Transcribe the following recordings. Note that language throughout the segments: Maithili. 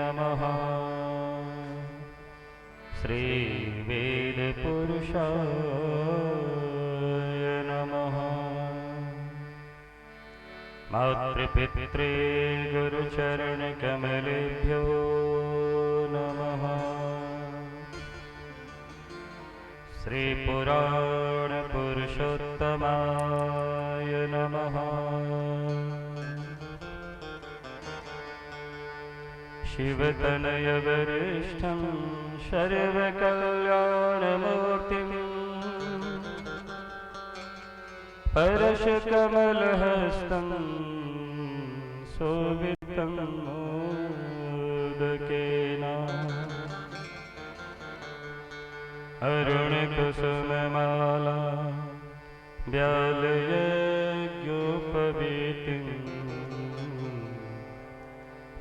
नमः। श्रीवेदपुरुषाय नमः। मातृपित्रे गुरुचरणकमलेभ्यो नमः। श्रीपुराणपुरुषोत्तमाय नमः। शिवतनयवरिष्ठं सर्वकल्याणमूर्तिं परशुकमलहस्तं शोभितं मोदकेन अरुणकुसुममाला व्यालयज्ञोपवीतिं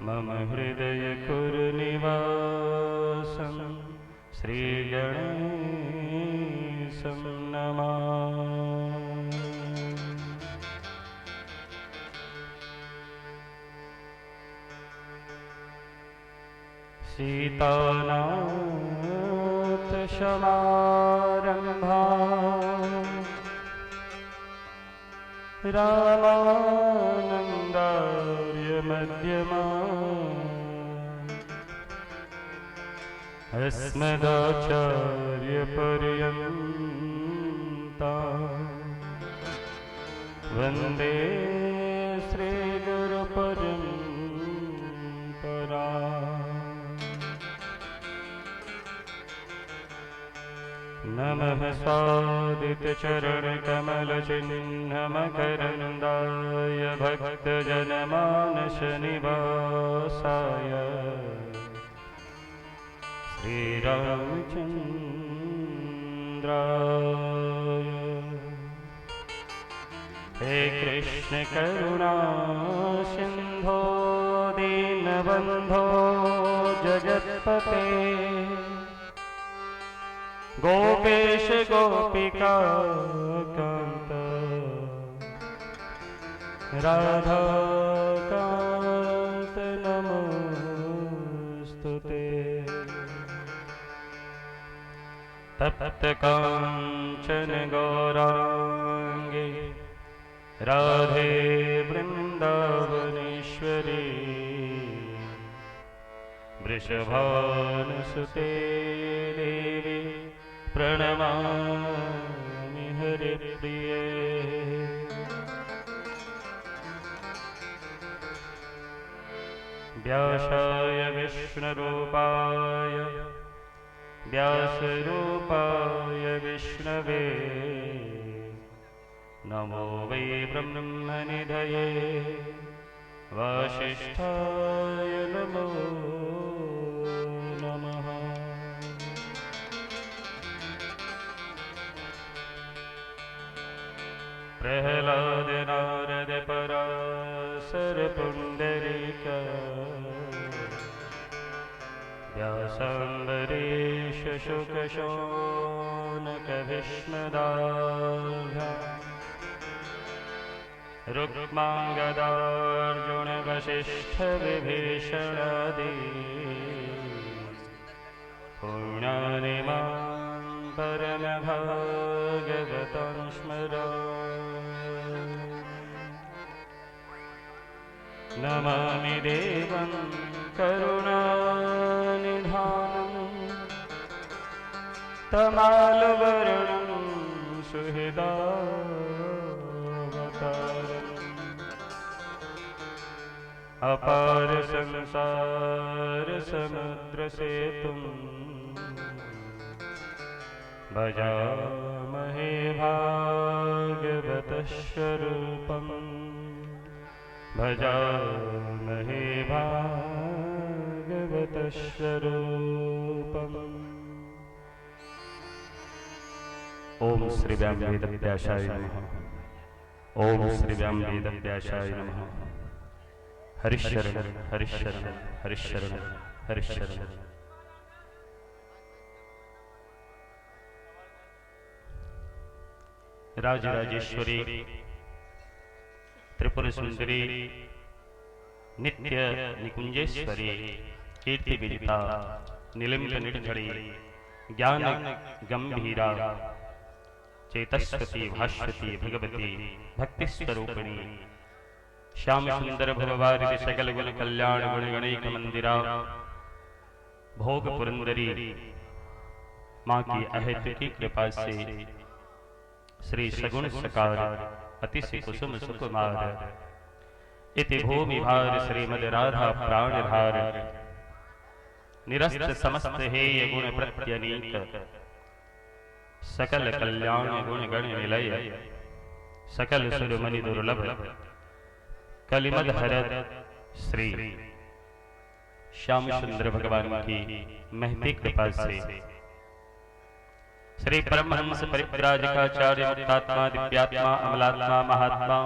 मम हृदय कुरु निवासं श्रीगणेशं नमामि। सीतानाथ समारंभा रामानन्दार्य मध्यमा अस्मदाचार्य पर्यन्ता वन्दे श्रीगुरुपरम्परा। नमः स्वादितचरणकमलचिह्नमकरन्दाय भक्तजनमानसनिवासाय श्रीरामचन्द्राय। हे कृष्ण करुणा सिन्धो दीनबन्धो जगत्पते गोपेश गोपिका कांत राधा कांत नमोस्तुते। तप्त कांचन गौरांगे राधे वृंदावनेश्वरी वृषभानुसुते देवी प्रणमामि हरिप्रिये। व्यासाय विष्णुरूपाय व्यासरूपाय विष्णवे नमो वै ब्रह्मनिधये वासिष्ठाय नमो नमः। प्रहलाद नारद पराशर पुंडरीक व्यासाम्बरीश शुक शौनक भीष्मदाभ्य रुक्मांगदार्जुन वसिष्ठ विभीषणादि पुण्यानिमां परमभागवतं स्मर। नमामि देवं करुणानिधानं तमालवर्णं सुहृदावतारम् अपार संसार समुद्रसेतुं भजामहे भागवतस्वरूपम् भजामहे भागवतस्वरूपम्। ओम श्री व्याम वेदव्यासाय नमः। ओम श्री व्याम वेदव्यासाय नमः। हरिशरण हरिशरण हरिशरण हरिशरण। राजराजेश्वरी त्रिपुर सुंदरी नित्य निकुंजेश्वरी कीर्ति विदिता निलिम्ब निर्झरी ज्ञान गंभीरा चेतस्वती भास्वती भगवती भक्ति स्वरूपिणी श्याम सुंदर भववारित सकल गुण कल्याण गुण गणैक मंदिरा भोग पुरंदरी माँ की अहेतुकी कृपा से श्री सगुण सकार अतिशय कुसुम सुकुमार इति भूमि भार श्रीमद राधा प्राणधार निरस्त समस्त हेय गुण प्रत्यनीक सकल कल्याण गुण गण निलय सकल सुरमणि दुर्लभ कलिमद हरद श्री श्याम सुंदर भगवान की महती कृपा से श्री परमहंस परिव्राजकाचार्य मुक्तात्मा दिव्यात्मा अमलात्मा महात्मा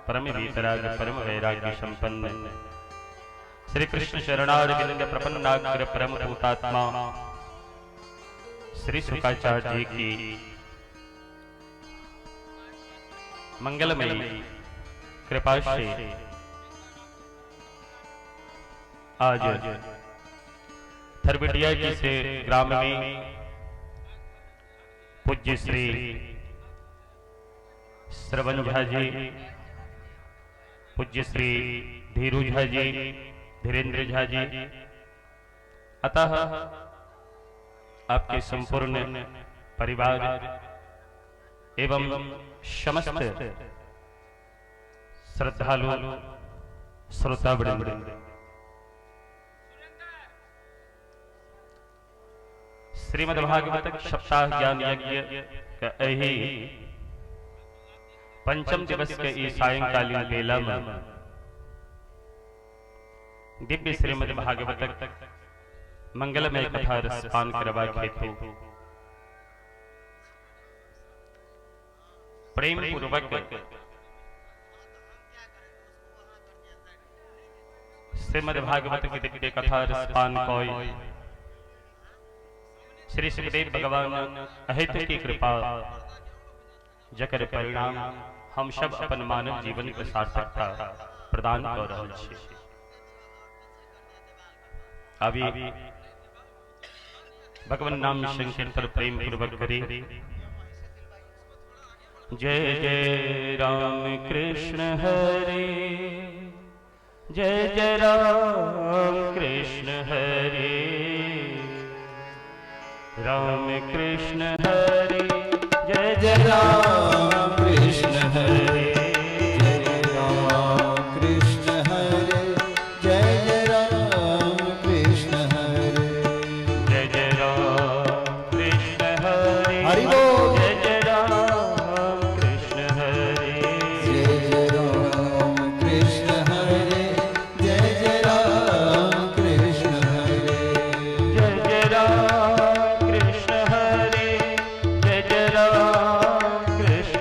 परम वीतराग परम वैराग्य संपन्न श्री कृष्ण शरणारविंद प्रपन्नाग्र परम भूतात्मा श्री शुकाचार्य जी की मंगलमयी कृपा से आज थरबिटिया जी से ग्राम में पूज्य श्री श्रवण झा जी, पूज्य श्री धीरू झा जी, धीरेन्द्र झा जी, अतः आपके संपूर्ण परिवार एवं समस्त श्रद्धालु श्रोता वृंद, श्रीमद् भागवत सप्ताह ज्ञान यज्ञ के एहि पंचम दिवस के ई सायंकालीन बेला में दिव्य श्रीमद् भागवत मंगलमय कथा रसपान करबाक हेतु प्रेम पूर्वक श्रीमद् भागवत की दिव्य कथा रसपान कोई श्री सुखदेव भगवान अहेतु की कृपा जकर परिणाम हम सब अपन मानव जीवन के सार्थकता प्रदान कर रहल छी। अभी भगवान नाम संकीर्तन प्रेम पूर्वक करी। जय जय राम कृष्ण हरे, जय जय राम कृष्ण हरे, राम कृष्ण हरे, जय जय राम कृष्ण हरे, जय राम कृष्ण हरे, जय जय राम कृष्ण हरे, जय जय राम कृष्ण हरे, हरि बोल। जय जय राम कृष्ण हरे, जय जय राम कृष्ण हरे, जय जय राम कृष्ण हरे, जय जय राम कृष्ण हरे, जय जय राम कृष्ण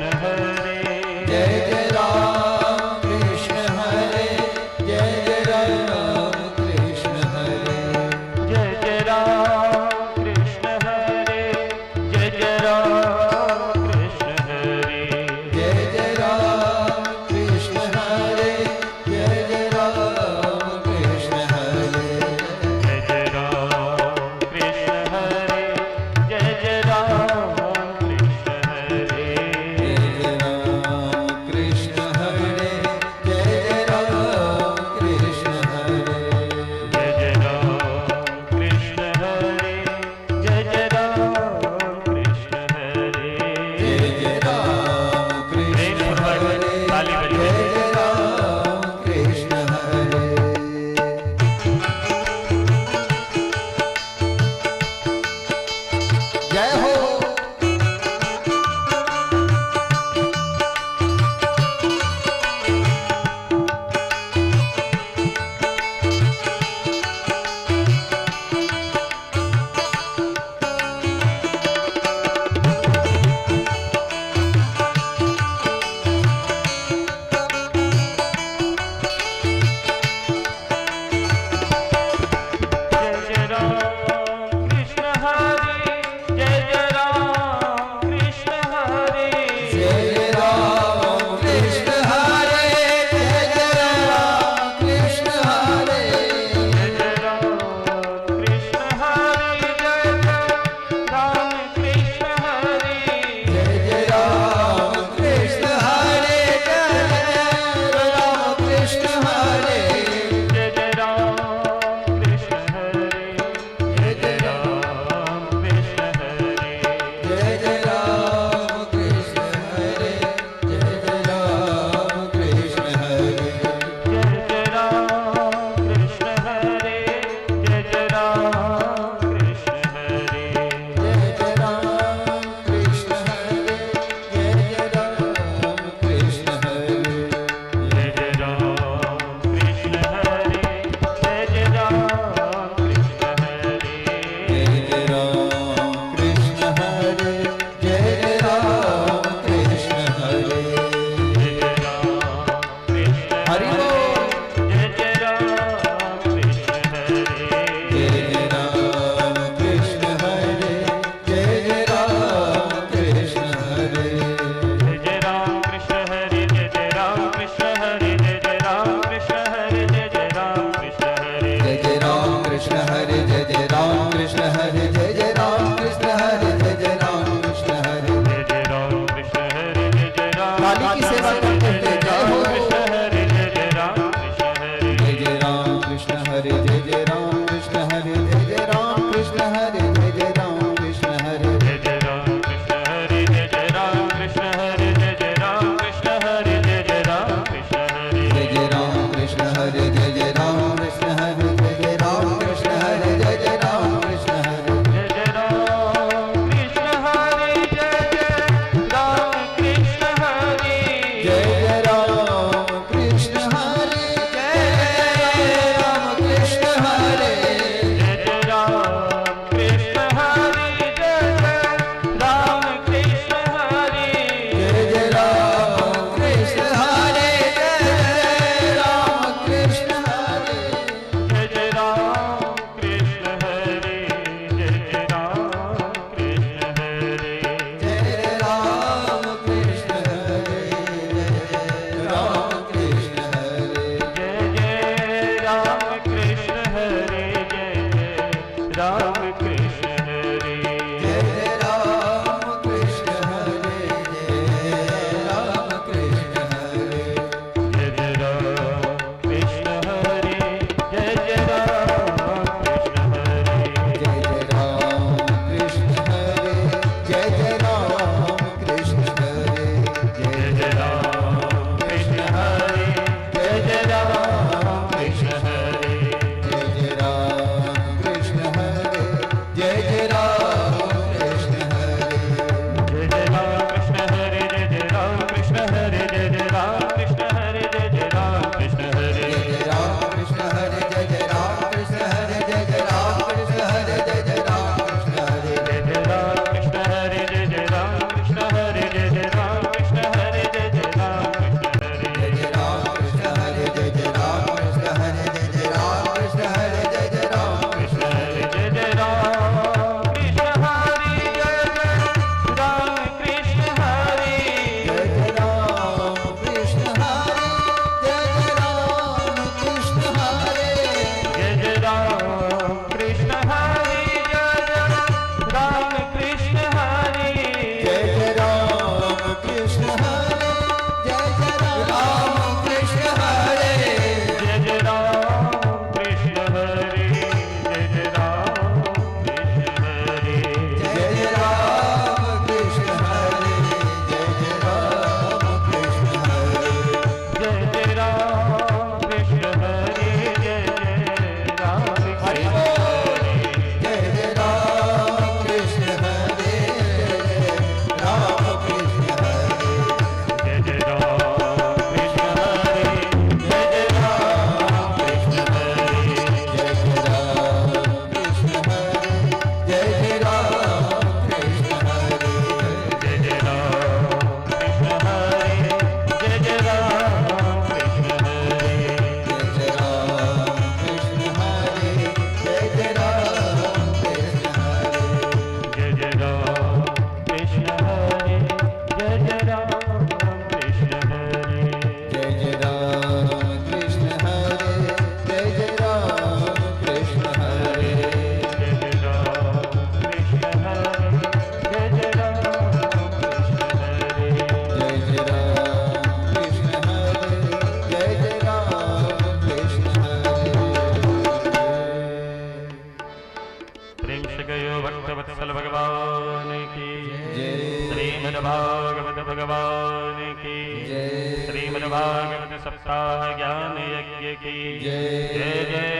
भगवान की जय। श्रीमद् भागवत सप्ताह ज्ञान यज्ञ की जय। जय जय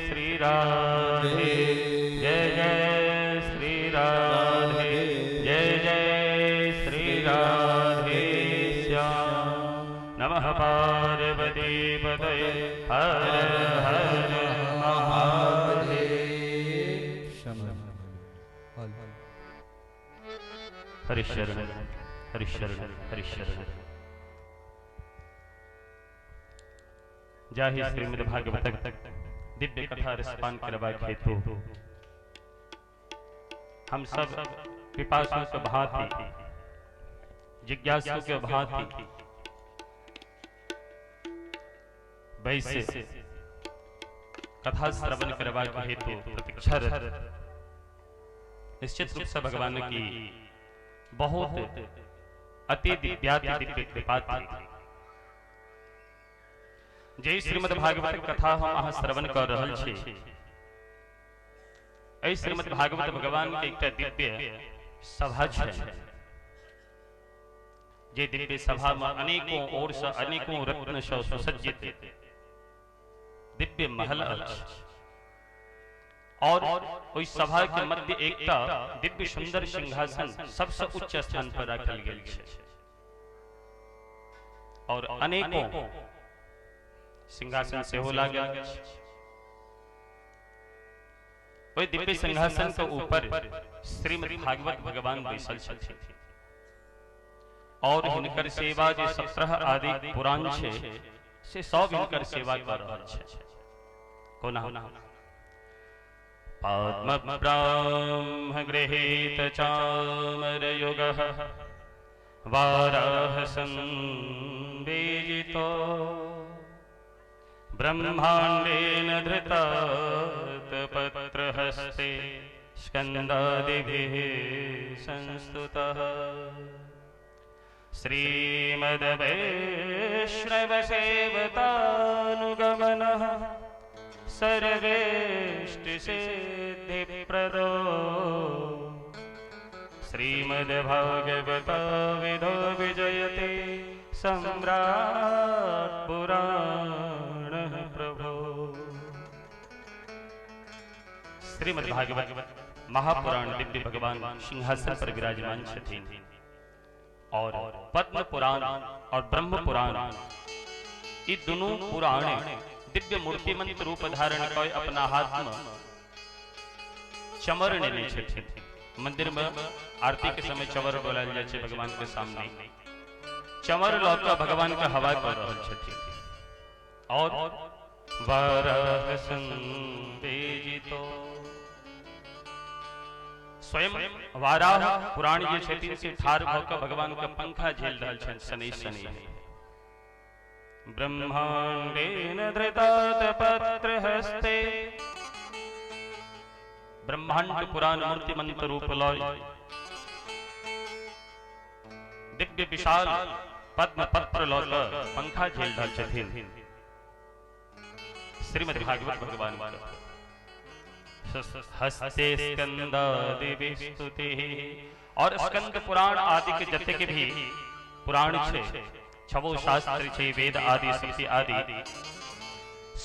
श्री राधे, जय जय श्री राधे, जय जय श्री राधे श्याम। नमः पार्वती पतये हर हर महादेव। हरिशरण हरिशरण हरिशरण। जाहि श्रीमद् भागवतक दिव्य कथा रसपान करबाक हेतु हम सब पिपासु के भांति, जिज्ञासु के भांति वैसे कथा श्रवण करबाक हेतु प्रतीक्षारत निश्चित रूप से भगवान की बहुत अति दिव्याति दिव्य कृपा थी। जय श्रीमद् भागवत कथा हम अहाँ श्रवण कर रहल छी, एहि श्रीमद् भागवत भगवान के एकटा दिव्य सभा छै, जे दिव्य सभा में अनेकों ओर से अनेकों रत्न से सुसज्जित दिव्य महल अछि और ओहि सभा के मध्य एकटा दिव्य सुंदर सिंहासन सबसे उच्च स्थान पर राखल गेल छै और अनेकों सिंहासन सेहो लागल अछि। ओहि दिव्य सिंहासन के ऊपर श्रीमद् भागवत भगवान बैसल छथिन और हिनकर सेवा जे 17 आदि पुराण छै से सब हिनकर सेवा कर रहल छै। कोना पद्म ब्रह्म गृहीत चामर युगः वाराह संबीजितो ब्रह्मांडेन धृतात पत्रहस्ते स्कन्दादिभिः संस्तुतः। श्रीमद् वैष्णव सेवतानुगमनः सर्वेष्टि सिद्धिप्रदो श्रीमद् भागवत विदो विजयते सम्राट पुराण प्रभो। श्रीमद् भागवत महापुराण दिव्य भगवान सिंहासन पर विराजमान छथिन और पद्म पुराण और ब्रह्म पुराण ई दुनू पुराण दिव्य मूर्तिमंत रूप धारण कय अपना हाथ में चमर नेने छथिन। मंदिर में आरती के समय चमर डोलायल जाइ छै भगवान के सामने, चमर लऽ कऽ भगवान के हवा कऽ रहल छथिन और वरह संवेजितो स्वयं वाराह पुराण जे छथिन से ठाढ़ भऽ कऽ भगवान के पंखा झेल रहल छनि शनै शनै। ब्रह्मांडेन धृतात पत्रहस्ते ब्रह्मांड पुराण मूर्तिमंत रूप लय दिव्य विशाल पद्म पत्र लऽ कऽ पंखा झेल रहल छथिन श्रीमद् भागवत भगवान। हस्ते स्कंदादि स्तुति और स्कंद पुराण आदि के जतेक भी पुराण छै, छवो शास्त्र छै, वेद आदि स्मृति आदि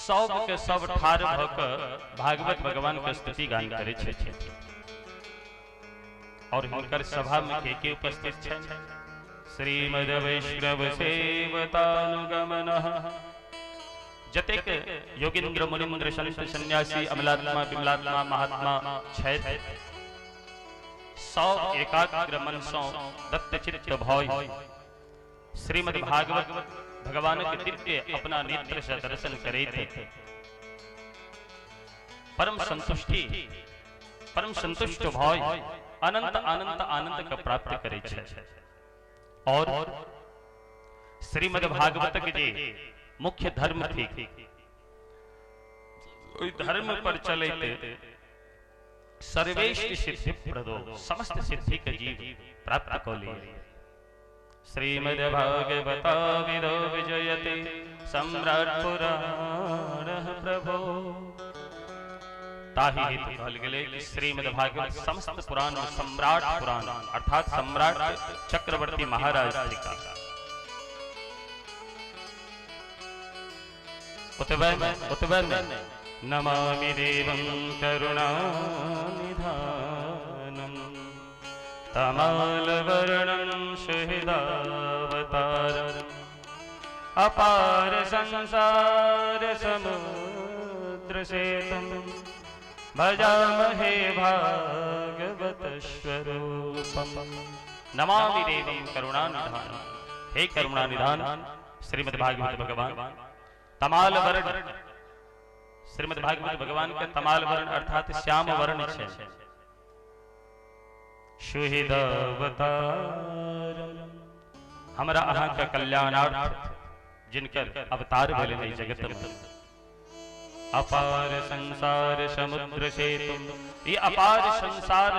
सब के सब ठाढ़ भऽ कऽ भागवत भगवान के स्तुति गान करै छथिन और हिनकर सभा में के उपस्थित छनि? श्रीमद् वैष्णव सेवतानुगमनः जतेक योगिंद्र मुनिंद्र संत सन्यासी अमलात्मा विमलात्मा महात्मा छथि सब एकाग्र मन सँ दत्तचित्त भय श्रीमद् भागवत भगवान के दिव्य अपना नेत्र से दर्शन करैत परम संतुष्टि परम संतुष्ट भय अनंत अनंत आनंद के प्राप्त करै छथि। और श्रीमद् भागवत के जे मुख्य धर्म थिक ओहि धर्म पर चलैत सर्वेष्ट सिद्धि प्रदो समस्त सिद्धि के जीव प्राप्त कऽ लिय। श्रीमद् भागवत विदो विजयते सम्राट पुराण प्रभो। ताहि हेतु कहल गेलै कि श्रीमद् भागवत समस्त पुराण में सम्राट पुराण अर्थात सम्राट चक्रवर्ती महाराज थिका। ओतबे में नमामि देवं करुणानिधानं तमालवर्णं सुहृदावतारं अपार संसार समुद्र सेतुं भजामहे भागवत स्वरूपम्। नमामि देवं करुणानिधानं। हे करुणानिधान श्रीमद् भागवत भगवान तमाल वर्ण, श्रीमद् भागवत भगवान के तमाल वर्ण अर्थात श्याम वर्ण छै। सुहृदावतार हमरा अहाँ के कल्याणार्थ जिनकर अवतार भेल एहि जगत में अपार संसार समुद्र सेतु, ये अपार संसार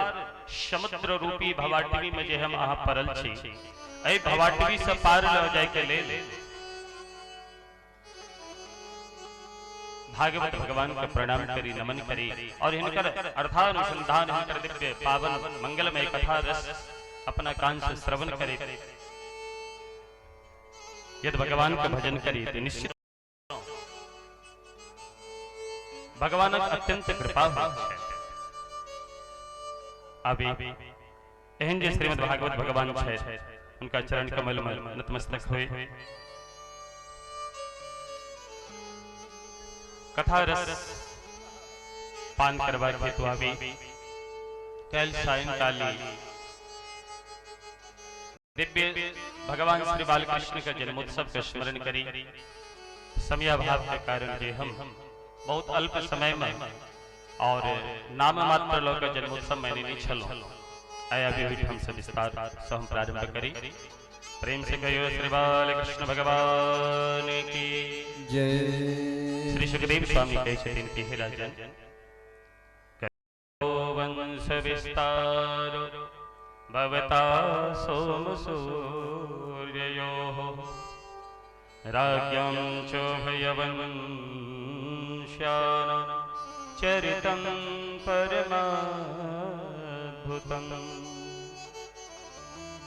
समुद्र रूपी भवाटवी में जे हम अहाँ पड़ल छी, एहि भवाटवी से पार ल जाय के लेल भागवत भगवान के प्रणाम करी, नमन करी और हिनकर अर्थानुसंधान, हिनकर दिव्य पावन मंगलमय कथा रस अपना कान से श्रवण करे। यदि भगवान के भजन करी तो निश्चित भगवानक अत्यंत कृपा होइत छै। अभी एहन जे श्रीमद् भागवत भगवान छै उनका चरण कमल में नतमस्तक होय कथा रस पान करबाक हेतु आबी काल्हि सायंकाली दिव्य भगवान श्री बालकृष्ण के जन्मोत्सव के स्मरण करी। समयाभाव के कारण जे हम बहुत अल्प समय में और नाम मात्र लऽ के जन्मोत्सव मनेने छलहुँ, आइ अभी ओहिठाम से विस्तार से हम प्रारंभ करी। प्रेम से कहियो श्री बालकृष्ण भगवान की जय। श्री सुखदेव स्वामी कहै छथिन कि हे राजन, वंश विस्तार भवता सोम सूर्ययोः राज्ञां च भयवंश्यानां चरितं परमाद्भुतम्।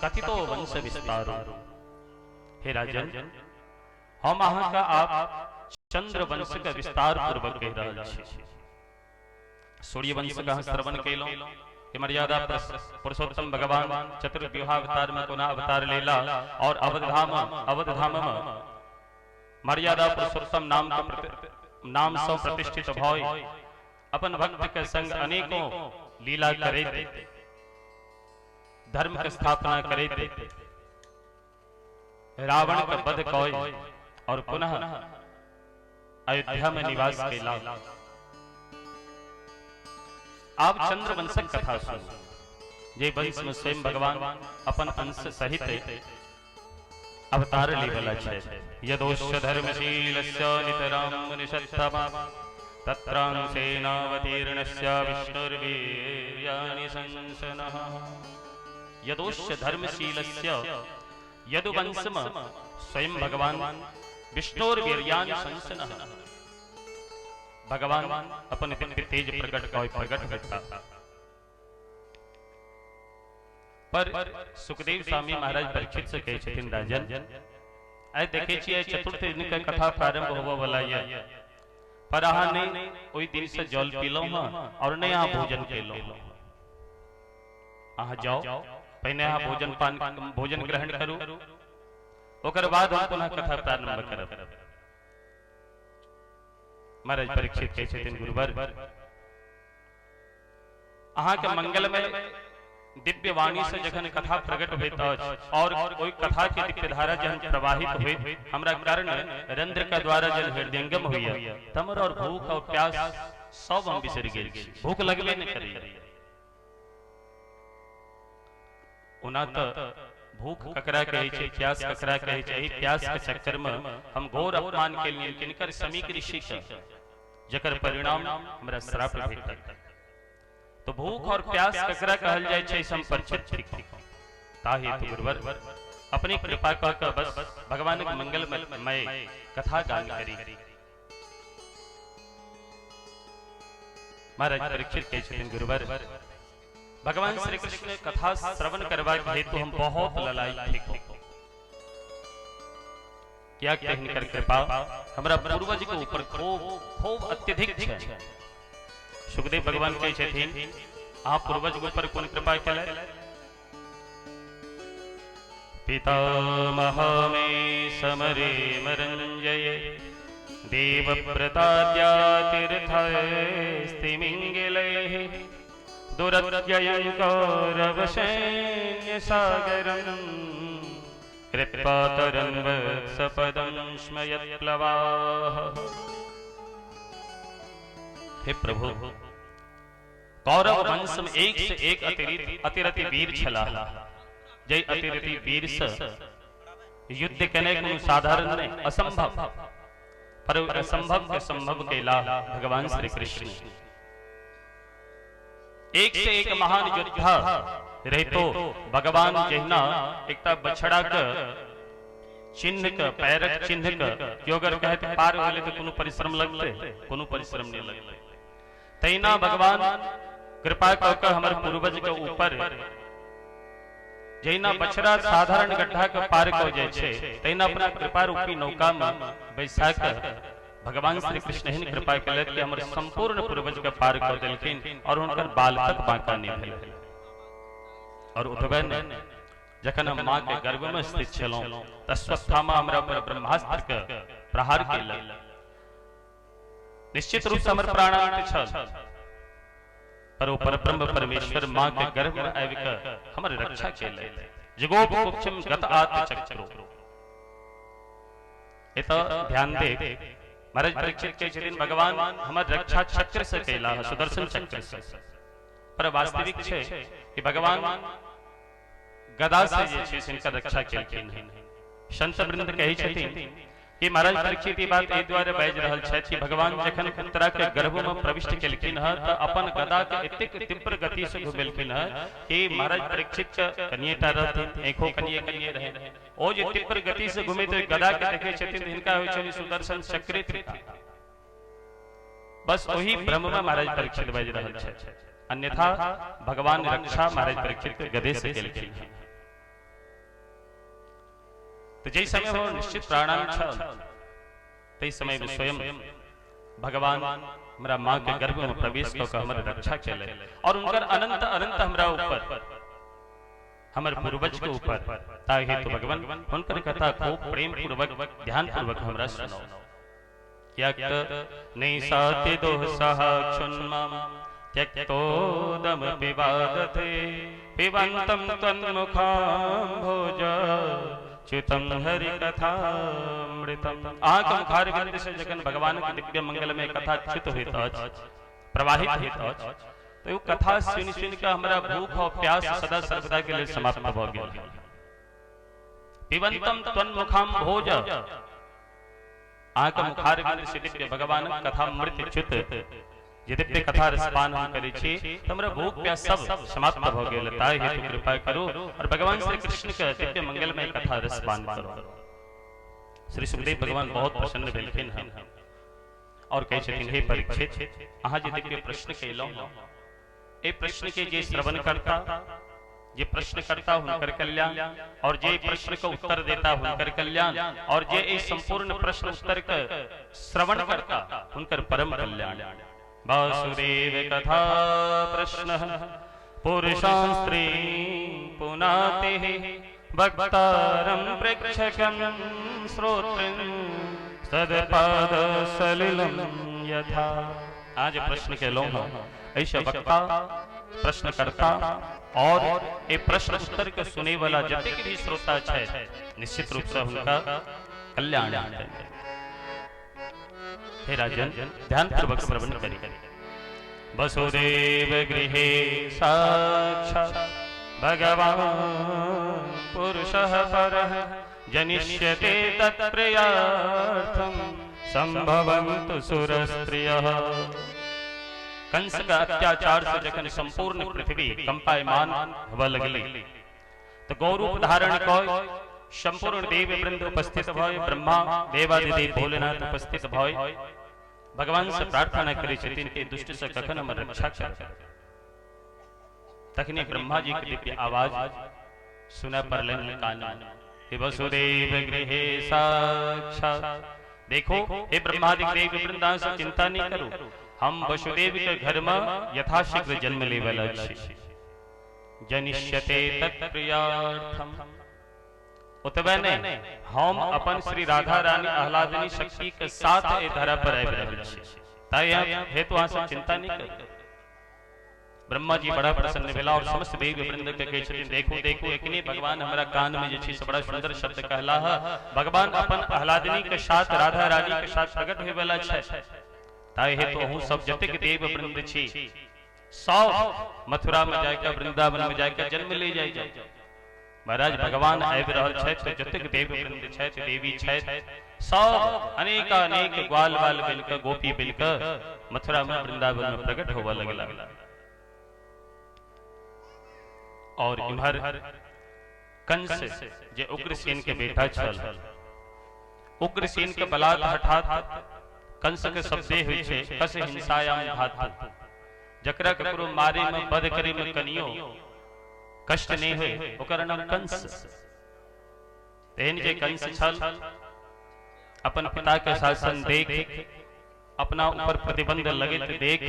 कथितो वंश विस्तार। हे राजन, हम अहाँ का आप चंद्र वंश के विस्तार पूर्वक कहि रहल छी। सूर्य वंश का श्रवण केलहुँ कि मर्यादा पुरुषोत्तम भगवान चतुर्व्यूहावतार में कोना अवतार लेला और अवधधाम में मर्यादा पुरुषोत्तम नाम के नाम से प्रतिष्ठित भय अपन भक्त के संग अनेकों लीला करैत धर्म के स्थापना करैत रावण के वध कय और पुनः अयोध्या में निवास केला। आप चंद्रवंशक कथा सुनो, जे वंश में स्वयं भगवान अपन अंश सहित अवतार लेवला छै। यदोष्य धर्मशीलस्य नितरां मुनिषत्तमा तत्रांशेनावतीर्णस्य विष्णुर्वीर्याणि संसनः। यदोष्य धर्मशीलस्य यदुवंश में स्वयं भगवान विष्णुर्वीर्याणि संसनः, भगवान अपन दिव्य तेज प्रकट कय प्रकट होता। पर सुखदेव स्वामी महाराज परीक्षित से कहै छथिन, राजन आइ देखै छियै चतुर्थ दिन के कथा प्रारंभ होबऽ वाला ये, पर अहाँ नहि ओहि दिन से जल पीलहुँ हँ और नहि अहाँ भोजन केलहुँ। अहाँ जाओ, पहिने अहाँ भोजन पान भोजन ग्रहण करू, ओकर बाद हम पुनः कथा प्रारंभ करब। महाराज परीक्षित कहै छथिन, गुरुवर अहाँ के मंगलमय दिव्य वाणी से जखन कथा प्रकट होइत अछि और ओहि कथा के दिव्य धारा जहन प्रवाहित होइत हमरा कर्ण रंध्र के द्वारा जन हृदयंगम होइया, तमर और भूख और प्यास सब हम बिसरि गेल छी, भूख लगबे नहि करैया। ओना तऽ भूख ककरा कहै छै, प्यास ककरा कहै छै, एहि प्यास के चक्कर में हम घोर अपमान केलियनि किनकर, समीक ऋषि के, जकर परिणाम हमरा श्राप भेटल। तो भूख और प्यास ककरा कहल जाइ छै से हम परिचित थिक। ताहि हेतु गुरुवर अपनी कृपा कह के बस भगवानक मंगलमय कथा गान करी। महाराज परीक्षित कहै छथिन, गुरुवर, भगवान श्री कृष्ण कथा श्रवण करबाक हेतु हम बहुत ललायित थिक, कियाक तऽ हिनकर कृपा हमरा पूर्वज के ऊपर खूब खूब अत्यधिक छै। सुखदेव भगवान कहै छथिन, अहाँ पूर्वज के ऊपर कोन कृपा केलथि? पितामह मे समरे मरंजय देवव्रताद्या तीर्थस्तिमिङ्गिलैः दुरत्ययं कौरवसैन्यसागरं कृपातरं वत्सपदं स्मयत्प्लवाः। हे प्रभु, कौरव वंश में एक से एक अतिरति वीर छलाह, जय अतिरति वीर से युद्ध केनाइ कोनो साधारण नहि, असंभव, पर असंभव के संभव केला भगवान श्री कृष्ण। एक से एक महान योद्धा रहितो भगवान जहिना एकटा बछड़ा के चिन्ह के पैरक चिन्ह के केओ अगर कहत पार होले तो कोनो परिश्रम लगते? कोनो परिश्रम नहीं लगते। तहिना भगवान कृपा कऽ के हमर पूर्वज के ऊपर जहिना बछड़ा साधारण गड्ढा के पार कऽ जाइ छै, तहिना अपना कृपा रूपी नौका में बैसा के भगवान श्री कृष्ण एहन कृपा केलथि कि हमर संपूर्ण पूर्वज के पार कऽ देलखिन और हुनकर बाल तक बांका नहि भेल। और ओतबे नहि, जखन हम माँ के गर्भ में स्थित छलहुँ तऽ अश्वत्थामा हमरा पर ब्रह्मास्त्र के प्रहार केलक। निश्चित रूप से हमर प्राणांत छल, पर ओ परब्रह्म परमेश्वर माँ के गर्भ में आबि कऽ हमर रक्षा केलथि। जगोप कुक्षम गत आत्म चक्रो। एतऽ ध्यान दे, महाराज परीक्षित कहै छथिन भगवान हमर रक्षा चक्र से कैला, सुदर्शन चक्र से, पर वास्तविक छै कि भगवान गदा से जे छै से हिनकर रक्षा केलखिन हन। संत वृंद कहै छथिन कि महाराज परीक्षित ई बात एहि दुआरे बाजि रहल छथि कि भगवान जखन उत्तरा के गर्भ में प्रविष्ट केलखिन हँ तऽ अपन गदा के एतेक तीव्र गति से घुमेलखिन हँ कि महाराज परीक्षित के कनिएटा रहथिन, आँखो कनिए कनिए रहे, ओ जे तीव्र गति से घुमैत ओहि गदा के देखै छथिन तऽ हिनका होइ छनि सुदर्शन चक्रे थिका। बस ओही भ्रम में महाराज परीक्षित बाजि रहल छथि, अन्यथा भगवान रक्षा महाराज परीक्षित के गदे से केलखिन हँ। तऽ जाहि समय हमर निश्चित प्राणांत छल ताहि समय में स्वयं भगवान हमरा माँ के गर्भ में प्रवेश कऽ के हमर रक्षा केलथि और हुनकर अनंत अनंत हमरा ऊपर, हमर पूर्वज के ऊपर, ताहि हेतु भगवान हुनकर कथा खूब प्रेम पूर्वक ध्यान पूर्वक हमरा सुनाउ। कियाक तऽ नहि साति दोषः क्षुण्मां त्यक्तोदम पिबादते पिबन्तं त्वन्मुखाम्भोज च्युतं हरिकथामृतम्। अहाँके मुखारविन्द से जखन भगवानक दिव्य मंगलमय कथा च्युत होइत अछि, प्रवाहित होइत अछि, तऽ ओ कथा सुनि सुनि कऽ हमरा भूख और प्यास सदा सर्वदा के लेल समाप्त भऽ गेल। पिबन्तं त्वन्मुखाम्भोज, अहाँके मुखारविन्द से दिव्य भगवानक कथामृत च्युत जे दिव्य कथा रसपान हम करै छी तऽ हमरा भूख प्यास सब समाप्त भऽ गेल। ताहि हेतु कृपा करू और भगवान श्री कृष्ण के दिव्य मंगलमय कथा रसपान करू। श्री सुखदेव भगवान बहुत प्रसन्न भेलखिन हन और कहै छथिन, हे परीक्षित, अहाँ जे दिव्य प्रश्न कयलहुँ हँ, एहि प्रश्न के जे श्रवण करता, जे प्रश्न करता हुनकर कल्याण, और जे प्रश्न के उत्तर देता हुनकर कल्याण, और जे एहि संपूर्ण प्रश्न उत्तर के श्रवण करता हुनकर परम कल्याण। वासुदेव कथा प्रश्न पुरुषां स्त्री पुनाति वक्तारं प्रेक्षकं श्रोतृं सदपाद सलिलं यथा। आज प्रश्न केलहुँ हँ, एहिसँ वक्ता, प्रश्नकर्ता और ए प्रश्न उत्तर के सुने वाला जतेक भी श्रोता छथि, निश्चित रूप से हुनका कल्याण हेतनि। हे राजन, ध्यानपूर्वक श्रवण करी। वसुदेव गृहे साक्षात् भगवान पुरुषः परः जनिष्यते तत्प्रियार्थं संभवन्तु सुरस्त्रियः। कंस का अत्याचार से जखन संपूर्ण पृथ्वी कंपायमान होबऽ लगली तो गौरूप धारण कऽ संपूर्ण देव वृंद उपस्थित भय, ब्रह्मा देवादिदेव भोलेनाथ उपस्थित भय भगवान से प्रार्थना करै छथिन कि दुष्ट से कखन हमर रक्षा करब। तखने ब्रह्मा जी के दिव्य आवाज सुनय पड़लनि कान में, हे वसुदेव गृहे साक्षात। देखो हे ब्रह्मादि देव वृंदा से चिंता नहीं करू, हम वसुदेव के घर में यथाशीघ्र जन्म लेवल छी। जनिष्यते तत्प्रियार्थम। ओतबे नहि, हम अपन श्री राधा रानी आह्लादिनी शक्ति के साथ एहि धरा पर आबि रहल छी, ताहि हेतु अहाँ सब चिंता नहीं करू। ब्रह्मा जी बड़ा प्रसन्न भेला और समस्त देव वृंद के कहै छथिन, देखो देखो एकने भगवान हमरा कान में जे छै से बड़ा सुंदर शब्द कहला है। भगवान अपन आह्लादिनी के साथ राधा रानी के साथ प्रकट होय वाला छै, ताहि हेतु अहूँ सब जतेक देव वृंद छी सब मथुरा में जाके वृंदावन में जाके जन्म ले जाय जाओ। महाराज भगवान आबि रहल छथि तऽ जतेक देव वृंद छथि देवी छथि सब अनेक अनेक ग्वाल बाल बनि कऽ गोपी बनि कऽ मथुरा में वृंदावन में प्रकट होबऽ लगला। और इम्हर कंस जे उग्रसेन के बेटा छल, उग्रसेन के बलात् हठात कंस के शब्दे होइ छै कस हिंसायाम धातु, जकरा ककरो मारे में वध करे में कनियो कष्ट नहीं होय ओकर नाम कंस। तेहन जे कंस छल अपन पिता के शासन देख, अपना ऊपर प्रतिबंध लगैत देख,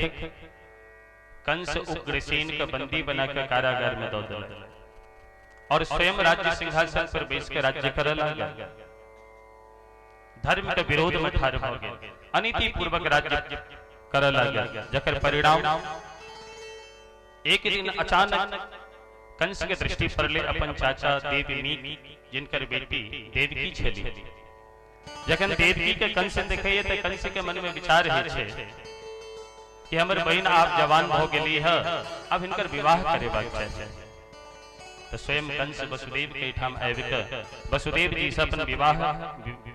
कंस उग्रसेन के बंदी बना के कारागार में दऽ देलक और स्वयं राज्य सिंहासन पर बैस के राज्य करऽ लागल। धर्म के विरोध में ठाढ़ भऽ गेल, अनीति पूर्वक राज्य करऽ लागल, जकर परिणाम एक दिन अचानक कंस के दृष्टि पड़ले अपन चाचा देवमीक, जिनकर बेटी देवकी छली। जखन देवकी के कंस देखैए तऽ कंस के मन में विचार होइ छै कि हमर बहिन आब जवान भऽ गेली है, अब हिनकर विवाह करेबाक चाही। तऽ स्वयं कंस वसुदेव के एहिठाम आबि कऽ वसुदेव जी से अपन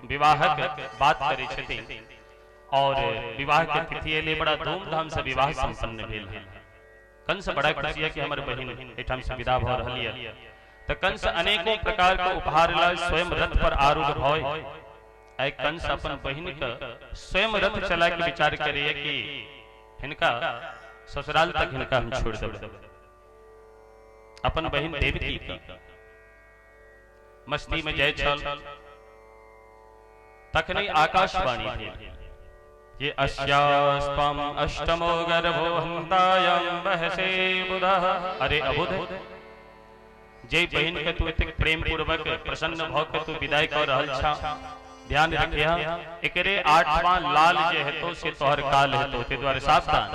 विवाहक बात करै छथिन और विवाह के तिथि एलै, बड़ा धूमधाम से विवाह संपन्न भेल। कंस बड़ा खुशी है कि हमर बहिन एहिठाम से विदा भऽ रहल यऽ। तऽ कंस अनेकों प्रकार के उपहार लऽ स्वयं रथ पर आरूढ़ भऽ आइ कंस अपन बहिन के स्वयं रथ चला के विचार करैए कि हिनका ससुराल तक हिनका हम छोड़ देबै, अपन बहिन देवकी के। मस्ती में जाय छल तखने आकाशवाणी भेल ये अस्यास्त्वम अष्टमो गर्भो हन्तायं बहसे बुधः। अरे अबुध, जे बहिन के तू एतेक प्रेम पूर्वक प्रसन्न भ के तू विदाई कर रहल छा, ध्यान रखिया एकरे आठवां लाल जे हेतो से तोहर काल हेतो, ते द्वारे सावधान।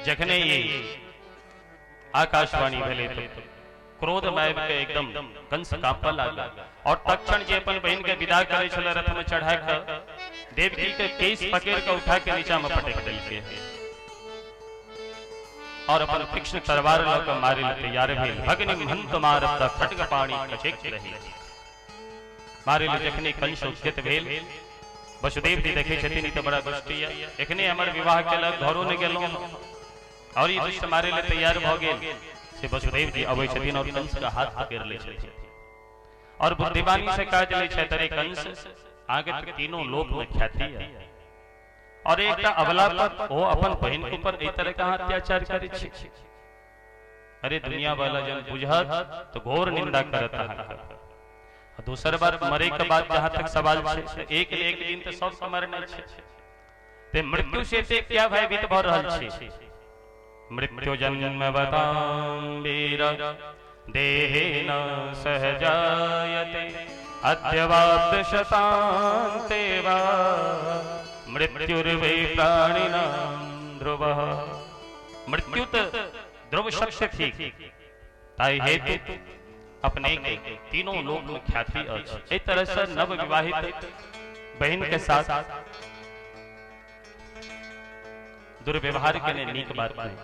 जखने ई आकाशवाणी भेलै तो क्रोध में आबि के एकदम कंस कांपऽ लागल और तत्क्षण जे अपन बहिन के विदा करै छल रथ में चढ़ा के देवकी के केस पकड़ के उठा के नीचा में पटक देलकै और अपन तीक्ष्ण तलवार लऽ के मारे लए तैयार भेल। भगनी हंत मारत खड्ग पाणी कचेक रही मारे लए जखने कंस उद्यत भेल, वसुदेव जी देखै छथिन ई तऽ बड़ा दुष्ट यऽ, एखने हमर विवाह केलक, घरो नहि गेलहुँ और ई दुष्ट मारे लए तैयार भऽ गेल। से वसुदेव जी अबै छथिन और कंस के हाथ पकड़ लै छथिन और बुद्धिमानी से काज लै छथि, अरे कंस, अहाँके तऽ तीनों लोक में ख्याति है और एकटा अबला पर ओ अपन बहिन के ऊपर एहि तरह के अहाँ अत्याचार करै छी। अरे दुनिया वाला जन बुझत तो घोर निंदा करत अहाँके। दोसर बात, मरे के बाद जहां तक सवाल छै, एक एक दिन तऽ सबके मरना छै, ते मृत्यु से एतेक किया भयभीत भऽ रहल छी? मृत्यु जन्म बताम वीर देहेन सहजायते अद्यवाप्त शतान्ते वा मृत्युर्वै प्राणिनां ध्रुवः। मृत्यु तऽ ध्रुव सत्य थिक, ताहि हेतु अपने के तीनों लोक में ख्याति अछि। एहि तरह से नव विवाहित बहिन के साथ दुर्व्यवहार केने नीक बात नहीं।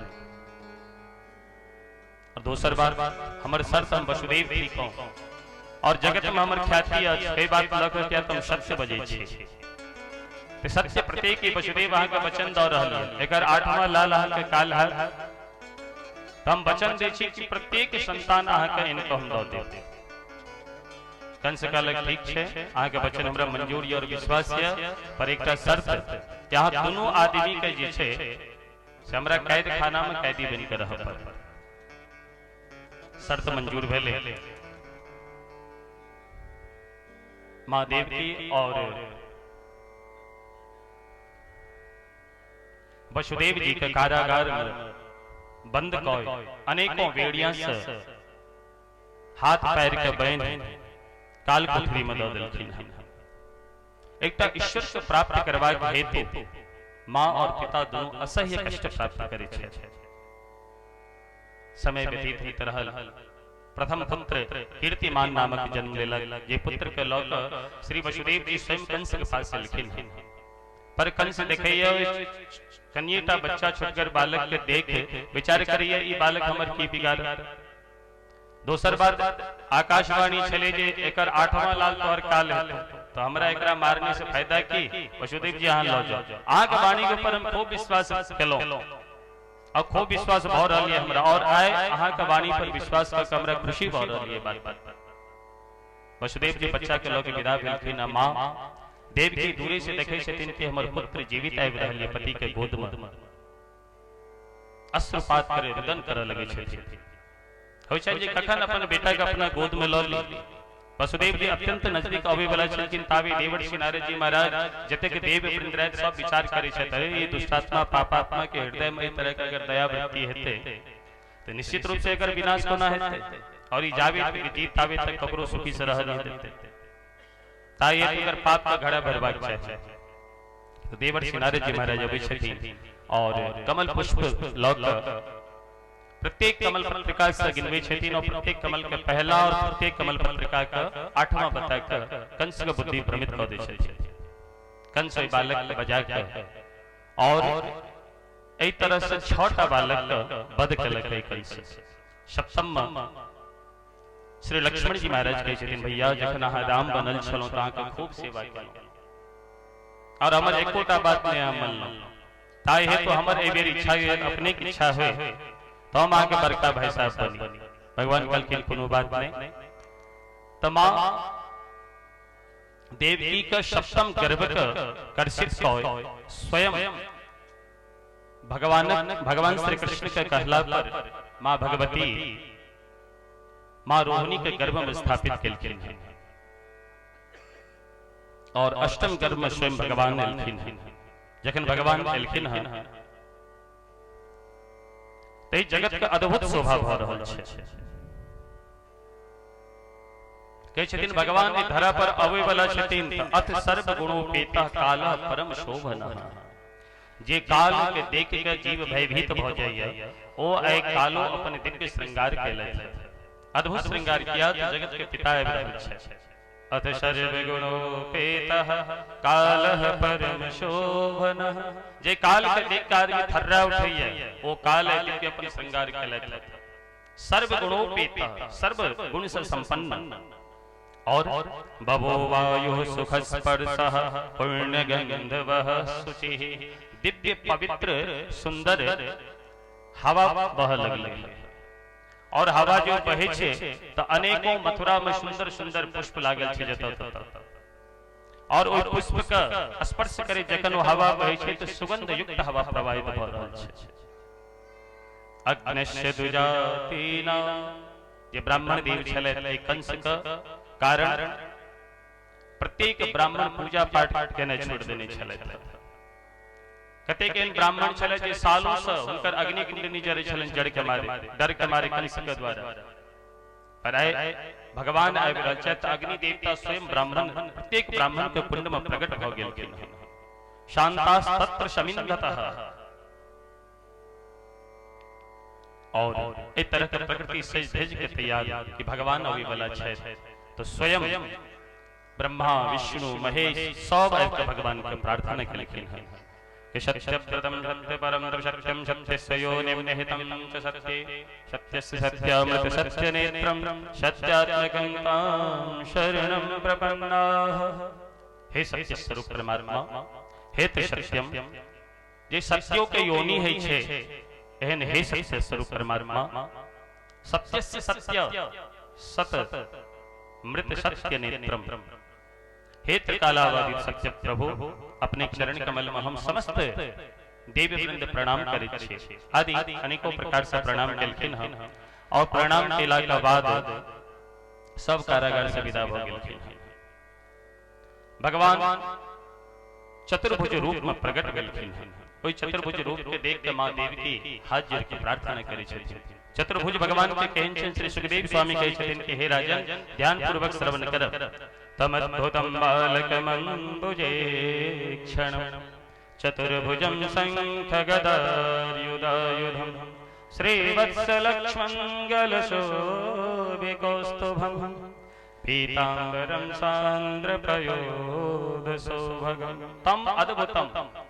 और दोसर बात, हमर शर्त हम वसुदेव ठीक हूं और जगत में हमर ख्याति अछि, कई बात लऽ कऽ किया तुम सत्य बजै छी? तऽ सत्य प्रत्येक ही वसुदेव अहाँके वचन दऽ रहल यऽ, एकर आठवां लाल अहाँके काल है, तऽ हम वचन दै छी कि प्रत्येक संतान अहाँके इनको हम दऽ देब। कंस कहलक ठीक छै, अहाँके वचन हमरा मंजूर यऽ और विश्वास यऽ, पर एकटा शर्त कि अहाँ दुनू आदमी के जे छै से हमरा कैद खाना में कैदी बनि के रहऽ पड़त। शर्त मंजूर भेलै। माँ देवकी और वसुदेव जी के कारागार में बंद कऽ अनेकों बेड़िया से हाथ पैर के बांधि काल कोठरी में दऽ देलखिन हन। एकटा ईश्वर के प्राप्त करबाक हेतु माँ और पिता दुनू असह्य कष्ट प्राप्त करै छथि। समय व्यतीत होइत रहल। प्रथम पुत्र कीर्तिमान नामक जन्म लेलक, जे पुत्र के लऽ कऽ श्री वसुदेव जी स्वयं कंस के पास एलखिन हन। पर कंस देखैया कनिएटा बच्चा छोटगर बालक के देख विचार करैया ई बालक हमर की बिगाड़। दोसर बात आकाशवाणी छले जे एकर आठवां लाल तोहर काल हेतौ, तो हमरा एकरा मारने से फायदा की, वसुदेव जी अहाँ लऽ जाओ। अहाँके वाणी के ऊपर हम खूब विश्वास केलहुँ और खूब विश्वास भऽ रहल यऽ हमरा, और आइ अहाँके वाणी पर विश्वास कऽ के हमरा खुशी भऽ रहल यऽ बात पर। वसुदेव जी बच्चा के लऽ के विदा भेलखिन आ माँ देवकी दूरे से देखै छथिन कि हमर पुत्र जीवित आबि रहल यऽ पति के गोद में। अश्रुपात करे रुदन करऽ लगै छथिन। होइ छनि जे कखन अपन बेटा के अपना गोद में लऽ ली। वसुदेव जी अत्यंत नजदीक अबै वाला छलखिन, ताबे देवर्षि नारद जी महाराज जतेक देव वृंद रहथि सब विचार करै छथि, अरे ई दुष्टात्मा पापात्मा के हृदय में एहि तरह के अगर दया वृत्ति हेतै तऽ निश्चित रूप से एकर विनाश कोना हेतै, और ई जाबे तक जीत ताबे तक ककरो सुखी से रहल नहि देतै, ताहि हेतु एकर पाप के घड़ा भरबाक चाही। तऽ देवर्षि नारद जी महाराज अबै छथिन और कमल पुष्प लऽ कऽ प्रत्येक कमल पत्रिका से गिनबै छथिन और प्रत्येक कमल के पहला और प्रत्येक कमल पत्रिका के आठवां बता के कंस के बुद्धि भ्रमित कऽ दै छथिन। कंस ओहि बालक के बजा के और एहि तरह से 6टा बालक के वध केलक कंस। सप्तम में श्री लक्ष्मण जी महाराज कहै छथिन, भैया जखन अहाँ राम बनल छलहुँ तऽ अहाँके खूब सेवा केलहुँ और हमर एकोटा बात नहि अहाँ मनलहुँ, ताहि हेतु हमर एहि बेर इच्छा होय, अपने के इच्छा होय तो हम अहाँके बड़का भाई साहब बनी। भगवान कहलखिन कोनो बात नहीं। तऽ माँ देवकी के सप्तम गर्भ के कर्षित कऽ स्वयं भगवान श्री कृष्ण के कहला पर माँ भगवती माँ रोहिणी के गर्भ में स्थापित केलखिन हन और अष्टम गर्भ में स्वयं भगवान एलखिन हन। जखन भगवान एलखिन हन तऽ जगत के अद्भुत शोभा भऽ रहल छै। कहै छथिन भगवान एहि धरा पर अबै वाला छथिन तऽ अथ सर्व गुणोपेतः कालः परम शोभनः। जे काल के देख के जीव भयभीत भऽ जाइए ओ आइ कालो अपन दिव्य श्रृंगार केलथि। अद्भुत श्रृंगार किया तऽ जगत के पिता आबि रहल छथि। अथ सर्व गुणोपेतः कालः परम शोभनः। जे काल के देख के आदमी थर्रा उठैए ओ काल आइ दिव्य अपन श्रृंगार केलथि। सर्व गुणोपेतः, सर्व गुण से संपन्न। और बभो वायु सुख स्पर्शः पुण्य गंधवः शुचिः। दिव्य पवित्र सुंदर हवा बह लगलै और हवा जो बहे छै तऽ अनेकों मथुरा में सुंदर सुंदर पुष्प लागल छै जतऽ ततऽ, और ओहि पुष्प के स्पर्श करे जखन ओ हवा बहे छै तऽ सुगंध युक्त हवा प्रवाहित भऽ रहल छै। अग्निश्च दुजातीना, जे ब्राह्मण देव छलथि एहि कंस के कारण प्रत्येक ब्राह्मण पूजा पाठ केनाइ छोड़ि देने छलथि। कतेक एहन ब्राह्मण छलथि जे सालों से हुनकर अग्निकुंड नहि जरै छलनि जड़ के मारे, डर के मारे कंस के द्वारा। पर आइ भगवान आबि रहल छथि तऽ अग्नि देवता स्वयं ब्राह्मण प्रत्येक ब्राह्मण के कुंड में प्रकट भऽ गेलखिन हन। शान्तास्तत्र शमिन्धतः। और एहि तरह के प्रकृति सज धज के तैयार कि भगवान अबै वाला छथि तऽ स्वयं ब्रह्मा विष्णु महेश सब आबि के भगवान के प्रार्थना केलखिन हन कि सत्यव्रतं सत्यपरं सत्यं सत्यस्य योनिं निहितं च सत्ये सत्यस्य सत्यामृत सत्यनेत्रं सत्यात्मकं तां शरणं प्रपन्नाः। हे सत्य स्वरूप परमात्मा, हे त्रिसत्यम, जे सत्यो के योनि है छे, एहन हे सत्य स्वरूप परमात्मा, सत्यस्य सत्य सत मृत सत्य नेत्रम। हे त्रिकालाबाधित सत्य प्रभु, अपने चरण कमल में हम समस्त देव वृंद प्रणाम करै छी। आदि अनेकों प्रकार से प्रणाम केलखिन हन और प्रणाम केला के बाद सब कारागार से विदा भ गेलखिन हन। भगवान चतुर्भुज रूप में प्रकट भेलखिन हन। ओहि चतुर्भुज रूप के देख के माँ देवकी हाथ जोड़ के प्रार्थना करै छथिन। चतुर्भुज भगवान के कहन छनि, श्री सुखदेव स्वामी कहै छथिन कि हे राजन, ध्यान पूर्वक श्रवण करब। तमद्भुतं बालकमम्बुजे क्षणं चतुर्भुजं शङ्ख गदार्युधायुधं श्रीवत्सलक्ष्मङ्गलशोभिकौस्तुभं पीताम्बरं सान्द्रपयोधसौभगं। तम अद्भुतम,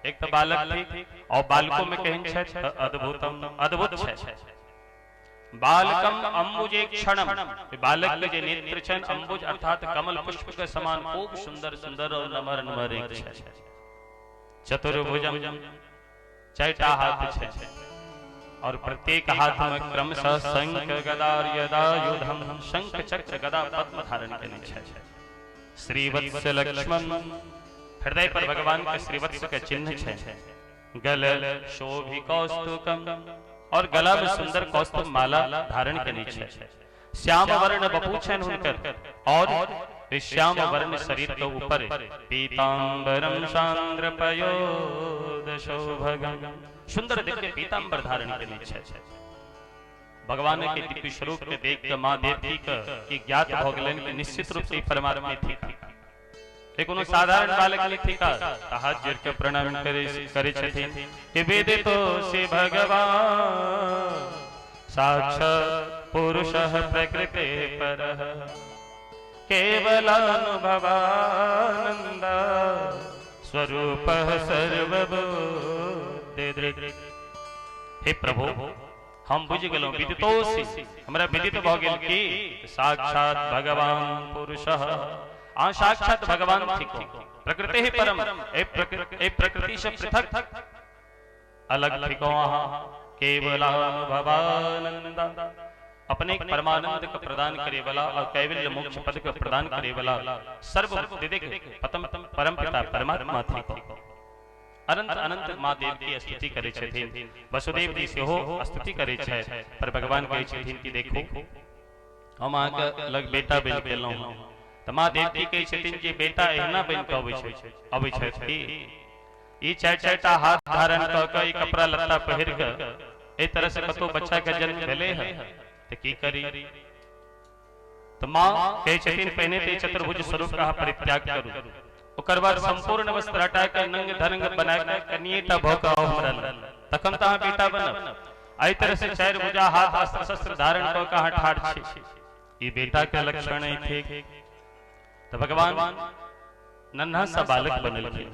एक तो बालक थी और बालकों में कहन छथि अद्भुतम, अद्भुत छै। बालकम अंबुजे क्षणम, बालक के जे नेत्र छनि अंबुज अर्थात कमल पुष्प के समान खूब सुंदर सुंदर और नमर नमर एक छै। चतुर्भुजम, चारिटा हाथ छै और प्रत्येक हाथ में क्रमशः शंख गदा यदायुधम, शंख चक्र गदा पद्म धारण केने छै। श्रीवत्स लक्ष्मण, हृदय पर भगवान के श्रीवत्स के चिन्ह छै। गल शोभि कौस्तुकम, और गला में सुंदर कौस्तुभ माला धारण केने छै। श्याम वर्ण बपू छनि हुनकर और श्याम वर्ण शरीर के ऊपर पीताम्बरम सांद्र पयोद शोभगम, सुंदर दिव्य पीताम्बर धारण केने छै। भगवान के दिव्य स्वरूप के देख के माँ देवकी के ज्ञात भ गेलनि कि निश्चित रूप से ई परमात्मा थिका, ई कोनो साधारण बालक नहीं थिका। त हाथ जोड़ के प्रणाम करे छथिन कि वेदितो से भगवान साक्षात् पुरुषः प्रकृते परः केवलानुभवानंद स्वरूपः सर्वबुद्धिदृक्। हे प्रभु, हम बुझि गेलहुँ, विदितोसि, हमरा विदित भऽ गेल कि साक्षात भगवान पुरुषः, अहाँ साक्षात भगवान थिको, प्रकृति ही परम, ए प्रकृति से पृथक अलग थिको अहाँ, केवलानुभवानंद, अपने परमानंद के प्रदान करे वाला और कैवल्य मोक्ष पद के प्रदान करे वाला सर्व दिदिक पतम परम पिता परमात्मा थिको। अनंत अनंत माँ देव की स्तुति करे छथिन, वसुदेव जी सेहो स्तुति करे छथि, पर भगवान कहै छथिन कि देखो हम अहाँके लग बेटा बनि गेलहुँ। तऽ माँ देवकी कहै छथिन जे बेटा एहिना बनि कऽ अबै छथि कि ई चारि चारिटा हाथ धारण कऽ कऽ ई कपड़ा लत्ता पहिर कऽ एहि तरह से कतौ बच्चा के जन्म भेलै हँ, तऽ की करी? तऽ माँ कहै छथिन पहिने तऽ चतुर्भुज स्वरूप के अहाँ परित्याग करू, ओकर बाद संपूर्ण वस्त्र हटा कऽ नंग धनंग बना कऽ कनिएटा भऽ कऽ आउ हमरा लग, तखन तऽ अहाँ बेटा बनब। एहि तरह से चारि भुजा हाथ अस्त्र शस्त्र धारण कऽ कऽ अहाँ ठाढ़ छी, ई बेटा के लक्षण नहि थिक। तऽ भगवान नन्हा सा बालक बनलखिन,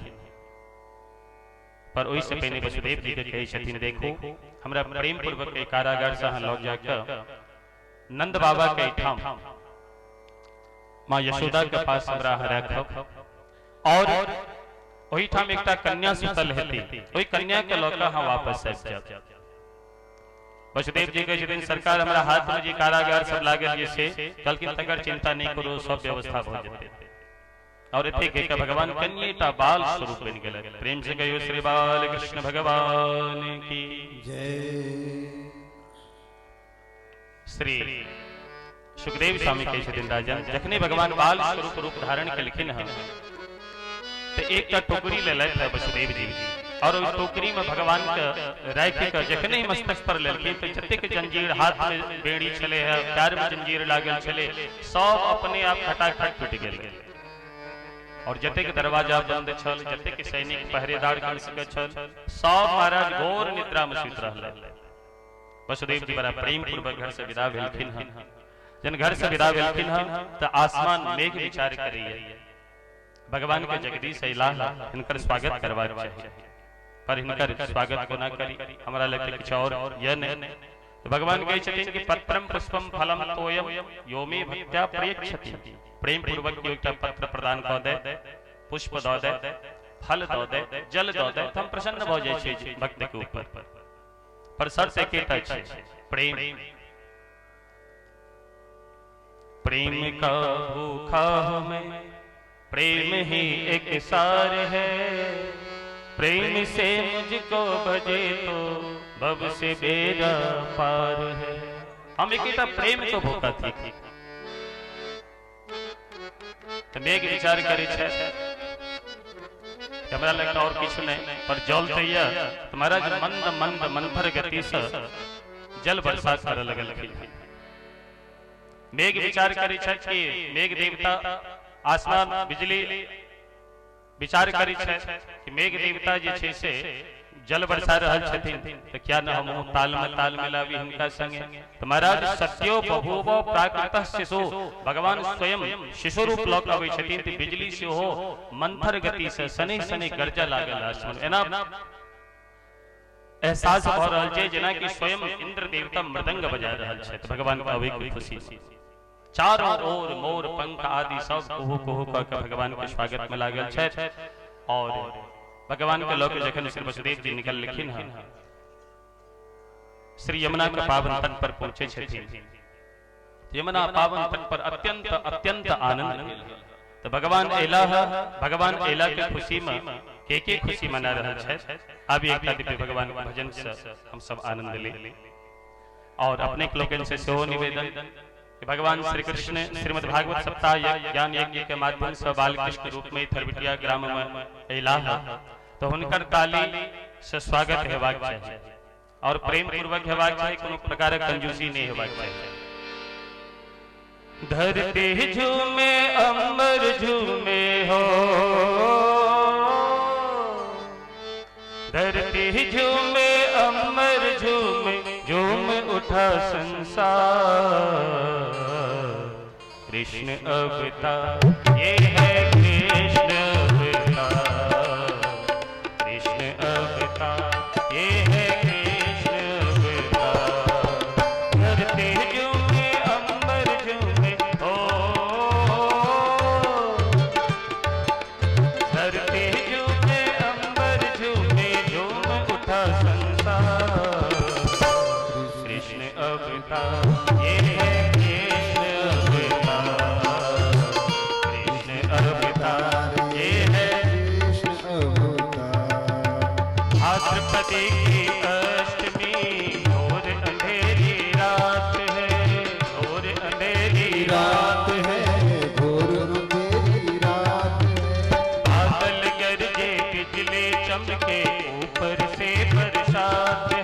पर ओहिसँ पहिने वसुदेव जी के कहै छथिन देखू हमरा प्रेम पूर्वक के कारागार से अहाँ लऽ जाकऽ नंद बाबा के एहिठाम माँ यशोदा के पास हमरा अहाँ राखब और ओहिठाम एकटा कन्या सुतल हेती, ओहि कन्या के लऽ कऽ अहाँ वापस आबि जायब। वसुदेव जी कहै छथिन सरकार हमरा हाथ में जे कारागार सब लागल जे से, कहलखिन तकर चिंता नहीं करू, सब व्यवस्था भऽ जेतै। और एते कहि कऽ भगवान कनिएटा बाल स्वरूप बनि गेलथि। प्रेम से कहियो श्री बाल कृष्ण भगवान की जय। श्री सुखदेव स्वामी कहै छथिन राजन जखने भगवान बाल स्वरूप रूप धारण केलखिन हन तऽ एकटा टोकरी लेलथि है वसुदेव जी और ओहि टोकरी में भगवान के राखि कऽ जखने ही मस्तक पर लेलखिन तऽ जतेक जंजीर हाथ में बेड़ी छलै है, पैर में जंजीर लागल छलै, सब अपने आप खटाखट टूटि गेल। और जतेक दरवाजा बंद छल, जतेक सैनिक पहरेदार कंस के छल, सब महाराज घोर निद्रा में सुति रहलै। वसुदेव जी बड़ा प्रेम पूर्वक घर से विदा भेलखिन हन। जन घर से विदा भेलखिन हन तऽ आसमान मेघ विचार करैया भगवान के जगदीश अयलाह, हिनकर स्वागत करबाक चाही, पर हिनकर स्वागत कोना करी, हमरा लग तऽ किछु और यह नहि। तऽ भगवान कहै छथिन कि पत्रम पुष्पम फलम तोयम यो मे भक्त्या प्रयच्छति। प्रेम पूर्वक केओ एकटा पत्र प्रदान कऽ दे, पुष्प दऽ दे, फल दऽ दे, जल दऽ दे, तऽ हम प्रसन्न भऽ जाइ छियै भक्त के ऊपर। पर शर्त एकेटा छै, प्रेम। प्रेम का भूखा हूं मैं, प्रेम ही एक सार है, प्रेम से मुझको भजे तो भव से बेड़ा पार है। हम एक प्रेम को भूखा थी। तो मेघ विचार करे छे हमरा लगता और किछु नहीं, पर जल तो यह तो महाराज मंद मंद मंथर गति से जल बरसा करे लगलखिन। मेघ विचार करे छे कि मेघ देवता आसमान बिजली विचार करे छे कि मेघ देवता जे छे से जल बरसा रहल छथिन, तो क्या न हम ताल में ताल मिलावी हिनका संगे। तो महाराज सत्यो बभूव प्राकृत शिशु, भगवान स्वयं शिशु रूप लऽ के अबै छथिन, तो बिजली सेहो मंथर गति से शनै शनै गरजऽ लागल आसमान। एना एहसास भऽ रहल छै जेना कि स्वयं इंद्र देवता मृदंग बजा रहल छथि भगवान के अबै के खुशी। चारों ओर मोर पंख आदि सब कुहू कुहू कऽ के भगवान के स्वागत में लागल छथि। और भगवान के लऽ के जखन श्री वसुदेव जी निकललखिन हँ, श्री यमुना के पावन तट पर पहुंचे छथिन। यमुना पावन तट पर अत्यंत अत्यंत आनंद भेल। तो भगवान एला, भगवान एला के खुशी में के खुशी मना रहल छथि। आब एकटा दिव्य भगवान के भजन से हम सब आनंद ले। और अपने लोकनि से सेहो निवेदन कि भगवान श्री कृष्ण श्रीमद् भागवत सप्ताह यज्ञ ज्ञान यज्ञ के माध्यम से बालकृष्ण रूप में थरबिटिया ग्राम में अयलाह, तो हुनकर ताली से स्वागत हेबाक चाही और प्रेम पूर्वक हेबाक चाही, कोनो प्रकारक कंजूसी नहीं हेबाक चाही। धरती झूमे अंबर झूमे हो, धरती झूमे अंबर झूमे, झूम उठा संसार। कृष्ण अवतार ये है कृष्ण अवतार, कृष्ण अवतार ये है कृष्ण अवतार। धरती झूमे अंबर झूमे हो, धरती झूमे अंबर झूमे, झूम उठा संसार। कृष्ण अवतार ये है कृष्ण अवतार, कृष्ण अवतार ये है कृष्ण अवतार। भाद्रपदी की अष्टमी घोर अंधेरी रात है, घोर अंधेरी रात है, घोर अंधेरी रात है। बादल गरजे बिजली चमके ऊपर से बरसात है।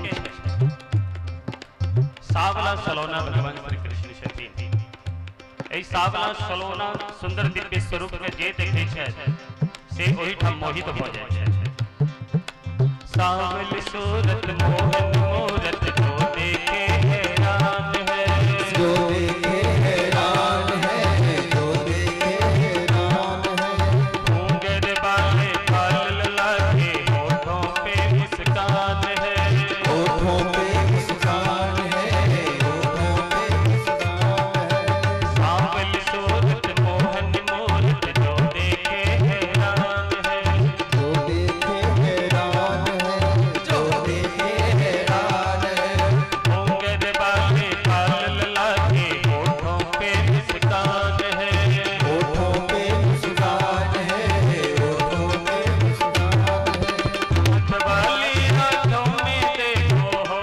केहन छै। सावला सलोना भगवान श्री कृष्ण छथिन। एहि सावला सलोना सुंदर दिव्य स्वरूप के जे देखै छै से ओहिठाम मोहित भऽ जाइ छै। सावल सूरत मोहन मूरत जो देखे हैरान है, जो देखे हैरान है, जो देखे हैरान है। घूंघर वाले बाल लला के होठों पे मुस्कान है, होठों पे मुस्कान है, होठों पे मुस्कान है। सावल सूरत मोहन मूरत जो देखे हैरान है, जो देखे हैरान है, जो देखे हैरान है। घूंघर वाले बाल लला के होठों पे मुस्कान है, होठों पे मुस्कान है, होठों पे मुस्कान है। मतवाली आंखों में देखो हो,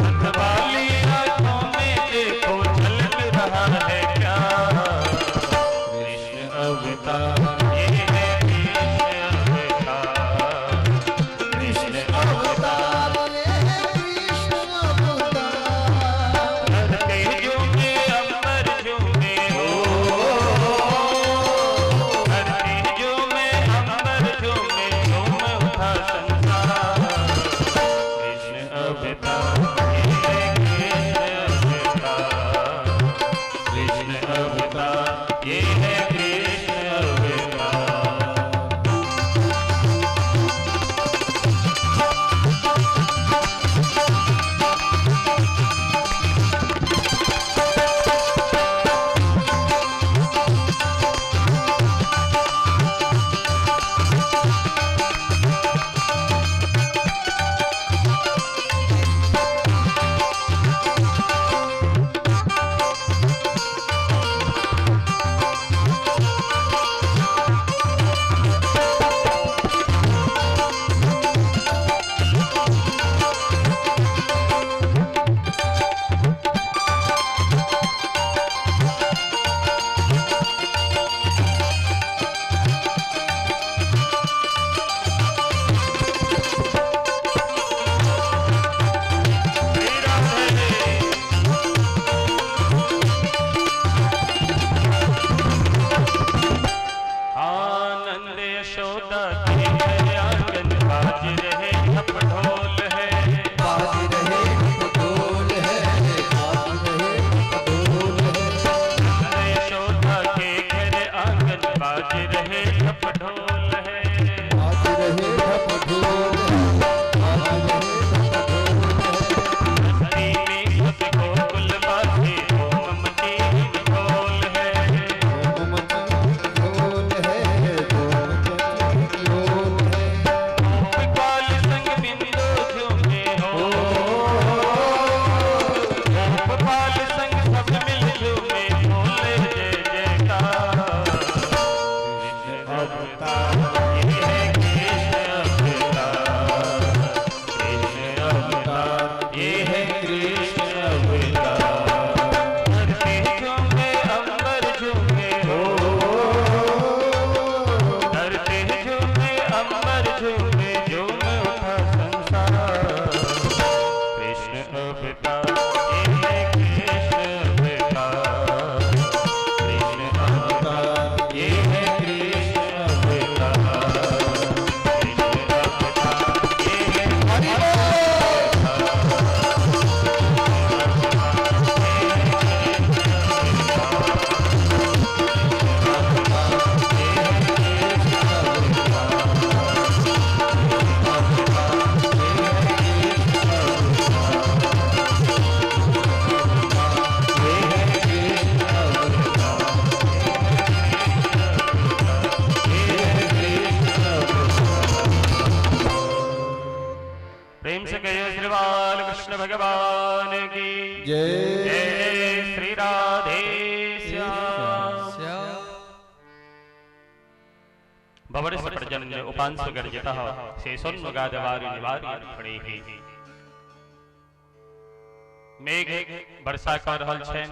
मतवाली आंखों में देखो झलक रहा है प्यार। कृष्ण अवतार ये है कृष्ण अवतार, कृष्ण अवतार ये है कृष्ण अवतार। धरती झूमे अंबर झूमे हो, धरती झूमे अंबर झूमे झूम उठा संसार। कृष्ण अवतार ये है कृष्ण अवतार, कृष्ण अवतार ये है कृष्ण अवतार। श्री राधे। आनंद यशोदा के है आंगन बाज रहे ठप ढोल है, बाज रहे ढोल है, बाज रहे ढोल है। नंद यशोदा के घर आंगन बाज रहे ठप ढोल है, बाज रहे ढप ढोल है, बाज रहे ढप ढोल है। मस्ती में सब गोकुल बाजे धूम मची ढोल है। धूम मची ढोल है, धूम मची ढोल है। गोपाल संग बिंदु झूमे हो, गोपाल संग सब मिल झूमे बोले जय जयकार। कृष्ण अवतार ये है कृष्ण अवतार, कृष्ण अवतार ये है कृष्ण अवतार। धरती झूमे अंबर झूमे हो, धरती झूमे अंबर झूमे झूम उठा संसार। कृष्ण अवतार ये है कृष्ण अवतार, कृष्ण अवतार ये है कृष्ण अवतार, कृष्ण अवतार ये है हरि बोल। प्रेम से कहिए श्री बाल कृष्ण भगवान की जय। जय श्री राधे श्याम। भवरस प्रजन्य उपांशु गर्जितः शेषोन्मगादवारि निवार्य फणिः। मेघ वर्षा कर रहल छै।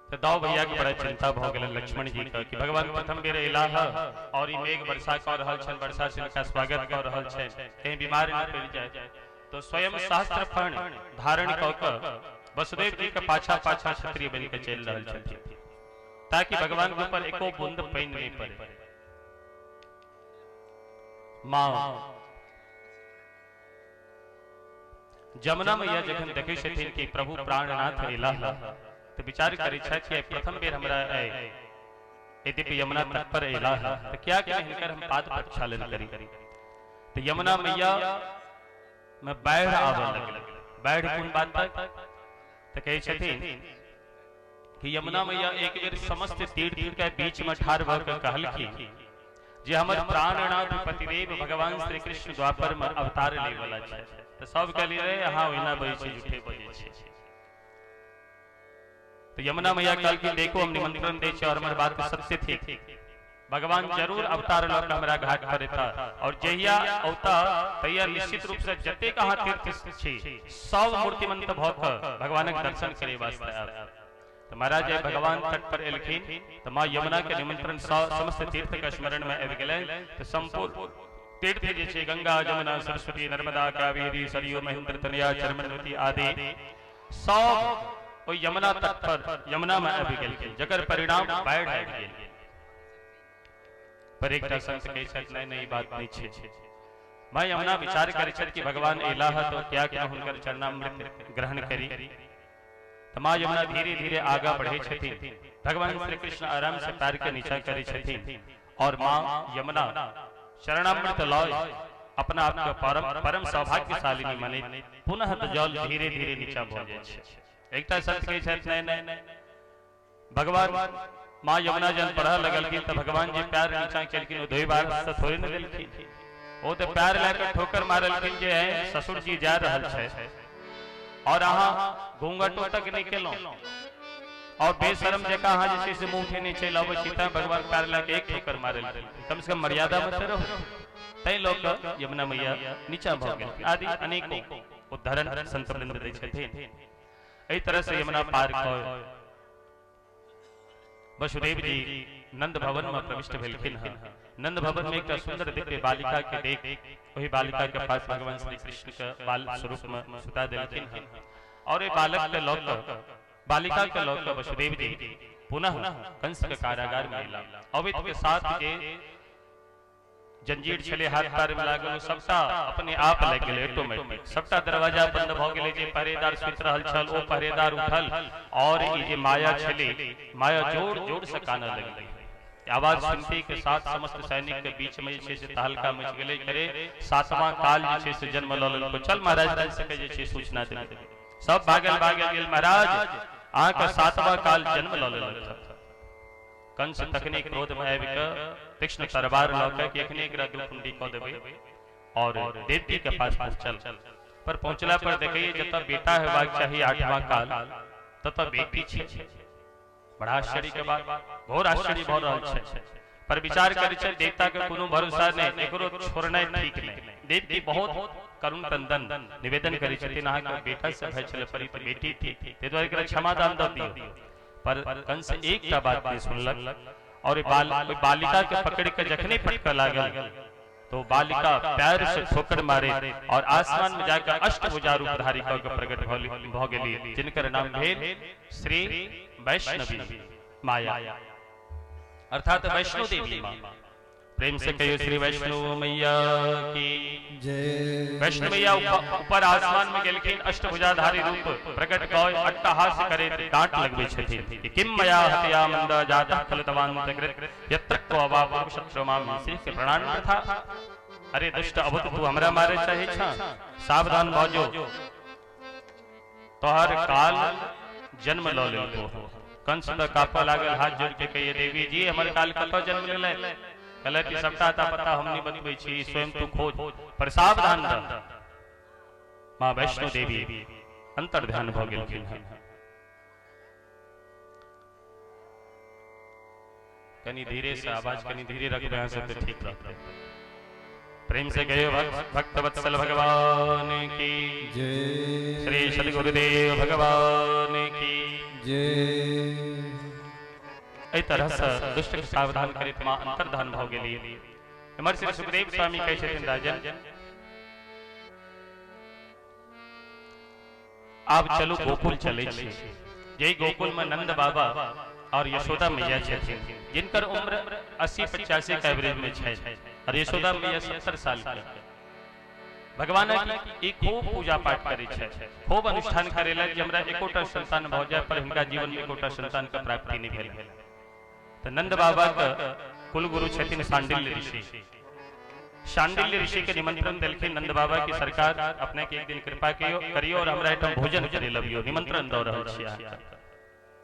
तऽ दाऊ भैया के बड़ा चिंता भऽ गेलनि लक्ष्मण जी के कि भगवान प्रथम बेर अयलाह और ई मेघ वर्षा कऽ रहल छनि, वर्षा से हिनका स्वागत कऽ रहल छनि, कहीं बीमार न पड़ि जाय। तो स्वयं शास्त्र फण धारण कऽ कऽ वसुदेव जी के पाछा पाछा क्षत्रिय बनि कऽ चलि रहल छथिन ताकि भगवान के ऊपर एको बूंद पानि नहि पड़े। माँ जमुना मैया जखन देखै छथिन कि प्रभु प्राणनाथ अयलाह तऽ विचार करै छथि कि प्रथम बेर हमरा यद्यपि यमुना तट पर अयलाह तऽ किया कि हिनकर हम पाद प्रक्षालन करी। तऽ यमुना मैया में बाढ़ि आबऽ लगल। बाढ़ि कोन बात तक तऽ कहै छथिन कि यमुना मैया एक बेर समस्त तीर्थ के बीच में ठाढ़ भऽ के कहलखिन जे हमर प्राणनाथ पतिदेव भगवान श्री कृष्ण द्वापर में अवतार ले वाला छै। तऽ सब कहली रे अहाँ ओहिना बजै छी, झूठे बजै छी। तऽ यमुना मैया कहलखिन देखो हम निमंत्रण दै छी और हमर बात सत्य थिक, भगवान जरूर अवतार लऽ कऽ हमरा घाट पर एता और जहिया औता तहिया निश्चित रूप से जतेक अहाँ तीर्थ छी सब मूर्तिमंत भऽ कऽ भगवानक दर्शन करे वास्ते आयब। तऽ महाराज जब भगवान तट पर एलखिन तऽ माँ यमुना के निमंत्रण समस्त तीर्थ के स्मरण में आबि गेलनि। तऽ संपूर्ण तीर्थ जे छै गंगा जमुना सरस्वती नर्मदा कावेरी सरयू महेंद्र तनया चर्मण्वती आदि सब ओहि यमुना तट पर यमुना में आबि गेलखिन, जकर परिणाम बाढ़ि आबि गेल। पर एकटा संत कहै छथि नहि नहि ई बात नहि छै। माँ यमुना विचार करै छथि कि भगवान एलाह तऽ किया कि हुनकर चरणामृत ग्रहण करी। तऽ माँ यमुना धीरे धीरे आगा बढ़ै छथिन, भगवान श्री कृष्ण आराम से पैर के नीचा करै छथिन और माँ यमुना चरणामृत लय अपना आप के परम परम सौभाग्यशालिनी मानै पुनः तऽ जल धीरे धीरे नीचा भऽ जाइ छै। एकटा संत कहै छथि नहि नहि भगवान माँ यमुना जन पढ़ऽ लगलखिन तऽ भगवान जे पैर नीचा केलखिन ओ धोई बार से थोड़े ने देलखिन, ओ तऽ पैर लए कऽ ठोकर मारलखिन जे ससुर जी जा रहल छै और अहाँ घूंघटो तक नहि केलहुँ और बेशरम जकाँ अहाँ जे छै से मुँह उठेने चलि अबै छी, तैं भगवान पैर लए कऽ एक ठोकर मारलखिन, कम से कम मर्यादा मे तऽ रहू। तैं लऽ कऽ यमुना मैया नीचा भऽ गेल आदि अनेको उदाहरण संत वृंद दै छथिन। एहि तरह से यमुना पार कऽ वसुदेव जी नंद भवन में प्रविष्ट भेलखिन हँ। नंद भवन में एकटा सुंदर दिव्य बालिका के देख ओहि बालिका के पास भगवान श्री कृष्ण के बाल स्वरूप में सुता देलखिन हँ और ओहि बालक के लऽ कऽ बालिका के लऽ कऽ वसुदेव जी पुनः कंस के कारागार में अयला। अवैध के साथ जे जंजीर छलै हाथ पैर में लागल ओ सबटा अपने आप लागि गेलै ऑटोमेटिक, सबटा दरवाजा बंद भऽ गेलै। जे पहरेदार सुति रहल छल ओ पहरेदार उठल और ई जे माया छलै माया जोर जोर से कानऽ लगलै। आवाज सुनते के साथ समस्त सैनिक के बीच में जे छै से तहलका मचि गेलै। करे सातवां काल जे छै से जन्म लऽ लेलको, चल महाराज कंस के जे छै सूचना देबै। सब भागल भागल गेल, महाराज अहाँके सातवां काल जन्म लऽ लेलक। कंस तखने क्रोध में आबि कऽ तीक्ष्ण तरवार लऽ कऽ कि एखने एकरा दू कुंडी कऽ देबै और देवकी के पास पहुंचल। पर पहुंचला पर देखैए जतऽ बेटा हेबाक चाही आठवां काल ततऽ बेटी छै। बड़ा आश्चर्य के बात, घोर आश्चर्य भऽ रहल छै। पर विचार करै छै देवता के कोनो भरोसा नहि, एकरो छोड़नाइ ठीक नहि। देवकी बहुत करुण कंदन निवेदन करै छथिन अहाँके बेटा से भय छलै पर ई तऽ बेटी थी, ताहि दुआरे एकरा क्षमादान दऽ दियौ। पर कंस एकटा बात नहि सुनलक और ओहि बालिका के पकड़ के जखने पटकऽ लागल तो बालिका पैर से ठोकर मारे और आसमान में जाकर अष्टभुजा रूप धारी कऽ के प्रकट भऽ गेली, जिनकर नाम भेल श्री वैष्णवी माया अर्थात वैष्णो देवी माँ। प्रेम से कहियो श्री वैष्णो मैया की जय। वैष्णो मैया ऊपर आसमान में गेलखिन, अष्टभुजाधारी रूप प्रकट कऽ अट्टहास करे डांट लगबै छथिन कि किम मया हतया मंद जातः खलु तवान्तकृत यत्र क्व वा पुरुषत्र मां हिंसे के प्रणाम प्रथा। अरे दुष्ट अबुत तू हमरा मारे चाहे छा, सावधान भऽ जो, तोहर काल जन्म लऽ लेलको। कंस तऽ कापऽ लागल, हाथ जोड़ के कहिए देवी जी हमर काल कतऽ जन्म लेलै? कहलक कि सबटा अता पता हम नहि बतबै छी, स्वयं तू खोज, पर सावधान रह। माँ वैष्णो देवी अंतर ध्यान भऽ गेलखिन हन। कनी धीरे से आवाज कनी धीरे रखबै अहाँ सब तऽ ठीक रहतै। प्रेम से कहियो भक्त वत्सल भगवान की जय। श्री सदगुरुदेव भगवान की जय। एहि तरहसँ दुष्टके सावधान करैत माँ अंतर्धान भऽ गेली। एम्हर श्री सुखदेव स्वामी कहै छथिन, राजन आब चलू गोकुल चलै छी, जाहि गोकुल में नंद बाबा और यशोदा मैया छथिन, जिनकर उम्र 80-85 के एवरेज में छै और यशोदा मैया 70 साल के। भगवान ई खूब पूजा पाठ करै छै, खूब अनुष्ठान करेला जे हमरा एकोटा संतान भऽ जाय, पर हिनका जीवन में एकोटा संतान के प्राप्ति नहीं भेल। तऽ नंद बाबा के कुलगुरु छथिन शांडिल्य ऋषि। शांडिल्य ऋषि के निमंत्रण देलखिन नंद बाबा की सरकार अपने के एक दिन कृपा करियो और हमरा एहिठाम भोजन करे लबियो, निमंत्रण दऽ रहल छी अहाँके।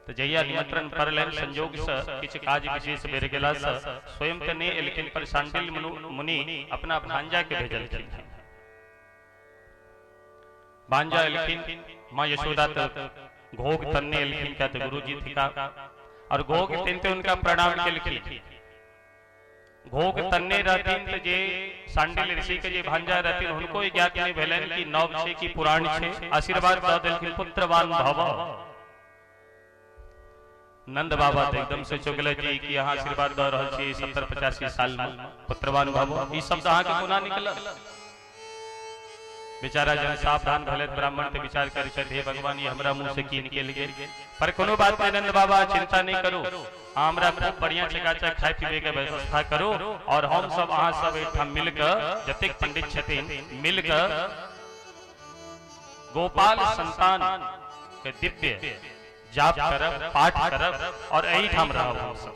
तऽ जहिया निमंत्रण पड़लनि, संयोग से किछु काज विशेष बेर गेला से स्वयं तऽ नहि एलखिन, पर शांडिल्य मुनि अपना भांजा के भेजलखिन। भांजा एलखिन, माँ यशोदा तऽ घोघ तन्ने एलखिन, क्या तऽ गुरुजी थिका, और घोघ तनते हुनका प्रणाम केलखिन। घोघ तन्ने रहथिन तऽ जे शांडिल्य ऋषि के जे भांजा रहथिन हुनको ई ज्ञात नहि भेलनि कि नव छै कि पुरान छै, आशीर्वाद दऽ देलखिन पुत्रवान भव। नंद बाबा तऽ एकदम से चौंकले जी कि अहाँ आशीर्वाद दऽ रहल छी 70-85 साल में पुत्रवान भव, ई शब्द अहाँके कोना निकलल? बेचारा जन सावधान भेलथि ब्राह्मण तऽ विचार करै छथि, हे भगवान ई हमरा मुँह से की निकलि गेल। पर कोनो बात नहि नंद बाबा, चिंता नहि करू, अहाँ हमरा खूब बढ़िया चकाचक खाय पीबे के व्यवस्था करू और हम सब अहाँ सब एहिठाम मिल कऽ जतेक पंडित छथिन मिल कऽ गोपाल संतान के दिव्य जाप करब, पाठ करब और एहिठाम रहब हम सब।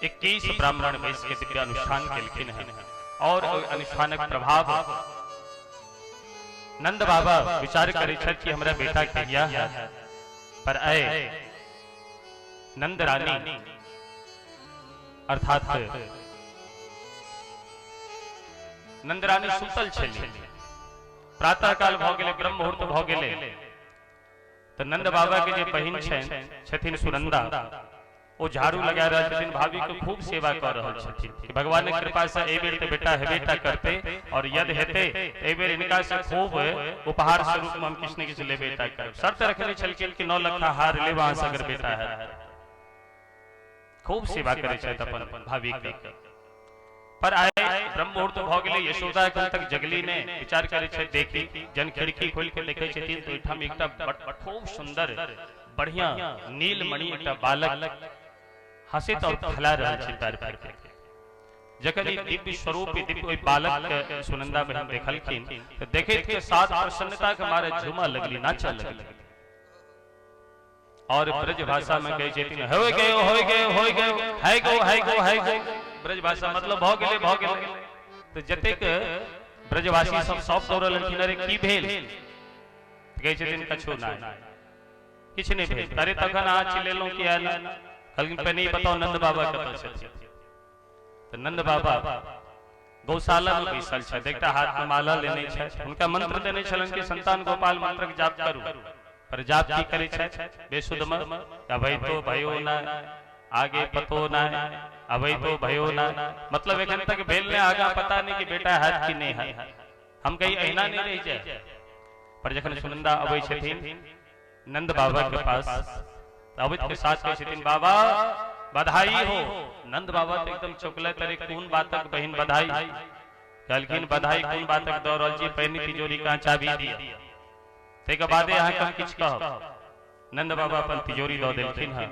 21 ब्राह्मण बैस के दिव्य अनुष्ठान केलखिन हैं और ओहि अनुष्ठानक प्रभाव नंद बाबा विचार करै छथि कि हमरा बेटा कहिया है, पर आए नंद रानी अर्थात नंद रानी सुतल छली। प्रातः काल भऽ गेलै, ब्रह्म मुहूर्त भऽ गेलै, तऽ नंद बाबा के जे बहिन छथिन सुनंदा, ओ झाड़ू लगा रहल छथिन, भाभी के खूब सेवा कऽ रहल छथिन कि भगवान के कृपा से एहि बेर तऽ बेटा हेबे टा करतै और यदि हेतै एहि बेर हिनका से खूब उपहार स्वरूप में हम किछु ने किछु लेबे टा करब। शर्त रखने छलखिन कि 9 लखा हार लेब अहाँ से अगर बेटा हैत। खूब सेवा करै छथि अपन भाभी के। पर आइ ब्रह्म मुहूर्त भऽ गेलै, यशोदा एखन तक जगली नहि, विचार करै छथि देखी, जहन खिड़की खोलि के देखै छथिन तऽ ओहिठाम एकटा बड़ खूब सुंदर बढ़िया नीलमणि एकटा बालक हँसैत और खेला रहल छै पैर पर के। जखन ई दिव्य स्वरूप दिव्य ओहि बालक के सुनंदा बहिन देखलखिन तऽ देखैत के साथ प्रसन्नता के मारे झूमऽ लगली, नाचऽ लगली और ब्रज भाषा में कहै छथिन हो गयो हो गयो हो गयो है गो है गो है गो। ब्रज भाषा मतलब भऽ गेलै भऽ गेलै। तऽ जतेक ब्रजवासी सब सब दौड़ल एलखिन, अरे की भेल? कहै छथिन कछु नहि, किछु नहि भेल। अरे तखन अहाँ चिल्लेलहुँ किया ने? कहलखिन पहिने ई बताउ नंद बाबा कतऽ छथिन? तऽ नंद बाबा गौशाला में बैसल छथि, एकटा हाथ में माला लेने छथि, हुनका मंत्र देने छलनि कि संतान गोपाल मंत्रक जाप करू, पर जाप की करै छथि बेसुध में, अभय तो भयो ना आगे पतो ना, अभय तो भयो ना, मतलब एखन तक भेल नहीं, आगा पता नहीं कि बेटा हैत कि नहीं हैत, हम कहीं अहिना नहीं रहि जाए। पर जखन सुनंदा अबै छथिन नंद बाबा के पास, अबैत के साथ कहै छथिन बाबा बधाई हो। नंद बाबा तो एकदम चौंकले, अरे कोन बातक बहिन बधाई? कहलखिन बधाई कोन बातक दऽ रहल छी, पहिने तिजोरी कहाँ चाबी दिअ, ताहिके बादे अहाँके हम किछु कहब। नंद बाबा अपन तिजोरी दऽ देलखिन हँ।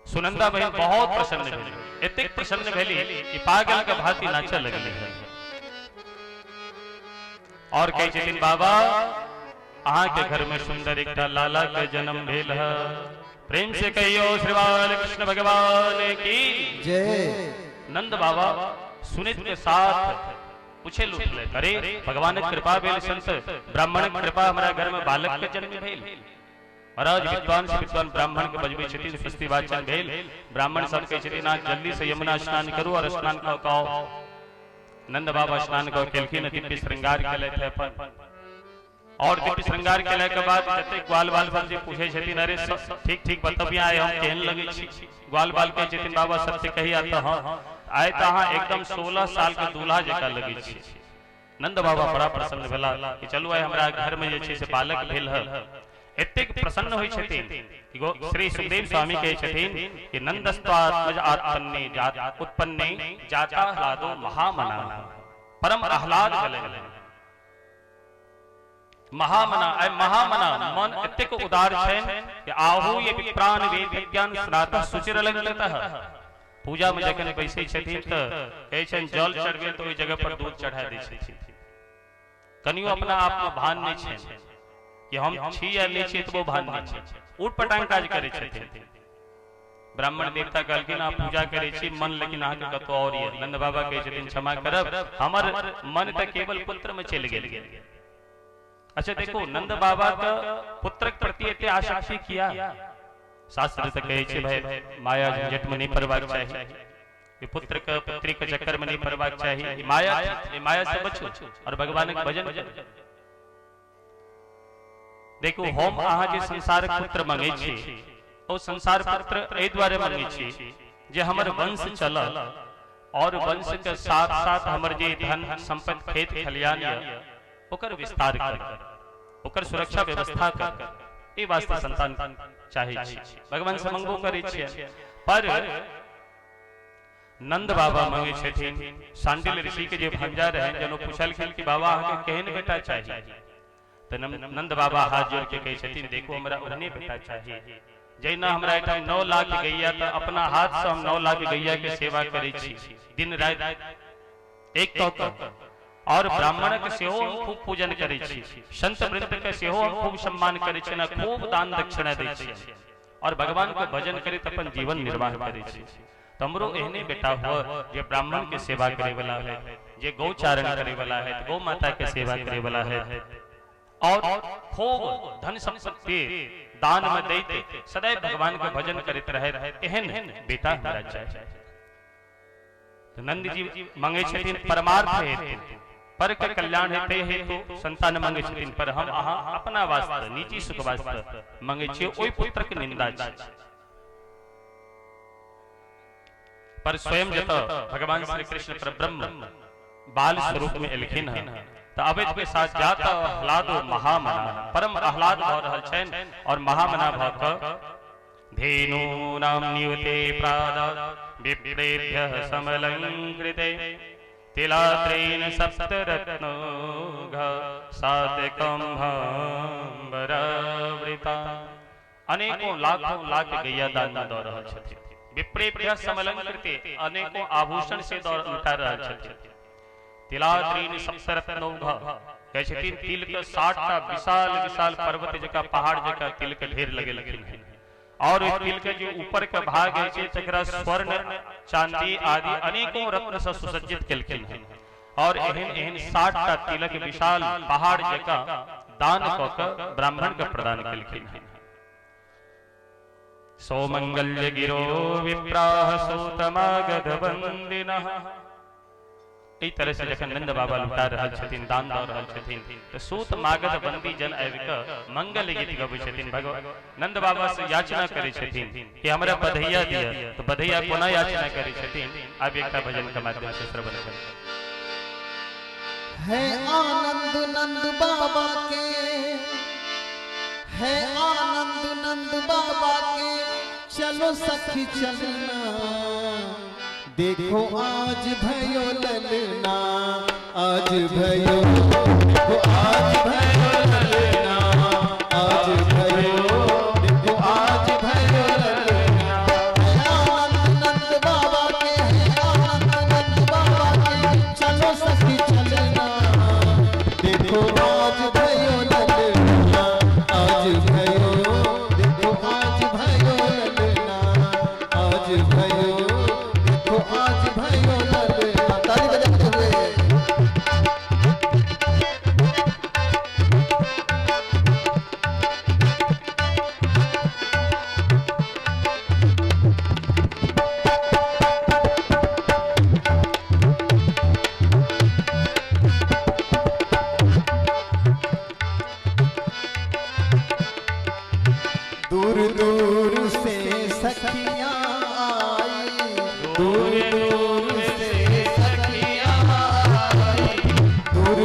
सुनंदा बहिन बहुत प्रसन्न भेली, एतेक प्रसन्न भेली कि पागल के भांति नाचऽ लगली और कहै छथिन बाबा अहाँ के घर में सुंदर एकटा लाला के जन्म भेल है। प्रेम से कहियो श्री बाल कृष्ण भगवान की जय। नंद बाबा सुनित के साथ पूछे उठले, अरे भगवान के कृपा भेल, संत ब्राह्मण के कृपा हमरा घर में बालक के जन्म भेल। महाराज विद्वान से विद्वान ब्राह्मण के बजबै छथिन, स्वस्ति वाचन भेल। ब्राह्मण सब कहै छथिन अहाँ जल्दी से यमुना स्नान करू और स्नान कऽ कऽ आउ। नंद बाबा स्नान कऽ केलखिन, दिव्य श्रृंगार केलथि अपन, और दिव्य श्रृंगार केला के बाद जतेक ग्वाल बाल सब जे पूछै छथिन, अरे ठीक ठीक बतबिया आइ हम केहन लगै छी? ग्वाल बाल कहै छथिन बाबा सत्य कही आ तऽ हँ, आइ तऽ अहाँ एकदम 16 साल के दूल्हा जकाँ लगै छी। नंद बाबा बड़ा प्रसन्न भेला कि चलू आइ हमरा घर में जे छै से बालक भेल है। एतेक प्रसन्न होइ छथिन कि श्री सुखदेव स्वामी कहै छथिन कि नंदस्त्वात्मज आत्मन्ने जात उत्पन्ने जाता आह्लादो महामना, परम आह्लाद भेलनि। महामना आइ महामना मन एतेक उदार छनि कि आहू ये विप्राण वेद विज्ञान स्नातः सुचिर अलंकृतः। पूजा में जखन बैसै छथिन तऽ कहै छनि जल चढ़बे तऽ ओहि जगह पर दूध चढ़ा दै छथिन। कनियो अपना आप में भान नहि छनि कि हम छी या नहि छी, एतबो भान नहि छै, ऊट पटांग काज करै छथिन। ब्राह्मण देवता कहलखिन अहाँ पूजा करै छी मन लेकिन अहाँके कतौ और यऽ। नंद बाबा कहै छथिन क्षमा करब, हमर मन तऽ केवल पुत्र में चलि गेल। अच्छा देखो नंद बाबा के पुत्रक प्रति एते आसक्ति किया? शास्त्र तऽ कहै छै भाई माया झंझट में नहीं पड़बाक चाही, ई पुत्र के पुत्री के चक्कर में नहीं पड़बाक चाही, ई माया, ई माया से बचू और भगवान के भजन करू। देखू हम अहाँ जे संसार पुत्र मंगे छी ओ संसार पुत्र एहि दुआरे मंगे छी जे हमर वंश चलल और वंश के साथ साथ हमर जे धन संपत्ति खेत खलियान यऽ ओकर विस्तार कर, ओकर सुरक्षा व्यवस्था कर, एहि वास्ते संतान चाहे छी, भगवान से मंगबो करै छियै। पर नंद बाबा मंगे छथिन सांडिल ऋषि के जे भांजा रहनि, जन ओ पुछलखिन कि बाबा अहाँके केहन बेटा चाही, तऽ नंद बाबा हाथ जोड़ के कहै छथिन देखू हमरा ओहने बेटा चाही जहिना हमरा एहिठाम 9 लाख गैया, तऽ अपना हाथ से हम 9 लाख गैया के सेवा करै छी दिन राति एक कऽ कऽ, और ब्राह्मण के सेहो हम खूब पूजन करै छी, संत वृंद के सेहो हम खूब सम्मान करै छी, खूब दान दक्षिणा दै छी और भगवान के भजन करैत अपन जीवन निर्वाह करै छी। तऽ हमरो एहने बेटा हुआ जे ब्राह्मण के सेवा करे वाला है, जे गौचारण करे वाला है, गौ माता के सेवा करे वाला है और खूब धन संपत्ति दान में दैत सदैव भगवान के भजन करैत रहे, एहन बेटा हमरा चाही। तो नंद जी मंगे छथिन परमार्थ हेतु, पर के कल्याण हेतु हेतु संतान मंगे छथिन, पर हम अहाँ अपना वास्ते निजी सुख वास्ते मंगे छियै, ओहि पुत्र के निंदा छी। पर स्वयं जतऽ भगवान श्री कृष्ण परब्रह्म बाल स्वरूप में एलखिन हन तऽ अबैत के साथ जात आह्लादो महामना, परम आह्लाद भऽ रहल छनि और महामना भऽ कऽ धेनूनां नियुते प्राद विप्रेभ्यः समलंकृते तिलात्रेण सप्तरत्नोघ सातकम्भाम्बरावृता। अनेकों लाखों लाख गैया दान में दऽ रहल छथिन, विप्रेभ्यः समलंकृते अनेकों आभूषण से दऽ लुटा रहल छथिन। तिलात्रेण सप्तरत्नोघ कहै छथिन तिल के 60टा विशाल विशाल पर्वत जकाँ पहाड़ जकाँ तिल के ढेर लगेलखिन हन और ओहि तिल के जे ऊपर के भाग होइ छै तकरा स्वर्ण चांदी आदि अनेकों रत्न से सुसज्जित केलखिन हन और एहन एहन 60टा तिलक विशाल पहाड़ जकाँ दान कऽ कऽ ब्राह्मण के प्रदान केलखिन हन। सौमंगल्य गिरो विप्राह सूतमागध वंदिनः। एहि तरह से जखन नंद बाबा लुटा रहल छथिन, दान दऽ रहल छथिन, तऽ सूत मागध बंदी जन आबि कऽ मंगल गीत गबै छथिन। भगवान नंद बाबा से याचना करै छथिन कि हमरा बधैया दिअ, तऽ बधैया कोना याचना करै छथिन, आब एकटा भजन के माध्यम से श्रवण करू। है आनंद नंद बाबा के, है आनंद नंद बाबा के, चलो सखी चलना, देखो आज भयो ललना, आज भयो, देखो आज भयो ललना, आज भयो, देखो आज भयो ललना। है आनंद नंद बाबा के, है आनंद नंद बाबा के, चलो सखी चलना, देखो आज भयो ललना, आज भयो, देखो आज भयो ललना, आज भयो, देखो आज भयो ललना। ताली बजाते हुए। दूर दूर से सखियां आई, दूर दूर से सखियां आई, दूर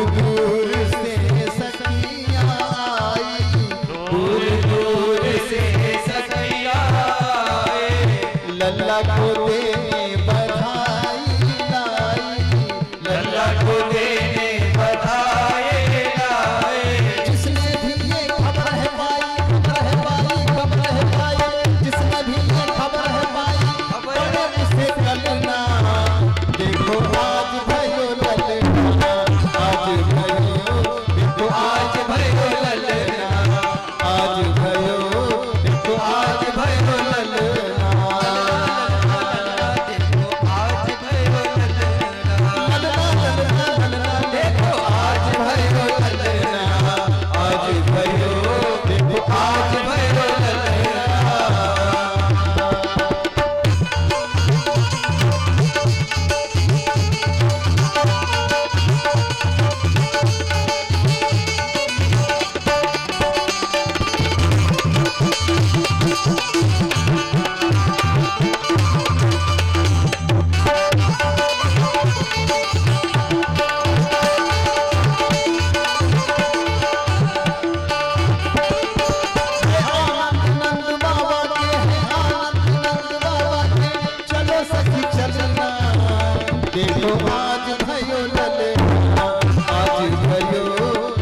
देखो आज भयो ललना, आज भयो,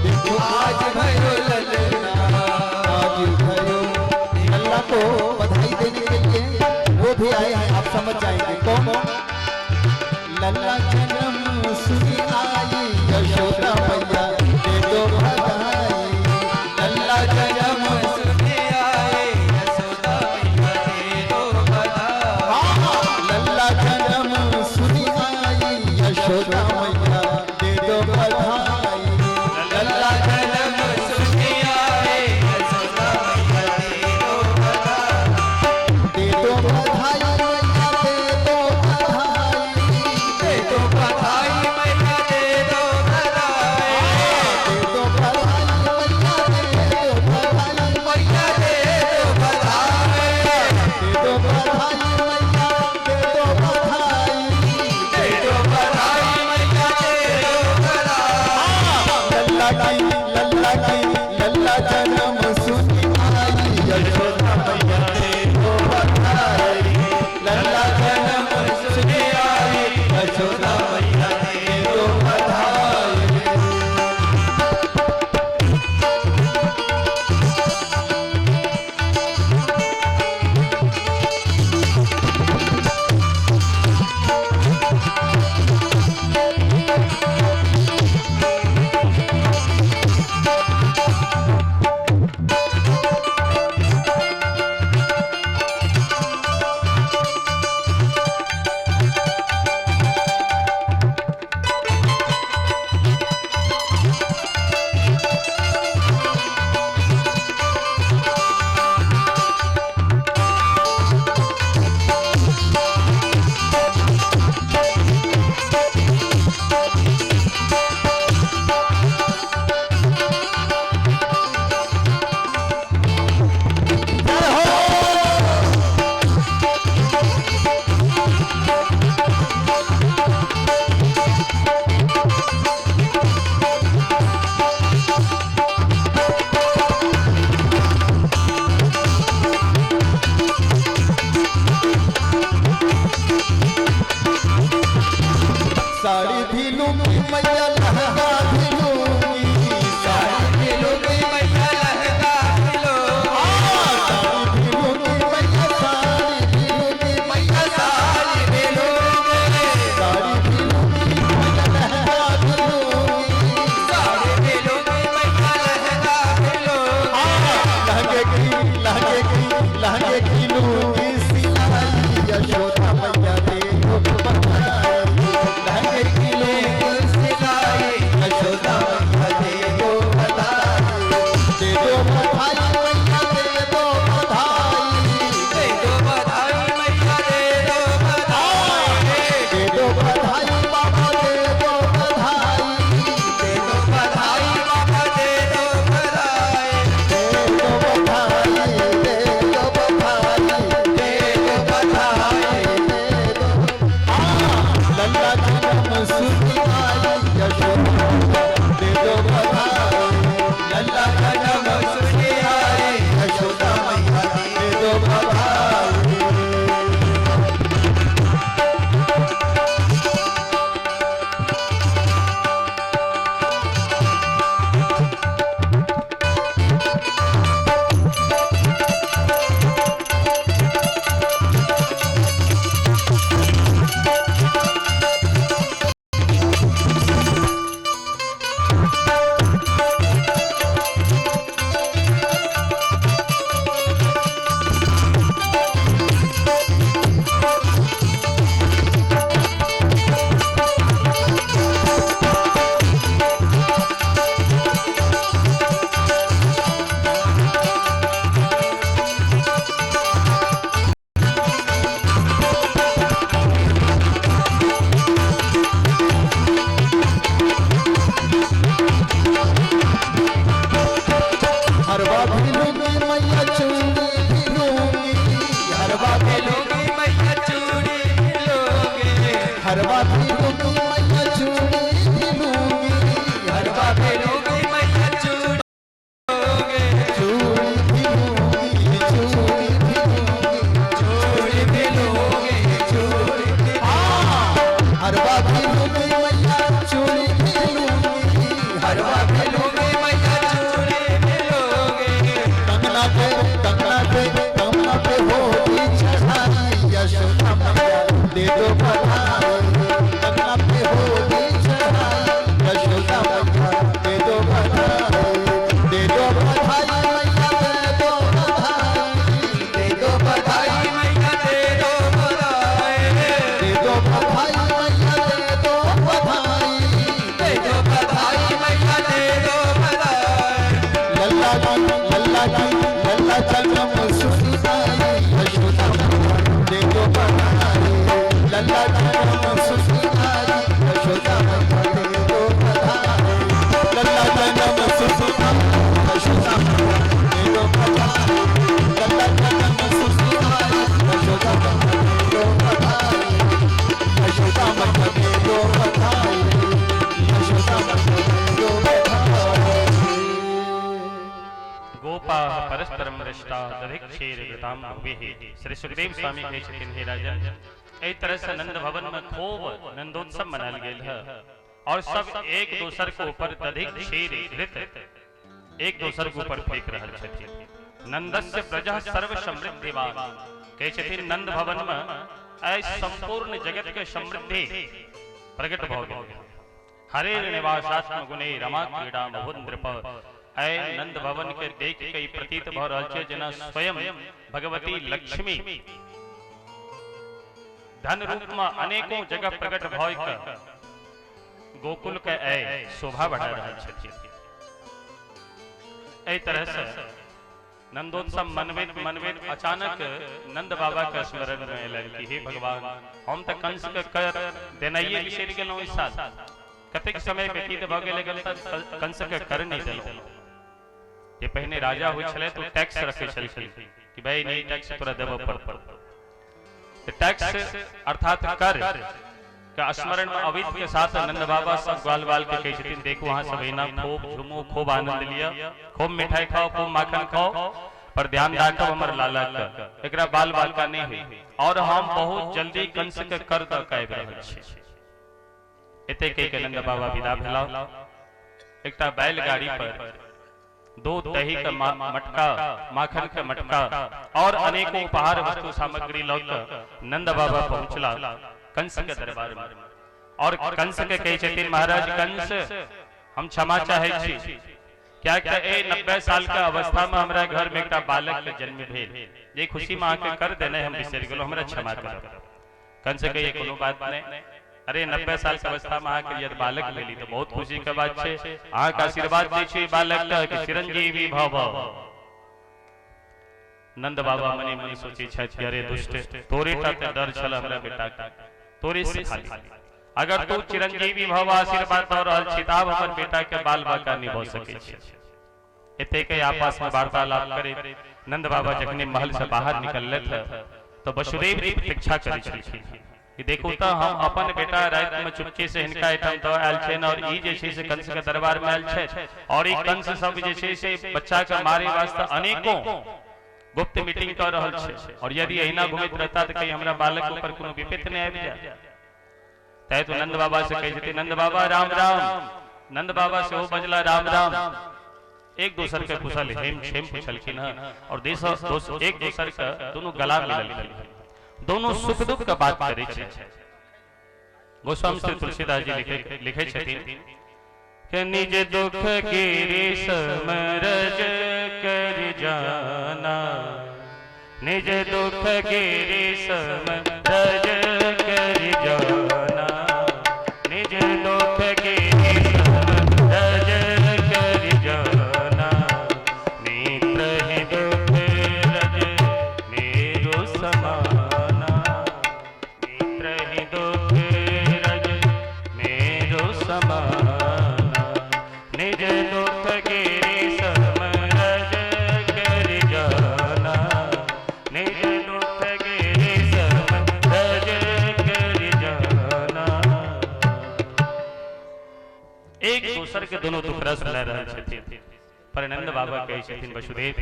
देखो आज भयो ललना, आज भयो। अल्लाह को बधाई देने के लिए वो भी आए हैं, आप समझ जाएंगे कौन। लल्ला जन्म सुनी आई यशोदा मैया दे दो बधाई। लल्ला जन्म सुनी आई यशोदा मैया दे दो बधाई। लल्ला जन्म सुनी आई यशोदा मैया दे दो बधाई। लल्ला जन्म सुनी आई यशोदा मैया दे दो बधाई। दे दो बधाई मैया दे दो बधाई। दे दो बधाई मैया दे दो बधाई। दे दो बधाई मैया दे दो बधाई। मैया दे दो बधाई। दे दो बधाई मैया दे दो बधाई। दे दो बधाई मैया दे दो बधाई। लल्ला की लल्ला की लल्ला जन्म सुनी आई यशोदा मैया दे दो बधाई। लल्ला जन्म सुनी आई यशोदा मैया दे दो बधाई। जय हो। साड़ी भी लूंगी मैया लहंगा भी लूंगी। साड़ी भी लूंगी मैया लहंगा भी लूंगी। साड़ी भी लूंगी मैया, साड़ी भी लूंगी मैया साड़ी भी लूंगी। साड़ी भी लूंगी मैया लहंगा भी लूंगी। साड़ी भी लूंगी मैया लहंगा भी लूंगी। लहंगे की लहंगे की लहंगे की लूंगी सिलाई यशोदा मैया दे दो बधाई। लहंगे की लूंगी सिलाई यशोदा मैया दे दो बधाई। दे दो बधाई मैया दे दो बधाई। दे दो बधाई मैया दे दो बधाई। दे दो बधाई बाबा दे दो बधाई। दे दो बधाई बाबा दे दो बधाई। दे दो बधाई दे दो बधाई दे दो बधाई। दे दो। लल्ला जन्म सुनी आई यशोदा दे दो बधाई। लल्ला जन्म सुनी आई यशोदा मैया दे दो बधाई। हरवा भी लूंगी मैया चूड़ी भी लूंगी। हरवा भी लूंगी मैया चूड़ी भी लूंगी। हरवा भी लूंगी मैया चूड़ी भी लूंगी। हरवा भी लूंगी मैया चूड़ी लूंगी। चूड़ी भी लूंगी चूड़ी भी लूंगी चूड़ी भी लूंगी चूड़ी भी। हरवा हरवा भी लूंगी मैया चूड़ी भी लूंगी, हरवा भी लूंगी मैया चूड़ी भी लूंगी। कंगना पे कंगना पे कंगना पे होगी चढ़ाई यशोदा मैया दे दो बधाई, कंगना पे होगी चढ़ाई यशोदा मैया दे दो बधाई, दे दो बधाई मैया दे दो बधाई, दे दो बधाई मैया दे दो बधाई, दे दो बधाई मैया दे दो बधाई, दे दो बधाई मैया दे दो बधाई। लल्ला की लल्ला की लल्ला जन्म सुखदाई यशोदा मैया दे दो बधाई, लल्ला जन्म सुखदाई यशोदा मैया दे दो बधाई, लल्ला जन्म सुखदाई यशोदा मैया दे दो बधाई, लल्ला जन्म सुखदाई यशोदा मैया दे दो बधाई, यशोदा मैया दे दो बधाई, यशोदा मैया दे दो बधाई। गोपा परस्परम दृष्टा दधिक्षीर घृताम भुविः। श्री सुखदेव स्वामी कहै छथिन, हे राजन, एहि तरह से नंद भवन में खूब नंदोत्सव मनायल गेल है और सब एक दोसर के ऊपर दधिक क्षीर घृत एक दोसर के ऊपर फेंक रहल छथिन। नंदस्य प्रजा सर्व समृद्धिवान। कहै छथिन नंद भवन में एहि संपूर्ण जगत के समृद्धि प्रकट भऽ गेल। हरे निवासात्म गुणे रमा क्रीड़ा महुन्द्रप। ऐ नंद भवन के देख के ई प्रतीत भऽ रहल छै जेना स्वयं भगवती लक्ष्मी धन रूप में अनेकों जगह प्रकट भऽ के गोकुल के ऐ शोभा बढ़ा रहल छथिन। एहि तरह से नंदोत्सव मनबैत मनबैत अचानक नंद बाबा के स्मरण में एलनि कि हे भगवान, हम तऽ कंस के कर देनाइए बिसरि गेलहुँ। इस साल कतेक समय व्यतीत भऽ गेलै, कंस के कर नहि देलहुँ। जे पहिने राजा होइ छलै तऽ टैक्स रखै छलखिन कि भाई नहीं टैक्स तोरा देबऽ पड़तौ। टैक्स अर्थात कर के स्मरण में अवैध के साथ नंद बाबा सब ग्वाल बाल के कहै छथिन, देखू अहाँ सब एना खूब झूमू, खूब आनंद लिअ, खूब मिठाई खाओ, खूब माखन खाओ, पर ध्यान राखब हमर लाला के एकरा बाल बालका नहीं हुई और हम बहुत जल्दी कंस के कर दऽ के आबि रहल छी। एते कहि के नंद बाबा विदा भेला। एकटा बैलगाड़ी पर दूध दही के मटका, माखन के मटका और अनेकों उपहार वस्तु सामग्री लऽ के नंद बाबा पहुंचला कंस के दरबार में और कंस के कहै छथिन, महाराज कंस, हम क्षमा चाहै छी, कियाकि ए 90 साल के अवस्था में हमरा घर में एकटा बालक के जन्म भेल, जे खुशी में अहाँके कर देने हम बिसरि गेलहुँ, हमरा क्षमा करब। कंस कहिए कोनो बात नहीं, अरे 90 साल के अवस्था में अहाँके यदि बालक भेली तऽ बहुत खुशी के बात छै, अहाँके आशीर्वाद दै छी बालक के कि चिरंजीवी भव। नंद बाबा मने मन सोचै छथि, अरे दुष्ट, तोरे टा तऽ डर छल हमरा बेटा के, तोरे से खाली अगर तू चिरंजीवी भव आशीर्वाद दऽ रहल छी तऽ आब हमर बेटा के बाल बाका नहि भऽ सकै छै। एते के आपस में वार्तालाप करे नंद बाबा जखने महल से बाहर निकललथि तऽ वसुदेव जी प्रतीक्षा करै छलखिन कि देखू तऽ हम अपन बेटा राति में चुपके से हिनका एहिठाम दऽ आयल छनि और ई जे छै से कंस के दरबार में आयल छथि और ई कंस सब जे छै से बच्चा के मारे वास्ते अनेकों गुप्त मीटिंग कऽ रहल छै और यदि एहिना घुमैत रहता तऽ कहीं हमरा बालक ऊपर कोनो विपत्ति नहि आबि जाय। तै तो नंद बाबा से कहै छथिन, नंद बाबा राम राम। नंद बाबा सेहो बजला राम राम। एक दोसर के कुशल हेम क्षेम पुछलखिन हँ और एक दोसर के दोनों गला मिललखिन, दोनों सुख दुख के बात करै छै। गोस्वामी श्री तुलसीदास जी लिखे छथिन कि निज दुख गिरि समरज कर जाना, निज दुख गिरि समरज कर जाना, निज दुख गिरि समरज कर जाना, नेत्र ही दुख रज मेरो समाना, नेत्र ही दुख रज मेरो समाना, निज दुख गिरि समरज कर जाना, निज दुख गिरि समरज कर जाना। एक दोसर के दोनों दुख रस सुना रहल छथिन। पर नंद बाबा कहै छथिन, वसुदेव,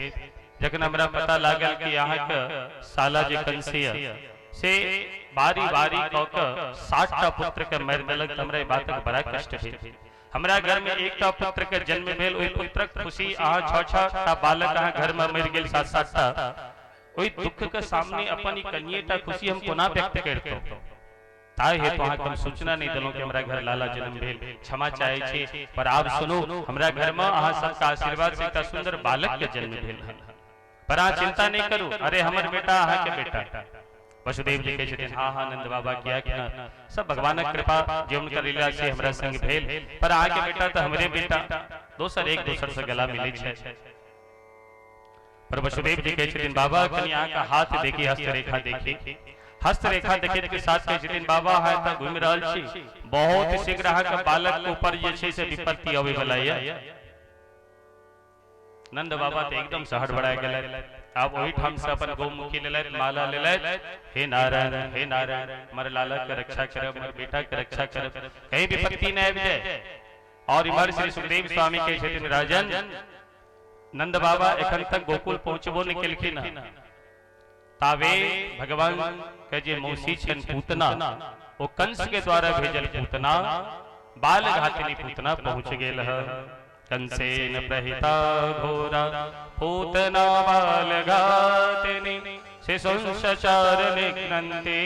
जखन हमरा पता लागल कि अहाँके साला जे कंस यऽ से बारी बारी कऽ के 7टा पुत्र के मारि देलक, तऽ हमरा ई बातक बड़ा कष्ट भेल। हमरा घर में एकटा पुत्र के जन्म भेल, ओहि पुत्रक खुशी अहाँ 6-6 टा बालक अहाँ घर में मरि गेल, 7-7 टा, ओहि दुख के सामने अपन ई कनिएटा खुशी हम कोना व्यक्त करितहुँ। ताहि हेतु अहाँके हम सूचना नहि देलहुँ कि हमरा घर लाला जन्म भेल, क्षमा चाहै छी। पर आब सुनू, हमरा घर में अहाँ सबके आशीर्वाद से एकटा सुंदर बालक के जन्म भेल हन, पर अहाँ चिंता नहि करू, अरे हमर बेटा अहाँके बेटा। वसुदेव जी कहै छथिन हाँ हाँ नंद बाबा, किया कि ना, सब भगवानक कृपा जे हुनकर लीला से हमरा संग भेल, पर अहाँके बेटा तऽ हमरे बेटा, दोसर एक दोसर से गला मिलै छै। पर वसुदेव जी कहै छथिन बाबा कनि अहाँके हाथ देखी, हस्तरेखा देखी। हस्तरेखा देखै के साथ कहै छथिन बाबा अहाँ एतऽ घुमि रहल छी, बहुत शीघ्र अहाँके बालक के ऊपर जे छै से विपत्ति अबै वाला यऽ। नंद बाबा तऽ एकदम से हड़बड़ा गेलथि, आब ओहिठाम से अपन गौमुखी लेलथि, माला लेलथि, हे नारायण हे नारायण, हमर लाला के रक्षा करब, हमर बेटा के रक्षा करब, कहीं विपत्ति नहि आबि जाय। और इम्हर श्री सुखदेव स्वामी कहै छथिन राजन, नंद बाबा एखन तक गोकुल पहुंचबो नहि केलखिन हँ, तावे भगवान के जे मौसी छनि पूतना, ओ कंस के द्वारा भेजल पूतना, बाल घातिनी पूतना पहुंच गेल है। कंसेन प्रहिता घोरा पूतना बाल घातिनी शिशुंसचार निघ्नन्ति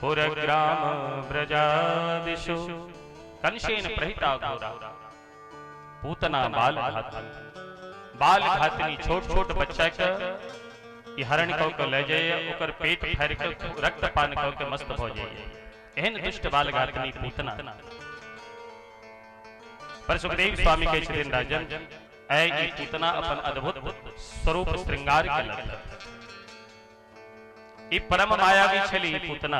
पुरग्राम ब्रजादिषु। कंसेन प्रहिता घोरा पूतना बाल घातिनी, बाल घातिनी छोट छोट बच्चा के ई हरण कऽ के लऽ जाइए, ओकर पेट फाड़ि के रक्तपान कऽ के मस्त भऽ जाइए, एहन दुष्ट बाल घातिनी पूतना। पर सुखदेव स्वामी कहै छथिन राजन, ऐ ई पूतना अपन अद्भुत स्वरूप श्रृंगार केलक। ई परम मायावी छली ई पूतना,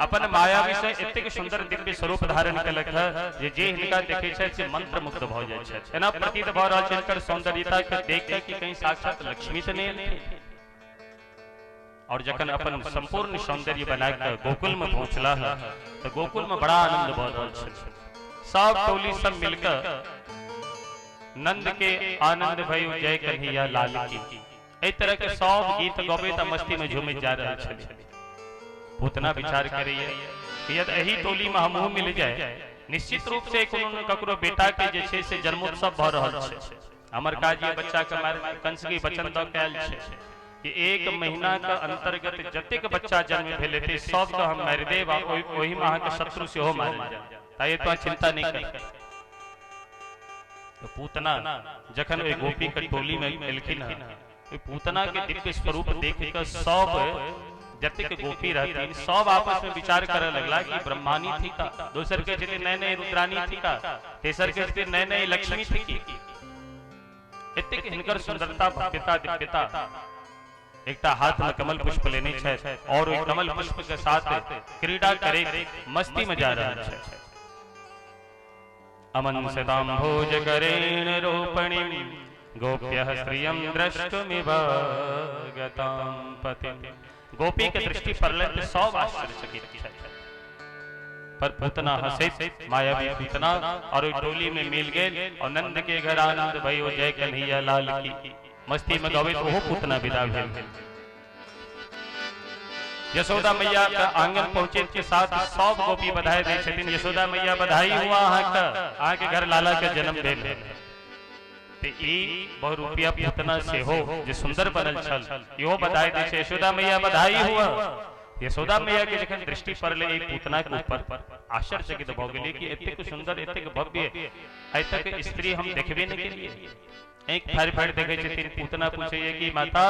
अपन मायावी से एतेक सुंदर दिव्य स्वरूप धारण केलक है जे जे हिनका देखै छथि से मंत्रमुग्ध भऽ जाइ छथि। एना प्रतीत भऽ रहल छै हिनकर सौंदर्यता के देख के कि कहीं साक्षात लक्ष्मी तऽ नहि एलखिन। और जखन अपन संपूर्ण सौंदर्य बना के गोकुल में पहुंचला है तो गोकुल में बड़ा आनंद भऽ रहल छल। सब टोली सब मिलकर नंद के आनंद भयो जय कन्हैया लाल की, एहि तरह के सब गीत गबैत आ मस्ती में झूमैत जा रहल छलै। पूतना विचार करैए कि यदि एहि टोली में हमहूँ मिल जाए, निश्चित रूप से कोनो न ककरो बेटा के जे छै से जन्मोत्सव भऽ रहल छै। हमर काज ये बच्चा के मारे कंस के वचन दऽ के आयल छै कि 1 महीना के अंतर्गत जतेक बच्चा जन्म भेल हेतै सबके हम मारि देब आ ओहिमे अहाँके शत्रु सेहो मारल जायत, ताहि हेतु अहाँ चिंता नहि करू। तो पूतना जखन ओहि गोपी के टोली में एलखिन हँ, ओहि पूतना के दिव्य स्वरूप देख के सब जतेक गोपी रहथिन सब आपस में विचार करे लगला कि ब्रह्मानी थी का, दोसर के छथिन नए नए रुद्रानी थी का, तेसर के छथिन नए नए लक्ष्मी थी की। एतेक हिनकर सुंदरता, भव्यता, दिव्यता। एकटा हाथ में कमल पुष्प लेने छथि और ओहि कमल पुष्प के साथ क्रीड़ा करे मस्ती में जा रहल छथि। अमन सदाम्भोज करेण रोपणिं गोप्यः स्त्रियं द्रष्टुमिव गतां पतिं। गोपी के दृष्टि पड़लनि तऽ सब आश्चर्यचकित छथि। पर पूतना हंसैत मायावी पूतना और ओहि टोली में मिल गेल और नंद के घर आनंद भयो जय कन्हैया लाल की मस्ती में गबैत ओहो पूतना विदा भेल। यशोदा मैया के आंगन पहुंचे के साथ सब गोपी बधाई दै छथिन, यशोदा मैया बधाई हुआ अहाँके, अहाँके घर लाला के जन्म भेल। ते ई बहुरूपिया पूतना सेहो जे सुंदर बनल छल इहो बधाई दै छै, यशोदा मैया बधाई हुआ। यशोदा मैया के जखन दृष्टि पड़लै एहि पूतना के ऊपर, आश्चर्यचकित भऽ गेलै कि एतेक सुंदर एतेक भव्य आइ तक स्त्री हम देखबे नहि केलियै। एक फाड़ि फाड़ि देखै छथिन। पूतना पूछैए कि माता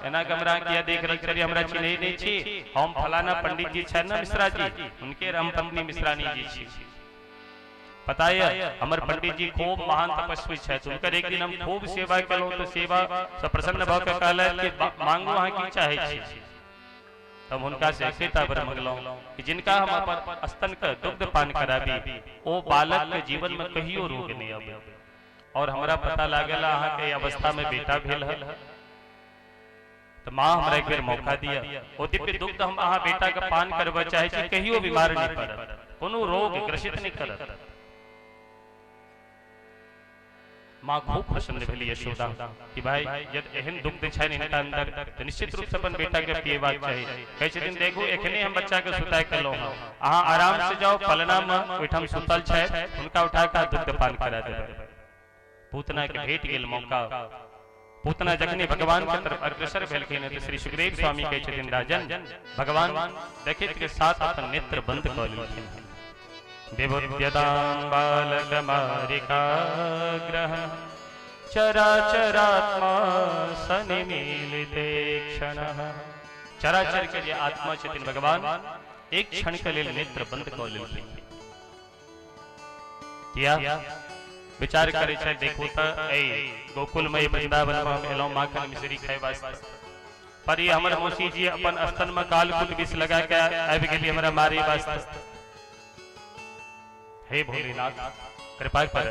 एना के हमरा किया देख रहल छलियै, हमरा चिन्है नहि छी? हम फलाना पंडित जी छनि ने मिश्रा जी, हुनके हम पत्नी मिश्रानी जी छी। पता यऽ हमर पंडित जी खूब महान तपस्वी छथि, हुनकर एक दिन हम खूब सेवा केलहुँ तऽ सेवा सँ प्रसन्न भऽ कऽ कहलथि कि मांगू अहाँ की चाहै छी। तब हुनका से एकेटा वर मंगलहुँ कि जिनका हम अपन स्तन के दुग्ध पान कराबी ओ बालक के जीवन में कहियो रोग नहि अबै। और हमरा पता लागल अहाँके अवस्था में बेटा भेल है, तो माँ हमरा एक बेर मौका दिया, ओ दिव्य दुग्ध हम अहाँ बेटा के पान करबऽ चाहै छी, कहियो बीमार नहि पड़त, कोनो रोग ग्रसित नहि करत। माँ खूब प्रसन्न भेली यशोदा कि भाई यदि एहन दुग्ध छनि हिनका अंदर तऽ निश्चित रूप से अपन बेटा के पिएबाक चाही। कहै छथिन देखू एखने हम बच्चा के सुताय के एलहुँ हँ, अहाँ आराम से जाउ पलना में ओहिठाम सुतल छथि, हुनका उठा कऽ दुग्ध पान करा देबै। पूतना के भेट गेल मौका। पूतना जखने भगवान के तरफ अग्रसर भेलखिन तऽ श्री सुखदेव स्वामी कहै छथिन राजन भगवान देखैत के साथ अपन नेत्र बंद कऽ लेलखिन। विबुध्यतां बालकमारिकाग्रह चराचरात्मा सनिमीलिते क्षणः। चराचर के जे आत्मा छथिन भगवान एक क्षण के लेल नेत्र बंद कऽ लेलखिन। किया विचार करे छै देखू तऽ ऐ गोकुल में वृंदावन में हम एलहुँ माखन मिश्री खाय वास्ते, पर ये हमर मौसी जी अपन स्तन में कालकुट विष लगा के आबि गेली हमरा मारे वास्ते। हे भोलेनाथ कृपा कर,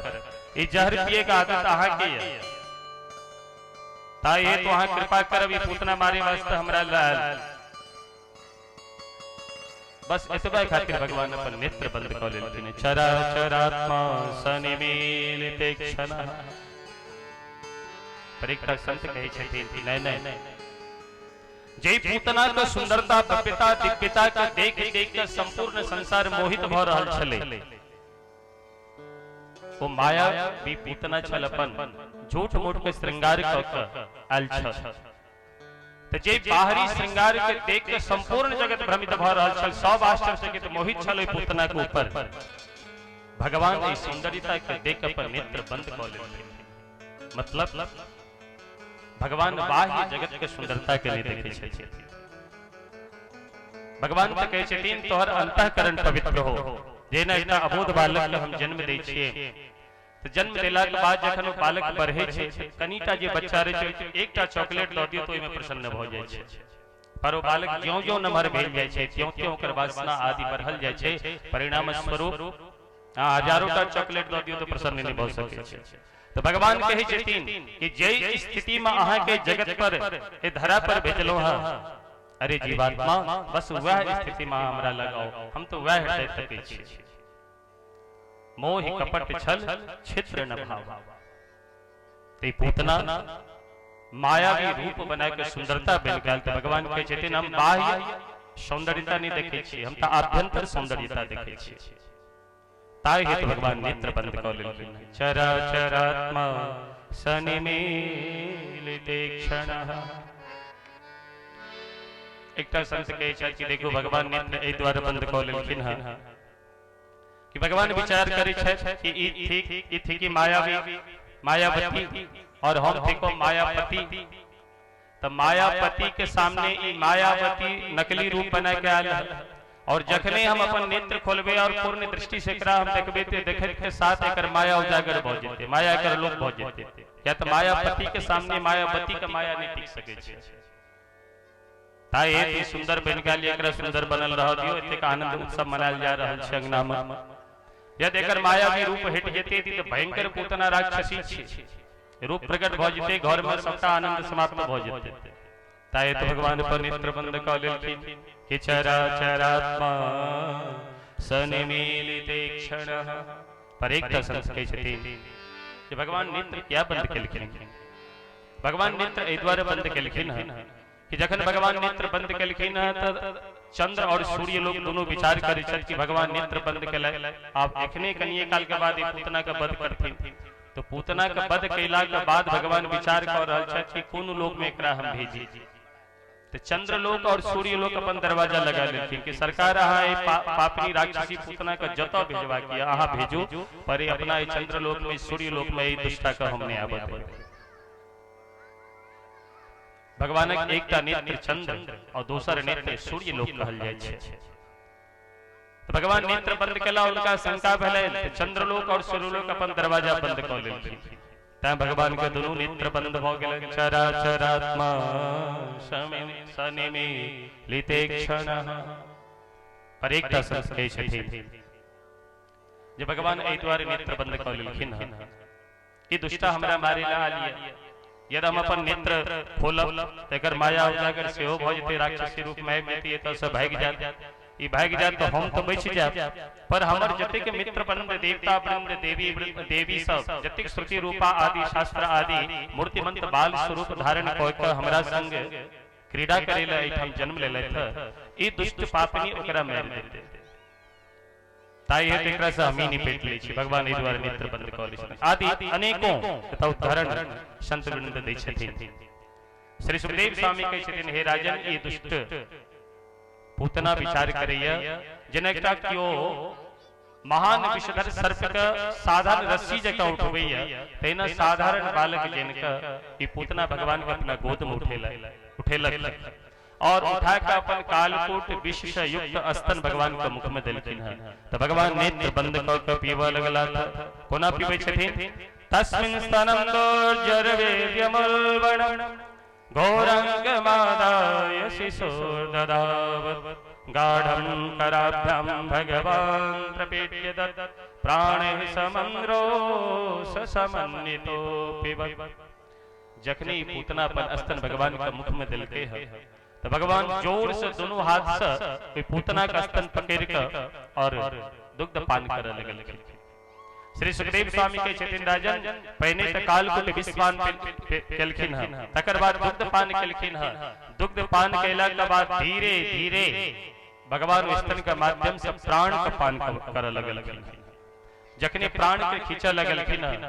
ई जहर पिए के आदत अहाँ के है, ताई हे तो अहाँ कृपा करब ई पूतना मारे वास्ते हमरा लाल। बस एतबा खातिर भगवान अपन नेत्र बंद कऽ लेलखिन। चराचरात्मा सनिमीलिते क्षण। पर एकटा संत कहै छथिन नहीं नहीं, जे पूतना के सुंदरता भव्यता दिव्यता के देख देख के संपूर्ण संसार मोहित भऽ रहल छलै, ओ माया भी पूतना छल अपन झूठ मूठ के श्रृंगार कऽ के आयल छल। तऽ जे बाहरी श्रृंगार के देख के संपूर्ण जगत भ्रमित भऽ रहल छल, सब आश्चर्यचकित मोहित छल ओहि पूतना के ऊपर, भगवान एहि सौंदर्यता के देख के अपन नेत्र बंद कऽ लेलखिन। मतलब भगवान बाह्य जगत के सुंदरता के नहीं देखे छथिन। भगवान तऽ कहै छथिन तोहर अंतःकरण पवित्र हो। जेना एकटा अबोध बालक के हम जन्म दै छियै तऽ जन्म देला के बाद जखन ओ बालक बढ़ै छै कनिटा जे बच्चा रहै छै एकटा चॉकलेट दऽ दियौ तऽ ओहिमे प्रसन्न भऽ जाइ छै, पर ओ बालक ज्यों ज्यों नमहर भेल जाइ छै त्यों त्यों ओकर वासना आदि बढ़ल जाइ छै, परिणाम स्वरूप हजारों टा चॉकलेट दऽ दियौ तऽ प्रसन्न नहि भऽ सकै छै। तऽ भगवान कहै छथिन कि जे स्थिति में अहाँ के जगत पर ए धरा पर भेजलहुँ हँ, अरे जीवात्मा बस वह स्थिति में हमरा लगाओ, हम तो वह हृदय तकै छी। मोह कपट छल छिद्र न भाव। ते पूतना मायावी रूप बना के सुंदरता बन गेल। तऽ भगवान कहै छथिन हम बाह्य सौंदर्यता नहीं देखै छी, हम तऽ आभ्यंतर सौंदर्यता देखै छी। ताहि हेतु भगवान नेत्र बंद कऽ लेलखिन। चराचरात्मा सनिमीलिते क्षण। एकटा संत कहै छथि कि देखू भगवान नेत्र एहि दुआरे बंद कऽ लेलखिन हँ कि भगवान विचार करै छथि कि ई थिक ई थिकी मायावी मायावती और हम थिको मायापति, तऽ मायापति के सामने ई मायावती नकली रूप बना के आयल है और जखने हम अपन नेत्र खोलबे और पूर्ण दृष्टि से एकरा हम देखबे ते देखै के साथ एकर माया उजागर भऽ जेतै, माया एकर लोप भऽ जेतै। किया तऽ मायापति के सामने मायावती के माया नहि टिक सकै छै। ताहि हेतु ई सुंदर बनि गेल, एकरा सुंदर बनल रहऽ दियौ, एतेक आनंद उत्सव मनायल जा रहल छै अंगना में। यदि एकर मायावी रूप हटि जेतै तऽ भयंकर पूतना राक्षसी छै, रूप प्रकट भऽ जेतै, घर में सबटा आनंद समाप्त भऽ जेतै। ताहि हेतु भगवान पर नेत्र बंद कऽ लेलखिन कि चराचरात्मा सनिमीलिते क्षण। पर एकटा संत कहै छथिन जे भगवान नेत्र किया बंद केलखिन? भगवान नेत्र एहि दुआरे बंद केलखिन हँ कि जखन भगवान नेत्र बंद केलखिन हँ तऽ चंद्र और सूर्य लोग दोनों विचार करै छथि कि भगवान नेत्र बंद केलथि, आब एखने कनिये काल के बाद ई पूतना के वध करथिन। तो पूतना के वध कैला के बाद भगवान विचार कऽ रहल छथि कि कोन लोक में एकरा हम भेजी। तो चंद्रलोक और सूर्यलोक अपन दरवाजा लगा लेलखिन कि सरकार अहाँ एहि पापनी राक्षसी पूतना के जतऽ भेजबा के अहाँ भेजू, पर ई अपना एहि चंद्रलोक में सूर्यलोक में एहि दुष्टा के हम नहि आबऽ देबै। भगवानक एकटा नेत्र चंद्र और दोसर नेत्र सूर्यलोक कहल जाइ छै। तो भगवान नेत्र बंद केला, उनका शंका भेलनि तऽ चंद्रलोक और सूर्यलोक अपन दरवाजा बंद कऽ लेलखिन। तैं भगवान के दुनू नेत्र बंद भऽ गेलनि। चराचरात्मा सनिमीलिते क्षण। पर एकटा संत कहै छथिन जे भगवान एहि दुआरे नेत्र बंद कऽ लेलखिन हँ कि दुष्टा हमरा मारे ला आयल यऽ, यदि हम अपन नेत्र खोलब तऽ एकर माया उजागर सेहो भऽ जेतै, राक्षसी रूप में आबि जेतै, एतऽ सँ भागि जायत। ई भागि जायत तऽ हम तऽ बचि जायब, पर हमर जतेक मित्र वृंद, देवता वृंद, देवी वृंद, देवी सब जतेक श्रुति रूपा आदि शास्त्र आदि मूर्तिमंत बाल स्वरूप धारण कऽ के हमरा संग क्रीड़ा करे ला एहिठाम जन्म लेलथि, ई दुष्ट पापनी ओकरा मारि देतै। ताहि हेतु एकरा से हमही निपटि लै छी। भगवान एहि दुआरे नेत्र बंद कऽ लै छथिन आदि अनेकों एतऽ उदाहरण संत वृंद दै छथिन। श्री सुखदेव स्वामी कहै छथिन, हे राजन, ई दुष्ट पूतना विचार करैया जेना एकटा केओ महान विषधर सर्प के साधारण रस्सी जकाँ उठबैया, तहिना साधारण बालक जिनका ई पूतना भगवान के अपना गोद में उठेलक और उठा के अपन कालकूट विष से युक्त स्तन भगवान के मुख में देलखिन हन। तो भगवान नेत्र बंद क के पीबऽ लगला। कोना पीबै छथिन? तस्मिन् स्तनं दोर्जरवेद्यमुल्बणं घोरङ्गमादाय शिशोर्ददावत् गाढं कराभ्यां भगवान् प्रपीड्य दत्त प्राणैः समं रोष समन्वितो पिबत्। जखने ई पूतना अपन स्तन भगवान के मुख में देलकै है तो भगवान जोर से दोनों हाथ से ओहि पूतना के स्तन पकड़ के और दुग्ध पान करे लगलखिन। श्री सुखदेव स्वामी कहै छथिन, राजन, पहिने तऽ कालकूट विषपान केलखिन हन, तकर बाद दुग्ध पान केलखिन हन। दुग्ध पान केला के बाद धीरे धीरे भगवान स्तन के माध्यम से प्राण के पान करे लगलखिन। जखने प्राण के खींचे लगलखिन हन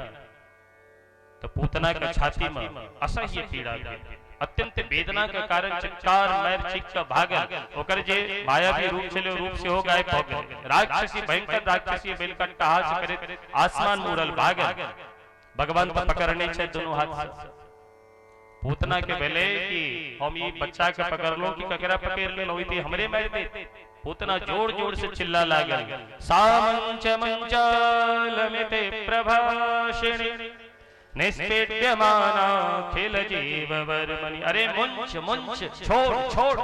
तो पूतना के छाती में असह्य पीड़ा भेल, अत्यंत वेदना के कारण चित्कार मारि चीख के भागल। ओकर जे मायावी रूप छलै ओ रूप सेहो गायब भऽ गेल। राक्षसी, भयंकर राक्षसी बनि कऽ अट्टहास करैत आसमान में उड़ल भागल। भगवान तऽ पकड़ने छै दुनू हाथ से। पूतना के भेलै कि हम ई बच्चा के पकड़लहुं कि ककरा पकड़ लेलहुं, ई तऽ हमरे मारि देत। पूतना जोर जोर से चिल्ला लागल, सामंच मंचालमिते प्रभाषिणी निष्पीड्यमानाखिल जीव वर्मणि। अरे मुंच मुंच, छोड़ छोड़,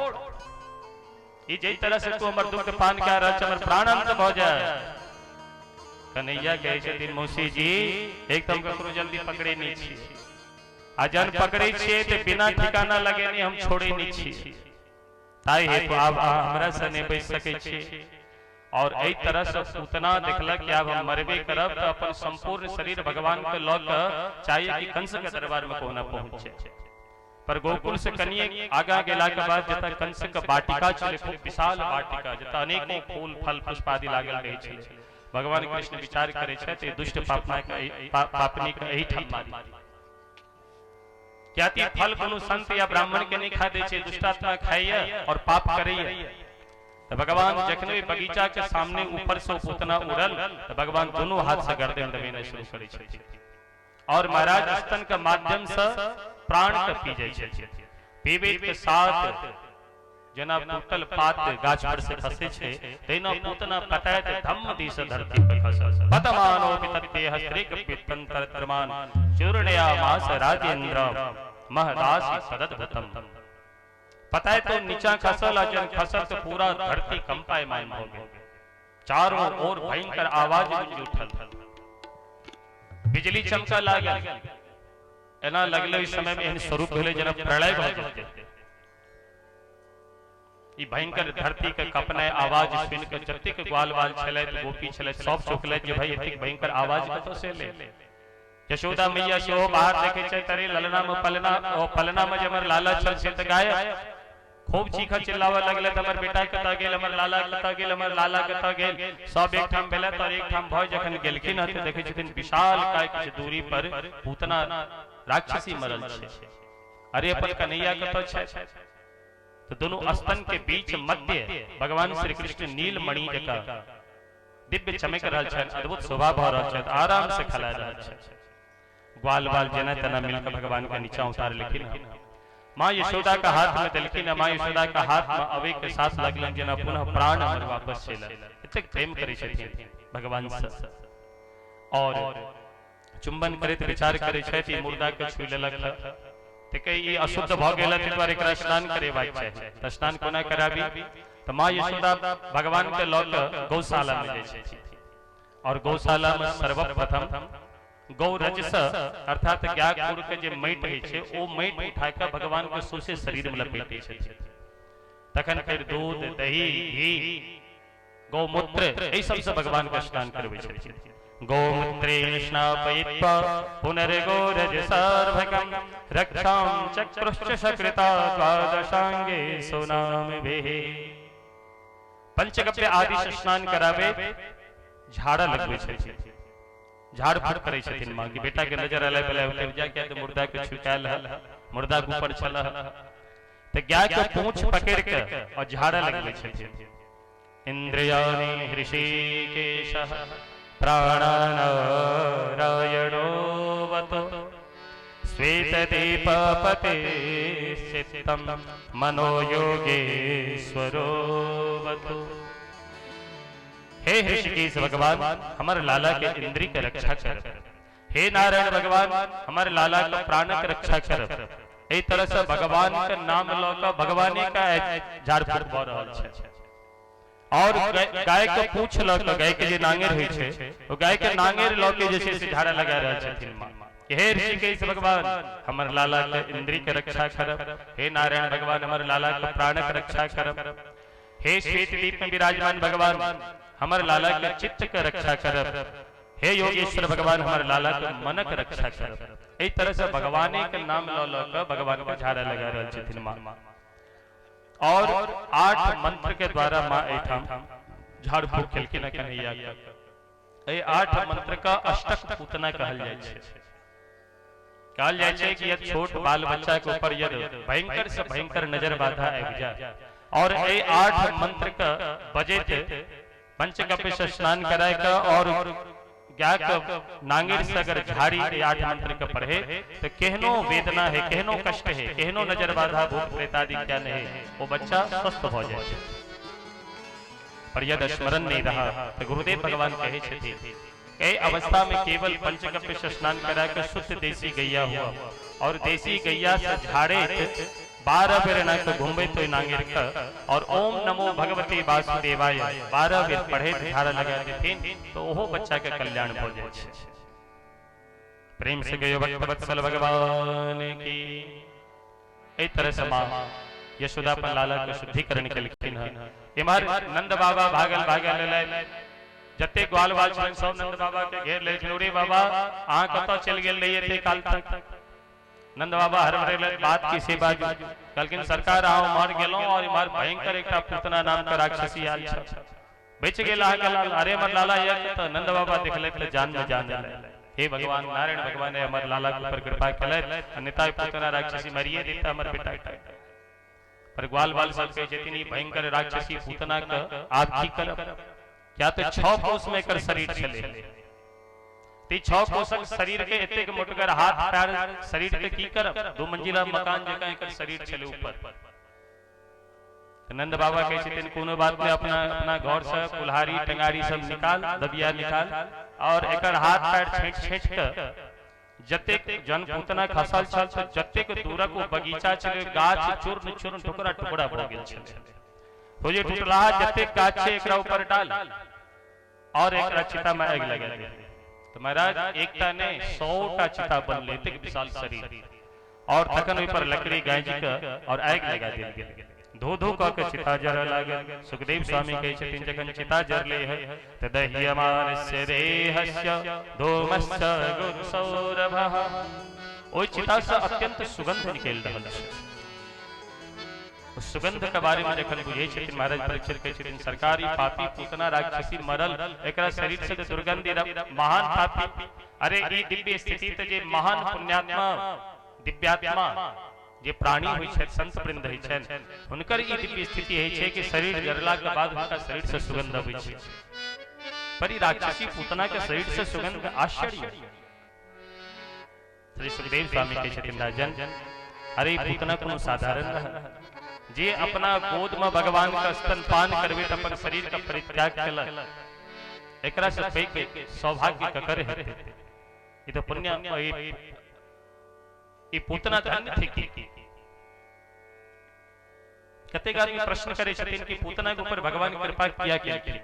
ई जै तरह से तू हमर दुग्ध पान कए रहल छ, हमर प्राणांत भऽ जाय। कन्हैया कहै छथिन, मौसी जी, एक तऽ हम ककरो जल्दी पकड़े नहि छी, आ जहन पकड़ै छियै तऽ बिना ठिकाना लगेने हम छोड़ै नहि छी, ताहि हेतु आब अहाँ हमरा से नहि बचि सकै छी। और एहि तरह से पूतना देखलक कि आब हम मरबे करब, तऽ अपन संपूर्ण शरीर भगवान के लऽ के चाहिए कि कंस के दरबार में कहुना पहुंच जाए। पर गोकुल से कनिए आगा गेला के बाद जतऽ कंस के वाटिका छलै, खूब विशाल वाटिका, जतऽ अनेकों फूल फल पुष्प आदि लागल रहै छलै, भगवान कृष्ण विचार करै छथि, एहि दुष्ट पापनी के एहिठाम मारी। कियाकि फल कोनो संत या ब्राह्मण के नहीं खा दै छै, दुष्टात्मा खाइए और पाप करैए। तऽ भगवान जखने ओहि बगीचा के सामने ऊपर से पूतना उड़ल तऽ भगवान दोनों हाथ से गर्दन दबेनाइ शुरू करै छथिन और महाराज स्तन के माध्यम से प्राण के पी जाइ छथिन। पीबे के साथ जेना टूटल पात गाछ पर से खसै छै, तहिना पूतना पताइत धम्म दिस धरती पर खसल। पतमानो पितत्तेह स्त्रीक पितंतरत्रमान चूर्णयामास राजेंद्र महदासी तदद्भुतम। पताय तो नीचा खसल, आ जन खसल तो पूरा धरती कंपायमान भऽ गेल। चारों ओर भयंकर आवाज गूंजि उठल, बिजली चमकऽ लागल। एना लगलै ओहि समय में एहन स्वरूप भेलै जेना प्रलय भऽ जेतै। ई भयंकर धरती के कपनाइ आवाज सुनि के जतेक ग्वाल बाल छलथि, गोपी छलथि, सब चौंकलथि जे भाई एतेक भयंकर आवाज कतऽ से एलै। यशोदा मैया सेहो बाहर देखै छथि, अरे ललना में पलना, ओ पलना में जे हमर लाला छल से तऽ गायब। खूब चीखऽ चिल्लाबऽ लगलथि, हमर बेटा कतऽ गेल, हमर लाला कतऽ गेल, हमर लाला कतऽ गेल। सब एकठाम भेलथि और एकठाम भऽ जखन गेलखिन हँ तऽ देखै छथिन विशाल काय किछु दूरी पर पूतना राक्षसी मरल छै। अरे अपन कन्हैया कतऽ छथि? तऽ दुनू स्तन के बीच मध्य भगवान श्री कृष्ण नीलमणि जकाँ दिव्य चमकि रहल छनि, अद्भुत शोभा भऽ रहल छथि, आराम से खेला रहल छथि। ग्वाल बाल जेना तेना मिलकर भगवान के नीचा उतारलखिन हँ, माँ यशोदा के हाथ में देलखिन हँ। माँ यशोदा के हाथ में अबै के साथ लगलनि जेना पुनः प्राण हमर वापस चलि आयल। एतेक प्रेम करै छथिन भगवान से और चुंबन करैत विचार करै छथि, ई मुर्दा के छुइ लेलक हँ तऽ कही ई अशुद्ध भऽ गेल हँ, ताहि दुआरे एकरा स्नान करेबाक चाही। तऽ स्नान कोना कराबी? तऽ माँ यशोदा भगवान के लऽ कऽ गौशाला में जाइ छथिन और गौशाला में सर्वप्रथम गौ रज से अर्थात गाय गुड़ के जे माटि होइ छै ओ माटि उठा कऽ भगवान के सौंसे शरीर में लपेटै छथिन। तखन फेर दूध, दही, घी, गौमूत्र, एहि सबसँ भगवान के स्नान करबै छथिन। गौमूत्रे स्नापयित्वा पुनर्गोरज सार्भकं रक्षां चक्रुश्च सकृता द्वादशांगे सुनामभिः। पंचगव्य आदि से स्नान कराबे झाड़ा लगबै छथिन, झाड़ फूक करै छथिन माँ कि बेटा के नजर अलै बलै होते जा किया तऽ मुर्दा के छुकायल हल, मुर्दा के ऊपर छल तऽ गाय के पूंछ पकड़ के और झाड़ा लगबै छथिन। इंद्रियाणि हृषीकेशः प्राणानारायणोऽवतु श्वेतदीपपते चित्तं मनोयोगेश्वरोऽवतु। हे हृषिकेश भगवान, हमर लाला के इंद्री के रक्षा कर। हे नारायण भगवान, हमर लाला के प्राण के रक्षा कर। एहि तरह से भगवान के नाम लऽ कऽ भगवाने का झाड़ फूक भऽ रहल छै। और गाय के पूछ लऽ कऽ, गाय के जे नांगेर होइ छै, ओ गाय के नांगेर लऽ के जे छै से झाड़ा लगा रहल छथिन माँ। हे ऋषिकेश भगवान, हमर लाला के इंद्री के रक्षा करब। हे नारायण भगवान, हमर लाला के प्राण के रक्षा करब। हे श्वेत दीप में विराजमान भगवान, हमर लाला के चित्त के रक्षा करब। हे योगेश्वर भगवान, हमर लाला के मन के रक्षा करब। एहि तरह से भगवाने के नाम लऽ लऽ कऽ भगवान के झाड़ा लगा रहल छथिन माँ। और 8 मंत्र के द्वारा माँ एहिठाम झाड़ फूक केलखिन कन्हैया के। एहि 8 मंत्र का अष्टक पूतना कहल जाइ छै। कहल जाइ छै कि यदि छोट बाल बच्चा के ऊपर यदि भयंकर से भयंकर नजर बाधा आबि जाय और एहि 8 मंत्र के बजैत पंचगव्य से स्नान कराय के और गाय के नांगेर से अगर झाड़ी एहि 8 मंत्र के पढ़े तो केहनो वेदना है, केहनो कष्ट है, केहनो नजर बाधा भूत प्रेत आदि क्या नहीं, वो बच्चा स्वस्थ हो जाए। पर यदि स्मरण नहीं रहा तो गुरुदेव भगवान कहे छथिन एहि अवस्था में केवल पंचगव्य से स्नान करा के शुद्ध देसी गैया हुआ और देसी गैया से झाड़े 12 बेर एना के घुमबैत ओहि नांगेर के और ओम नमो भगवते वासुदेवाय 12 बेर पढ़ैत झाड़ा लगा देथिन तो ओहो बच्चा के कल्याण भऽ जाइ छै। प्रेम से कहियो भक्त वत्सल भगवान की। एहि तरह से माँ यशोदा अपन लाला के शुद्धिकरण केलखिन हन। इम्हर नंद बाबा भागल भागल एलनि, जते ग्वाल बाल छलनि सब नंद बाबा के घेर लेलखिन। रे बाबा, अहाँ कतऽ चलि गेल रहियै एते काल तक? नंद बाबा हड़बड़ेलनि, बात की से बाजू। कहलखिन सरकार, अहाँ उम्हर गेलहुँ और इम्हर भयंकर एकटा पूतना नाम के राक्षसी आयल छल, बचि गेल अहाँके लाल। अरे हमर लाला यऽ कतऽ? नंद बाबा देखलथि तऽ जान में जान एलनि। हे भगवान नारायण भगवान, हमर लाला के ऊपर कृपा केलथि, अन्यथा पूतना राक्षसी मरिए देता हमर बेटा के। पर ग्वाल बाल सब कहै छथिन ई भयंकर राक्षसी पूतना के आब की करब? क्या तऽ 6 कोस में एकर शरीर छलै, ते 6 कोसक शरीर के एतेक मोटगर हाथ पैर शरीर के की करब? 2 मंजिला मकान जकाँ एकर शरीर छलै ऊपर। नंद बाबा कहै छथिन कोनो बात नहि, अपना अपना घर से कुल्हाड़ी टंगारी सब निकाल, दबिया निकाल और एकर हाथ पैर छेंट छेंट के जतेक जन पूतना खसल छल तऽ जतेक दूरक ओ बगीचा छलै गाछ चूर्ण चूर्ण टुकड़ा टुकड़ा भऽ गेल छलै। तो जे टूटलाहा जतेक गाछ छै एकरा ऊपर डाल और एकरा चिता में आगि लगा दे। तो महाराज एकटा नहि 100टा चिता बनलै, एतेक विशाल शरीर। और तखन ओहि पर लकड़ी गाँजि के और आगि लगा देल गेल। धो धो कऽ के चिता जरऽ लागल। सुखदेव स्वामी कहै छथिन जखन चिता जरलै है तऽ दह्यमानस्य देहस्य धूमश्च गुणसौरभः। ओहि चिता से अत्यंत सुगंध निकलि रहल छै। सुगंध के बारे में जखन बुझै छथिन महाराज परीक्षित कहै छथिन सरकार ई पापी पूतना राक्षसी मरल, एकरा शरीर से दुर्गंध महान पापी। अरे ई दिव्य स्थिति तऽ जे महान पुण्यात्मा दिव्यात्मा जे प्राणी होइ छथि, संत वृंद होइ छनि, हुनकर ई दिव्य स्थिति होइ छै कि शरीर जरला के बाद हुनका शरीर से सुगंध अबै छै। पर ई राक्षसी पूतना के शरीर से सुगंध आश्चर्य। श्री सुखदेव स्वामी कहै छथिन राजन, अरे ई पूतना कोनो साधारण रहल जे अपना गोद में भगवान के स्तनपान करबैत अपन शरीर के परित्याग केलक, एकरा से पैघ सौभाग्य ककर हेतै? ई तऽ पुण्य, ई पूतना धन्य थिकी। कतेक आदमी प्रश्न करै छथिन कि पूतना के ऊपर भगवान कृपा किया केलखिन?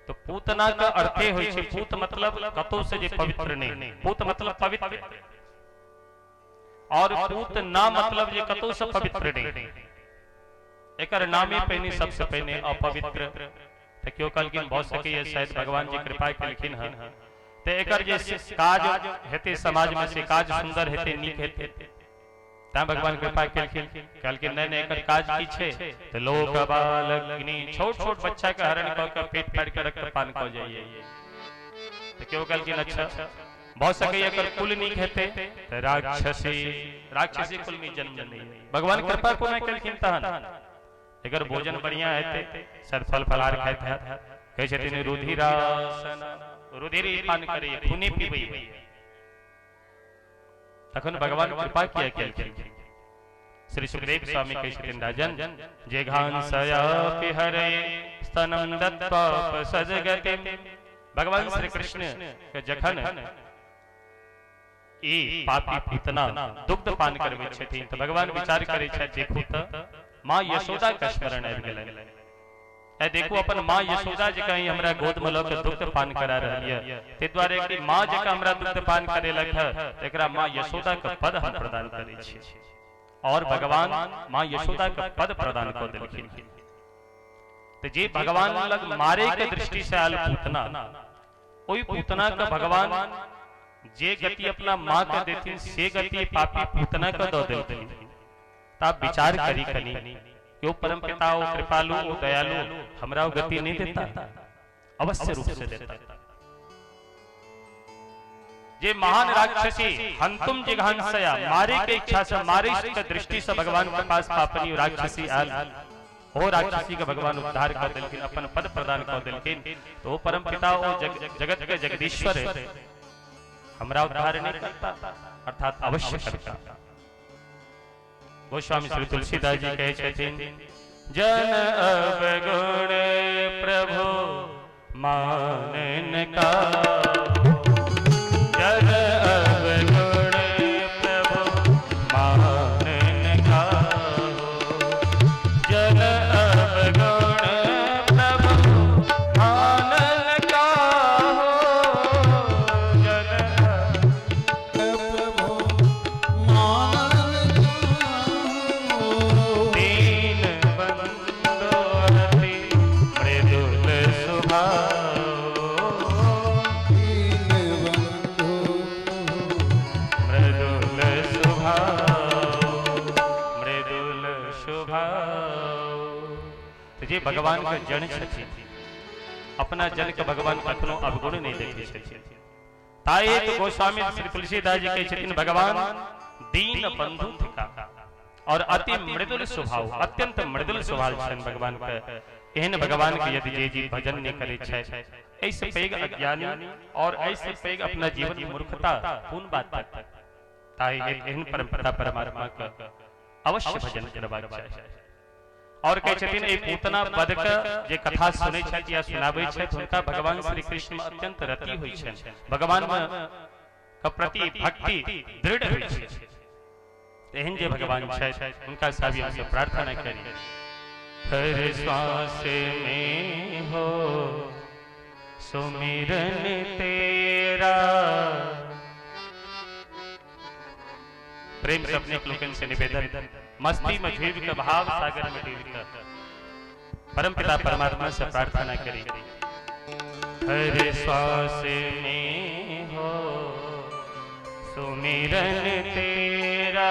तो पूतना के अर्थे होइ छै पूत मतलब कतौ से जे पवित्र नहि, पूत मतलब पवित्र, और पूत ना मतलब जे कतौ से पवित्र नहि। एकर नामे पहिने सबसे पहिने अपवित्र। तो क्यों कहलखिन भऽ सकैए शायद भगवान जी कृपा केलखिन हन तो एकर जे काज हेतै समाज में से काज सुंदर हेतै नीक हेतै तैं भगवान कृपा केलखिन। कहलखिन नहीं नहीं एकर काज की छै तो लोक बाल अग्नि छोट छोट बच्चा के हरण कऽ के पेट फाड़ि के रक्तपान कऽ जाइए। तो क्यों कहलखिन अच्छा भऽ सकैए एकर कुल नीक हेतै तो राक्षसी राक्षसी कुल में जन्म नहीं। भगवान कृपा कोना केलखिन तहन एकर भोजन बढ़िया हेतै सर फल फलहार खाइत हैत। कहै छथिन रुधिरासन रुधिर पान करैए खूने पीबैए। तखन भगवान कृपा किया केलखिन। श्री सुखदेव स्वामी कहै छथिन राजन जिघांसयापि हरे स्तनं दत्त्वा सद्गतिं। भगवान श्री कृष्ण के जखन ई पापी पूतना दुग्ध पान करबै छथिन तो भगवान विचार करै छथि देखू त माँ यशोदा के स्मरण आबि गेलनि। ए देखू अपन माँ यशोदा जकाँ ही हमरा गोद में लऽ के दुग्ध पान करा रहल यऽ, ताहि दुआरे कि माँ जकाँ हमरा दुग्ध पान करेलक है एकरा माँ यशोदा के पद हम प्रदान करै छी। और भगवान माँ यशोदा के पद प्रदान कऽ देलखिन। तो जे भगवान लग मारे के दृष्टि से आयल पूतना ओहि पूतना के भगवान जे गति अपना माँ के देथिन से गति पापी पूतना के दऽ देलखिन। तब विचार करी कनी यो परम पिता ओ कृपालु ओ दयालु हमरा गति नहीं देता, अवश्य रूप से देता। जे महान राक्षसी हंतुम जिघांसया मारे के इच्छा से मारे के दृष्टि से भगवान के पास पापनी राक्षसी आयल ओ राक्षसी के भगवान उद्धार कर देलखिन अपन पद प्रदान कर देलखिन। तो वो परम पिता ओ जगत के जगदीश्वर हमरा उद्धार नहीं करता अर्थात अवश्य करता। गोस्वामी श्री तुलसीदास जी कहै छथिन जन अवगुण प्रभु मानन का जन अवगुण प्रभु मानन का जन अवगुण प्रभु मानन का जन प्रभु मानन दीन बंधु अति मृदुल स्वभाव दीन बंधु मृदुल स्वभाव मृदुल स्वभाव। तो जे भगवान के जन छथिन अपना जन के भगवान कखनो अवगुण नहीं देखै छथिन। ताहि तो गोस्वामी श्री तुलसीदास जी कहै छथिन भगवान दीन बंधु थिका और अति मृदुल स्वभाव अत्यंत मृदुल स्वभाव छनि भगवान के। एहन भगवान के यदि जे जी भजन नहीं करै छै एहिसँ पैघ अज्ञानी और एहिसँ पैघ अपना जीवन में मूर्खता कोन बात तक। ताहि हेतु एहन परमपिता परमात्मा के अवश्य भजन करबाक चाही। और कहै छथिन एहि पूतना वध के जे कथा सुनै छथि या सुनाबै छथि हुनका भगवान श्री कृष्ण में अत्यंत रति होइ छनि, भगवान के प्रति भक्ति दृढ़ होइ छै। एहन जे भगवान छथि हुनका से अभी हमसब प्रार्थना करी। हर श्वास में हो सुमिरन तेरा। प्रेम से अपने लोकन से निवेदन मस्ती में झूब के भाव सागर में डूब के परम पिता परमात्मा से प्रार्थना करी। हर श्वास में हो सुमिरन तेरा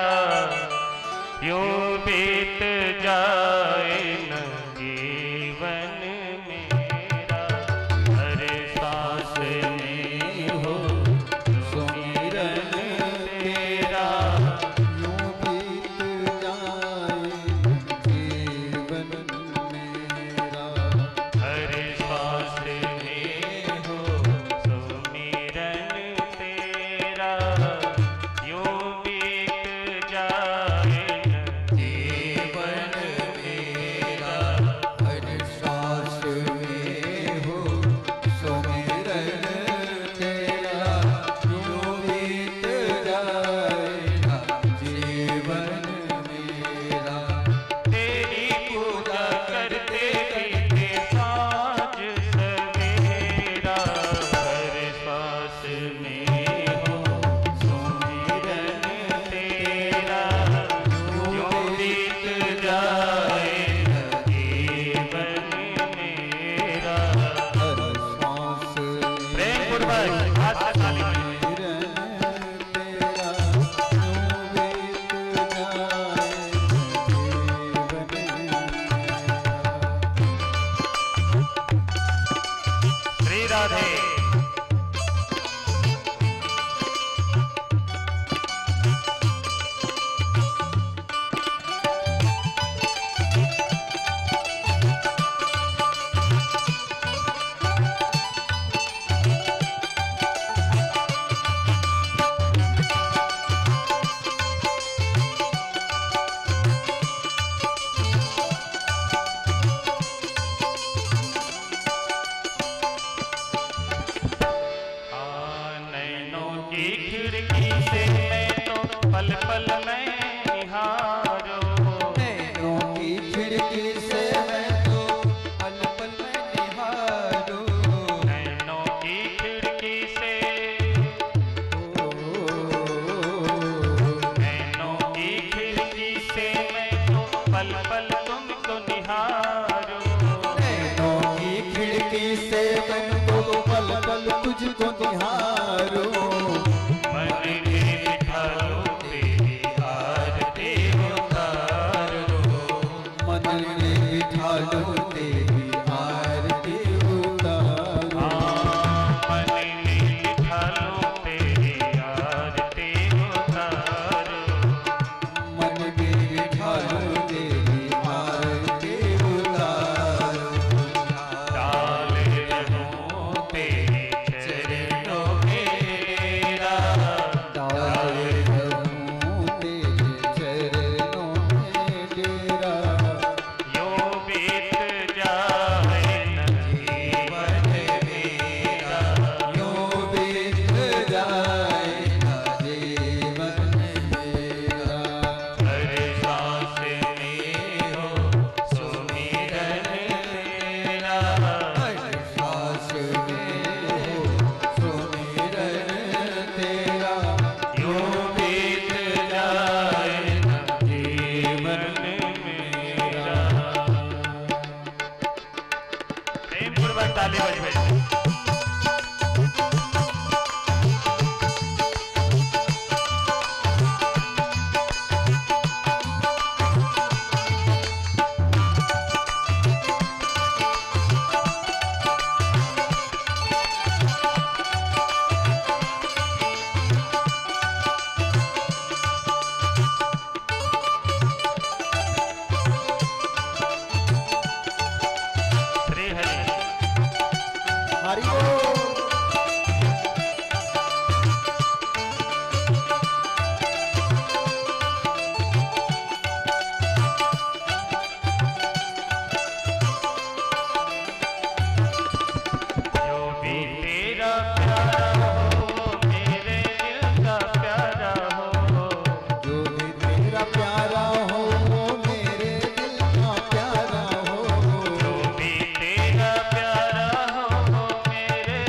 यूं बीत जाए न जीवन मेरा। हर श्वास में हो सुमिरन तेरा यूं बीत जाए जीवन मेरा। हर श्वास में हो सुमिरन तेरा यूं पूर्वक हाथ से ताली बजाइए। तेरा यूं बीत जाए जीवन मेरा। श्री राधे। नैनों की खिड़की से मैं तो पल पल में निहारो। नैनों की खिड़की से मैं तो पल पल में निहारूं। नैनों की खिड़की से, नैनों की खिड़की से मैं तो पल पल तुमको निहारो। नैनों की खिड़की से मैं तो पल पल तुझको निहारो। मन में बिठा लो तेरी आरती उतारो। मन में बिठा लो तेरी आरती उतारो। मन में बिठा लो तेरी आरती उतारो। मन में बिठा लो तेरी आरती उतारो। डाल रहूं तेरे चरणों में डेरा। डाल रहूं तेरे चरणों में डेरा। यूं बीत जाए न जीवन मेरा। यूं बीत जाए न जीवन मेरा। हर सांस में हो सुमिरन तेरा। हर श्वास में हो सुमिरन तेरा। यूं बीत जाए न जीवन मेरा। प्रेम पूर्वक ताली बजाइए। श्री हरि। हरि बोल। जो भी तेरा प्यारा हो मेरे दिल का प्यारा हो। जो भी तेरा प्यारा हो वो मेरे दिल का प्यारा हो। जो भी तेरा प्यारा हो मेरे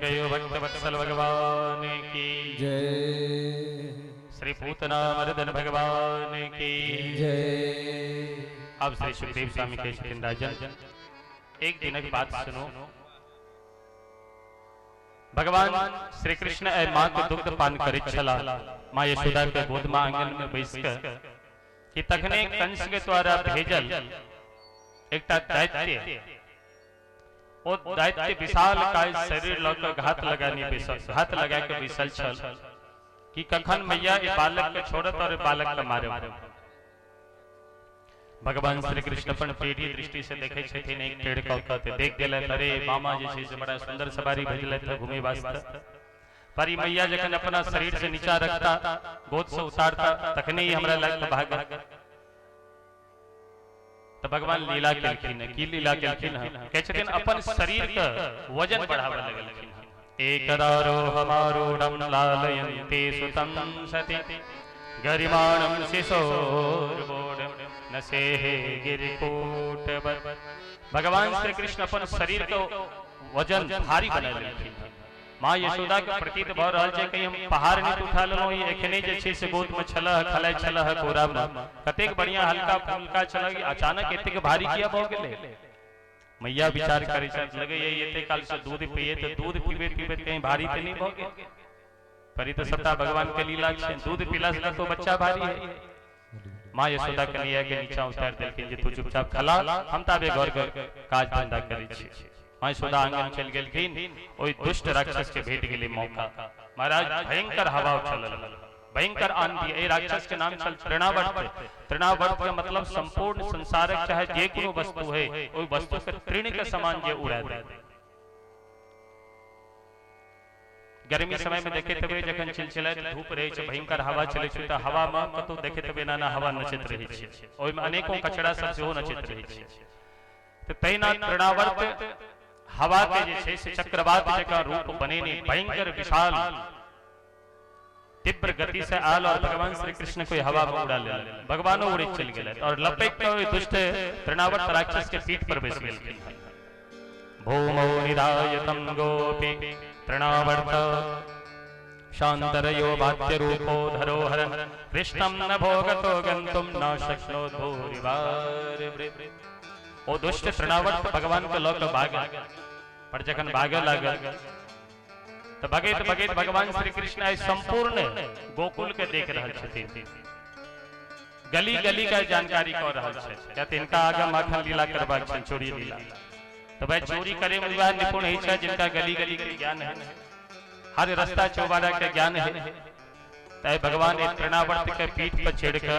कहियो भक्त वत्सल भगवान की जय। श्री पूतना मर्दन भगवान की जय। अब श्री सुखदेव स्वामी के छथिन राजन, एक दिनक बात सुनो। भगवान श्री कृष्ण ए माँ के दुग्ध पान करैत छला, माँ यशोदा के गोद में आंगन में बैस के, कि तखने कंस के द्वारा भेजल एकटा दैत्य, ओ दैत्य विशाल काय शरीर लऽ के घात लगानी बैसल, घात लगा के बैसल छल कि कखन मैया ए बालक के छोड़त और बालक के मारब। भगवान श्री कृष्ण अपन टेढ़ी दृष्टि से देखे छथिन, एक टेढ़ कऽ के देख गेलथि, अरे मामा जे छै से बड़ा सुंदर सवारी भेजलथि घूमे वास्ते, पर ई मैया जखन अपना शरीर से नीचा रखता, गोद से उतारता, तखने ही हमरा लग भाग। तो भगवान लीला केलखिन। की लीला केलखिन? कहै छथिन अपन शरीर के वजन बढ़ावे लगलखिन। एकदारोहमारूढ़ं लालयन्ते सुतं सति गरिमाणं शिशोर्वोढं न सेहे गिरिकूटवत्। भगवान श्री कृष्ण अपन शरीर के वजन भारी बना लेलखिन। माँ यशोदा के प्रतीत भऽ रहल छै कहीं हम पहाड़ नहि उठा लेलहुँ, ई एखने जे छै से गोद में छलह, खलाइ छलह कोरा में, कतेक बढ़िया हल्का फुल्का छलह, अचानक एतेक भारी किया भऽ गेलै? मैया विचार करै छथि, लगैए एते काल से दूध पिए तऽ दूध पीबैत पीबैत कहीं भारी तऽ नहि भऽ गेल? पर ई तऽ सबटा भगवान के लीला छै, दूध पीला से तो बच्चा भारी है। माँ यशोदा कन्हैया के नीचा उतारि देलखिन जे तू चुपचाप खला, हम ताबे घर के काज धंधा करै छी। माँ यशोदा आंगन चलि गेलखिन, ओहि दुष्ट राक्षस के भेट गेलै मौका। महाराज भयंकर हवा चलल, भयंकर आंधी। एहि राक्षस के नाम छल तृणावर्त। तृणावर्त के मतलब संपूर्ण संसारक चाहे जे कोनो वस्तु है, ओहि वस्तु के तृण के समान जे उड़ा दे। गर्मी समय में देखैत हेबै जखन चिलचिलाइत धूप रहै छै, भयंकर हवा चलै छै, तऽ हवा में कतौ देखैत हेबै एना एना हवा नचैत रहै छै, ओहिमे अनेकों कचरा सब सेहो नचैत रहै छै। तऽ तहिना तृणावर्त हवा के जे छै से चक्रवात जकाँ रूप बनेने भयंकर विशाल तीव्र गति से आयल और भगवान श्री कृष्ण को हवा में उड़ा लेलक। भगवानो उड़ैत चलि गेलथि और लपटि कऽ ओहि दुष्ट तृणावर्त राक्षस के पीठ पर बैस गेलखिन। भूमौ निधाय तं गोपी तृणावर्त शान्तरयो वाच्य रूपो धरोहरन् कृष्णं न भोगतो गन्तुं न शक्नोत् भूरिवार। ओ दुष्ट तृणावर्त भगवान के लऽ कऽ भागल, पर जखन भागऽ लागल तऽ भगैत भगैत भगवान श्री कृष्ण आइ संपूर्ण गोकुल के देख रहल छथिन, गली गली के जानकारी कऽ रहल छथि। किया तऽ हिनका आगाँ माखन लीला करबाक छनि, चोरी लीला। तऽ भाई चोरी करे में वएह निपुण होइ छै जिनका गली गली के ज्ञान है, हर रास्ता चौबारा के ज्ञान है। तै भगवान एक तृणावर्त के पीठ पर चढ़ के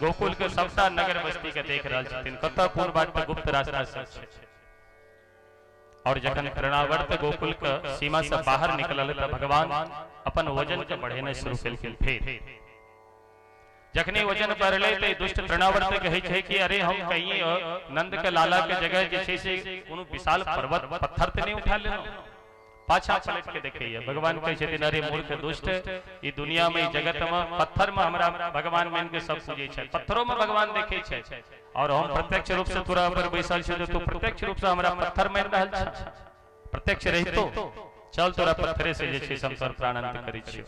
गोकुल के सबटा नगर बस्ती के देख रहल छथिन, कतऽ कोन बाट पर गुप्त रास्ता सब छै। और जखन तृणावर्त गोकुल के सीमा से बाहर निकलल तऽ भगवान अपन वजन के बढ़ेनाइ शुरू केलखिन। फेर जखने वजन बढ़ले तऽ दुष्ट तृणावर्त कहै छै कि अरे हम कहीं नंद के लाला के जगह जे छै से कोनो विशाल पर्वत पत्थर तऽ नहि उठा लेलहुँ। पाछा पलट के देखैया, भगवान कहै छथिन अरे मूर्ख दुष्ट, ई दुनिया में, ई जगत में पत्थर में हमरा भगवान मान के सब पूजै छै, पत्थरों में भगवान देखै छै, और हम प्रत्यक्ष रूप से तोरा पर बैसल छी, तू प्रत्यक्ष रूप से हमरा पत्थर मानि रहल छ, प्रत्यक्ष रहितो चल तोरा पत्थरे से जे छै से हम तोहर प्राणांत करै छियौ।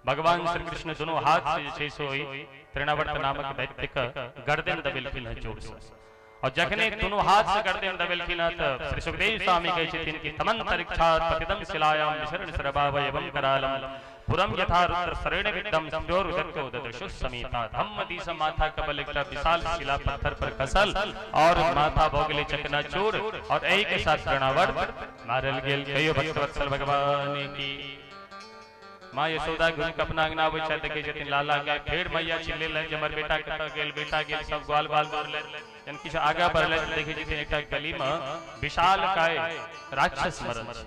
भगवान श्री कृष्ण दोनों हाथ से जे छै से ओहि तृणावर्त नामक दैत्य के गर्दन दबेलखिन हँ जोर से, और जखने दोनों हाथ से गर्दन दबेलखिन हँ तऽ श्री सुखदेव स्वामी कहै छथिन कि तमंतरिक्षात् पतितं शिलायां विसरण स्रवाव एवं करालम पुरम यथा रुद्र शरण विद्धम स्त्रोरुदत्यो ददृशु समीता। धम्म दिस माथा के बल एकटा विशाल शिला पत्थर पर खसल और माथा भऽ गेलै चकनाचूर, और एहि के साथ तृणावर्त मारल गेल। कहियो भक्तवत्सल भगवान की। माँ यशोदा घुमि के अपना अंगना आबै छथि, देखै छथिन लाला गाय। फेर मैया चिल्लेलनि जे हमर बेटा कतऽ गेल, बेटा गेल, सब ग्वाल बाल दौड़लनि। जहन किछु आगाँ बढ़लनि तऽ देखै छथिन एकटा गली में विशाल काय राक्षस मरल छै।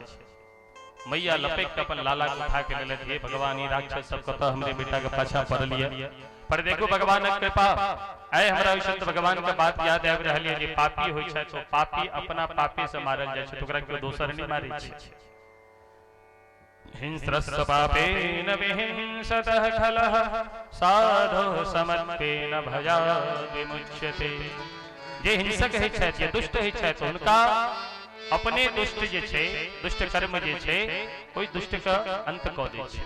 मैया लपटि के अपन लाला के उठा के लेलथि, हे भगवान ई राक्षस सब कतऽ हमरे बेटा के पाछा पड़ल यऽ। पर देखू भगवानक कृपा, आइ हमरा ओहि संत भगवान के बात याद आबि रहल यऽ जे पापी होइ छथि ओ पापी अपना पापे से मारल जाइ छै, ओकरा केओ दोसर नहि मारै छै। हिंस्रस्य पापेन विहिंसतः खलः साधो समत्वेन भयाद् विमुच्यते। जे हिंसक होइ छथि, जे दुष्ट होइ छथि, हुनका अपने दुष्ट जे छै, दुष्ट कर्म जे छै, ओहि दुष्ट के अंत कऽ दै छै।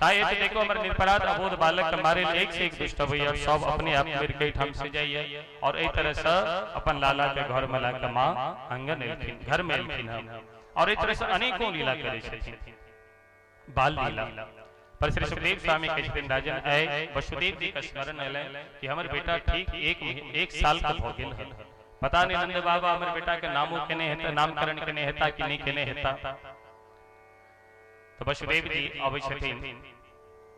ताहि हेतु देखो हमर निरपराध अबोध बालक के मारे एक से एक दुष्ट अबैया, सब अपने आप मरि के एहिठाम से जाइए और एहि तरह से अपन लाला के घर में लाके माँ आंगन एलखिन, घर में एलखिन हम और एहि तरह से अनेकों लीला करै छथिन, बाल लीला। पर श्री सुखदेव स्वामी कहै छथिन राजन आइ वसुदेव जी के स्मरण एलै कि हमर बेटा ठीक एक साल के भऽ गेल हन, पता नहीं नंद बाबा हमर बेटा के नामो केने हेता, नामकरण केने हेता कि नहीं केने हेता। तो वसुदेव जी अबै छथिन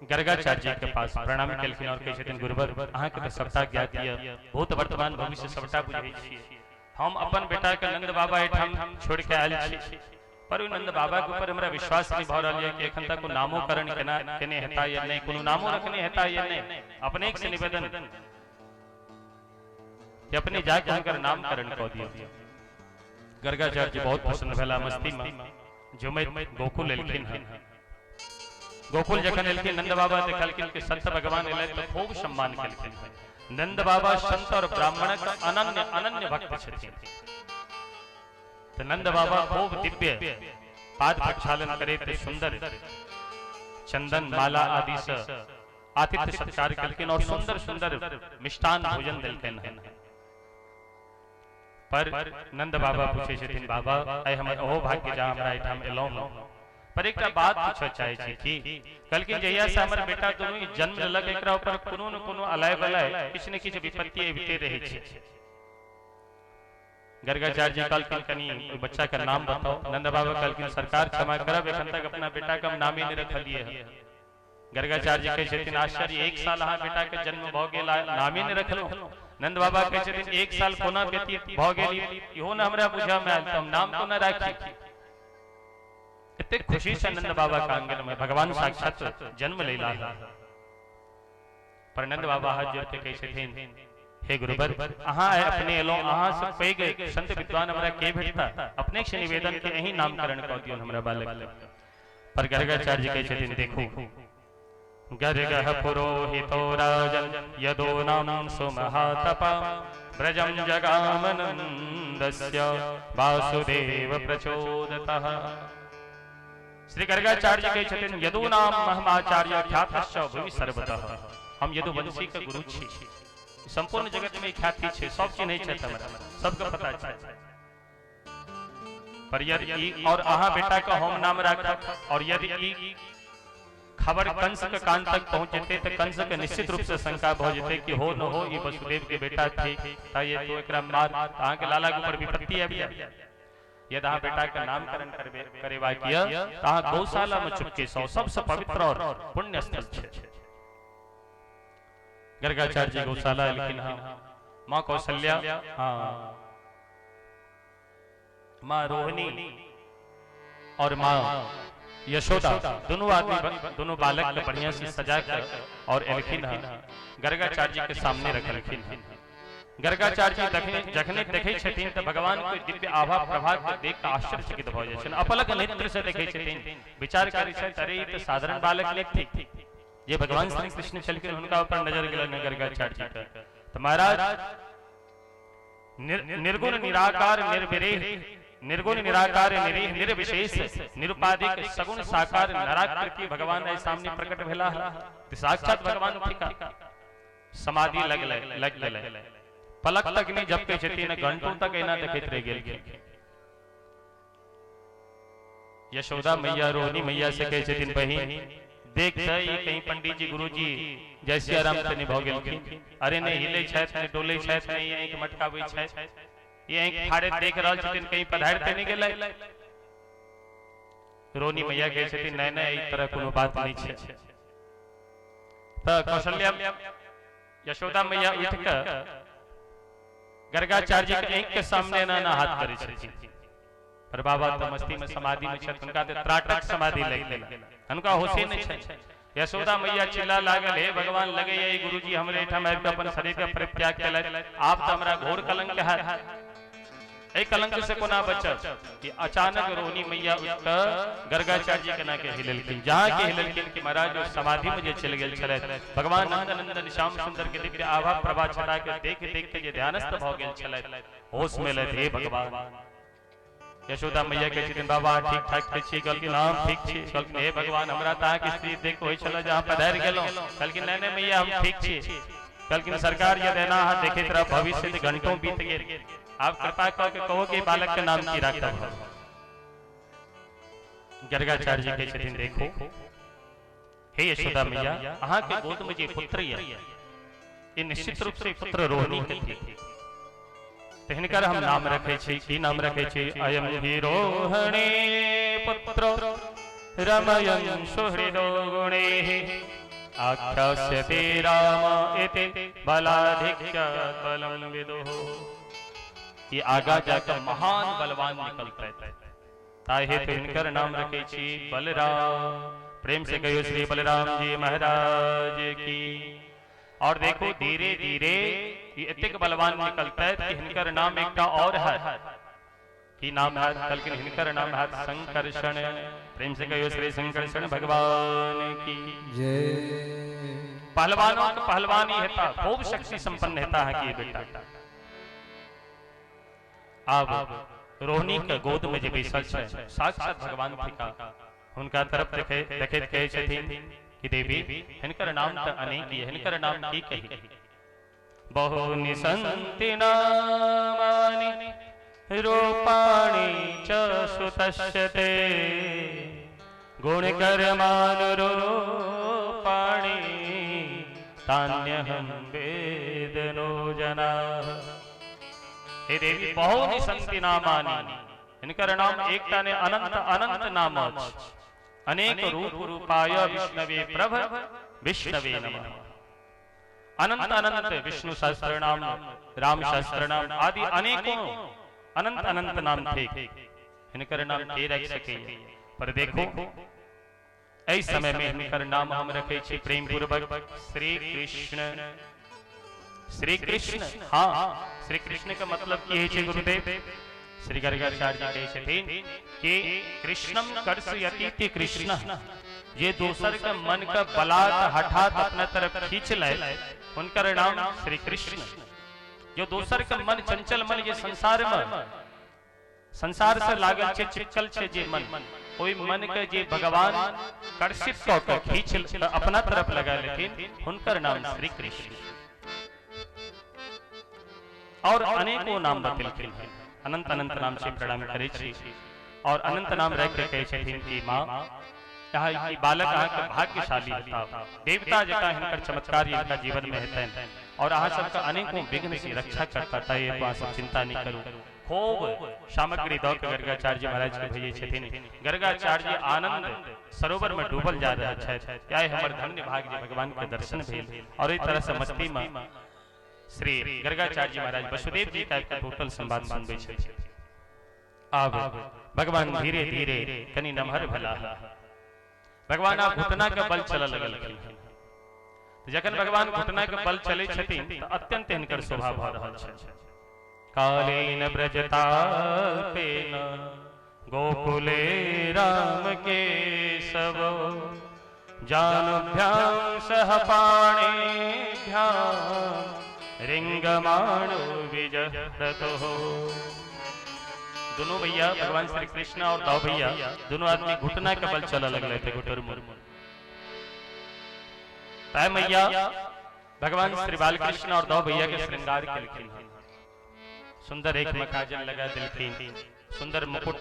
गर्गाचार्य जी के पास, प्रणाम केलखिन और कहै छथिन गुरुवर अहाँ के तऽ सबटा ज्ञात यऽ, भूत वर्तमान भविष्य सबटा बुझै छियै, हम अपन बेटा के नंद बाबा एहिठाम छोड़ि के आयल छी, पर ओहि नंद बाबा के ऊपर हमरा विश्वास नहीं भऽ रहल यऽ कि एखन तक नामोकरण केना केने हेता या नहीं, कोनो नामो रखने हेता या नहीं। अपने से निवेदन कि अपने जाके हुनकर नामकरण कऽ दियौ। गर्गाचार्य जी बहुत प्रसन्न भेला, मस्ती में झुमैत गोकुल एलखिन हन। गोकुल जखन एलखिन नंद बाबा देखलखिन कि संत भगवान एलै तऽ खूब सम्मान केलखिन। नंद बाबा संत और ब्राह्मणक अनन्य अनन्य भक्त छथिन। तऽ नंद बाबा खूब दिव्य पाद प्रक्षालन करैत सुंदर चंदन माला आदि से आतिथ्य सत्कार केलखिन और सुंदर सुंदर मिष्टान भोजन देलखिन हन। पर नंद बाबा पूछे छथिन बाबा आइ हमर ओहो भाग्य जा हमरा एहिठाम एलहुँ हँ, पर एकटा बात पूछऽ चाहै छी कि कहलखिन जहिया से हमर बेटा दुनू जन्म लेलक एकरा ऊपर कोनो न कोनो अलाय बलाय किछु ने किछु विपत्ति अबिते रहै छै। गर्गाचार्य जी कहलखिन कनि ओहि बच्चा के नाम बताओ। नंद बाबा कहलखिन सरकार क्षमा करब, एखन तक अपना बेटा के हम नामे नहि रखलियै हँ। गर्गाचार्य जी कहै छथिन आश्चर्य, 1 साल अहाँ बेटा के जन्म भऽ गेल नामे नहि रखलहुँ। नंद बाबा कहै छथिन 1 साल कोना व्यतीत भऽ गेल इहो ने हमरा बुझऽ मे आयल, तऽ हम नाम कोना राखी। एतेक खुशी से नंद बाबा के आंगन में भगवान साक्षात जन्म लेला। पर नंद बाबा हाथ जोड़ के कहै छथिन हे गुरुवर अहाँ अपने एलहुँ, अहाँ से पैघ संत विद्वान हमरा के भेटता, अपने से निवेदन के अहीं नामकरण कऽ दियौ हमरा बालक के। पर गर्गाचार्य जी कहै छथिन देखू गर्गः पुरोहितो राजन यदो नाम सुमहातपा ब्रजं जगामनन्दस्य वासुदेव प्रचोदतः। श्री गर्गाचार्य जी कहै छथिन यदु नाम महमाचार्य ख्यातश्च भूमि सर्वतः। हम यदुवंशी के गुरु छी, संपूर्ण जगत में ख्याति छै, सब चिन्है छथि हमरा, सबके पता छै। पर यदि ई और अहाँ बेटा के हम नाम राखब और यदि ई खबर कंस के कान तक पहुंच जेतै तऽ कंस के निश्चित रूप से शंका भऽ जेतै कि हो न हो ई वसुदेव के बेटा थी, ता ये तो एकरा मार, अहाँ के लाला के ऊपर विपत्ति आबि जायत। यदि अहाँ बेटा के नामकरण करेबाक यऽ तऽ अहाँ गौशाला में चुपके सौ सबसे पवित्र और पुण्य स्थल छै। गर्गाचार्य जी गौशाला एलखिन हँ, माँ कौशल्या, हाँ माँ रोहिणी और माँ यशोदा दोनों आदमी दोनों बालक के बढ़िया से सजा कर और एलखिन हँ, गर्गाचार्य जी के सामने रखलखिन हँ। गर्गाचार्य जी जखने देखै छथिन तऽ भगवान के दिव्य आभा प्रभा के देख के आश्चर्यचकित भऽ जाइ छथिन, अपलक नेत्र से देखै छथिन, विचार करै छथि अरे ई तऽ साधारण बालक नहि थिक, जे भगवान श्री कृष्ण छलखिन हुनका ऊपर नजर गेलनि गर्गाचार्य जी के। तऽ महाराज निर्गुण निराकार निर्विरेह निर्गुण निराकार निरीह निर्विशेष निरुपाधिक सगुण साकार नराकृति भगवान एहि सामने प्रकट भेला, साक्षात भगवान थिका। समाधि लगलै लग गेलै, पलक तक नहि झपकै छथिन, घंटों तक एना देखैत रहि गेलखिन। यशोदा मैया रोहिणी मैया से कहै छथिन बहिन देख तऽ ई कहीं पंडित जी गुरुजी जय सिया राम तऽ नहि भऽ गेलखिन, अरे नहि हिलै छथि नहि डोलै छथि नहि आँखि मटकाबै छथि, ई आँखि फाड़ैत देख रहल छथिन कहीं पधारि तऽ नहि गेलै। रोहिणी मैया कहै छथिन नहि नहि एहि तरह कोनो बात नहि छै। तऽ कौशल्या यशोदा मैया उठि कऽ गर्गाचार्य जी के आँखि के सामने एना एना हाथ करै छथिन, पर बाबा तऽ मस्ती में समाधि में छथि, हुनका तऽ त्राटक समाधि लागि गेल, हुनका होशे नहि छनि। यशोदा मैया चिल्ला लागल हे भगवान लगैया ई गुरुजी हमरे एहिठाम आबि कऽ अपन शरीर के परित्याग केलथि, आब तऽ हमरा घोर कलंक हैत, एहि कलंक से कोना बचब। कि अचानक रोहिणी मैया उठि कऽ गर्गाचार्य जी केना के हिलेलखिन, जहाँ के हिलेलखिन कि महाराज ओ समाधि में जे चलि गेल छलथि, भगवान नंद नंदन श्याम सुंदर के दिव्य आभा प्रभा छटा के देख देख के जे ध्यानस्थ भऽ गेल छलथि, होश में एलथि हे भगवान यशोदा मैया कहै छथिन, बाबा ठीक ठाक तऽ छी? कहलखिन, हम ठीक छी। कहलखिन, हे भगवान, हमरा तऽ अहाँके स्थिति देख होइ छल जे अहाँ पधारि गेलहुँ। कहलखिन, नहि नहि मैया, हम ठीक छी। कहलखिन, सरकार, यदि एना अहाँ देखैत रहब भविष्य तऽ घंटों बीत गेल। आब कृपा कऽ के कहू कि बालक के नाम की राखब? गर्गाचार्य जी कहै छथिन, देखो हे यशोदा मैया, अहाँके गोद में जे पुत्र यऽ, ई निश्चित रूप से पुत्र रोहिणी के थिक, तऽ हिनकर हम नाम रखै छी। की नाम रखै छी? अयम ही रोहिणी पुत्र रमयं सुहृदो गुणैः आख्यास्यते राम इति बलाधिक्यात् बलं विदुः। ई आगा जाकर महान बलवान निकलतै, ताहि हेतु हिनकर नाम रखै छी बलराम। प्रेम से कहियो श्री बलराम जी महाराज की। और देखो, धीरे धीरे ई एतेक बलवान निकलतै कि हिनकर नाम एकटा और है। की नाम है? कहलखिन, हिनकर नाम है संकर्षण। प्रेम से कहियो श्री संकर्षण भगवान की जय। पहलवानों के पहलवान ही हेता, खूब शक्ति संपन्न हेता है कि बेटा। अब रोहिणी के गोद में जे बैसल छै, साक्षात भगवान थिका। हुनका तरफ देखे देखैत कहै छथिन कि देवी, हिनकर नाम तऽ अनेक ये, हिनकर नाम की कही? बहु निसंति नामानि रूपाणि च सुतस्य ते गुणकर्मानुरूपाणि तान्यहं वेद नो जनाः। हे देवी, बहु निसंति नामानि, हिनकर नाम एकटा ने, अनंत अनंत नाम अछि। अनेक रूप रूपाय विष्णवे प्रभ विष्णवे नमः। अनंत अनंत विष्णु सहस्त्र नाम, राम सहस्त्र नाम आदि अनेकों अनंत अनंत नाम थे, हिनकर नाम के रख सकैए? पर देखो, एहि समय में हिनकर नाम हम रखे छी प्रेम पूर्वक श्री कृष्ण। श्री कृष्ण, हाँ, श्री कृष्ण के मतलब की होइ छै गुरुदेव? श्री गर्गाचार्य जी कहै छथिन कि कृष्णम कर्षयतीति कृष्ण। जे दोसर के मन के बलात् हठात अपना तरफ खींच ले, हुनकर नाम श्री कृष्ण। जो दोसर के मन, चंचल मन, जे संसार में संसार से लागल छै, चिपकल छै जे मन, ओहि मन के जे भगवान कर्षित कऽ के खींच अपना तरफ लगा लेथिन, हुनकर नाम श्री कृष्ण। और अनेकों नाम बतेलखिन हैं, अनंत अनंत नाम से प्रणाम करै छी। और अनंत नाम राखि के कहै छथिन कि माँ, यहाँ ई बालक अहाँके भाग्यशाली हेता, देवता जकाँ हिनकर चमत्कार हिनका जीवन में हेतनि और अहाँ सबके अनेकों विघ्न से रक्षा करता, ताहि हेतु अहाँ सब चिंता नहीं करू। खूब सामग्री दऽ के गर्गाचार्य महाराज के भेजै छथिन। गर्गाचार्य आनंद सरोवर में डूबल जा रहल छथि, आइ हमर धन्य भाग्य जे भगवान के दर्शन भेल। और एहि तरह से मस्ती में श्री गर्गाचार्य महाराज वसुदेव जी का टोटल संवाद सुनबै छथिन। आब भगवान धीरे धीरे कनि नमहर भेला। भगवान आब घुटना के बल चलऽ लगलखिन। जखन भगवान घुटना के बल चलै छथिन तऽ अत्यंत हिनकर शोभा भऽ रहल छै। कालेन ब्रजतापेन गोकुले राम केशव जानुभ्यां सह पाणिभ्यां रिंगमाणो विजहरतो। दोनों भैया, भगवान श्री कृष्ण और दाऊ भैया, दोनों आदमी घुटना के बल चलऽ लगले थे घुटर मुर। ताय मैया भगवान श्री बालकृष्ण और दाऊ भैया के श्रृंगार केलखिन। सुंदर एक मकाजन लगा दिलखिन, सुंदर मुकुट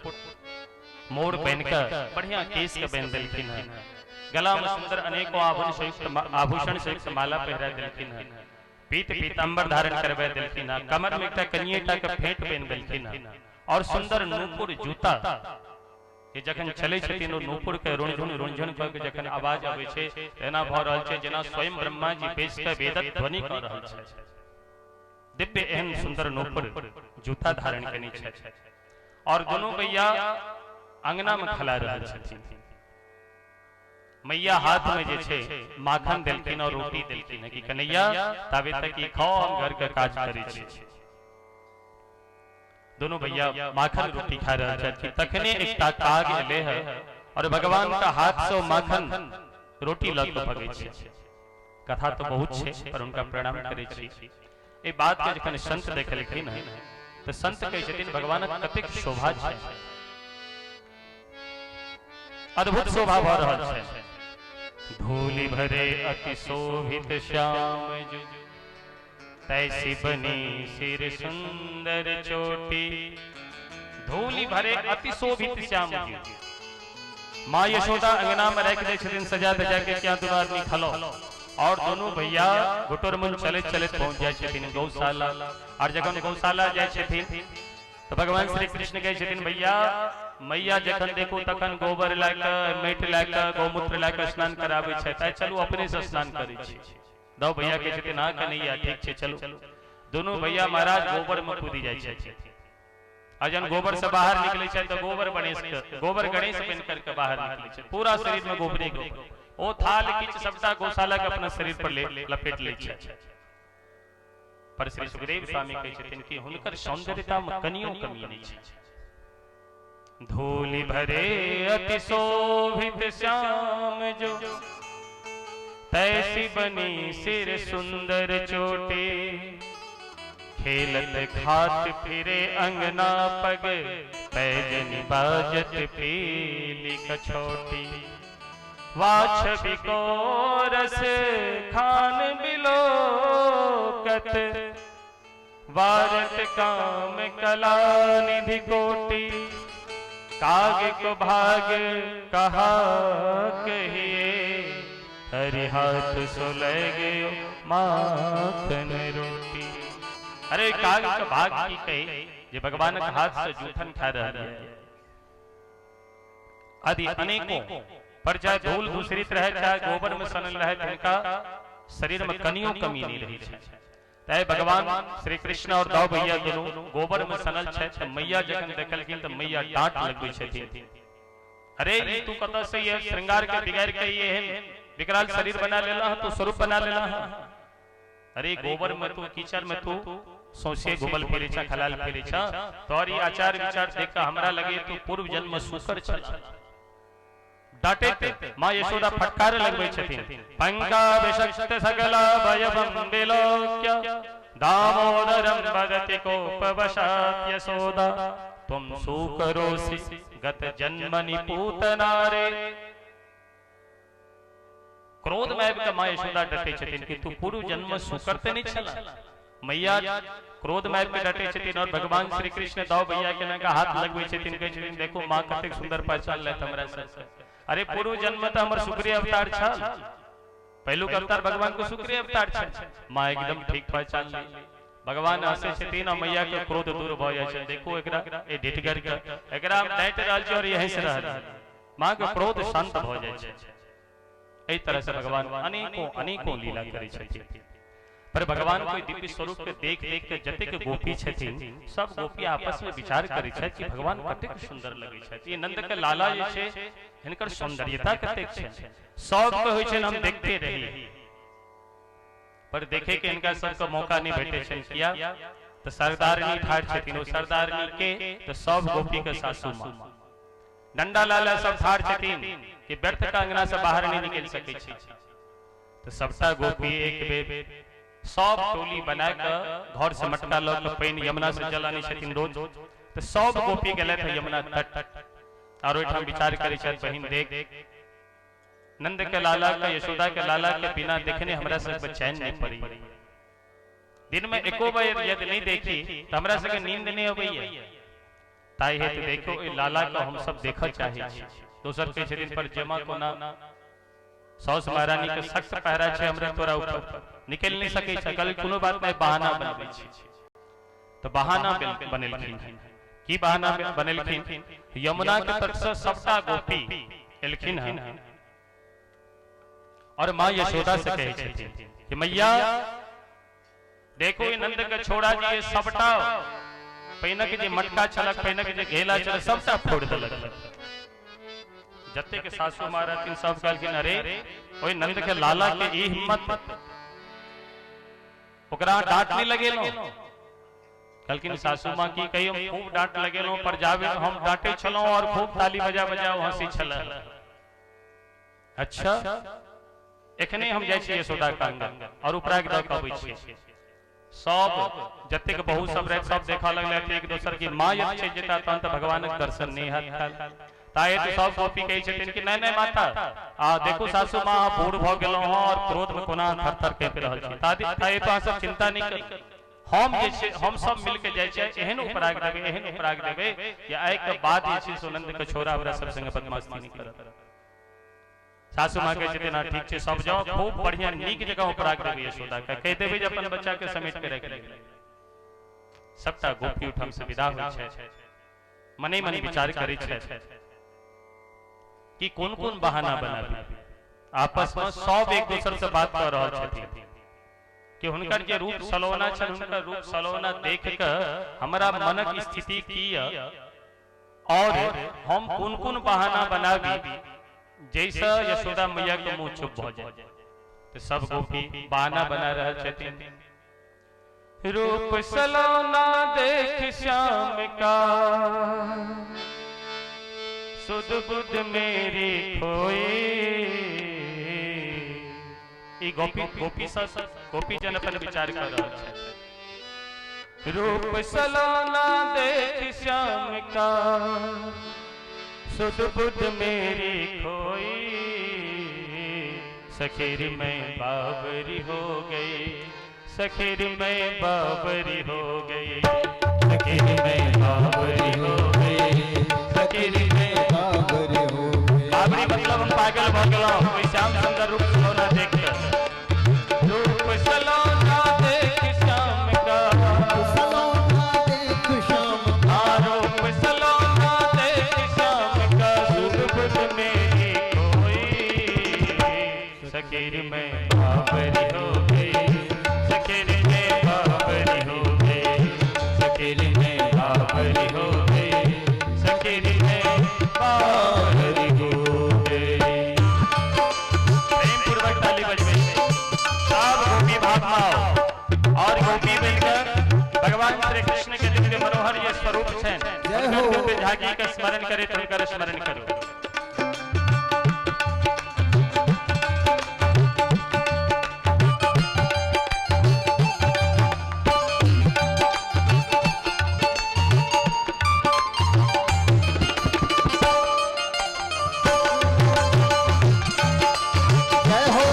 मोर पहन कर बढ़िया केस के पहन दिलखिन है, गला में सुंदर अनेकों आभूषण संयुक्त माला पहिरा दिलखिन है, पीत पीताम्बर धारण करबे दिलखिन है, कमर में एकटा कनिएटा के फेंट पहन दिलखिन है और सुंदर नूपुर जूता के जखन चलै छथिन ओ नूपुर के रुणझुण रुणझुण कऽ के जखन आवाज अबै छै, एना भऽ रहल छै जेना स्वयं ब्रह्मा जी बैस कऽ वेदक ध्वनि कऽ रहल छथि। दिव्य एहन सुंदर नूपुर जूता धारण केने छथि और दुनू भैया अंगना में खेला रहल छथिन। मैया हाथ में जे छै माखन देलखिन और रोटी देलखिन कि कन्हैया, ताबे तक ई खाओ, हम घर के काज करै छी। दोनों भैया माखन रोटी खा रहल छथि, तखने एकटा काग एले है और भगवान का हाथ से माखन रोटी लऽ के भगै छै। कथा तो बहुत छै, पर उनका प्रणाम करै छी। एहि बात के जखन संत देखलखिन है तऽ संत कहै छथिन, भगवानक कतेक शोभा छै। अद्भुत शोभा भऽ रहल छै। धूलि भरे अति शोभित श्याम जो, तैसी बनी सिर सुंदर चोटी। धूलि भरे अति शोभित श्याम जी। माँ यशोदा अंगना में रख दै छथिन सजा धजा के, क्या दुनू आदमी खलो, और दोनों भैया घुटुर मुन चलैत चलैत पहुंच जाइ छथिन गौशाला। और जखन गौशाला जाइ छथिन तो भगवान श्री कृष्ण कहै छथिन, भैया मैया जखन देखू तखन गोबर लए कऽ, माटि लए कऽ, गौमूत्र लए कऽ स्नान कराबै छथि, आइ चलू अपने से स्नान करै छी। दौ भैया कहै छथिन, हाँ कन्हैया ठीक छै चलू। दोनों भैया महाराज गोबर में कूदी जाइ छथिन, आ जहन गोबर से बाहर निकलै छै तऽ गोबर गणेश के, गोबर गणेश बनि करके बाहर निकलै छै, पूरा शरीर में गोबरे गोबर। ओ थाल किच सबटा गौशाला के अपना शरीर पर ले लपेट लै छै। पर श्री सुखदेव स्वामी कहै छथिन कि हुनकर सौंदर्यता में कनियो कमी नहि छै। धूलि भरे अति शोभित श्याम जो, तैसी बनी सिर सुंदर चोटी। खेलत खात फिरे अंगना पग, पैजनी बाजत पीली कछोटी। वाछ बिको रस खान बिलोकत, वारत काम कला निधि कोटि। काग को भाग कहा कहिए, हरि हाथ सो ले गयो माखन रोटी। अरे काग के भाग की कही जे भगवान के हाथ से जूठन खा रहा है। आदि अनेकों पर चाहे धूल दूसरित रहे चाहे गोबर में सनल रहे, तिनका शरीर में कनियो कमी नहीं रही छै। तै भगवान श्री कृष्ण और दौ भैया दोनों गोबर में सनल छै, तऽ मैया जखन देखलखिन तऽ मैया डांट लगबै छथिन, अरे ई तू कतऽ से ये श्रृंगार के बिगाड़ के ये एहन विकराल शरीर बना लेला, तू स्वरूप बना लेला। अरे गोबर में तू, कीचड़ में तू सौंसे घुमल फिरे छा, खलाल फिरे छा, तोहर ई आचार विचार देख के हमरा लगे तू पूर्व जन्म में सुकर छल। डांटे माँ यशोदा फटकार लगबै छथिन, पंका विषक्त सकला भयवं विलोक्य, दामोदरं वदति कोपवशात् यशोदा, तुम सुकरोसि गत जन्मनि पूतनारे। क्रोध में आबि के माँ यशोदा डटे छथिन कि तू पूर्व जन्म में सुकर ते नहीं छला। मैया क्रोध में आबि के डटे छथिन और भगवान श्री कृष्ण दौ भैया के नका हाथ लगबै छथिन, कहै छथिन देखो माँ कतेक सुंदर पहचान लेत हमरा सब। अरे पूर्व जन्म तो हमर शुक्रिय अवतार छल, पहिलुक अवतार भगवान को शुक्रिय अवतार छल। माँ एकदम ठीक पहचान ली। भगवान हंसै छथिन और मैया के क्रोध दूर भऽ जाइ छै। देखो एकरा ए ढिठगर के एकरा हम डांटि रहल छी और ई हंसि रहल छै। माँ के क्रोध शांत भऽ जाइ छै। एहि तरह से भगवान अनेकों अनेकों लीला करै छथिन। पर भगवान को दिव्य स्वरूप के देख देख के जतेक गोपी छथिन सब गोपी आपस में विचार करै छथि कि भगवान कतेक सुंदर लगै छथि, ई नंद के लाला जे छै हिनकर सौंदर्यता कतेक छै। सबके होइ छै हम देखते रही, पर देखे के हिनका सबके मौका नहीं भेटै छनि। किया तऽ सरदारनी ठाढ़ छथिन, ओ सरदारनी के तऽ सब गोपी के सासू माँ डंडा लाला सब ठाढ़ छथिन कि व्यर्थ के अंगना से बाहर नहीं निकल सकै छी। तऽ सबटा गोपी एक बेर सब टोली बना के घर से मटका लऽ के पानि यमुना से जल आनै छथिन रोज। तऽ सब गोपी गेलथि यमुना तट और ओहिठाम विचार करै छथि, बहिन देख नंद के लाला के यशोदा के लाला के बिना देखने हमरा सबके चैन नहीं पड़ी। दिन में एको बेर यदि नहीं देखी तो हमरा सबके नींद नहीं अबैया। ताहि हेतु देखो एहि लाला के हम सब देखऽ चाहै छी। दोसर कहै छथिन पर जमा कोना साउस महारानी के सख्त पहरा छै हमरा तोरा ऊपर, निकलि नहीं सकै छै। कल कोनो बात नहीं, बहाना बनबै छी। तऽ बहाना बनेलखिन। की बहाना बनेलखिन? यमुना के तट से सबटा गोपी एलखिन हन और माँ यशोदा से कहै छथिन कि मैया देखो ई नंद के छोड़ा जी सबटा पैनक जे मटका छलक, पैनक जे घेला छलक, सबटा फोड़ देलक। जते के सासू माँ रहथिन सब कहलखिन अरे ओहि नंद के लाला के ई हिम्मत, ओकरा डांट नहीं लगेलहुं। कहलखिन सासू माँ की कहियो खूब डांट लगेलहुं, पर जाबे हम डांटे छलहुं और खूब ताली बजा बजा हंसी छल। अच्छा एखने हम जाइ छी यशोदा के आंगन और उपरा के दऽ के अबै छी। सब जतेक बहु सब रहे सब देखऽ लगलथि एक दोसर की माँ यदि चलि जेता तहन तऽ भगवानक दर्शन नहीं हैत। ताहि हेतु सब गोपी कहै छथिन कि नहि नहि माता, आ देखू सासू माँ, अहाँ बूढ़ भऽ गेलहुँ हँ और क्रोध में कोना थर थर काँपि रहल छी। ताहि हेतु अहाँ सब चिंता नहि करू, हम जे छै हम सब मिलके जाइ छियै, एहन उपराग देबै, एहन उपराग देबै कि आइ के बाद जे छै सुनंद के छोरा हमरा सब संगे बदमाशी नहि करत। सासू माँ कहै छथिन, ठीक छै, सब जाओ, खूब बढ़िया नीक जगह उपराग देबै यशोदा के, कहि देबै जे अपन बच्चा के समेट के राखि लेबै। सबटा गोपी ओहिठाम से विदा होइ छै, मने मन विचार करै छै कि कोन कोन बहाना बनाबी। आपस में सब एक दोसर से बात कर रहल छथिन कि हुनकर जे रूप सलोना छनि, हुनकर रूप सलोना देख के हमरा मनक स्थिति की य और हम कोन कोन बहाना बनाबी जैसे यशोदा मैया के मुंह चुप भ जाए। तो सब गोपी बहाना बना रहल छथिन। रूप सलोना देख श्याम का, सुध बुध मेरी खोई। ई गोपी गोपी सब गोपी जन अपन विचार कर रहल छथि। रूप सलोना देख श्याम का, सुध बुध मेरी खोई, सखेरी मैं बावरी हो गई, सखेरी मैं बावरी हो गई, सखेरी मैं बावरी हो गई, सखेरी मैं बावरी हो गई। बावरी मतलब हम पागल भ गेलहुँ कोई श्याम सुंदर रूप सलोना देख कर। रूप सलोना देख श्याम का, सलोना देख श्याम का, रूप सलोना देख श्याम का, सुध बुध मेरी खोई, सखेरी मैं बावरी हो गई, सखेरी मैं बावरी हो गई, सखेरी मैं बावरी हो गई, सखेरी मैं बावरी हो गई। प्रेम पूर्वक ताली बजबै सब गोपी भाव और गोपी बनकर भगवान श्री कृष्ण के दिव्य मनोहर ये स्वरूप छनि, जय हो। दिव्य झांकी के स्मरण करे तो हुनकर स्मरण करू। जय हो।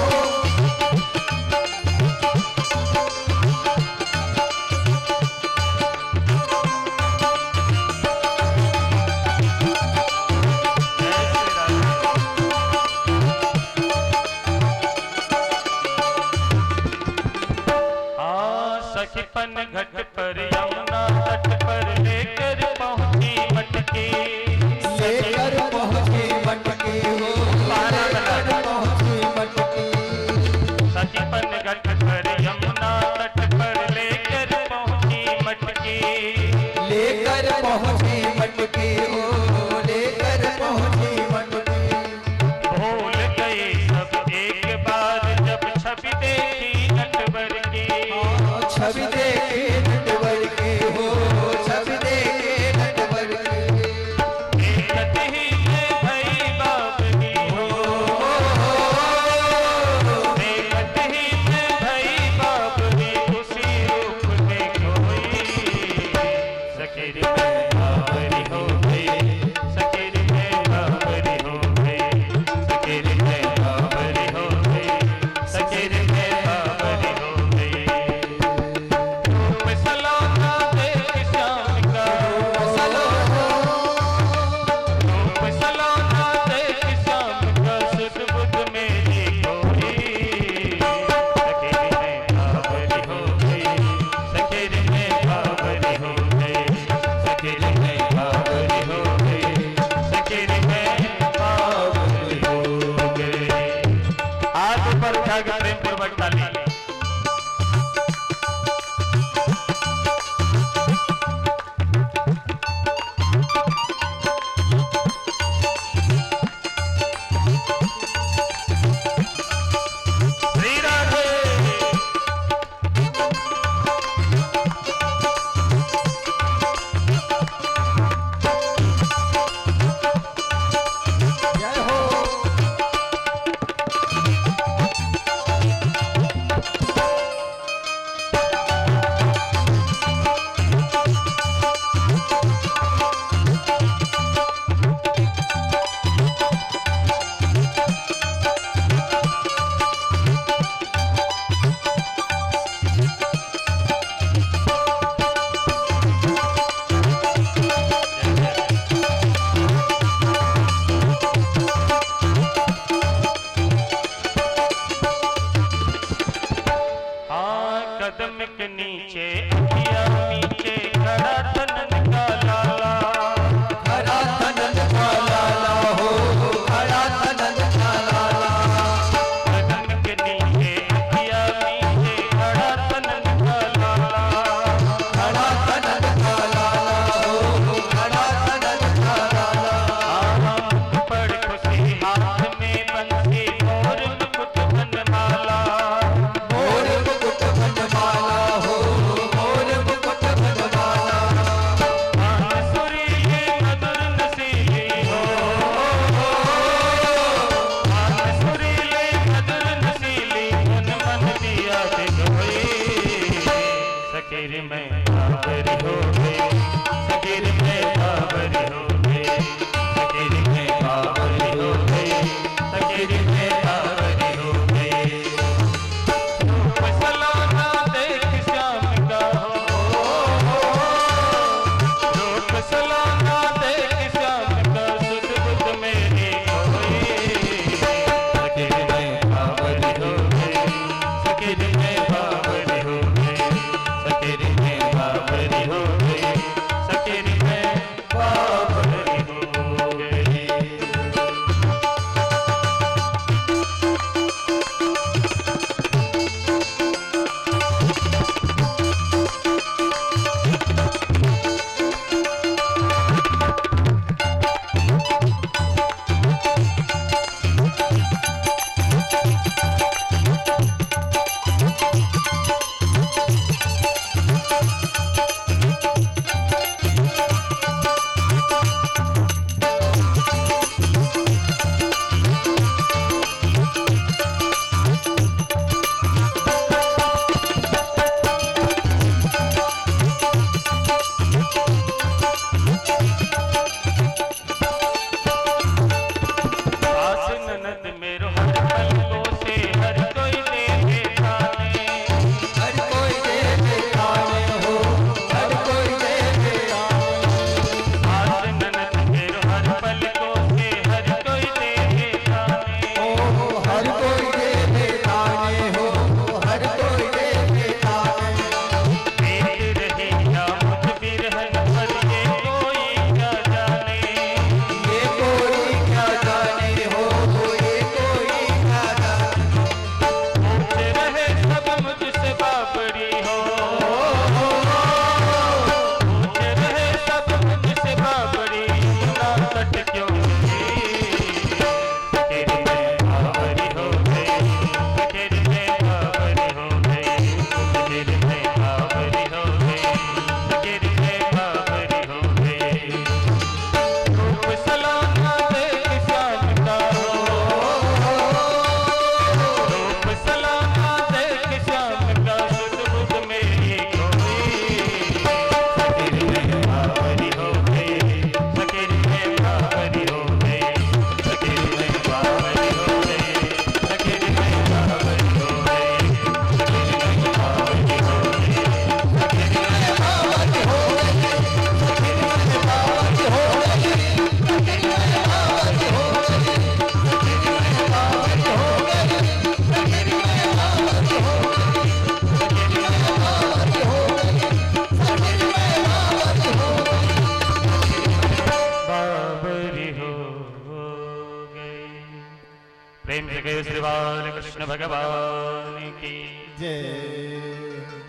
प्रेम से कहियो श्री बाल कृष्ण भगवान की जय।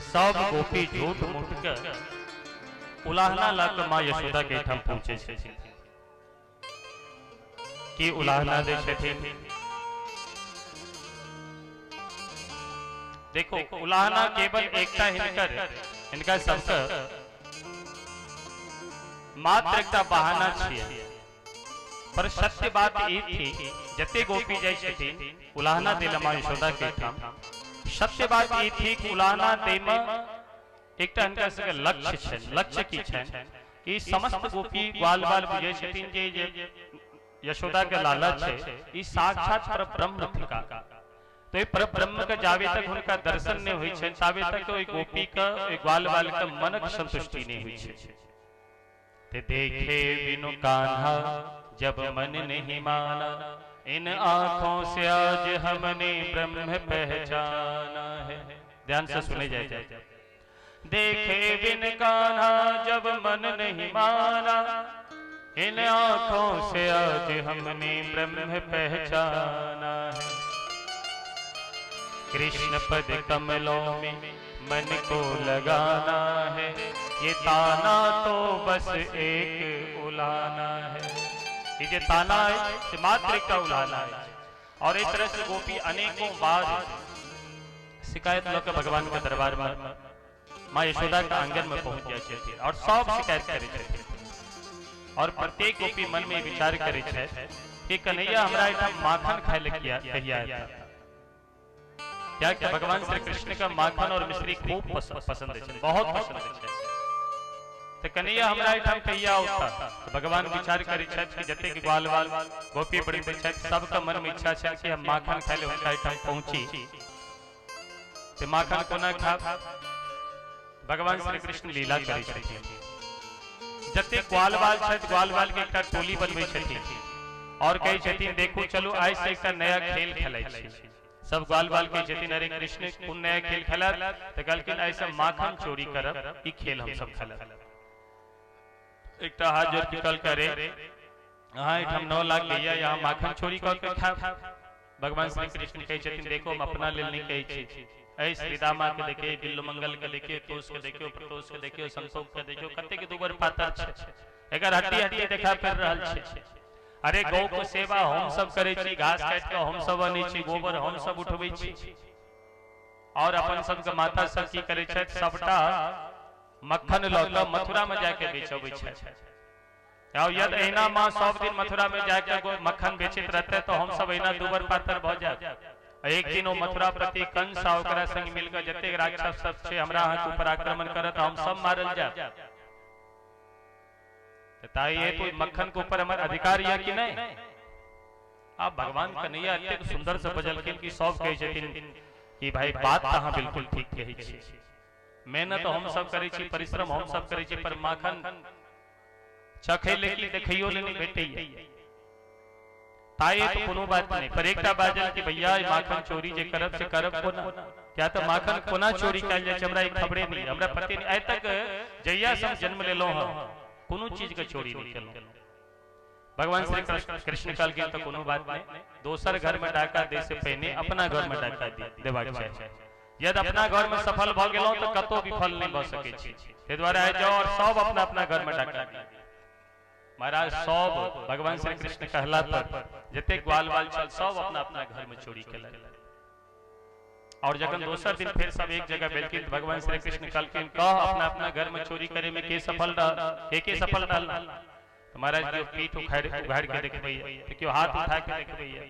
सब गोपी झूठ मूठ के उलाहना ला के माँ यशोदा के ठाम पहुंचे छथिन। की उलाहना दे छथिन? देखो उलाहना केवल एकटा हिनकर हिनका सबके मात्र एकटा बहाना छियै, पर सत्य बात ई थी जते गोपी जाइ छथिन उलाहना देला माँ यशोदा के ठाम, सत्य बात ई थी कि उलाहना दै में एकटा हिनका सबके लक्ष्य छनि। लक्ष्य की छनि कि समस्त गोपी ग्वाल बाल बुझै छथिन जे यशोदा के लाला छै ई साक्षात परब्रह्म थिका। तो ये परब्रह्म के जावे तक हुनका दर्शन नहीं होइ छनि ताबे तक ओहि गोपी के ओहि ग्वाल बाल के मनक संतुष्टि नहीं होइ छै। ते देखे बिनु कान्हा जब मन नहीं माना, इन आंखों से आज हमने ब्रह्म पहचाना है। ध्यान से सुने जाए। देखे बिन कान्हा जब मन नहीं माना, इन आंखों से आज हमने ब्रह्म पहचाना है। कृष्ण पद कमलों में मन को लगाना है, ये ताना तो बस एक उलाना है। ये जो ताना है से मात्र का उलाना है। और इस तरह से गोपी अनेकों बार शिकायत लऽ के भगवान के दरबार में माँ यशोदा के आंगन में पहुंच जाए छथिन और सब शिकायत करे छथिन। और प्रत्येक गोपी मन में विचार करे छै कि कन्हैया हमरा एहिठाम माखन खाय ले किया कहिया आया। क्या कि भगवान श्री कृष्ण का माखन और मिश्री खूब पसंद है, बहुत पसंद है। तो कन्हैया हमरा एहिठाम कहिया औता? तो भगवान विचार करे छथि कि जतेक ग्वाल बाल गोपी वृंद छथि सबके मन में इच्छा छै कि हम माखन खाय ले हुनका एहिठाम पहुंची। तो माखन कोना खाब? भगवान श्री कृष्ण लीला करे छथिन। जतेक ग्वाल बाल छथि ग्वाल बाल के एकटा टोली बनबै छथिन और कहै छथिन देखू चलू आइ से एकटा नया खेल खेलै छी। सब ग्वाल बाल कहै छथिन अरे कृष्ण कोन नया खेल खेलब? तो कहलखिन आइ से माखन चोरी करब, ई खेल हम सब खेलब। एकटा हाथ जोड़ के कहलकै अरे अहाँ एहिठाम 9 लाख गैया यहाँ माखन चोरी कऽ के खायब। भगवान श्री कृष्ण कहै छथिन देखो हम अपना लेल नहि कहै छी, ऐ श्रीदामा के देखियो, बिल्लु मंगल के देखियो, तोष के देखियो, प्रतोष के देखियो, संतोष के देखियो, कतेक दुबर पातर छै, एकर हड्डी हड्डी देखा पड़ि रहल छै। अरे गौ के सेवा हम सब करै छी, घास काटि के हम सब अनै छी, गोबर हम सब उठबै छी। और अपन सबके माता सब की करै छथि, सबटा मक्खन लऽ कऽ मथुरा में जाके बेचबै छथि। यदि एहिना माँ सब दिन मथुरा में जाके मक्खन बेचैत रहते तो हम सब एहिना दुबर पातर भऽ जायब। एक दिन ओ मथुरा प्रति कंस आ ओकरा संग मिलकर जतेक राक्षस सब छै हमरा अहाँके ऊपर आक्रमण करत, हम सब मारल जायब। ताहि हेतु मक्खन के ऊपर हमर अधिकार यऽ कि नहि? आब भगवान कन्हैया एतेक सुंदर से बजलखिन कि सब कहै छथिन कि भाई बात तऽ अहाँ बिल्कुल ठीक कहै छी, मेहनत हम सब करै छी, परिश्रम हम सब करै छी, पर माखन चखै ले कि देखैयो ले नहि भेटैया। ताहि तो कोनो बात नहीं, पर एकटा बाजल कि भैया माखन चोरी जे करब से करब कोना? क्या तो माखन कोना चोरी कयल जाइ छै हमरा ई खबरे नहीं, हमरा पते नहीं। आइ तक जहिया से हम जन्म लेलहुँ हँ कोनो चीज के चोरी नहीं केलहुँ। भगवान श्री कृष्ण कहलखिन तो कोनो बात नहीं, दोसर घर में डाका दे से पहिने अपना घर में डाका देबाक चाही। यदि अपना घर में सफल भऽ गेलहुँ तऽ कतौ विफल नहीं भऽ सकै छी। ताहि दुआरे आइ जाउ और सब अपना अपना घर में डाका दी। महाराज सब भगवान श्री कृष्ण कहला पर जतेक ग्वाल बाल छल सब अपना अपना घर में चोरी केलक। और जखन दोसर दिन फिर सब एक जगह भेलखिन भगवान श्री कृष्ण कहलखिन कह अपना अपना घर में चोरी करे में के सफल रहल, के सफल रहल? तो महाराज केओ पीठ उघाड़ के देखबैया, केओ हाथ उठा के देखबैया।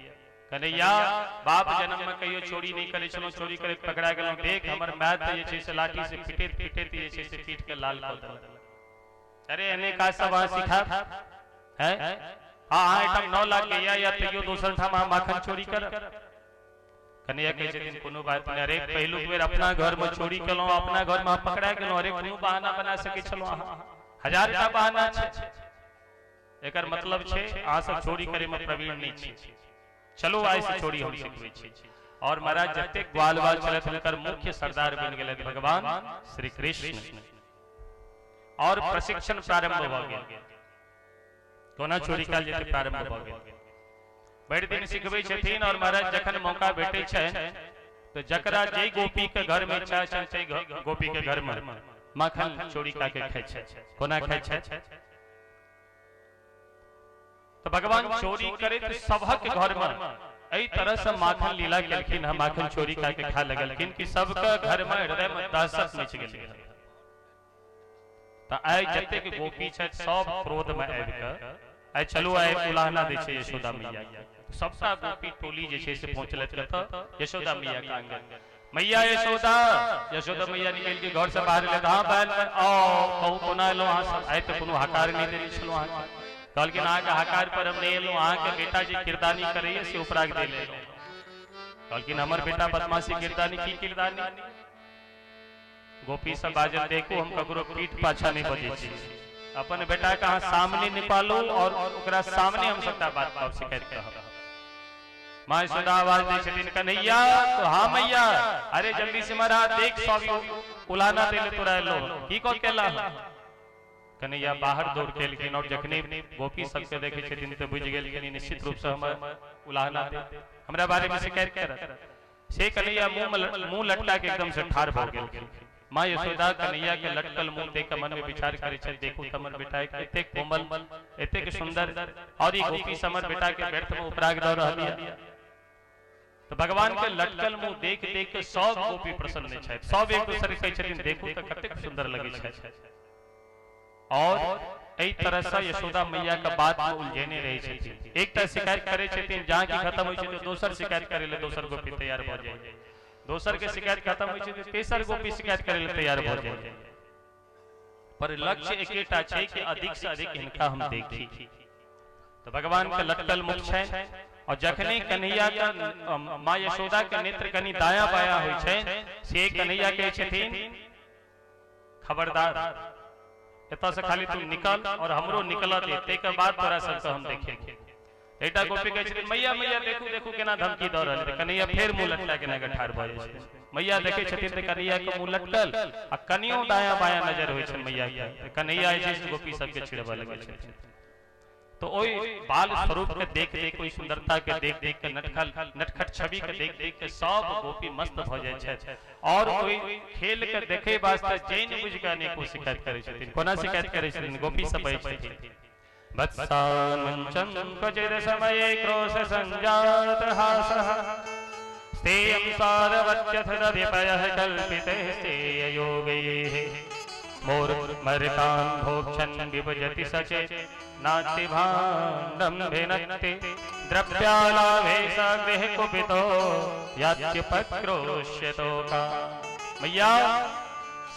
कन्हैया बाप जन्म में कहियो चोरी नहीं करे छलहुँ, चोरी करैत पकड़ा गेलहुँ, देख हमर माय तऽ जे छै से लाठी से पिटैत पिटैत जे छै से पीठ के लाल कऽ देलक। अरे एने काज सब अहाँ सिखायब है? हाँ अहाँ एहिठाम 9 लाख गैया या तैयो दोसर ठाम अहाँ माखन चोरी करब? कन्हैया कहै छथिन कोनो बात नहि, अरे पहिलुक बेर अपना घर में चोरी केलहुँ, अपना घर में अहाँ पकड़ा गेलहुँ, अरे कोनो बहाना बना सकै छलहुँ अहाँ, हजारटा बहाना छै। एकर मतलब छै अहाँ सब चोरी करे में प्रवीण नहि छी, चलो आइ से चोरी हम सिखबै छी। और महाराज जतेक ग्वाल बाल छलथि हुनकर मुख्य सरदार बनि गेलथि भगवान श्री कृष्ण। और प्रशिक्षण प्रारंभ भऽ गेल, कोना चोरी कयल जेतै प्रारंभ भऽ गेल। भरि दिन सिखबै छथिन। और महाराज जखन मौका भेटै छनि तो जकरा जे गोपी के घर में इच्छा छनि तै गोपी के घर में माखन चोरी का के खाइ छै। कोना खाइ छै? तो भगवान चोरी करैत सबहक घर में एहि तरह से माखन लीला केलखिन, हम माखन चोरी का के खा लगलखिन कि सबके घर में हृदय में दहशत मचि गेलै। तो आइ जतेक गोपी छथि सब क्रोध में आबि कऽ आइ चलू आइ उलाहना दै छै यशोदा मैया के। सबटा गोपी टोली जे छै से पहुँचलथि कतऽ? यशोदा मैया के आंगन। मैया यशोदा, यशोदा मैया निकलि के घर से बाहर एलथि। हाँ बहन आओ, कहू कोना एलहुँ अहाँ सब? आइ तऽ कोनो हकार नहि देने छलहुँ अहाँके। कहलखिन अहाँके हकार पर हम नहि एलहुँ, अहाँके बेटा जे किरदानी करैया से उपराग दे लेलहुँ। कहलखिन हमर बेटा बदमाशी किरदानी की किरदानी? गोपी सब बाजल देखू हम ककरो पीठ पाछा नहीं बजै छी, अपन बेटा के अहाँ सामने निकालू और ओकरा सामने हम सबटा बात कहब, शिकायत कहब। माँ यशोदा आवाज दै छथिन कन्हैया, तो हाँ मैया, अरे जल्दी से मरा देख सब उलाना देले तोरा एलो की कह केला। कन्हैया बाहर दौड़ के एलखिन और जखने गोपी सबके देखै छथिन तऽ बुझि गेलखिन निश्चित रूप से हमर उलाहना दे, हमरा बारे में शिकायत करत। से कन्हैया मुंह लटका के एकदम से ठाढ़ भऽ गेलखिन। माँ यशोदा कन्हैया के लटकल मुंह देख के मन में विचार करे छै, देखू त हमर बेटा एतेक कोमल एतेक सुंदर और ई गोपी हमर बेटा के व्यर्थ में उपराग दऽ रहल यऽ। तो भगवान के लटकल मुंह देख देख के सब गोपी प्रसन्न छथि, सब एक दोसर के कहै छथिन देखू त कतेक सुंदर लगै छथि। और एहि तरह से यशोदा मैया के बात में उलझेने रहै छथिन। एकटा शिकायत करै छथिन, जहाँ की खत्म होइ छै तो दोसर शिकायत करै ले दोसर गोपी तैयार भऽ जाइ, दोसर के शिकायत खत्म होइ छै तो तेसर गोपी शिकायत करै ले तैयार भऽ जाइ। पर लक्ष्य एकेटा छै कि अधिक से अधिक हिनका हम देखी। तो भगवान के लटकल मुख छनि और जखने कन्हैया के माँ यशोदा के नेत्र कनि दाया बाया होइ छै से कन्हैया कहै छथिन खबरदार एतऽ से खाली तू निकल और हमरो निकल दे, ताहिके बाद तोरा सबके हम देखेंगे। एकटा गोपी कहै छथिन मैया मैया देखू देखू केना धमकी दऽ रहल छै। कन्हैया फेर मुँह लटका के एना ठाढ़ भऽ जाइ छै। मैया देखै छथिन तऽ कन्हैया के मुँह लटकल आ कनियो दाया बाया नजर होइ छनि मैया के, कन्हैया जे छै से गोपी सबके छिड़बऽ लगै छथिन। तो ओहि बाल स्वरूप के देख देख, ओहि सुंदरता के देख देख के, नटखट छवि के देख देख के सब गोपी मस्त भऽ जाइ छथि और ओहि खेल के देखे वास्ते जैन बुझि के अनेको शिकायत करै छथिन। कोना शिकायत करै छथिन? गोपी सब बजै छथिन वत्सानुञ्चन क्वचिद समये क्रोश संजात हासः स्तेयं सारवत्यथ दधिपयः कल्पितैः स्तेययोगैः मोर्मर्कान् भोक्षन् विभजति सचेत् नास्ति भाण्डं भिनक्ति द्रव्यालाभे स गृह कुपितो यात्युपक्रोश्यतो का। मैया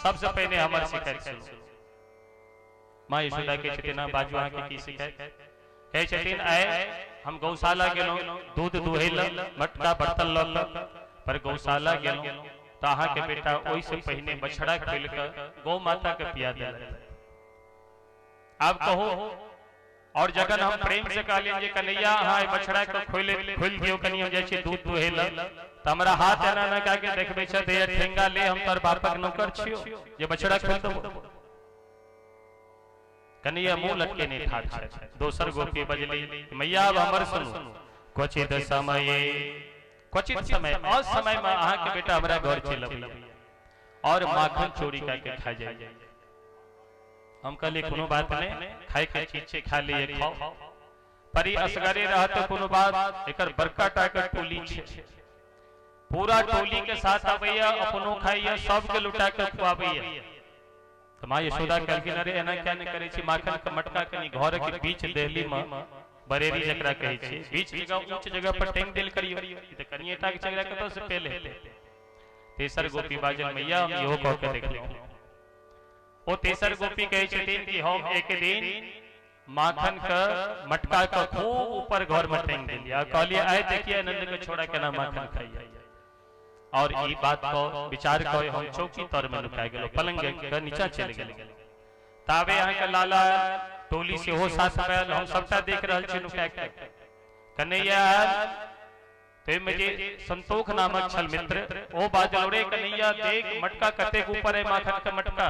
सबसे पहिने हमर शिकायत सुनू। माँ यशोदा के छथिन बाजू अहाँके की शिकायत? कहै छथिन आइ हम गौशाला गेलहुँ दूध दुहै लए मटका बर्तन लऽ कऽ, पर गौशाला गेलहुँ तऽ अहाँके बेटा ओहिसँ पहिने बछड़ा खोलि कऽ गौ माता के पिया देलक। आब कहू, और जखन हम प्रेम से कहलियनि जे कन्हैया अहाँ बछड़ा के खोलि दियौ कनि हम जाइ छी दूध दुहै लए, तऽ हमरा हाथ एना एना कए के देखबै छथि, ठेंगा ले हम तोहर बापक नौकर छियौ जे बछड़ा खोलि देबौ। कन्हैया मुंह लटके नहीं ठाढ़ छथि। दोसर गोपी बजली मैया अब हमर सुनू। क्वचित समय, क्वचित समय असमय में अहाँके बेटा हमरा घर चलि अबैया और माखन चोरी कए के खा जाइए। हम कहलिए कोनो बात नहीं, खाए के चीज छै खा लिए खाओ, पर ई असगरे रहत कोनो बात, एकर बड़का टा के टोली छै, पूरा टोली के साथ अबैया, अपनो खाइया, सबके लुटा के खुआबैया। तो माँ यशोदा कहलखिन अरे एना क्या नहीं करै छी, माखन के मटका कनि घर के बीच देहली में बरेरी जकरा कहै छी, बीच जगह ऊंच जगह पर टांगि देल करियौ, ई तऽ कनिए टा के चगरा कतऽ से पेल हेतै। तेसर गोपी बाजल मैया हम इहो कह के देखलहुँ। ओ तेसर गोपी कहै छथिन कि हम एक दिन माखन के मटका के खूब ऊपर घर में टांगि देलियै आ कहलियै आइ देखियै नंद के छोड़ा केना माखन खाइया। और ई बात को विचार कर हम चौकी तर में नुका गेलहुँ, पलंग के नीचा चलि गेलहुँ। ताबे अहाँके लाला टोली सेहो साथ में आयल, हम सबटा देख रहल छी नुका के। कन्हैया आयल ताहिमे जे संतोख नामक छल मित्र, ओ बाजल रे कन्हैया देख मटका कतेक ऊपर है माखन के मटका।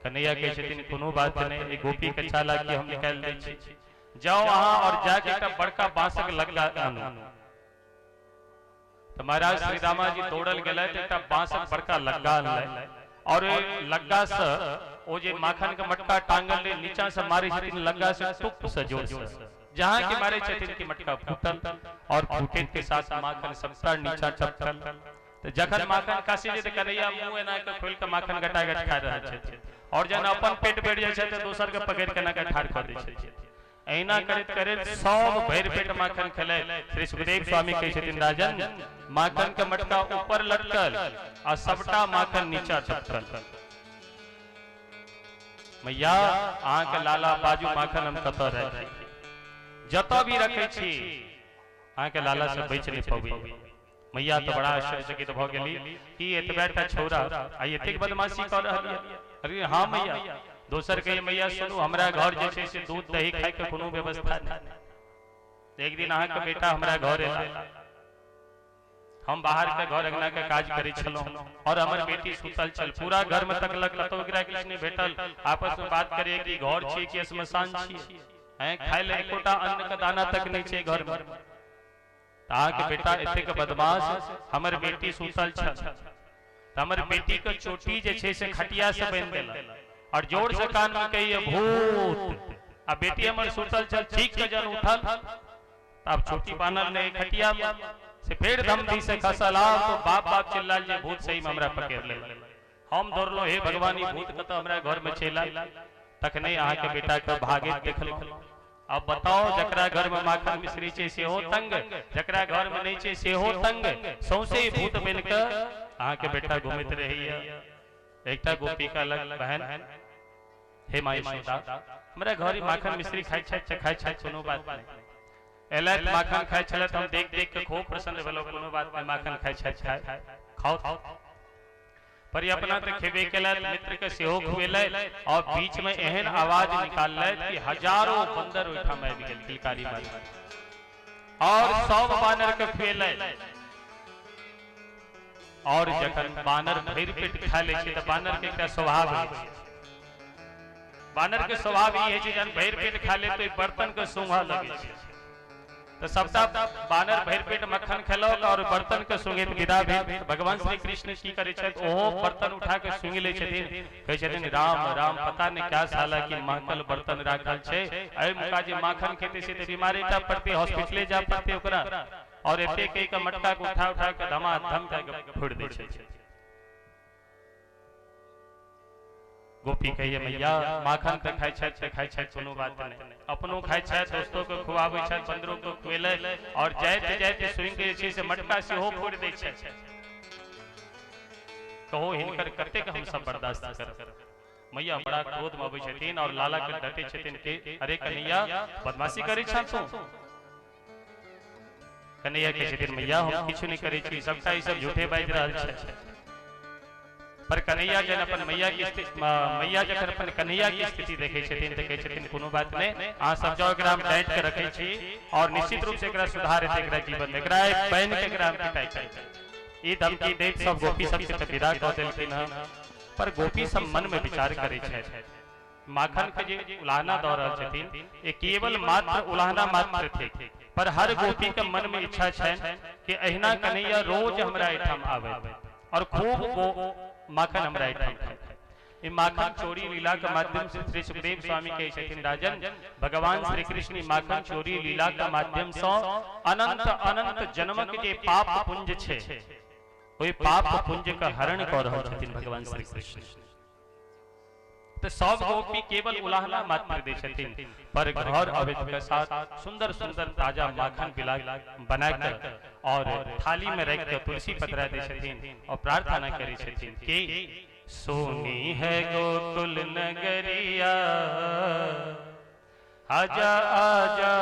कन्हैया कहै छथिन कोनो बात नहि, ई गोपी के चालाकी हम निकालि दै छी। जाओ अहाँ और जाके एकटा बड़का बांसक लग्गा आनू। तऽ महाराज श्रीदामा जी दौड़ल गेलथि, एकटा बांसक बड़का लग्गा अनलथि और ओहि लग्गा से ओ जे माखन के मटका टांगल रहे नीचा से मारे छथिन लग्गा से टुक से जोर से, जहां के मारे छथिन कि मटका फूटल और फूटे के साथ माखन सबटा नीचा टपकल। तऽ जखन माखन खसि जे तऽ कन्हैया मुंह एना के खोलि के माखन गटा गट खा रहल छथिन और जहन अपन पेट भरि जाइ छै तऽ दोसर के पकड़ि के एना के ठाढ़ कऽ दै छथिन। एहिना करैत करैत सब भरि पेट माखन खेलै। श्री सुखदेव स्वामी कहै छथिन राजन माखन के मटका ऊपर लटकल आ सबटा माखन नीचा टपकल। मैया अहाँके लाला बाजू माखन हम कतऽ राखी, जतऽ भी रखै छी अहाँके लाला से बचि नहि पबै। मैया तऽ बड़ा आश्चर्यचकित भऽ गेली कि एतबे टा छौड़ा आ एतेक बदमाशी कऽ रहल यऽ। अरे हाँ मैया। दोसर कहिए मैया सुनू हमरा घर जे छै से दूध दही खायके कोनो व्यवस्था नहि। एक दिन अहाँके बेटा हमरा घर एला, हम बाहर के घर अंगना के काज करै छलहुँ और हमर बेटी सुतल छल। पूरा घर में तकलक कतौ एकरा किछु नहि भेटल। आपस में बात करिए कि घर छियै कि श्मशान छियै, हैं खाय लए एकोटा अन्न के दाना तक नहि छै घर में। अहाँके बेटा एतेक बदमाश, हमर बेटी सुतल छल तऽ हमर बेटी के चोटी जे छै से खटिया से बान्हि देलक और जोर से कान में कहिए भूत। आ बेटी हमर सुतल छल, चीख के जहन उठल तऽ आब चोटी बान्हल नहि खटिया में, से फेर धमधी से खसल। आब तो बाप बाप चिल्लाल जे भूत सही में हमरा पकड़ लेलक। हम दौड़लहुँ, हे भगवान ई भूत कतऽ हमरा घर में चलि आयल। तखने अहाँके बेटा के भागैत देखलहुँ। अब बताओ जकरा घर में माखन मिश्री छै सेहो तंग, जकरा घर में नहि छै सेहो तंग, सौंसे भूत बनि कऽ अहाँके बेटा घुमैत रहैया। एकटा गोपी कहलक बहन हे माँ यशोदा हमरा घर माखन मिश्री खाइ छथि खाइ छथि कोनो बात नहि। एलथि माखन खाइ छलथि, हम देख देख के खूब प्रसन्न भेलहुँ, कोनो बात नहि माखन खाइ छथि खाउ। पर अपना तऽ खेबे केलथि, मित्र के सेहो खुएलथि और बीच में एहन आवाज निकाललथि कि हजारों बंदर ओहिठाम आबि गेल किलकारी मारि और सब बानर के खुएलथि। और जखन बानर भरि पेट खा लै छै तऽ बानर के एकटा स्वभाव होइ छै, बानर के स्वभाव ई होइ छै जहन भरि पेट खा ले तऽ बर्तन के सूंघऽ लगै छै। तऽ सबटा बानर भरि पेट मक्खन खेलक और बर्तन के सूंघैत विदा भेल। भगवान श्री कृष्ण की करै छथि, ओहो बर्तन उठा के सूंघि लै छथिन, कहै छथिन राम राम पता नहि क्या साला की महकल बर्तन राखल छै, एहि मुका जे माखन खेतै से तऽ बीमारी टा पड़तै, हॉस्पिटले जा पड़तै ओकरा। और एते कहि के मटका के उठा उठा के धमाधम कए के फोड़ि दै छथिन। गोपी कहिए मैया माखन तऽ खाइ छथि तऽ खाइ छथि कोनो बात नहि, अपनो खाइ छथि, दोस्तो के खुआबै छथि, बंदरो के खुएलै और जाइत जाइत सुनि के जे छै से मटका सेहो फोड़ि दै छथि। कहो हिनकर कतेक हमसब बर्दाश्त करब। मैया बड़ा क्रोध में अबै छथिन और लाला के डटे छथिन कि अरे कन्हैया बदमाशी करै छह तू। कन्हैया कहै छथिन मैया हम किछु नहि करै छी, सबटा ई सब झूठे बाजि रहल छै। पर कन्हैया जखन अपन मैया के स्थिति, मैया जखन अपन कन्हैया के स्थिति देखै छथिन तऽ कहै छथिन कोनो बात नहि, अहाँ सब जाओ एकरा हम डांटि के रखै छी और निश्चित रूप से एकरा सुधार हेतै एकरा जीवन में, एकरा बनि के एकरा हम पिटाइ करबै। ई धमकी दैत सब गोपी सबके तऽ विदा कऽ देलखिन हँ। पर गोपी सब मन में विचार करै छथि माखन के जे उलाहना दऽ रहल छथिन ये केवल मात्र उलाहना मात्र थिक, पर हर गोपी के मन में इच्छा छनि कि अहिना कन्हैया रोज हमरा एहिठाम आबै और खूब माखन हमरा एहिठाम खाय। ई माखन चोरी लीला के माध्यम से श्री सुखदेव स्वामी कहै छथिन राजन भगवान श्री कृष्ण माखन चोरी लीला के माध्यम से अनंत अनंत जन्मक जे पाप पुंज छै ओहि पाप पुंज के हरण कऽ रहल छथिन भगवान श्री कृष्ण। तऽ सब गोपी केवल उलाहना मात्र दै छथिन, पर घर अबैत के साथ सुंदर सुंदर ताजा माखन बिला बना के और थाली में रख के तुलसी पतरा दै छथिन और प्रार्थना करै छथिन कि सोनी है गोकुल नगरिया आजा आजा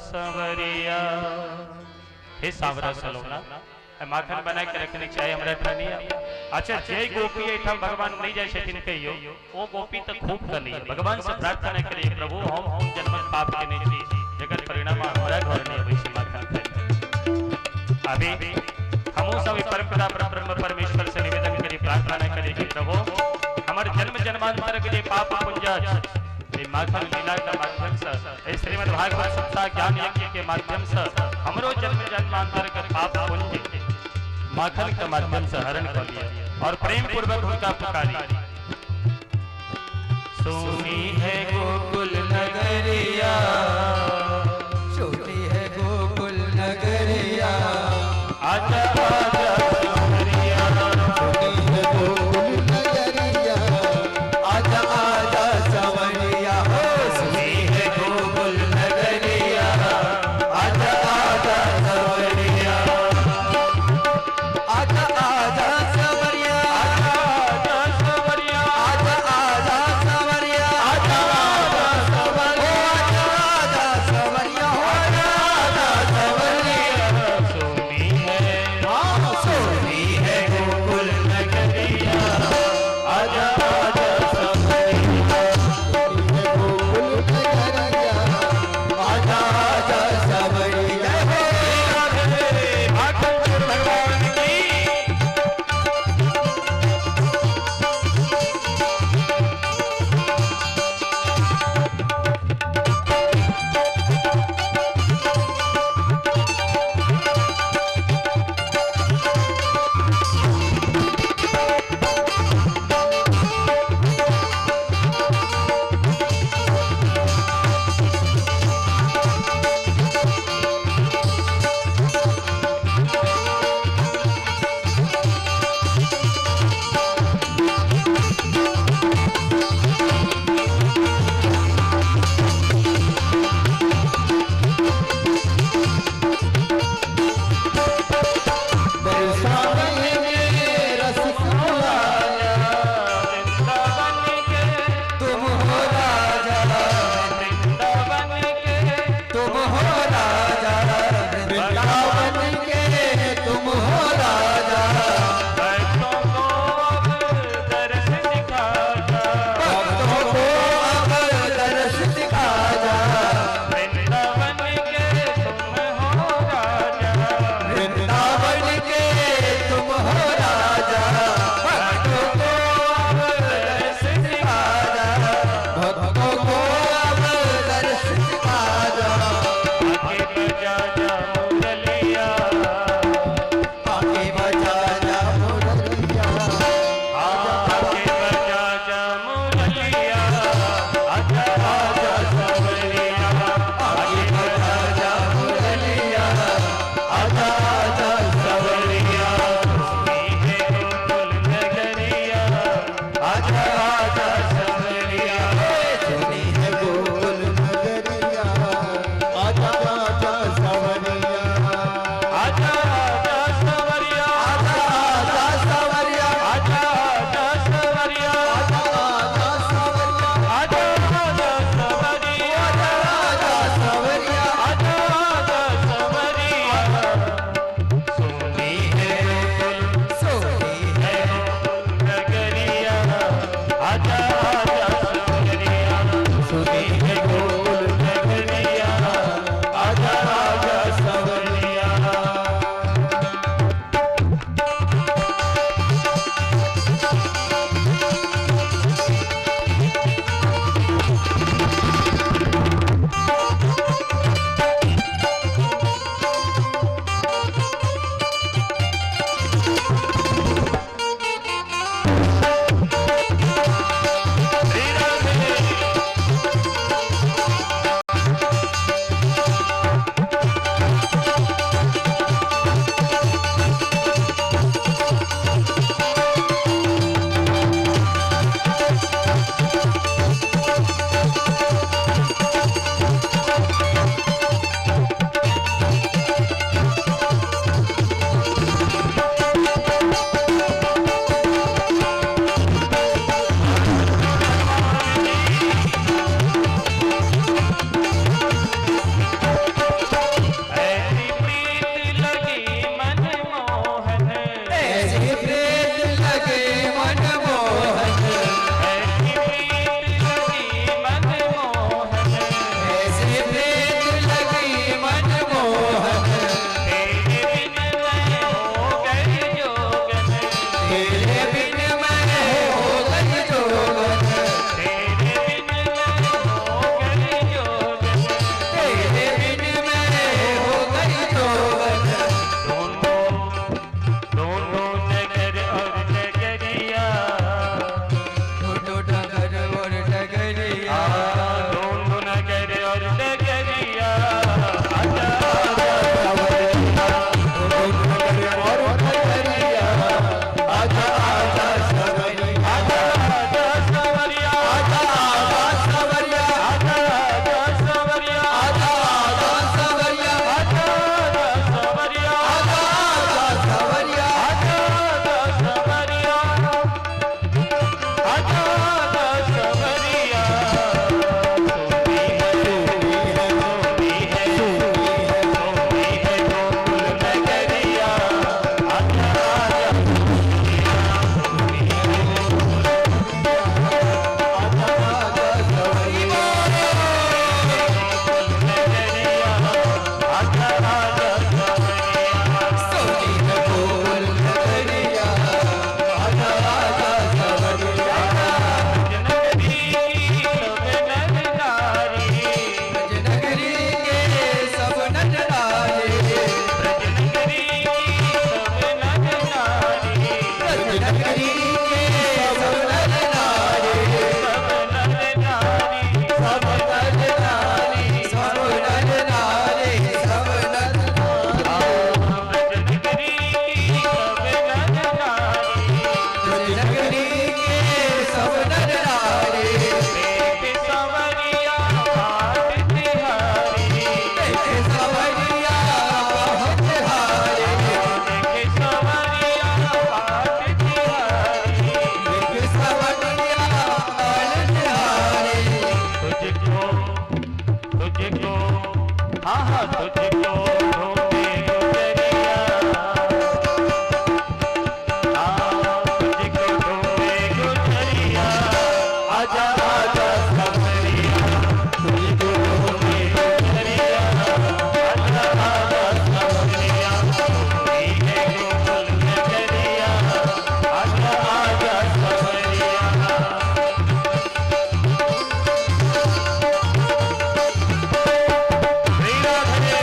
संवरिया। हे सांवरा सलोना माखन बना के रखने चाहे हमरा ठानिया। अच्छा जे गोपी एहिठाम भगवान नहीं जाय छथिन कहियो, ओ गोपी तऽ खूब कनैया, भगवान से प्रार्थना करिए प्रभु हम जन्मक पाप केने छी जकर परिणाम हमरा घर नहीं अबै छै माखन खाय। अभी हमहूँ सब परमपिता परब्रह्म परमेश्वर से निवेदन करी प्रार्थना करी कि प्रभु हमर जन्म जन्मांतर के जे पाप पुंज अछि माखन लीला के माध्यम से, एहि श्रीमद् भागवत सप्ताह ज्ञान यज्ञ के माध्यम से हमरो जन्म जन्मांतर के पाप पुंज माखन के माध्यम से हरण कर लिया और प्रेम पूर्वक उनका पुकारी। सोनी है गोकुल नगरिया, सोनी है गोकुल नगरिया, आजा आजा सवरिया, सोनी है गोकुल नगरिया, आजा आजा सवरिया, हो सोनी है गोकुल नगरिया, आजा आजा सवरिया, आजा आजा सवरिया, आजा सवरिया, आजा आजा सवरिया, आजा आजा सवरिया, आजा आजा सवरिया, आजा आजा सवरिया, सोनी है, सोनी है गोकुल नगरिया, आजा आजा सवरिया, सोनी है गोकुल नगरिया, आजा आजा सवरिया, हो राधे माखन चोर भगवान की। बरसाने में रस आया, वृंदावन के, तुम हो राजा, वृंदावन के, तुम हो राजा, वृंदावन के तुम हो राजा, भक्तों को अब दर्श दिखा जा, भक्तों को अब दर्श दिखा जा, वृंदावन के तुम हो राजा, वृंदावन के तुम हो राजा, भक्तों को अब दर्श दिखा जा, भक्तों भक्तों को अब दर्श दिखा जा। हाँ तुझको ढूंढे गुजरिया, हाँ तुझको ढूंढे गुजरिया, आजा आजा सांवरिया, तुझको ढूंढे गुजरिया, आजा आजा सांवरिया, सोनी है गोकुल नगरिया, आजा आजा सांवरिया। श्री राधे।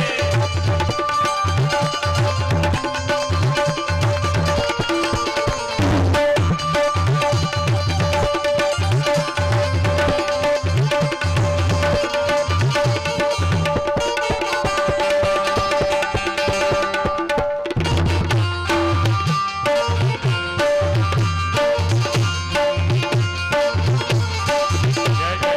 जय जय।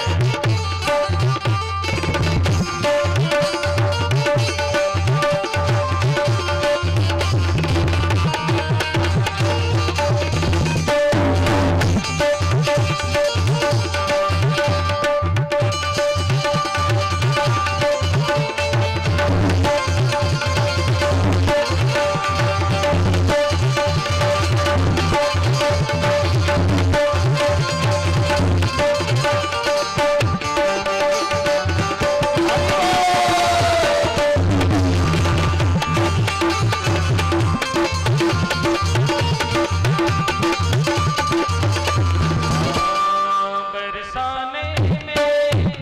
बरसाने में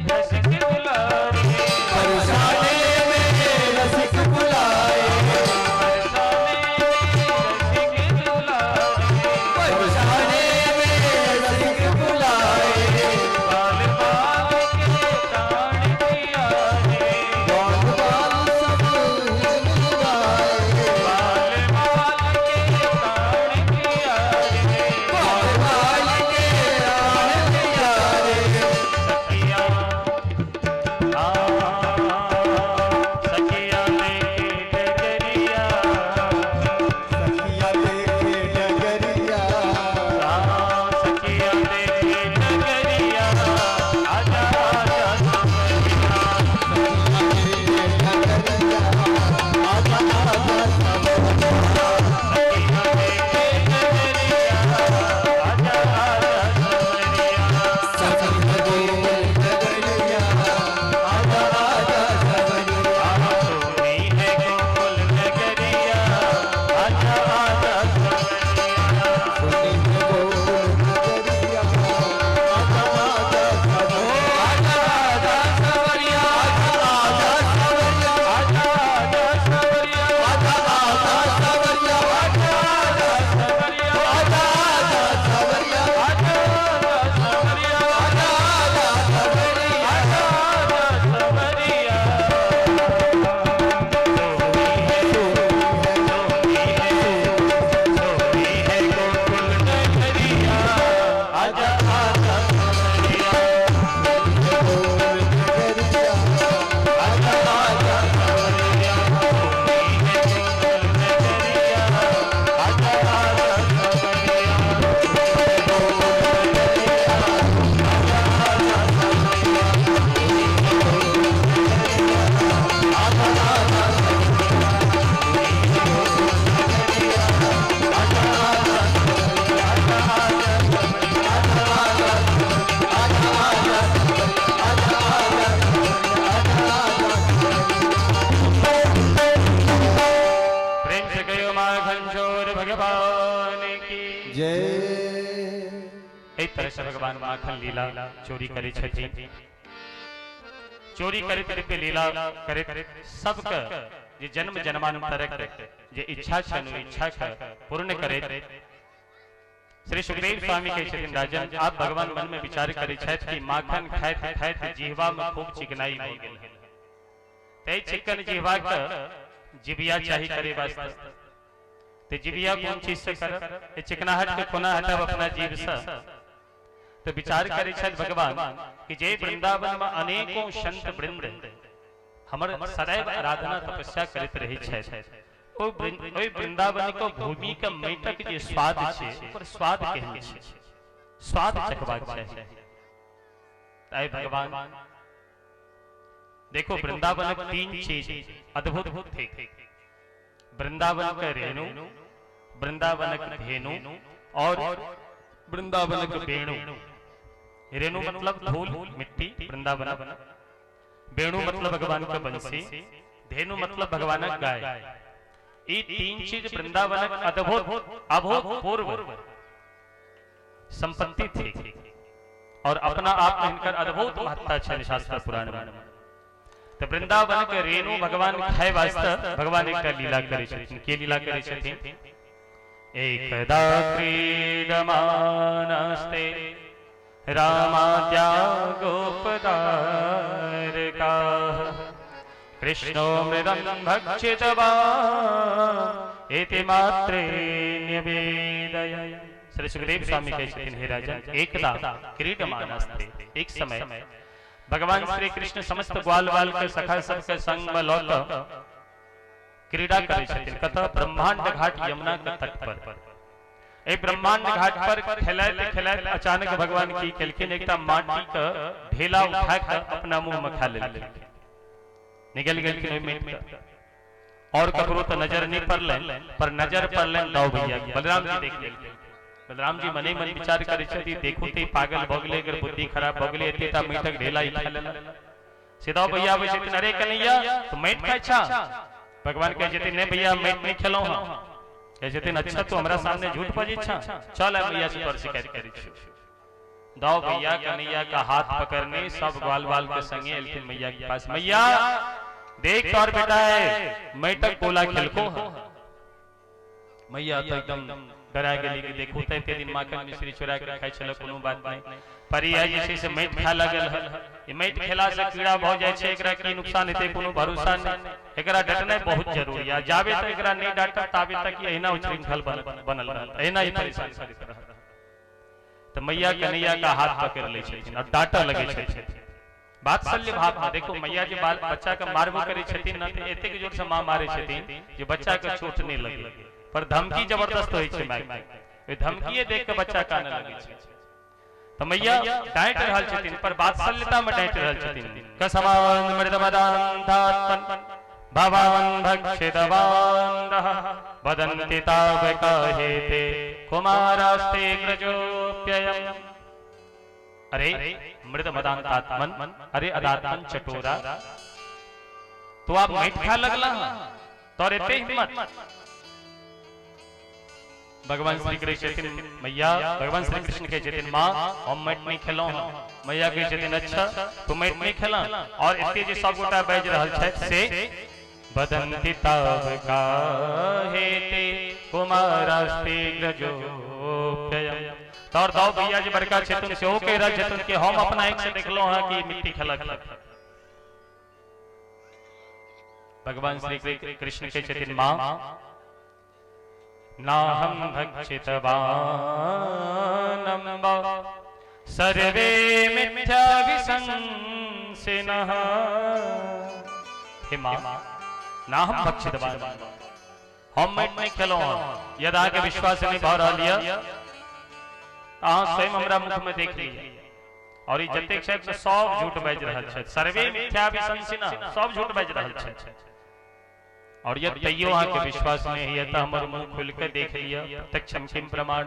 रसिक दुलारे, बरसाने में रसिक बुलाए, बरसाने में रसिक दुलारे, बरसाने में रसिक बुलाए, बाल बाल के प्राण प्यारे, बाल बाल सब मिल गाए, बाल बाल के प्राण प्यारे, बाल बाल के प्राण प्यारे, सखिया सखिया लेके डगरिया, सखिया लेके डगरिया, सखिया लेके डगरिया, आजा आजा सांवरिया, सखिया लेके डगरिया, आजा आजा सांवरिया, सखिया लेके डगरिया, आजा आजा सांवरिया। सखी गोकुल नगरिया, आजा आजा सांवरिया, सोनी है गोकुल नगरिया, आजा आजा सांवरिया। सोनी है गोकुल नगरिया, आजा आजा सांवरिया, आजा आजा सांवरिया, आजा आजा सांवरिया, आजा आजा सांवरिया, आजा आजा सांवरिया, आजा आजा सांवरिया, आजा आजा सांवरिया, आजा आजा सांवरिया, आजा आजा सांवरिया, आजा आजा सांवरिया। सोनी है, सोनी है, सोनी है गोकुल नगरिया, आजा आजा सांवरिया, गोकुल नगरिया, आजा आजा सांवरिया। सोनी है गोकुल नगरिया, आजा आजा सांवरिया। प्रेम से गयो माखन चोर भगवान की जय। एहि तरह से भगवान माखन लीला चोरी करे छथिन। चोरी करैत करैत लीला करैत सबके जे जन्म जन्मांतरक जे इच्छा छनि ओ इच्छा के पूर्ण करैत श्री सुखदेव स्वामी कहै छथिन, राजन आप भगवान मन में विचार करै छथि कि माखन खाइत खाइत जिहवा में खूब चिकनाई भऽ गेल हन, तै चिकन जिहवा के जिबिया चाही करे वास्ते, ते जिबिया कोन चीज से करब, ए चिकनाहट के कोना हटाब अपना जीव से। तो विचार करे छथि भगवान कि जे वृंदावन में अनेकों संत वृंद हमर सदैव आराधना तपस्या करैत रहै छथि, ओहि वृंदावन के भूमि के माटिक जे स्वाद छै ओकर स्वाद केहन छै, स्वाद चखबाक चाही। आइ भगवान देखो वृंदावन तीन चीज अद्भुत थे। वृंदावन का रेणु, वृंदावन का धेनु और वृंदावन का वेणु। रेणु मतलब धूल मिट्टी वृंदावन, वेणु मतलब भगवान का बंसी, धेनु मतलब भगवान का गाय। ये तीन चीज वृंदावन अद्भुत अभूतपूर्व संपत्ति थी और अपना आप में इनकर अद्भुत महत्ता है शास्त्र पुराण में। तो वृंदावन के रेणु भगवान खाए वास्ते भगवान एक लीला करे छथिन। के लीला करे छथिन? एकदा क्रीडमानस्ते रामाद्या गोपदारकाः कृष्णो मृदं भक्षितवान् इति मात्रे न्यवेदय। श्री सुखदेव स्वामी कहै छथिन, हे राजन, एकदा क्रीडमानस्ते, एक समय भगवान श्री कृष्ण समस्त ग्वाल बाल के सखा सबके संग में लौट क्रीड़ा करे छथिन। कतऽ? ब्रह्मांड घाट यमुना के तट पर। एक ब्रह्मांड घाट पर खेलाइत खेलाइत अचानक भगवान की केलखिन, एकटा माटी के ढेला उठा के अपना मुंह में खा लेलखिन, निकल गेलखिन ओहि माटि के। और ककरो तो नजर नहीं पड़लनि, पर नजर पड़लनि दाऊ भैया के। बलराम जी देख लेलखिन। बलराम जी मने मन विचार करे छथि, देखू ते पागल भऽ गेलै, एकर बुद्धि खराब भऽ गेलै, एतेटा माटिक ढेला ई खा लेलक। सीधा भैया आबै छथिन, अरे कन्हैया तू माटि खाइ छा? भगवान कहै छथिन, नहीं भैया माटि नहीं खेलौं हँ। कहै छथिन, अच्छा तू हमरा सामने झूठ बजै छा, चल आइ मैया से तोहर शिकायत करै छियौ। दाऊ भैया कन्हैया का हाथ पकड़ने सब ग्वाल बाल के संगे एलखिन मैया के पास। मैया देख तोर बेटा है माटिक गोला खेलको हँ। मैया तो एकदम डरा गेली कि देखू त एते दिन माखन मिश्री चोरा के खाइ छल, कोनो बात नहीं, पर ई जे छै से माटि खा लगल हन। ई माटि खेला से कीड़ा भऽ जाइ छै, एकरा की नुकसान हेतै कोनो भरोसा नहीं। एकरा डटनाइ बहुत जरूरी है। जाबे तक एकरा नहीं डांटब ताबे तक ई एहिना उच्छृंखल बनल रहत, एहिना ही परेशान करैत रहत। तऽ मैया कन्हैया का हाथ पकड़ लै छथिन और डांटऽ लगै छथिन वात्सल्य भाव में। देखो मैया जे बाल बच्चा के मारबो करै छथिन न, तऽ एतेक जोर से माँ मारै छथिन जे बच्चा के चोट नहीं लगे, पर धमकी जबरदस्त होइ छै माय के। ओहि धमकीए देख के बच्चा कानऽ लगै छै। तऽ मैया डांटि रहल छथिन, पर वात्सल्यता में डांटि रहल छथिन। कसमान मृदमदान्धात्मन भवान भक्षितवान् वदन्ति तावकाहेते कुमारास्ते ग्रजोप्ययम्। अरे मृद मदांतात्मन, अरे अदात्मन चटोरा, तो आप माटि खा लगला तोर एते हिम्मत। भगवान श्री कृष्ण छथिन मैया, भगवान श्री कृष्ण कहै छथिन, माँ हम माटि नहीं खेलौं हँ। मैया कहै छथिन, अच्छा तू माटि नहीं खेला और एते जे सब गोटा बाजि रहल छथि से वदन्ति तावकाहेते कुमारास्ते ग्रजोप्ययम्। तोर दाऊ भैया जे बड़का छथिन सेहो कहि रहल छथिन कि हम अपना आँखि से देखलहुँ हँ कि मिट्टी खेलक। भगवान श्री कृष्ण कहै छथिन, माँ नाहं भक्षितवानम्ब सर्वे मिथ्या विशंसिनः। हे माँ, नाहं भक्षितवान, हम माटि नहीं खेलौं हँ। यदि अहाँके विश्वास नहीं भऽ रहल यऽ अहाँ स्वयं हमरा मुख में देख लिअ। और ई जतेक छथि से सब झूठ बाजि रहल छथि, सर्वे मिथ्या विशंसिनः, सब झूठ बाजि रहल छथि। और यदि तैयो अहाँके विश्वास नहीं होइए तऽ हमर मुंह खोलि के देख लिअ, प्रत्यक्षम किम प्रमाण।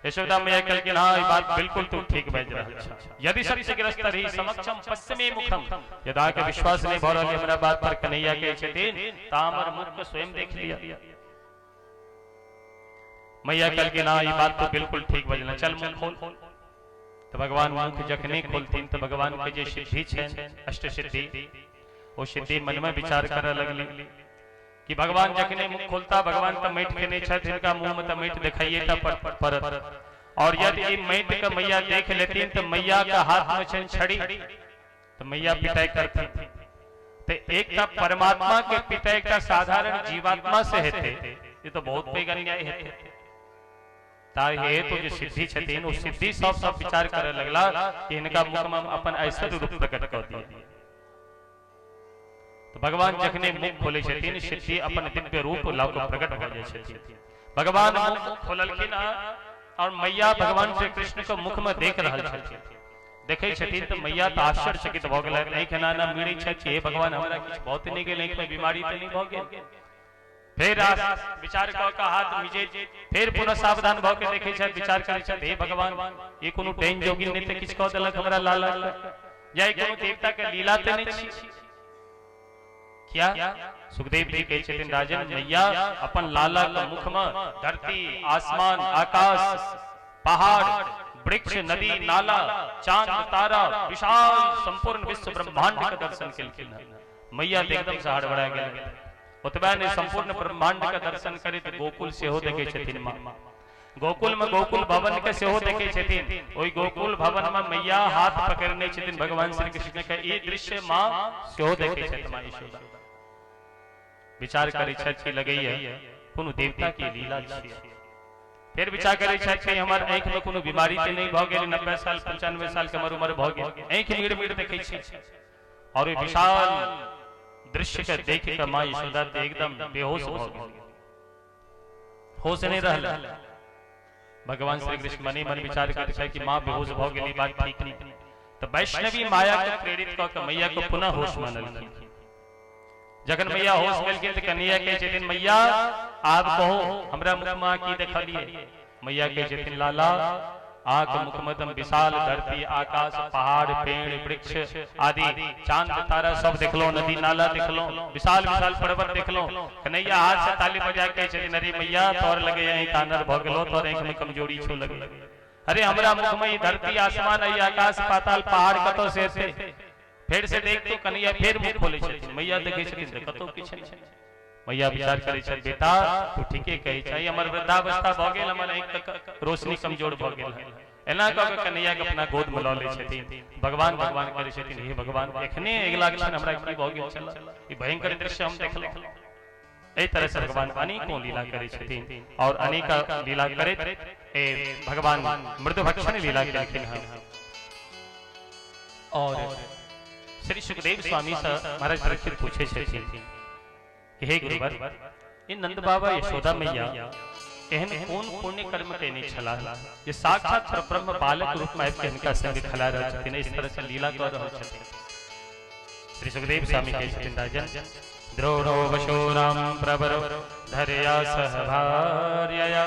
यशोदा मैया कहलखिन, हाँ ई बात बिल्कुल तू ठीक बाजि रहल छह। यदि सत्यग्रस्त रही समक्षम पश्चिमे मुखम, यदि अहाँके विश्वास नहीं भऽ रहल हमरा बात पर कन्हैया कहै छथिन तऽ हमर मुख के स्वयं देख लिअ। मैया कहलखिन, हाँ ई बात तो बिल्कुल ठीक बजल, चल मुंह खोल। तो भगवान मुख जखने खोलथिन तो भगवान के जे सिद्धि छनि अष्ट सिद्धि, ओ सिद्धि मन में विचार करऽ लगली कि भगवान जखने मुख खोलता भगवान तऽ माटि खेने छथि, हिनका मुंह में तऽ माटि देखाइए टा पड़त। और यदि ई माटि के मैया देख लेथिन तऽ मैया के हाथ में छनि छड़ी, तऽ मैया पिटाई करथिन। तऽ एकटा परमात्मा के पिटाई एकटा साधारण जीवात्मा से हेतै, ई तऽ बहुत पैघ अन्याय हेतै। ताहि हेतु जे सिद्धि छथिन ओ सिद्धि सब सब विचार करऽ लगला कि हिनका मुख में अपन ऐश्वर्य रूप प्रकट कऽ दिअ। तो भगवान जखने मुख खोले छथिन सिद्धि अपन दिव्य रूप लऽ कऽ प्रकट भऽ जाइ छथिन। भगवान मुख खोललखिन और मैया भगवान श्री कृष्ण के मुख में देख रहल छथिन। देखै छथिन तऽ मैया तऽ आश्चर्यचकित भऽ गेलथि। आँखि एना एना मिड़ै छथि, हे भगवान हमरा किछु भऽ तऽ नहि गेल, आँखिमे बीमारी तऽ नहि भऽ गेल। फेर विचार कऽ के हाथ मिजैत फेर पुनः सावधान भऽ के देखै छथि, विचार करै छथि, हे भगवान ई कोनो डाइन जोगिन नहि तऽ किछु कऽ देलक हमरा लाला के, या ई कोनो देवता के लीला तऽ नहि छी। किया सुखदेव जी कहै छथिन राजन मैया अपन लाला के मुख में धरती आसमान आकाश पहाड़ वृक्ष नदी नाला चांद तारा विशाल संपूर्ण विश्व ब्रह्मांड के दर्शन केलखिन हन। मैया तऽ एकदम से हड़बड़ा गेल। ओतबे नहि संपूर्ण ब्रह्मांड के दर्शन करैत गोकुल सेहो देखै छथिन माँ। गोकुल में गोकुल भवन के सेहो देखै छथिन। ओहि गोकुल भवन में मैया हाथ पकड़ने छथिन भगवान श्री कृष्ण के। ई दृश्य माँ सेहो देखै छथि। माँ यशोदा विचार करै छथि कि लगैया कोनो देवता के लीला छियै। फेर विचार करै छथि कि हमर आँखि में कोनो बीमारी तऽ नहि भऽ गेल, 90 साल 95 साल के हमर उम्र भऽ गेल, आँखि मिड़ मिड़ देखै छी। और विशाल दृश्य के देख के माँ यशोदा तऽ एकदम बेहोश भऽ गेल, होश नहीं रहल। भगवान श्री कृष्ण मने मन विचार करैत छै कि माँ बेहोश भऽ गेली, बात ठीक नहीं। तऽ वैष्णवी माया के प्रेरित कऽ के मैया के पुनः होश में अनलखिन। जखन मैया होश गेलखिन तऽ कन्हैया कहै छथिन मैया आब कहो हमरा मुख में की देखलियै। मैया कहै छथिन लाला आंख मुख में एकदम विशाल धरती आकाश पहाड़ पेड़ वृक्ष आदि चांद तारा सब देखलो, नदी नाला देखलो, विशाल विशाल पर्वत देखलो। कन्हैया हाथ से ताली बजा के कहै छथिन अरे मैया तोर लगे यहीं कानर भ गेलो, तोर आंख में कमजोरी छो लगे। अरे हमरा मुख में ई धरती आसमान ई आकाश पाताल पहाड़ कतौ से एतै। फेर से देख तो कन्हैया फेर मुख खोलै छथिन। मैया देखै छथिन तऽ कतौ किछु नहि। मैया विचार करै छथि बेटा तू ठीके कहै छह, हमर वृद्धावस्था भऽ गेल, हमर आँखिक रोशनी कमजोर भऽ गेल। एना कऽ के कन्हैया के अपना गोद में लऽ लै छथिन। भगवान भगवान करै छथिन, हे भगवान एखने अगिला क्षण हमरा की भऽ गेल छल, ई भयंकर दृश्य हम देखलहुँ। एहि तरह से भगवान अनेकों लीला करै छथिन और अनेक लीला करैत ए भगवान मृदुभक्षण लीला केलखिन हन। और श्री सुखदेव स्वामी से महाराज परीक्षित पूछे छथिन हे गुरुवर, ई नंद बाबा यशोदा मैया एहन कोन पुण्य कर्म केने छलाह जे साक्षात परब्रह्म बालक रूप में आबि के हिनका संग खेला रहल छथिन, इस तरह से लीला कऽ रहल छथिन। श्री सुखदेव स्वामी कहै छथिन राजन द्रोणो वशो राम प्रवर धर्या सह भार्यया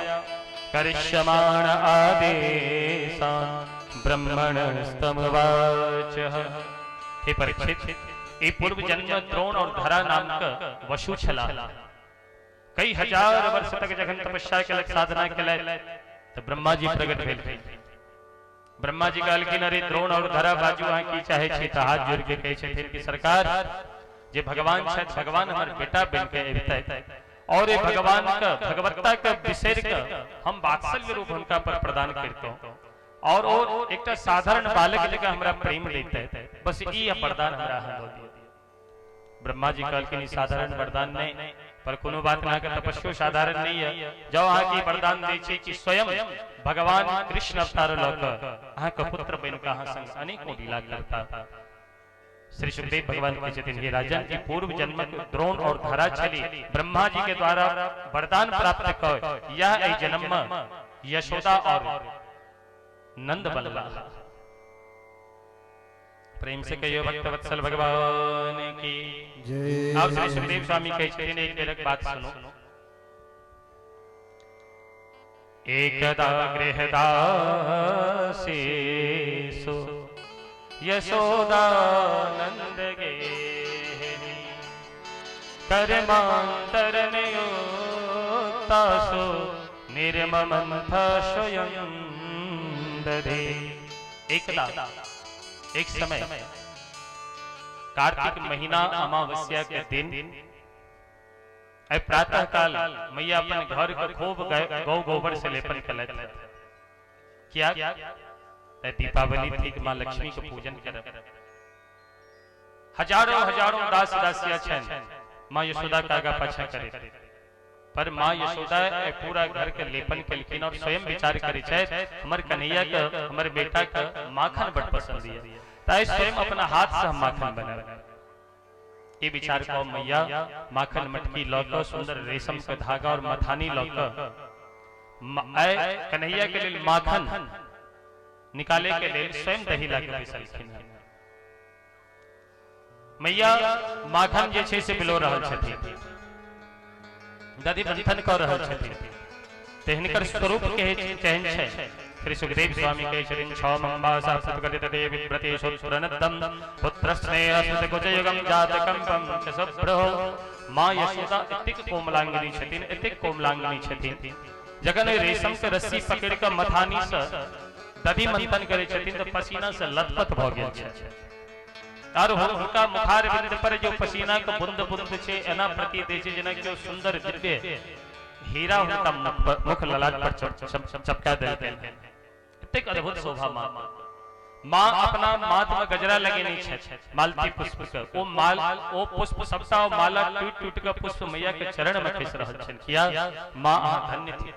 करिष्यमाण आदेशान् ब्रह्मणस्तमवाच। हे परीक्षित, ई पूर्व जन्म द्रोण और धरा नाम के वशु छला। कई हजार वर्ष तक जखन तपस्या केलक, साधना केलक, तो ब्रह्मा जी प्रकट भेल। ब्रह्मा जी कहलखिन अरे द्रोण और धरा बाजू अहाँ की चाहे छी? तऽ हाथ जोड़ के कहै छथिन कि सरकार जे भगवान छथि, भगवान हमर बेटा बन के अबितै और ये भगवान के भगवत्ता के बिसरि के हम वात्सल्य रूप हुनका पर प्रदान करितहुँ और एकटा साधारण बालक जकाँ हमरा प्रेम दैतै, बस ई वरदान हमरा अहाँ दऽ दिअ। ब्रह्मा जी कहलखिन ई साधारण वरदान नहीं, पर कोनो बात ना के तपस्यो साधारण नहीं है। जब अहाँ के वरदान दै छी कि स्वयं भगवान कृष्ण अवतार लऽ कऽ अहाँ के पुत्र बनि कऽ अहाँ संग अनेकों लीला करता। श्री सुखदेव भगवान कहै छथिन हे राजन, ई पूर्व जन्मक द्रोण और धरा छली, ब्रह्मा जी के द्वारा वरदान प्राप्त कऽ यह एहि जन्म में यशोदा और नंद बनला। प्रेम से कहियो भक्त वत्सल भगवान की जय। अब श्री सुखदेव स्वामी कहै छथिन एक बेरक बात सुनो। एकदा गृहदासेषु यशोदानंद गेहिनी कर्मांतर नियुक्तासु निर्ममंथ स्वयं दधे। एकदा एक समय कार्तिक महीना अमावस्या के दिन प्रातः काल मैया अपन घर के खूब गौ गोबर से लेपन कलैत। क्या दीपावली थी माँ लक्ष्मी के पूजन करब। हजारों हजारों दास दासिया छन माँ यशोदा का आगा पाछा करे, पर माँ यशोदा पूरा घर के लेपन केलखिन और स्वयं विचार करे छथि हमर कन्हैया के हमर बेटा के माखन बड़ पसंद है, ताहि स्वयं अपना हाथ से हम माखन बनाब। ये विचार कऽ मैया माखन मटकी लऽ कऽ सुंदर रेशम के धागा और मथानी लऽ कऽ कन्हैया के लेल माखन निकाले के लेल स्वयं दही ला के बैसलखिन हन। मैया माखन जे छै से बिलो रहल छथिन, दधि मंथन कऽ रहल छथिन। तऽ हिनकर स्वरूप के केहन छै? श्री सुखदेव स्वामी कहै छथिन, छमम्बा सत्गतित देवी व्रतेशोत्तरनदम पुत्र स्नेह सुत कुचयुगम जातकंपम च सुभ्रो। माँ यशोदा एतेक कोमलांगिनी छथिन, एतेक कोमलांगिनी छथिन, जखन ओहि रेशम के रस्सी पकड़ि कऽ मथानी से दधि मंथन करै छथिन तऽ पसीना से लथपथ भऽ गेल छै। आर हुनका मुखार बिंद पर जो पसीना के बुंद बुंद छै, एना प्रतीत होइ छै जेना केओ सुंदर दिव्य हीरा हुनका मुख ललाट पर चपका देलकनि। एतेक अद्भुत शोभा माँ। माँ अपना माथ में गजरा लगेने छथि मालती पुष्प के, ओ माल ओ पुष्प सबटा ओ माला टूट टूट के पुष्प मैया के चरण में खसि रहल छनि। किया माँ अहाँ धन्य थी,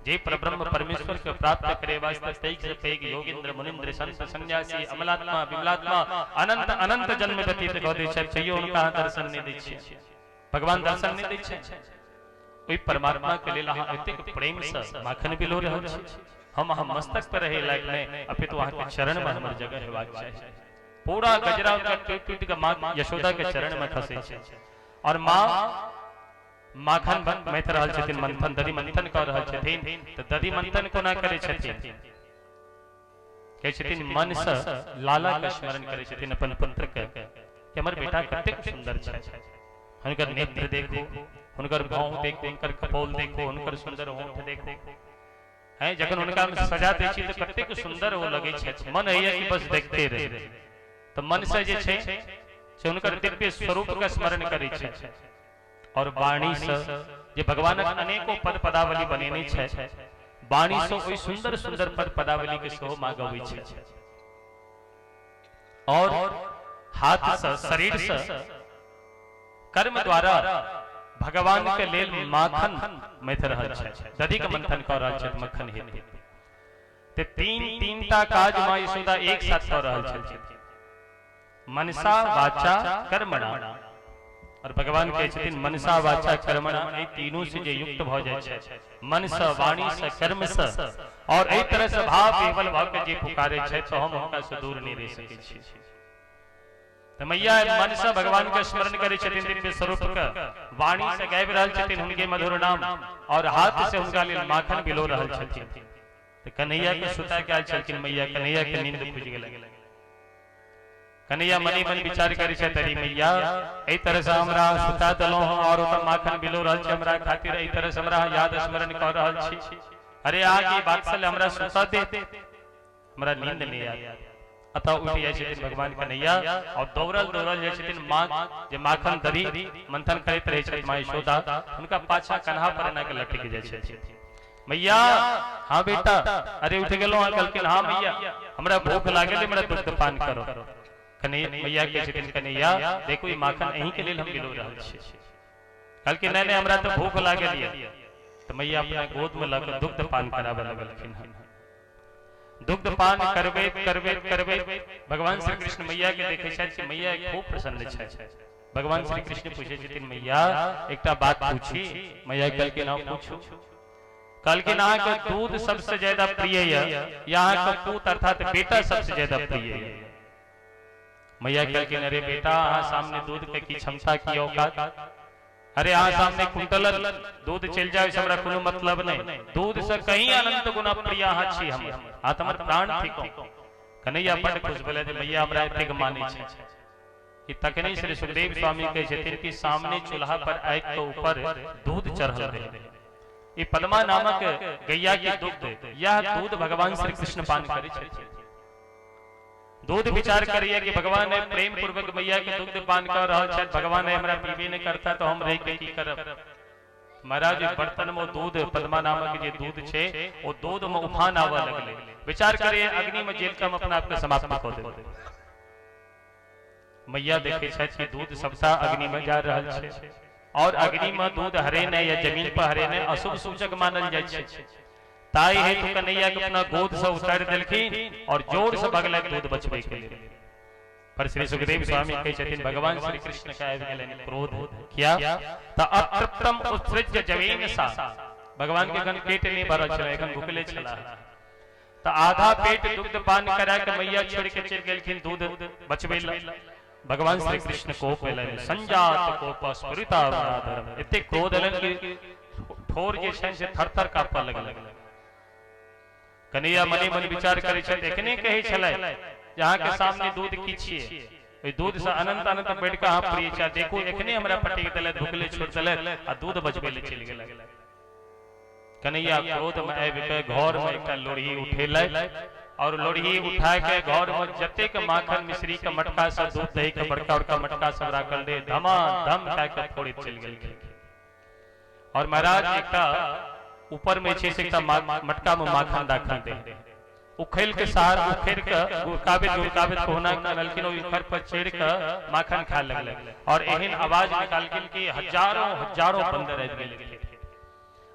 जे परब्रह्म परमेश्वर के प्राप्त करे वास्ते पैघ से पैघ योगींद्र मुनिंद्र संत सन्यासी अमलात्मा विमलात्मा अनंत अनंत जन्म व्यतीत कऽ दै छथि, तैयो हुनका अहाँ दर्शन नहि दै छियै। भगवान दर्शन नहि दै छै। ओहि परमात्मा के लेल अहाँ एतेक प्रेम से माखन बिलो रहल छी। हम अहाँ मस्तक पर रहे लायक नहि, अपितु अहाँ के चरण में हमर जगह हेबाक चाही। पूरा गजरा उनका टूट टूट के माँ यशोदा के चरण में खसै छै और माँ माखन मथि रहल छथिन, मंथन दधि मंथन कऽ रहल छथिन। तऽ दधि मंथन कोना करै छथिन? कहै छथिन मन से लाला के स्मरण करै छथिन अपन पुत्र के, कि हमर बेटा कतेक सुंदर छै, हुनकर नेत्र देखो, हुनकर भौं देखो, हुनकर कपोल देखो, हुनकर सुंदर होंठ देखो। हैं जखन हुनका हम सजा दै छी तऽ कतेक सुंदर ओ लगै छथि, मन होइए कि बस देखते रही। तऽ मन से जे छै से हुनकर दिव्य स्वरूप के स्मरण करै छै और वाणी से जे भगवानक अनेको पद पदावली बनेने छै, वाणी से ओहि सुंदर सुंदर पद पदावली के सेहो माँ गबै छै। और हाथ से शरीर से कर्म द्वारा भगवान के लेल माखन मथि रहल छै, दधि के मंथन कऽ रहल छथि मक्खन हेतु। ते तीन तीन टा काज माँ यशोदा एक साथ कऽ रहल छथिन, मनसा वाचा कर्मणा। और भगवान कहै छथिन मनसा वाचा कर्मणा, एहि तीनू से जे युक्त भऽ जाइ छै, मन से वाणी से कर्म से, और एहि तरह से भाव विह्वल भऽ के जे पुकारे छै, तो हम हुनका से दूर नहि रहि सकै छी। तऽ मैया मन से भगवान के स्मरण करै छथिन दिव्य स्वरूप के, वाणी से गाबि रहल छथिन हुनके मधुर नाम, और हाथ से हुनका लेल माखन बिलो रहल छथिन। तऽ कन्हैया के सुता के आयल छलखिन मैया, कन्हैया के नींद खुजि गेलै। कन्हैया मनी मन विचार करै छथि, अरे मैया एहि तरह से हमरा सुता देलहुँ हँ और ओतऽ माखन बिलो रहल छै हमरा खातिर, एहि तरह से हमरा याद स्मरण कऽ रहल छी। अरे अहाँके ई वात्सल्य हमरा सुता दे, हमरा नींद नहि आयत। अतः उठि जाइ छथिन भगवान कन्हैया और दौड़ल दौड़ल जाइ छथिन माँ जे माखन दही मंथन करैत रहै छथि माँ यशोदा, हुनका पाछा कन्हा पर एना के लटकि जाइ छथिन। मैया हाँ बेटा, अरे उठि गेलहुँ अहाँ? कहलखिन हाँ मैया, हमरा भूख लागल, हमरा दुग्ध पान करो। कन्हैया मैया कहै छथिन कन्हैया देखू ई माखन अहीं के लेल हम बिलो रहल छी। कहलखिन नहि नहि हमरा तऽ भूख लागल यऽ। तऽ मैया अपना गोद में लऽ कऽ दुग्ध पान कराबऽ लगलखिन हन। दुग्ध पान करबैत करबैत करबैत भगवान श्री कृष्ण मैया के देखै छथि कि मैया खूब प्रसन्न छथि। भगवान श्री कृष्ण पूछै छथिन मैया एकटा बात पूछी? मैया कहलखिन हाँ पूछू। कहलखिन अहाँके दूध सबसे ज्यादा प्रिय यऽ या अहाँके पूत अर्थात बेटा सबसे ज्यादा प्रिय यऽ? मैया कहलखिन अरे बेटा अहाँ सामने दूध के की क्षमता की औकात, अरे अहाँ सामने कुंटल दूध चलि जाए से हमरा कोनो मतलब नहीं, दूध से कहीं अनंत गुना प्रिय अहाँ छी, हमर अहाँ तऽ हमर प्राण थिकहुँ। कन्हैया बड्ड खुश भेलै जे मैया हमरा एतेक मानै छै। कि तखने श्री सुखदेव स्वामी कहै छथिन कि सामने चूल्हा पर आगि के ऊपर दूध चढ़ल रहे, ई पद्मा नामक गैया के दुग्ध, यह दूध भगवान श्री कृष्ण पान करै छथिन। दूध विचार करिए कि भगवान है प्रेम पूर्वक मैया के दुग्ध पान कर रहल छथि, भगवान है हमरा पीबे नहीं करता तो हम रह के की करब। महाराज बर्तन में दूध पद्मा नामक जे दूध छे वो दूध में उफान आवे लगले। विचार करिए अग्नि में जेल के हम अपना आप के समाप्त कऽ देब। मैया देखे छथि कि दूध सबटा अग्नि में जा रहल छै और अग्नि में दूध हरेने या जमीन पर हरेने अशुभ सूचक मानल जाइ छै। ताहि हेतु कन्हैया के अपना गोद से उतारि देलखिन और जोर से भगलै दूध बचबै के लेल। पर श्री सुखदेव स्वामी कहै छथिन भगवान श्री कृष्ण के आबि गेलनि क्रोध, किया तऽ अतृप्तम उत्सृज्य जवेन सा, भगवान के एखन पेट नहि भरल छलै, एखन भुखले छलाह। तो आधा पेट दुग्ध पान करा के मैया छोड़ के चलि गेलखिन दूध बचबै लए। भगवान श्री कृष्ण कोप एलनि, संजात कोप स्फुरिताधरम, एते क्रोध एलनि कि ठोर जे छनि से थर थर कांपऽ लगल। कन्हैया मने मन विचार करै छथि, एखने कहै छलै जे अहाँके सामने दूध की छियै, ओहि दूध से अनंत अनंत बढ़ि कऽ अहाँ प्रिय छी, देखू एखने हमरा पटकि देलथि, भुखले छोड़ि देलथि आ दूध बचबै लए चलि गेलथि। कन्हैया क्रोध में आबि के घर में एकटा लोढ़ी उठेलथि और लोढ़ी उठा के घर में जतेक माखन मिश्री के मटका सब दूध दही के बड़का बड़का मटका सब राखल रहे, धमा धम कए के फोड़ैत चलि गेलखिन। और महाराज एकटा ऊपर में छै से एकटा मटका में माखन राखल रहे, उखैल के सहार उखैर के गुड़काबैत गुड़काबैत कहुना के अनलखिन, ओहि उखड़ पर चढ़ि के माखन खाए लगलै और एहन आवाज निकालखिन कि हजारों हजारों बंदर आबि गेलखिन।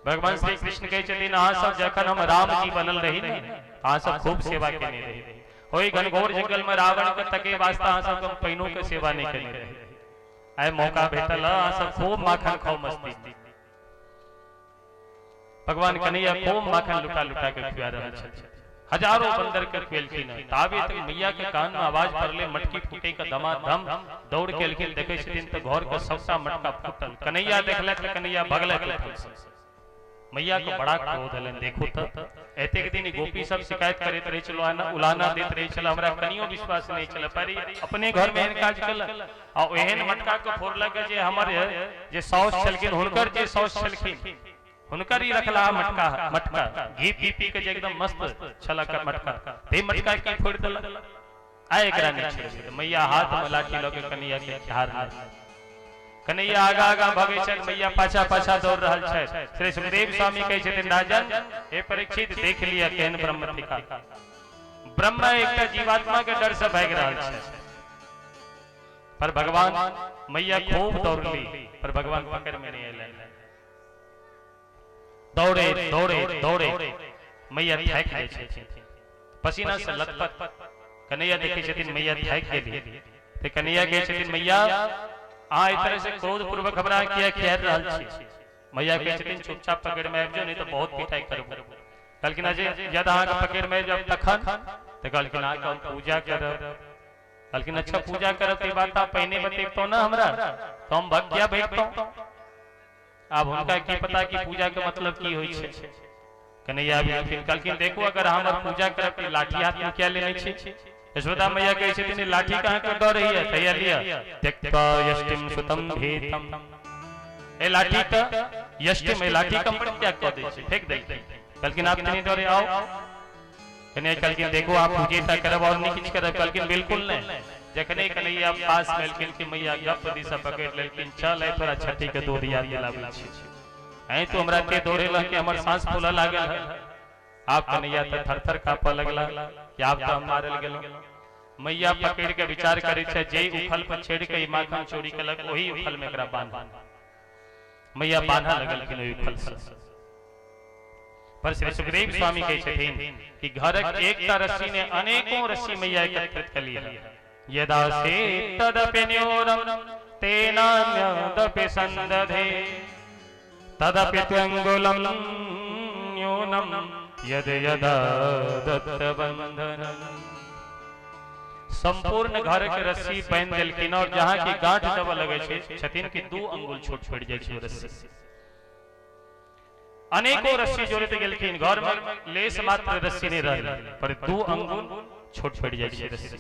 भगवान श्री कृष्ण कहै छथिन अहाँ सब जखन हम राम जी बनल रही ने अहाँ सब खूब सेवा केने रही, ओहि घनघोर जंगल में रावण के तके वास्ते अहाँ सब हम पानिओ के सेवा नहीं केने रही, आइ मौका भेटल अहाँ सब खूब माखन खाओ मस्ती। भगवान कन्हैया खूब माखन लुटा लुटा के खुआ रहल छथिन, हजारों बंदर के खुएलखिन। ताबे तक मैया के कान में आवाज पड़ले मटकी फूटे के धमाधम, दौड़ के एलखिन, देखै छथिन तऽ घर के सबटा मटका फूटल। कन्हैया देखलक तऽ कन्हैया भगलक। मैया के बड़ा क्रोध एलनि, देखू तऽ एतेक दिन गोपी सब शिकायत करैत रहै छल, उलाना दैत रहै छल, हमरा कनियो विश्वास नहि छल, पर अपने घर में एहन काज केलक आ एहन मटका के फोड़लक जे हमर जे साउस छलखिन, हुनकर जे साउस छलखिन हुनकर ही रखला मटका, मटका घी पी पी के जे एकदम मस्त छलक मटका, ते मटका के फोड़ देलक। आइ एकरा नहि छोड़बै। मैया हाथ में लाठी लऽ के कन्हैया के झाड़ लेल, कन्हैया आगा आगा भगै छथि, मैया पाछा पाछा दौड़ रहल छथि। श्री सुखदेव स्वामी कहै छथिन राजन हे परीक्षित देख लिअ केहन ब्रह्म थिका। ब्रह्म एकटा जीवात्मा के डर से भागि रहल छै, पर भगवान मैया खूब दौड़ली पर भगवान पकड़ में नहीं अयलनि। दौड़े दौड़े दौड़े मैया थाकि जाइ छथिन, पसीना से लथपथ। कन्हैया देखै छथिन मैया थाकि गेली, तऽ कन्हैया कहै छथिन मैया अहाँ एहि तरह से क्रोध पूर्वक हमरा किया खेल रहल छी? मैया कहै छथिन चुपचाप पकड़ में आबि जाउ, नहीं तऽ बहुत पिटाई करबो। कहलखिन जे यदि अहाँके पकड़ में आबि जायब तखन? तऽ कहलखिन अहाँके हम पूजा करब। कहलखिन अच्छा पूजा करब तऽ ई बात अहाँ पहिने बतेबतहुँ ने हमरा, तऽ हम भग किया भेटतहुँ? आब हुनका की पता कि पूजा के मतलब की होइ छै। कन्हैया आबि गेलखिन, कहलखिन देखू अगर हमर पूजा करब तऽ लाठी हाथ में किया लेने छी? यशोदा मैया कहै छथिन लाठी कहाँ के दऽ रही है? तैया लिअ, त्यक्त्वा यष्टिम सुतम भीतम, ए लाठी के यष्टिम, ए लाठी के परित्याग कऽ दै छै, फेंक देलखिन। कहलखिन आप नहीं डरे, आओ। कन्हैया कहलखिन देखो आप पूजे टा करब और नहीं किछु करब? कहलखिन बिल्कुल नहीं। जखने कन्हैया पास में एलखिन कि मैया गप दिशा पकड़ लेलखिन, चल आइ तोरा छठी के दूध याद दिलाबै छी, ऐ तो हमरा के दौड़ेलह कि हमर सांस फूलऽ लागल है। आब कन्हैया तऽ थर थर कांपऽ लगला कि आब तऽ हम मारल गेलहुँ। मैया पकड़ के विचार करै छै जे उखल पर चढ़ि के ई माखन चोरी केलक ओही उखल में एकरा बान्ह। मैया बान्हऽ लगलखिन ओहि उखल से। पर श्री सुखदेव स्वामी कहै छथिन कि घरक एकटा रस्सी ने अनेकों रस्सी मैया एकत्रित कली है। यदा से तदपि न्यूनम तेनान्यदपि संदधे तदपि त्यंगुलम न्यूनम यद यदा दत्त बंधनम। संपूर्ण घर के रस्सी बांधि देलखिन और जहां की गांठ देबऽ लगै छै छथिन कि 2 अंगुल छोट पड़ि जाइ छै रस्सी। अनेकों रस्सी जोड़ैत गेलखिन, घर में लेस मात्र रस्सी नहीं रहल, पर 2 अंगुल छोट पड़ि जाइ छै रस्सी।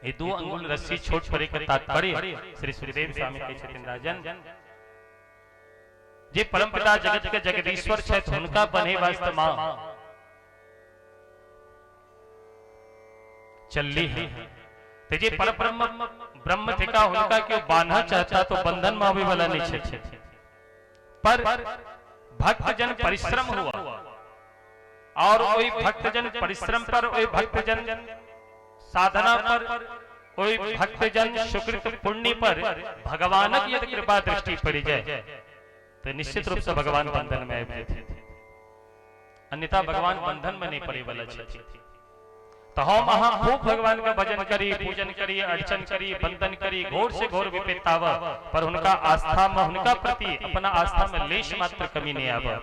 ई 2 अंगुल रस्सी छोट पड़े के तात्पर्य श्री सुखदेव स्वामी कहै छथिन राजन जे परमपिता जगत के जगदीश्वर छथि हुनका बन्हे वास्ते मां चलली है। ते जे परब्रह्म ब्रह्म थिका हुनका क्यों बांधा चाहता तो बंधन में आवे वाला नहीं छथि, पर भक्तजन परिश्रम हुआ और ओहि भक्तजन परिश्रम पर, ओहि भक्तजन साधना पर, ओहि भक्तजन सुकृत पुण्य पर भगवानक यदि कृपा दृष्टि पड़ि जाए तो निश्चित रूप से भगवान बंधन में आबि जेथिन, अन्यथा भगवान बंधन में नहीं पड़े वाला छथिन। तो हम अहाँ खूब भगवान का भजन करी, पूजन करी, अर्चन करी, बंधन करी, घोर से घोर विपत्ति आवा, पर उनका आस्था में, उनका प्रति अपना आस्था में लेश मात्र कमी नहीं आवा।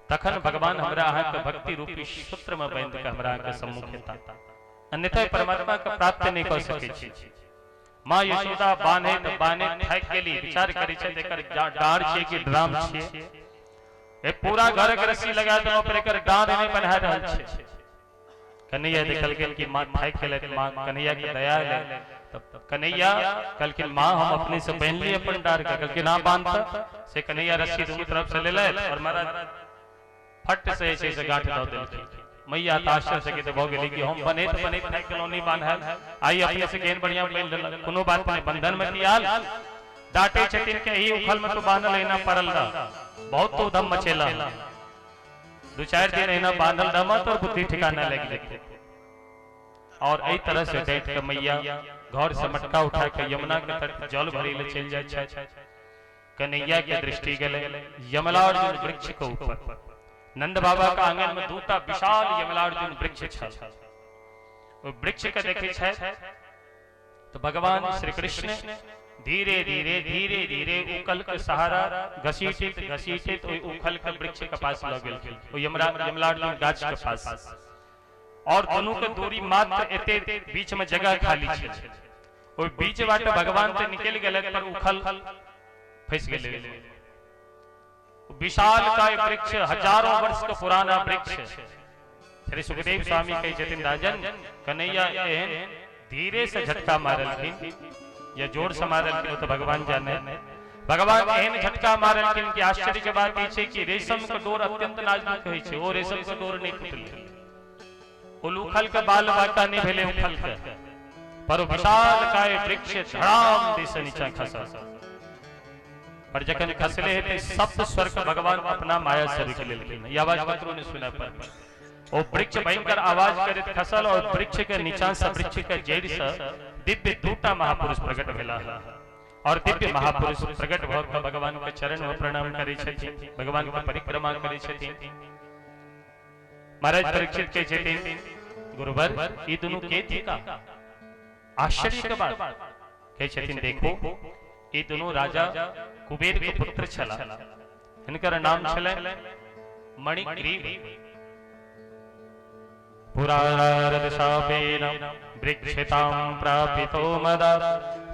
तखन भगवान हमरा अहाँके भक्ति रूपी सूत्र में बांधि के हमरा अहाँके सम्मुख हेता, अन्यथा परमात्मा के प्राप्त नहि कऽ सकै छी। माँ यशोदा बान्हैत बान्हैत थाकि गेली, विचार करै छथि एकर डाँड़ छियै कि ड्राम छियै, ए पूरा घर के रस्सी लगा देलहुँ पर एकर डाँड़ नहि बन्हा रहल छै। कन्हैया देखलखिन कि माँ थाकि गेलथि, माँ कन्हैया के दया एलै, तब कन्हैया कहलखिन माँ हम अपने से बान्हि ली अपन डाँड़ के, कहलखिन हाँ बान्ह। से कन्हैया रस्सी दुनू तरफ से लेलथि और महाराज फट से जे छै से गाँठ दऽ देलखिन। मैया तऽ आश्चर्यचकित भऽ गेली कि हम बनैत बनैत थाकि गेलहुँ नहि बान्हल, आइ अपने से केहन बढ़िआँ बान्हि लेलक। कोनो बात नहि, बंधन में की आयल, डांटे छथिन कि एहि उखल में तू बान्हल एहिना पड़ल रह, बहुत तो उधम मचेला, दू चारि दिन एहिना बान्हल रहबह तोर बुद्धि ठिकाना लागि जेतै। और एहि तरह से डांटि के मैया घर से मटका उठा के यमुना के तट जल भरे ले चलि जाइ छथि। कन्हैया के दृष्टि गेलै यमलार्जुन वृक्ष के ऊपर। नंद बाबा के आंगन में दूटा विशाल यमलार्जुन वृक्ष छल। ओ वृक्ष के देखै छथि तो भगवान श्री कृष्ण धीरे धीरे धीरे धीरे उखल के सहारा घसीटित घसीटित ओहि उखल के वृक्ष के पास लऽ गेलखिन, ओ यमलार्जुन गाछ के पास। और दोनों के दूरी मात्र एते बीच में जगह खाली छै, ओहि बीच बाटे भगवान तऽ निकलि गेलथि पर उखल फंसि गेलै। विशाल काय वृक्ष, हजारों वर्ष के पुराना वृक्ष। श्री सुखदेव स्वामी कहै छथिन राजन कन्हैया एहन धीरे से झटका मारलखिन या जोर से मारलखिन ओ तऽ भगवान जाने। भगवान एहन झटका मारलखिन कि आश्चर्य के बात ई छै कि रेशम के डोर अत्यंत नाजुक होइ छै, ओ रेशम के डोर नहि टूटलै, ओ उखल के बाल बाका नहि भेलै उखल के, पर विशाल काय वृक्ष धड़ाम दिस नीचा खसल। पर जखन खसले हेतै सप्त स्वर के भगवान अपना माया से रोकि लेलखिन, ई आवाज ककरो नहि सुनाइ पड़ल। ओ वृक्ष भयंकर आवाज करैत खसल और वृक्ष के नीचा से वृक्ष के जड़ि से दिव्य दूटा महापुरुष प्रकट भेला और दिव्य महापुरुष प्रकट भऽ के भगवान के चरण में प्रणाम करै छथिन, भगवान के परिक्रमा करै छथिन। महाराज परीक्षित कहै छथिन गुरुवर ई दुनू के थिका? आश्चर्य के बात। कहै छथिन देखो ई दुनू राजा कुबेर के पुत्र छला, हिनकर नाम छलनि मणिग्रीव। पुरारद शापेन वृक्षतां प्रापितो मदा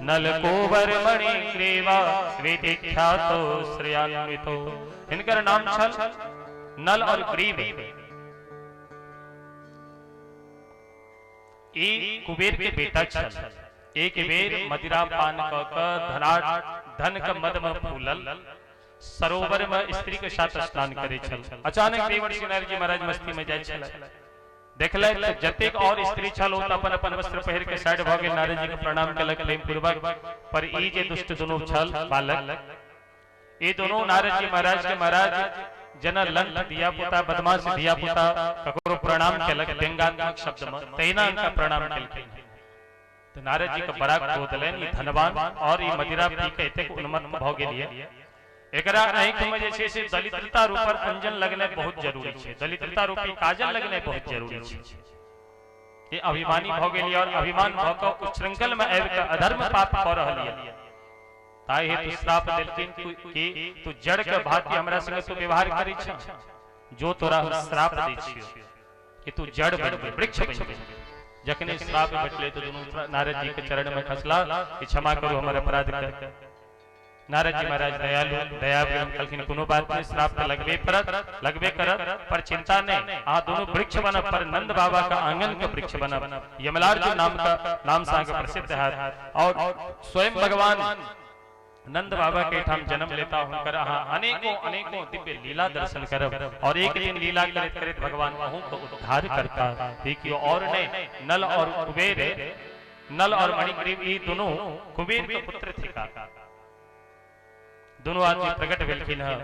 नलकोबर मणिग्रीवा विधिख्यातो श्रेयान्वितो। हिनकर नाम छल नल और ग्रीव। ई कुबेर के बेटा छल। एक बेर मदिरा पान क क धनाट धन के मद में फूलल सरोवर में स्त्री के साथ स्नान करे छल। अचानक देवर्षि नारद जी महाराज मस्ती में जाय छल, देखलथि तऽ जतेक और स्त्री छल ओ तऽ अपन अपन वस्त्र पहिर के साइड भऽ गेल, नारद जी के प्रणाम केलक प्रेम पूर्वक। पर ई जे दुष्ट दुनू छल बालक, ई दुनू नारद जी महाराज के महाराज जेना लंठ धिया पुता बदमाश धिया पुता ककरो प्रणाम केलक व्यंगात्मक शब्द में, तहिना हुनका प्रणाम केलखिन। तऽ नारद जी के बड़ा क्रोध एलनि, ई धनवान और ई मदिरा पी के एतेक उन्मत्त भऽ गेल, एकरा आँखि में जे छै से दलिद्रता रूपर अंजन लगनाइ बहुत जरूरी छै, दलिद्रता रूपी काजल लगनाइ बहुत जरूरी छै। ई अभिमानी भऽ गेल और अभिमान भऽ कऽ उच्छृंखल में आबि कऽ अधर्म पाप कऽ रहल यऽ, ताहि हेतु श्राप देलखिन कि तू जड़ के भांति हमरा संगे तू व्यवहार करै छ, जो तोरा हम श्राप दै छियौ कि तू जड़ बनि गेल, वृक्ष बनि गेल। जखने श्राप भेटलै तऽ दुनू नारद जी के चरण में खसला कि क्षमा करू हमर अपराध के। नारद जी महाराज दयालु दया कहलखिन कोनो बात नहीं, श्राप तऽ लगबे पड़त, लगबे करत, पर चिंता नहीं, अहाँ दोनों वृक्ष बनब, पर नंद बाबा का आंगन के वृक्ष बनब, यमलार्जुन नाम का नाम से अहाँके प्रसिद्ध हैत। और स्वयं भगवान नंद बाबा के ठाम जन्म लेता, हुनकर अहाँ अनेकों अनेकों दिव्य लीला दर्शन करब और एक दिन लीला करैत करैत भगवान अहूँ के उद्धार करता। देखियो और नहीं, नल और कुबेर, नल और मणिग्रीव ई दोनों कुबेर के पुत्र थिका, दोनों आदमी प्रकट भेलखिन हँ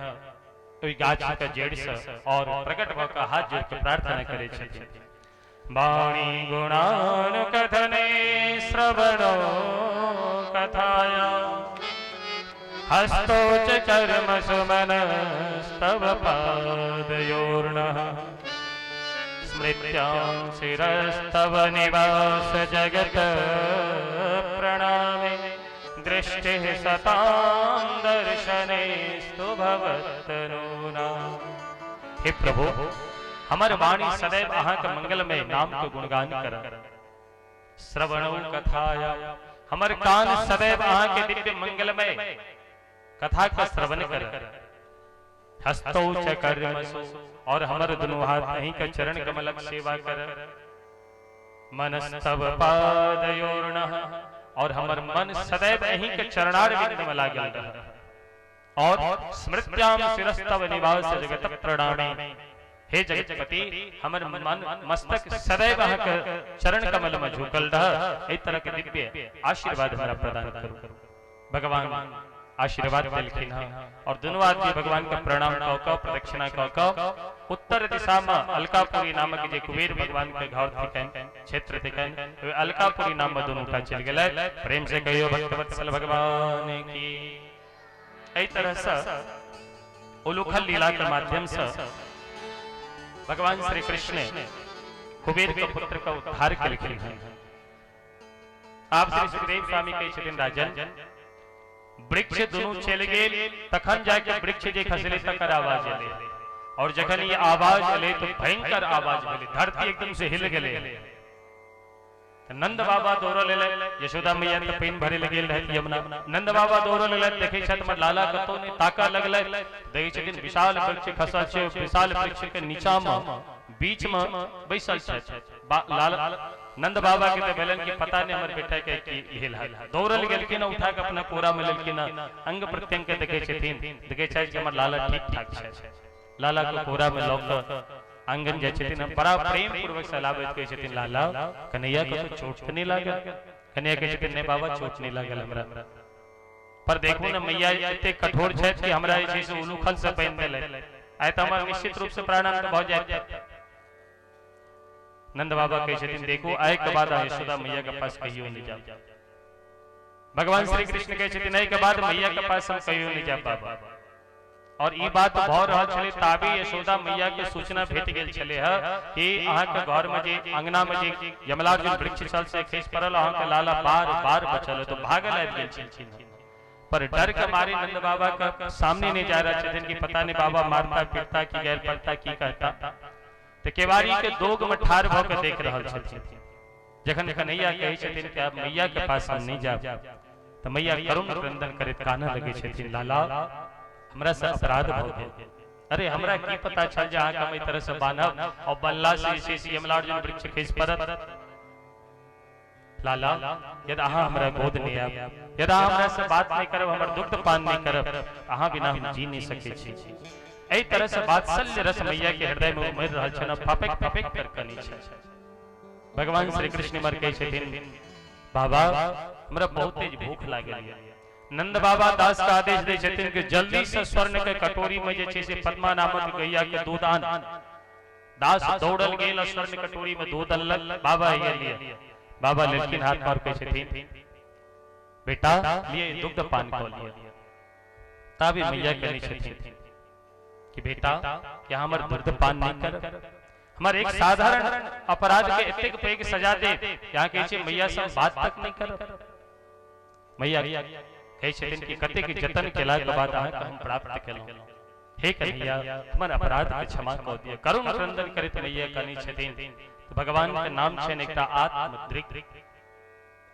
ओहि गाछ के जड़ि से और प्रकट भऽ कऽ हाथ जोड़ि के प्रार्थना करै छथिन। वाणी गुणानुकथने श्रवणो कथाया हस्तो च चर्म सुमनस्तव पादयोर्णः स्मृत्यां शिरस्तव निवास जगत प्रणामे दृष्टिः सतां दर्शनेस्तु भवतनूना। हे प्रभु, हमर वाणी सदैव अहाँके मंगलमय नाम के गुणगान कर। श्रवणौ कथाया, हमर कान सदैव अहाँके दिव्य मंगलमय कथा के श्रवण कर। हस्तौ च कर्मसु, और हमर दुनू हाथ अहीं के चरण कमलक सेवा कर। मनस्तव पादयोर्णः, और हमर मन सदैव अहीं के चरणारविंद में लागल रह। और स्मृत्याम शिरस्तव निवास जगत प्रणामे, हे जगतपति, हमर मन मस्तक सदैव अहाँ के चरण कमल में झुकल रह। एहि तरह के दिव्य आशीर्वाद हमरा प्रदान करू। भगवान आशीर्वाद देलखिन हँ और दुनू आदमी भगवान के प्रणाम कऽ कऽ प्रदक्षिणा कऽ कऽ उत्तर दिशा में अलकापुरी नामक जे कुबेर भगवान के घर थिकनि, क्षेत्र थिकनि, ओहि अलकापुरी नाम में दुनू टा चलि गेलै। प्रेम से कहियो भक्तवत्सल भगवान की। एहि तरह से उलूखल लीला के माध्यम से भगवान श्री कृष्ण कुबेर के पुत्र का उद्धार केलखिन हँ। आप श्री सुखदेव स्वामी कहै छथिन, राजन, वृक्ष दुनू चलि गेल तखन जाके वृक्ष जे खसले तकर आवाज एलै, और जखन ई आवाज एलै तो भयंकर आवाज भेलै, धरती एकदम से हिल गेलै। नंद बाबा दौड़ल एलै, यशोदा मैया तऽ पानि भरे लए गेल रहथि यमुना। नंद बाबा दौड़ल एलै, देखै छथि हमर लाला कतौ नहि, ताकऽ लगलै, देखै छथिन विशाल वृक्ष खसल छै, विशाल वृक्ष के नीचा में बीच में बैसल छथि लाला। नंद बाबा के तऽ भेलनि कि पता नहि हमर बेटा के की भेल है। दौड़ल गेलखिन, उठा के अपना कोरा में लेलखिन, अंग प्रत्यंग के देखै छथिन, देखै छथि कि हमर लाला ठीक ठाक छथि। लाला के कोरा में लऽ कऽ आंगन जाइ छथिन, बड़ा प्रेम पूर्वक से लाबैत कहै छथिन, लाला कन्हैया के तो चोट तऽ नहि लागल? कन्हैया कहै छथिन, नहि बाबा, चोट नहि लागल हमरा। पर देखू ने, मैया एते कठोर छथि कि हमरा जे छै से उलूखल से बान्हि देलथि, आइ तऽ हमर निश्चित रूप से प्राणांत भऽ जायत। नंद बाबा कहै छथिन, देखू, आइ के बाद अहाँ यशोदा मैया के पास कहियो नहि जाउ। भगवान श्री कृष्ण कहै छथिन, एहि के बाद मैया के पास हम कहियो नहि जायब बाबा। और ई बात भऽ रहल छलै ताबे यशोदा मैया के सूचना भेट गेल छलै ह कि अहाँके घर में जे अंगना में जे यमलार्जुन वृक्ष छल से खसि पड़ल, अहाँके लाला बार बार बचल, तो भागल आबि गेल छलखिन। पर डर के मारे नंद बाबा के सामने नहीं जा रहा छथिन कि पता नहीं बाबा मारता पीटता की गैर पड़ता की कहता। तो केवाड़ी के दोग में ठाढ़ भऽ के देख रहल छथिन। जखन कन्हैया कहै छथिन कि आब मैया के पास हम नहीं जाब, तो मैया करुण क्रंदन करैत कानऽ लगै छथिन, लाला हमरा से अपराध भऽ गेल, अरे हमरा की पता छल जे अहाँके हम एहि तरह से बान्हब और बल्ला से जे छै से यमलार्जुन वृक्ष खसि पड़त। लाला, यदि अहाँ हमरा गोद नहि आयब, यदि अहाँ हमरा से बात नहि करब, हमर दुग्ध पान नहि करब, अहाँ बिना हम जी नहि सकै छी। एहि तरह से वात्सल्य रस मैया के हृदय में उमड़ि रहल छनि, फपकि फपकि कर कनै छनि। भगवान श्री कृष्ण इमहर कहै छथिन, बाबा हमरा बहुत तेज भूख लागल यऽ। नंद बाबा दास के आदेश दै छथिन कि जल्दी से स्वर्ण के कटोरी में जे छै से पद्मा नामक गैया के दूध आन। दास दौड़ल गेल आ स्वर्ण कटोरी में दूध अनलक। बाबा ये लिए। बाबा लेलखिन हाथ पर, कहै छथिन, बेटा लिए, दुग्ध पान कऽ लिअ। ताबे मैया कहने छथिन कि बेटा, क्या हमर दुग्ध पान नहीं करब? हमर एक साधारण अपराध के एतेक पैघ सजा दे, यहाँ कहै छै मैया से बात तक नहीं करब। मैया कहै छथिन कि कतेक जतन केला के बाद अहाँके हम प्राप्त केलहुँ, हे कन्हैया हमर अपराध के क्षमा कऽ दिअ। करुण क्रंदन करैत मैया कहने छथिन। तऽ भगवान के नाम छनि एकटा आत्मदृक्।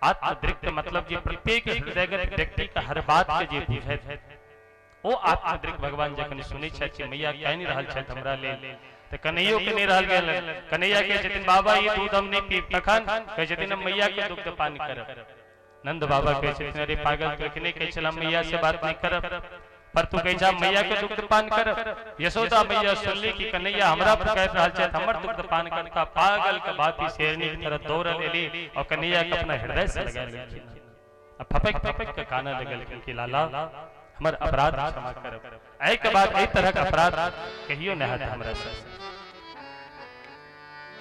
आत्मदृक् मतलब जे प्रत्येक हृदयगत व्यक्ति के हर बात के जे बुझैत ओ आत्मदृक्। भगवान जखन सुनै छथि कि मैया कानि रहल छथि हमरा लेल, तऽ कन्हैयो के नहि रहल गेल। कन्हैया कहै छथिन, बाबा ई दूध हम नहि पीब। तखन कहै छथिन, हम मैया के दुग्ध पान करब। नंद बाबा कहै छथिन, अरे पागल, तू एखने कहै छला मैया से बात नहि करब, पर तू कहै छा मैया के दुग्ध पान करब। यशोदा मैया सुनली कि कन्हैया हमरा पुकारि रहल छथि, हमर दुग्ध पान करता, पागल के भांति शेरनी के तरह दौड़ल एली और कन्हैया के अपना हृदय से लगा लेलखिन आ फपकि फपकि के कानऽ लगलखिन कि लाला हमर अपराध क्षमा करब, एहि के बाद एहि तरहक अपराध कहियो नहि हैत हमरा से।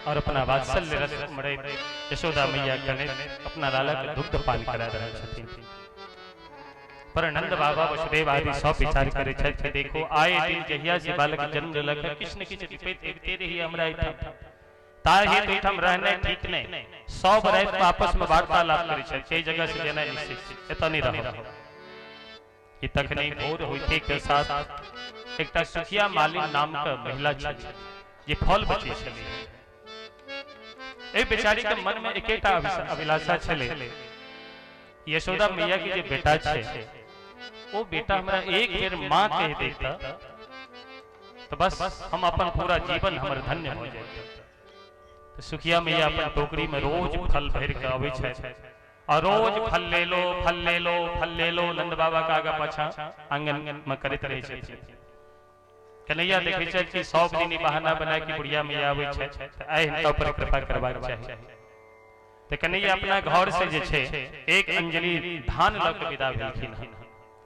और अपना वात्सल्य रस उमड़ैत यशोदा मैया कनैत अपना लाला के दुग्ध पान करा रहल छथिन। पर नंद बाबा वसुदेव आदि सब विचार करे छथि, देखो आए दिन जहिया से बालक जन्म लेलक किछु ने किछु विपैत अबिते रही हमरा एहिठाम, ताहि हेतु एहिठाम रहनाइ ठीक नहि। सब राति में आपस में वार्तालाप करै छथि, एहि जगह से जेनाइ निश्चित, एतऽ नहि रहब। कि तखने भोर होइते के साथ एकटा सुखिया मालिन नाम के महिला छली जे फल बेचै छली। एहि बेचारी के मन में एकेटा अभिलाषा छलै, यशोदा मैया के जे बेटा छै ओ बेटा हमरा एक बेर माँ कहि देता तो बस हम अपन पूरा जीवन हमर धन्य हो जाए। तो सुखिया मैया अपन टोकरी में रोज फल भर के आबै छै और रोज फल ले लो, फल ले लो, फल ले लो, नंद बाबा के आगा पाछा आंगन में करैत रहै छथिन। कन्हैया देखै छै कि सब दिन ई बहाना बना के बुढ़िया मैया आबै छै तऽ आइ हिनका पर कृपा करबाक चाही। तऽ कन्हैया अपना घर से जे छै एक अंजलि धान लऽ के विदा भेलखिन हन।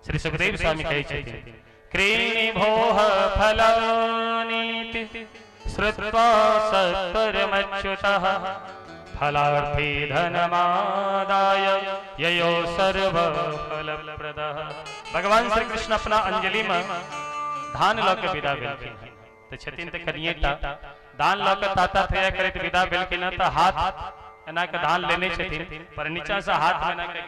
श्री सुखदेव स्वामी कहै छथिन, क्रीणि भोः फलानीति श्रुत्वा सत्वरमच्युतः फलार्थी धनमादाय ययो सर्व फलप्रदः। भगवान श्री कृष्ण अपना अंजलि में धान लऽ के विदा भेलखिन। तऽ छथिन तऽ कनिएटा धान लऽ के ताता थैया करैत विदा भेलखिन हँ, तऽ हाथ एना के धान लेने छथिन पर नीचा से हाथ में एना के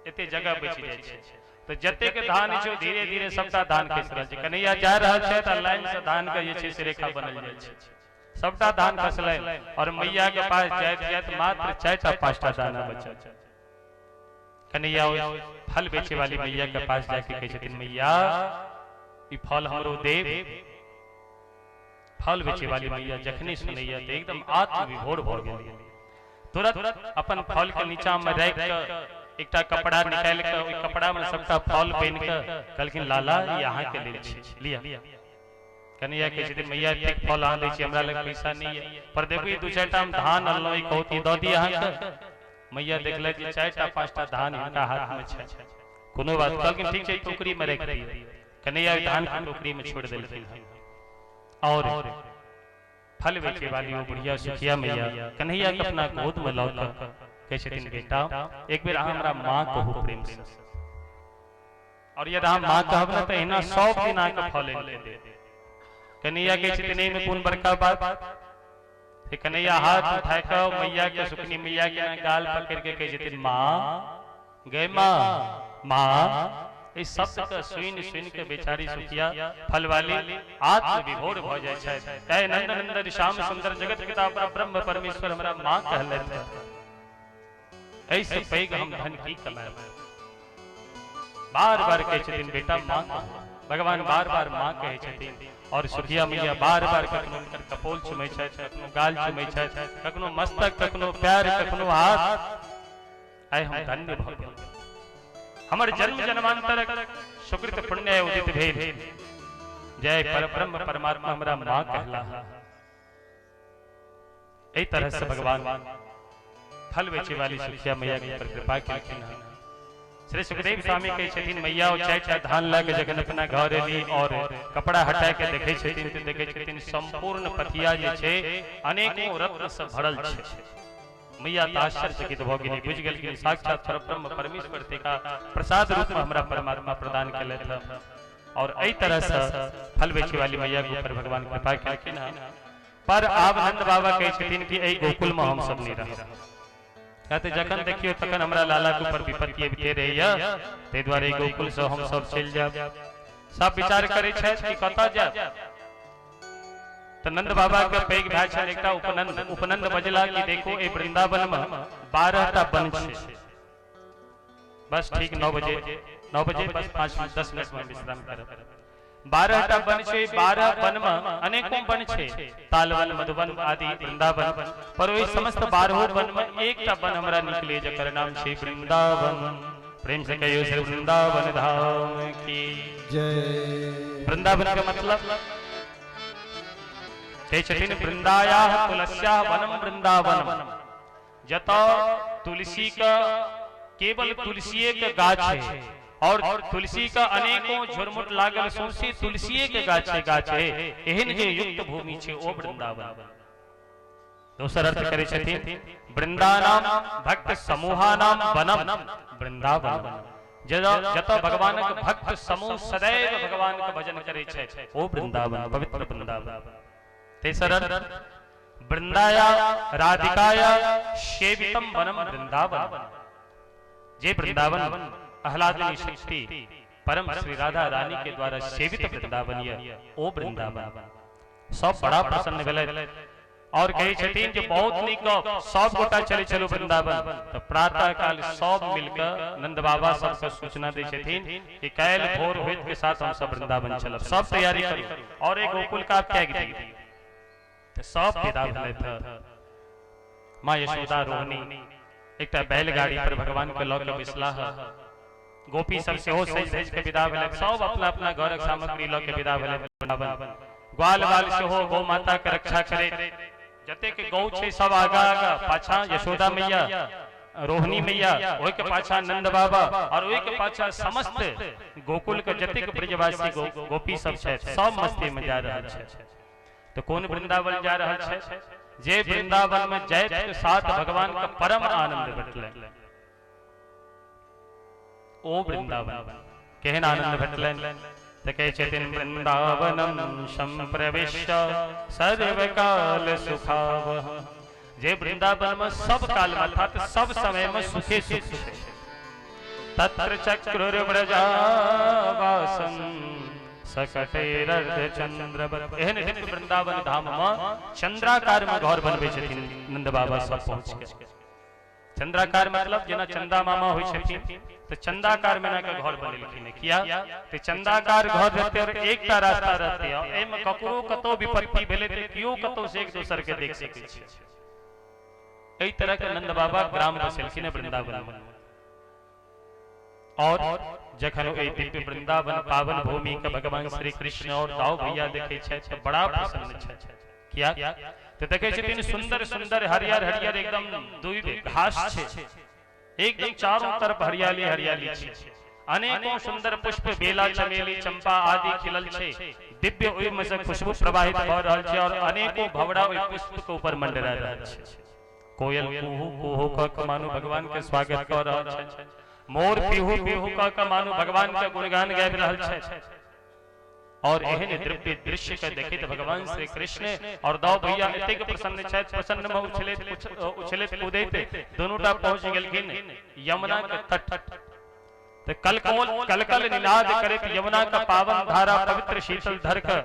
एते जगह बचि जाइ छै। तऽ जतेक धान छै धीरे धीरे सबटा धान खसि रहल छै। कन्हैया जा रहल छै तऽ लाइन से धान के जे छै से रेखा बनल जाइ छै, सबटा धान खसलै और मैया के पास जाइत जाइत मात्र 4टा 5टा दाना बचल। कन्हैया फल बेचे वाली मैया के पास जाके कहै छथिन, मैया ई फल हमरो देव। फल बेचे वाली मैया जखने सुनैया तऽ एकदम आत्मविभोर भऽ गेली। तुरंत अपन फल के नीचा में राखि के एकटा कपड़ा निकालि के ओहि कपड़ा में सबटा फल बान्हि के कहलखिन, लाला ई अहाँ के लेल छै, लिअ। कन्हैया कहै छथिन, मैया एतेक फल अहाँ दै छी, हमरा लग पैसा नहि यऽ, पर देखू ई 2-4 टा हम धान अनलहुँ, ई कहू तऽ दऽ दी अहाँके। मैया देखलक जे 4टा 5टा धान हिनका हाथ में छै, कोनो बात। कहलखिन ठीक छै, टोकरी में राखि दियौ। कन्हैया ओहि धान के टोकरी में छोड़ि देलखिन हन। और फल बेचे वाली वो बुढ़िया सुखिया मैया कन्हैया के अपना गोद में लऽ कऽ कहै छथिन, बेटा एक बेर अहाँ हमरा माँ कहू प्रेम से, और यदि अहाँ माँ कहब ने तऽ एहिना सब दिन अहाँके फल आनि के देब। कन्हैया कहै छथिन, एहिमे कोन बड़का बात। से कन्हैया हाथ उठा कऽ मैया के, सुखनी मैया के गाल पकड़ के कहै छथिन, माँ गए माँ, माँ। इस शब्द के सुनि सुनि के बेचारी सुखिया फलवाली आत्मविभोर भऽ जाइ छै। तै नंद नंदन श्याम सुंदर जगत पिता पर ब्रह्म परमेश्वर हमरा माँ कहलथि, एहिसँ पैघ हम धन की कमायब। बार बार कहै छथिन, बेटा माँ कहू। भगवान बार बार माँ कहै छथिन और सुखिया मैया बार बार कखनो हुनकर कपोल चुमै छथि, कखनो गाल चुमै छथि, कखनो मस्तक, कखनो पैर, कखनो हाथ। आइ हम धन्य भऽ गेल, हमर जन्म जन्मांतरक सुकृत पुण्य उदित भेल, जय परब्रह्म परमात्मा हमरा माँ कहला। एहि तरह से भगवान फल बेचे वाली सुखिया मैया के ऊपर कृपा केलखिन हन। श्री सुखदेव स्वामी कहै छथिन, मैया ओ 4टा धान लऽ के जखन अपना घर एली और कपड़ा हटा के देखै छथिन तऽ देखै छथिन संपूर्ण पथिया जे छै अनेकों रत्न से भरल छै। मैया तऽ आश्चर्यचकित भऽ गेली, बुझि गेलखिन साक्षात परब्रह्म परमेश्वर थिका, प्रसाद रूप में हमरा परमात्मा प्रदान केलथि। और एहि तरह से फल बेचे वाली मैया के ऊपर भगवान कृपा केलखिन हन। पर आब नंद बाबा कहै छथिन कि एहि गोकुल में हम सब नहीं रहब, कहते जखन देखियो तखन हमरा लाला के ऊपर विपत्ति अबिते रहैया, ताहि दुआरे गोकुल से हम सब चलि जायब। सब विचार करै छथि कि कतऽ जायब। तऽ नंद बाबा के पैघ भाय छल एकटा उपनंद। उपनंद बजला कि देखो एहि वृंदावन में 12टा वन छै, बस ठीक 9 बजे, 9 बजे बस 5-10 मिनट में विश्राम करब। 12टा वन छै, 12 वन में अनेकों वन छै, तालवन, मधुबन आदि वृंदावन, पर ओहि समस्त 12 वन में एकटा वन हमरा निकले जकर नाम छै वृंदावन। प्रेम से कहियो श्री वृंदावन धाम की जय। वृंदावन के मतलब कहै छथिन वृंदायाः तुलस्याः वनम वृंदावनम, जतऽ तुलसी के केवल तुलसीए के गाछ है और तुलसी का अनेकों झुरमुट लागल सौंसे तुलसीए के गाछ है, गाछ है, एहन जे युक्त भूमि छै ओ वृंदावन। दोसर अर्थ करै छथिन वृंदानाम भक्त समूहानाम वनम वृंदावन, जतऽ भगवानक भक्त समूह सदैव भगवान के भजन करै छै ओ वृंदावन, पवित्र वृंदावन। तेसर अर्थ वृंदाया राधिकाया सेवितम वनम वृंदावन, जे वृंदावन आह्लादिनी शक्ति परम श्री राधा रानी के द्वारा सेवित वृंदावन ये ओ वृंदावन। सब बड़ा प्रसन्न भेलै और कहै छथिन जे बहुत नीक गप, सब गोटा चले चलू वृंदावन। तऽ प्रातः काल सब मिलकर नंद बाबा सबके सूचना दै छथिन कि काल्हि भोर होइत के साथ हम सब वृंदावन चलब, सब तैयारी करू और एक गोकुल का त्याग दी। तऽ सब विदा भेलथि। माँ यशोदा रोहिणी एकटा बैलगाड़ी पर भगवान के लऽ के बैसलाह। गोपी सब सेहो सजि धजि के विदा भेलथि, सब अपना अपना घरक सामग्री लऽ के विदा भेलथि वृंदावन। ग्वाल बाल सेहो गौ माता के रक्षा करैत, जतेक गौ छै सब आगा आगा, पाछा यशोदा मैया, रोहिणी मैया, ओहि के पाछा नंद बाबा और ओहि के पाछा समस्त गोकुल के जतेक ब्रजवासी गोपी सब छथि, सब मस्ती में जा रहल छथि। तो कोन वृंदावन जा रहल छथि? जे वृंदावन में जाइत के साथ भगवान के परम आनंद भेटलनि, ओ वृंदावन। केहन आनंद भेटलनि? तऽ कहै छथिन वृंदावनम संप्रविश्य सर्वकाल सुखावह। जे वृंदावन में सब काल में अर्थात सब समय में सुखे सुख छै। तत्र चक्रुर्व्रजावासं सकटैरर्ध चंद्रवत। एहन दिव्य वृंदावन धाम में चंद्राकार में घर बनबै छथिन नंद बाबा सब पहुंच के। चंद्राकार मतलब जेना चंदा मामा होइ छथिन तऽ चंदाकार में के घर बनेलखिन। किया तऽ चंदाकार घर रहते और एकटा रास्ता रहते और एहिमे ककरो कतौ विपत्ति भेलै तऽ केओ कतौ से एक दोसर के देख सकै छै। एहि तरह के नंद बाबा ग्राम बसेलखिन वृंदावन में। और जखन ओहि दिव्य वृंदावन पावन भूमि के भगवान श्री कृष्ण और दाऊ भैया देखै छथि तऽ बड़ा प्रसन्न छथि। किया तऽ देखै छथिन सुंदर सुंदर हरियर हरियर एकदम दुई घास छै, एकदम चारों तरफ हरियाली हरियाली छै, अनेकों सुंदर पुष्प बेला चमेली चंपा आदि खिलल छै, दिव्य ओहि में से खुशबू प्रवाहित भऽ रहल छै और अनेकों भवरा ओहि पुष्प के ऊपर मंडरा रहल छै। कोयल कुहू कुहू कऽ के मानू भगवान के स्वागत कऽ रहल छै, मोर पीहू पीहू कऽ के मानू भगवान के गुणगान गाबि रहल छै। और एहन दिव्य दृश्य के देखैत भगवान श्री कृष्ण और दाऊ भैया एतेक प्रसन्न छथि, प्रसन्न में उछलैत उछलैत कूदैत दुनू टा पहुंच गेलखिन यमुना के तट। तऽ कलकल कलकल निनाद करैत यमुना के पावन धारा पवित्र शीतल धर के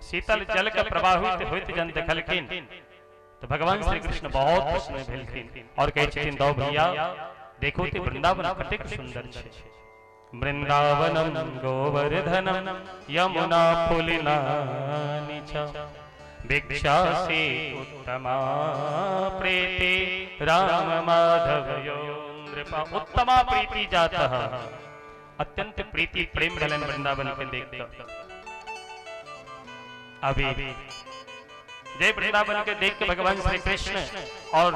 शीतल जल के प्रवाहित होइत जन देखलखिन तऽ भगवान श्री कृष्ण बहुत प्रसन्न भेलखिन और कहै छथिन दाऊ भैया देखो ते वृंदावन कतेक सुंदर छै। वृंदावनम गोवर्धनम यमुना पुलिनानि च भिक्षासि उत्तमा प्रीति राम माधवयो नृपा। उत्तमा प्रीति जातः, अत्यंत प्रीति प्रेम भेलनि वृंदावन के देख कऽ। अभी जय वृंदावन के देख के भगवान श्री कृष्ण और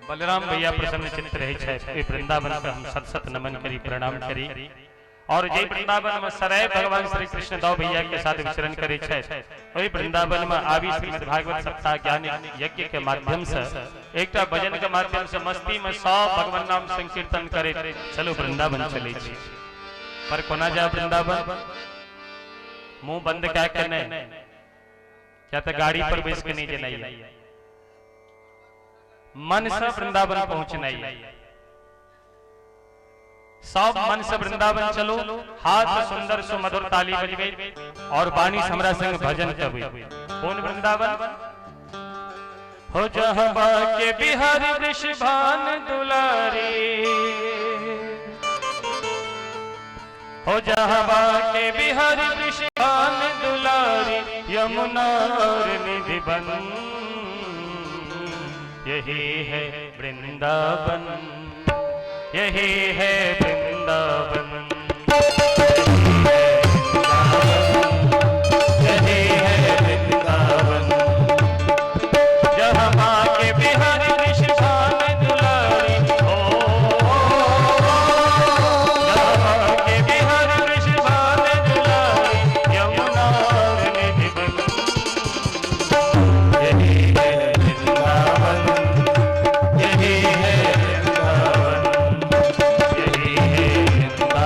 बलराम भैया प्रसन्न चित्त रहे छथि। ओहि वृंदावन के हम सत सत नमन करी, प्रणाम करी। और जे वृंदावन में सदैव भगवान श्री कृष्ण दौ भैया के साथ विचरण करे छथि, ओहि वृंदावन में आबि श्रीमद् भागवत सप्ताह ज्ञान यज्ञ के माध्यम से एकटा भजन के माध्यम से मस्ती में सब भगवान नाम संकीर्तन करे चलो वृंदावन चले छी। पर कोना जाए वृंदावन? मुंह बंद कए के नहीं, क्या तो गाड़ी पर बैस के नहीं जेनाइ, मन से वृंदावन पहुंचनाइ। सब मन से वृंदावन चलो, हाथ सुंदर सुमधुर ताली बजबे और वाणी से हमरा संग भजन करबे। कौन वृंदावन? हो जहाँ के बिहारी वृषभान दुलारी, हो जहाँ के बिहारी वृषभान दुलारी, यमुना और निधि बन, यही है वृंदावन, यही है वृंदावन, यही है वृंदावन, जहाँ माँ के बिहारी वृषभान दुलारी, हो जहाँ के बिहारी वृषभान दुलारी, यमुना और निधि बन, यही है वृंदावन, यही है वृंदावन, यही है वृंदावन।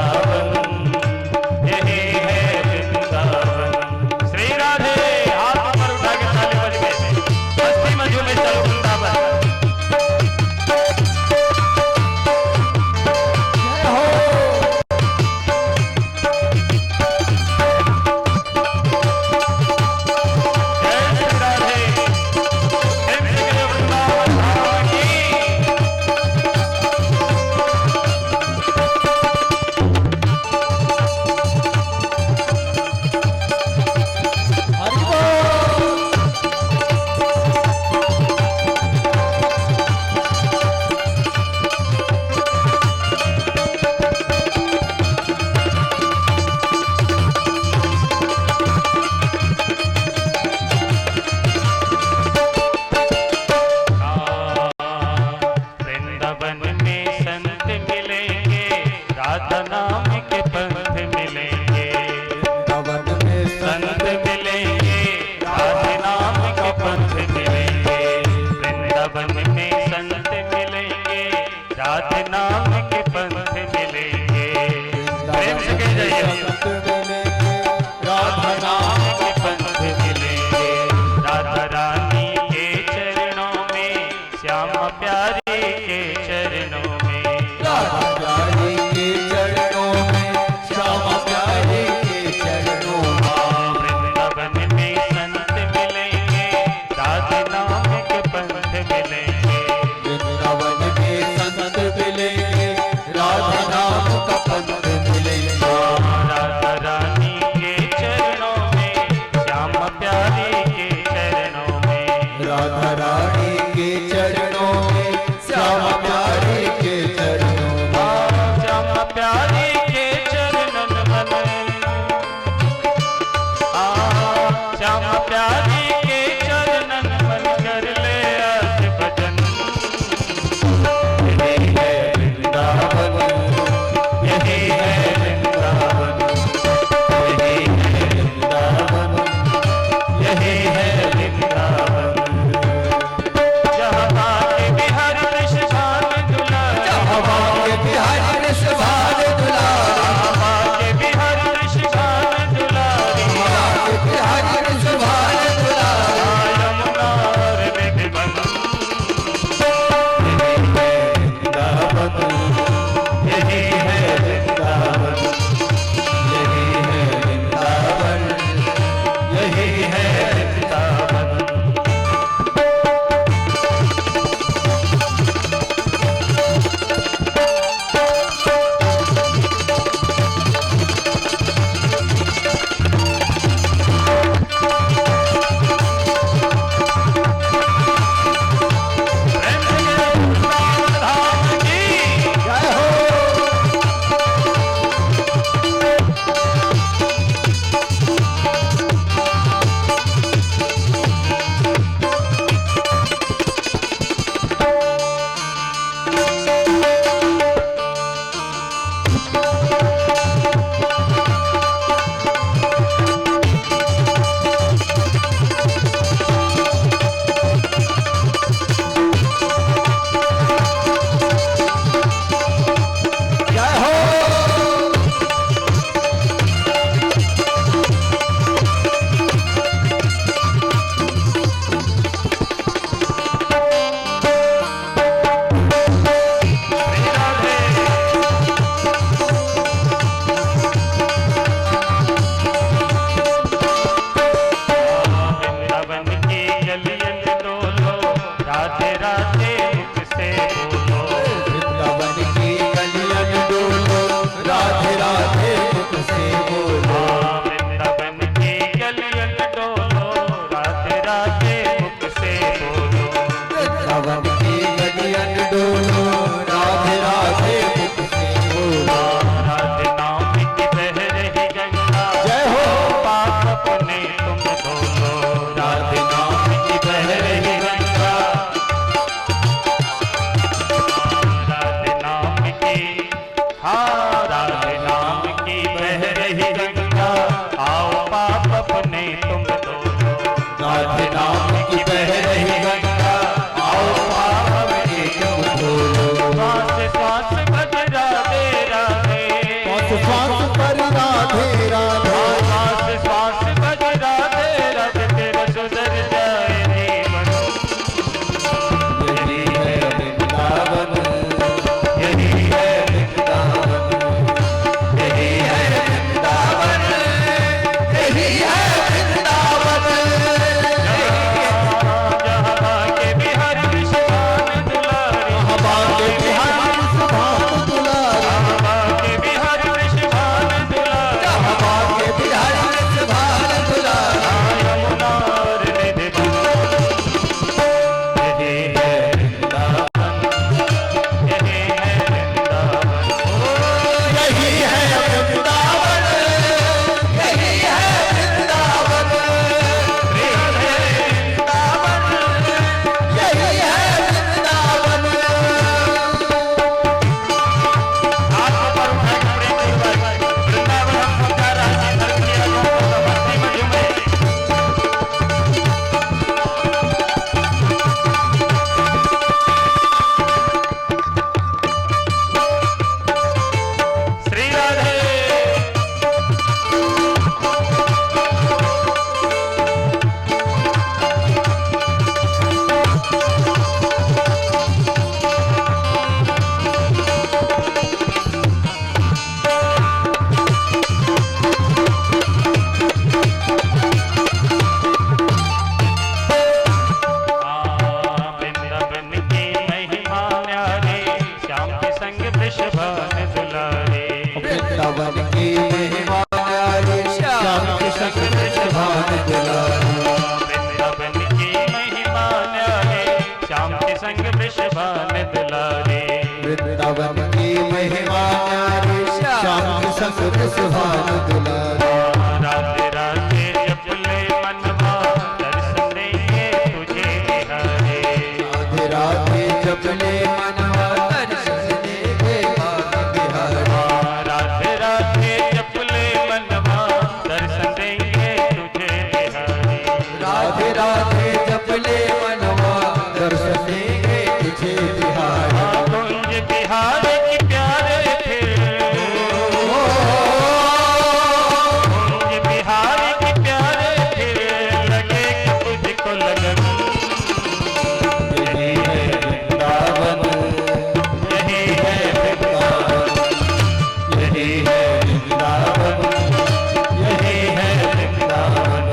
वृषभानु दुलारे। राधे राधे जप ले मनवा दर्शन देंगे तुझे बिहारी। राधे राधे जप ले मनवा दर्शन देंगे बांके बिहारी। राधे राधे जप ले मनवा दर्शन देंगे तुझे बिहारी। राधे राधे जप ले मनवा दर्शन देंगे तुझे बिहारी। कुंज बिहारी की प्यारे फिर, कुंज बिहारी की प्यारे फिर लगे कि तुझको लगन। यही है वृंदावन, यही है वृंदावन, यही है वृंदावन, यही है वृंदावन।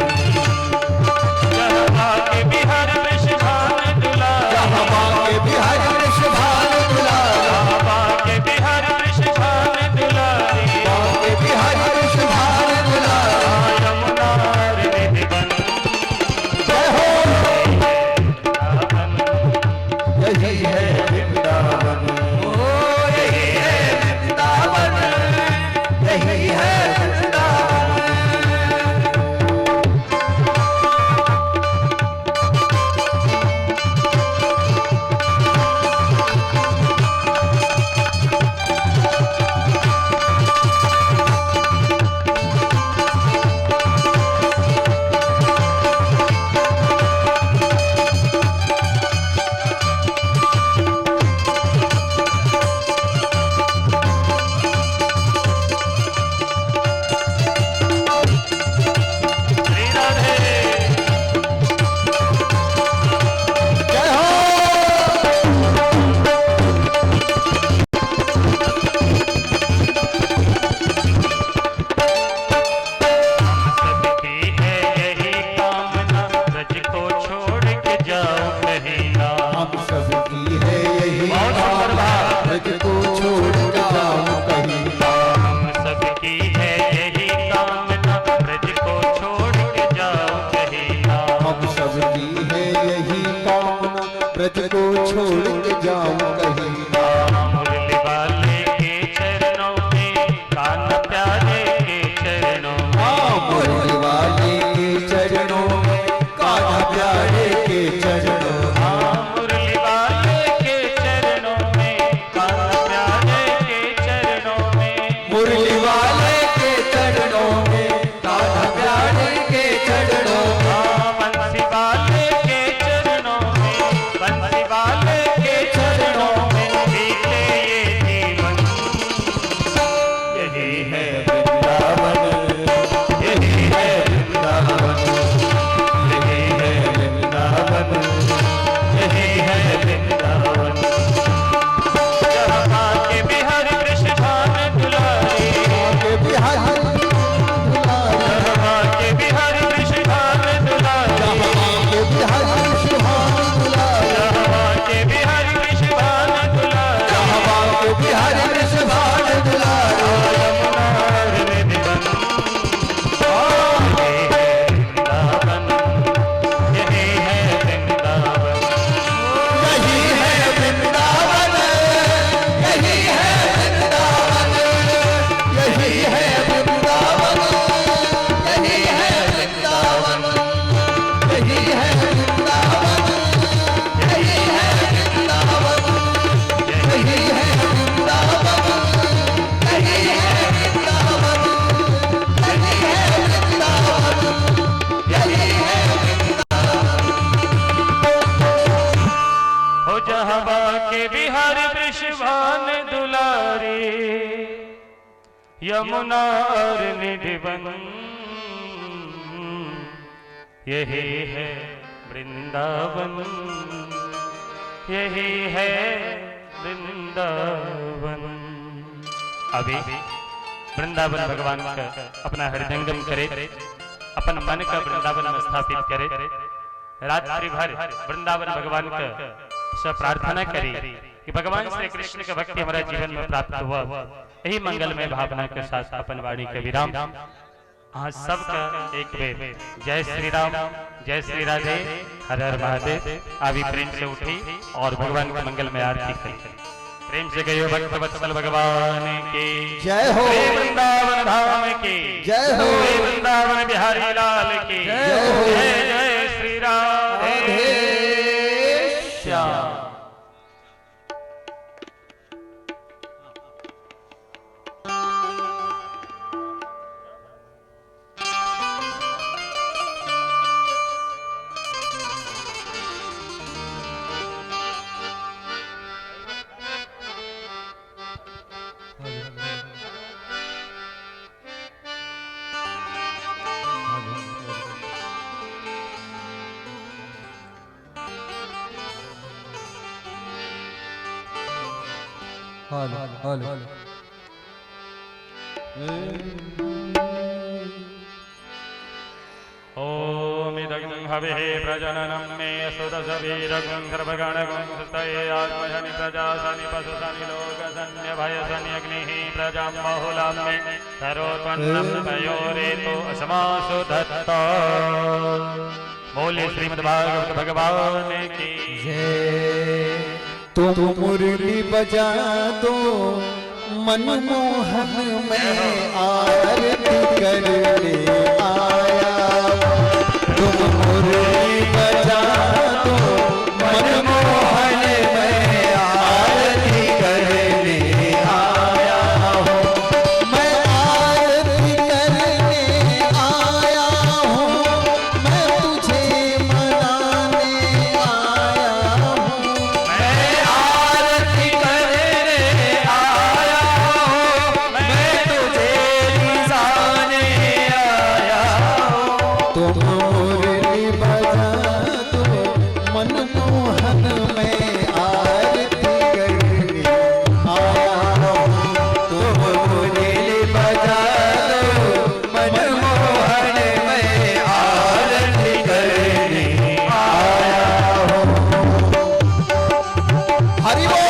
जहाँ के बिहार वृषभानु दुलारे, जहाँ बांके बिहारी वृषभानु दुलारे, जहाँ के बिहार वृषभानु दुलारे, बांके बिहारी वृषभानु दुलारे। यमुना निधिवन। जय हो। वृंदावन, यही है वृंदावन, ओ यही है वृंदावन, यही है वृंदावन। श्री राधे। जय हो। सबकी है यही कामना, ब्रज को छोड़ के जाओ कहीं ना। हम सबकी है यही बहुत सुंदर कामना, भाव। ब्रज को छोड़ के जाओ कहीं ना। हम सबकी है यही कामना, ब्रज को छोड़ के जाओ कहीं ना। हम सबकी है यही कामना, ब्रज को छोड़ के जाओ कहीं ना। मुरली वाले के चरणों में, कान प्यारे के चरणों में। हाँ, मुरली वाले के चरणों में, कान्हा प्यारे के चरणों में। हाँ, मुरली वाले के चरणों में, कान प्यारे के चरणों में। मुरली वाले के चरणों में, कान्हा प्यारे के चरणों में। हाँ, बंसी वाले के चरणों में, बंसी वाले के चरणों में बीते ये जीवन। यही है वृंदावन, यही है वृंदावन, यही है वृंदावन, यही है वृंदावन। जहाँ के बिहारी वृषभानु दुलारे, के बिहारी दुलारे, जहाँ के बिहारी वृषभानु दुलारे, जहाँ के बिहारी वृषभानु दुलारे, जहाँ के बिहारी वृषभानु दुलारे, जहाँ के बिहारी वृषभानु दुलारे। यमुना निधिवन। यही है वृंदावन, यही है वृंदावन। यही है वृंदावन, यही है वृंदावन, यही है वृंदावन, यही है वृंदावन, यही है वृंदावन, यही है वृंदावन, यही है वृंदावन, यही है वृंदावन, यही है वृंदावन, यही है वृंदावन। हो जहाँ के बिहारी वृषभानु दुलारे, यमुना और निधिवन। यही है वृंदावन, यही है वृंदावन। अभी वृंदावन भगवान का अपना हृदयंगम करे, अपन मन का वृंदावन में स्थापित करे, रात्रि भर वृंदावन भगवान का से प्रार्थना करी कि भगवान श्री कृष्ण का भक्ति हमारे जीवन में प्राप्त हुआ। यही मंगलमय भावना के साथ अपन वाणी के विराम। हाँ, सबका एक बेर जय श्री राम, जय श्री राधे, हर हर महादेव। अभी प्रेम से उठी और भगवान के मंगलमय आरती करी। प्रेम से कहियो भक्त वत्सल भगवान की जय हो। श्री वृंदावन धाम की जय हो। श्री वृंदावन बिहारी लाल की जय हो। जय जय श्री राधे श्याम। ओम इदं हविः प्रजननं मे सुदशवीरगुं सर्वगणगुं सुतये आत्मशनि प्रजासनि पशुसनि लोकसन्यभयसनि अग्निः प्रजां बहुलां मे करोत्वन्नं तयोरेतो असमासु दत्ता। बोले श्रीमद्भागवत भगवान की जय। तुम मुरली बजा दो मनमोहन में आरती करने आया। तुम मुरली बजा दो मनमोहन में आरती करने आया हूँ। मैं आरती करने आया हूँ, मैं तुझे मनाने आया हूँ। मैं आरती करने आया हूँ, मैं तुझे रिझाने आया हूँ। तुम मुरली बजा दो मनमोहन में आरती करने आया हूँ। तुम मुरली बजा दो मनमोहन में आरती करने आया हूँ। हरि बोल।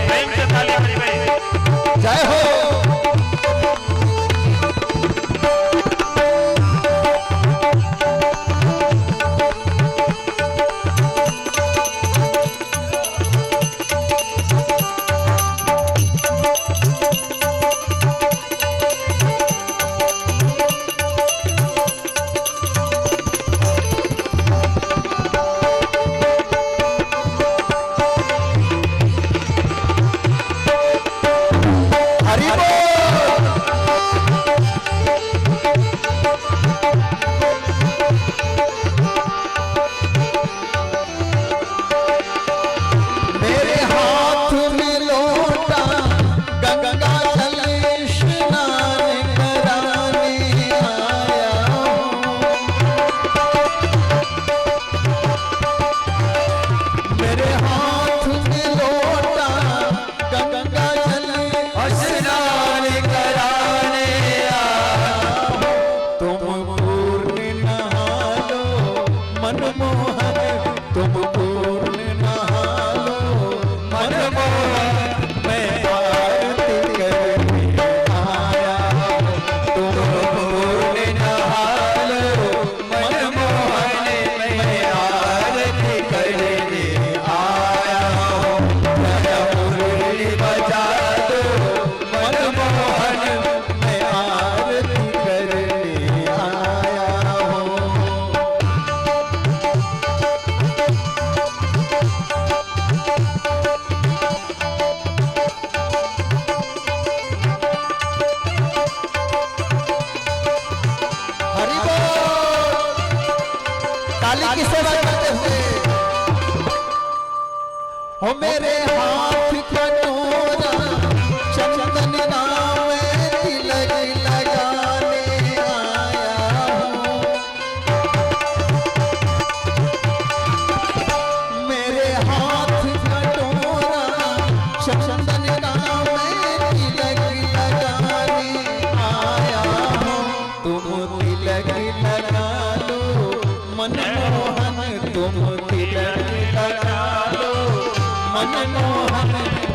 प्रेम से ताली हरि भाई। जय हो। हरि बोल। मेरे हाथ में लोटा गंगा जल स्नान कराने आया हूँ। मेरे हाथ में लोटा गंगा जल स्नान कराने आया हूँ। तुम पूर्ण नहा लो मनमोहन, तुम पूर्ण नहा लो मनमोहन मैं आरती करने आया हूँ। तुम पूर्ण नहा लो मनमोहन मैं आरती करने आया हूँ। मुरली बजा दो मनमोहन मैं आरती करने आया हूँ। हरि बोल। ताली की सेवा करते हुए हो मेरे हाथ कटोरा चंदन नाम तिलक लगाने आया हूँ। मेरे हाथ कटोरा चंदन नाम तिलक लगाने आया हूँ। तुम तिलक लगा लो मनमोहन, तुम तिलक लगा लो मनमोहन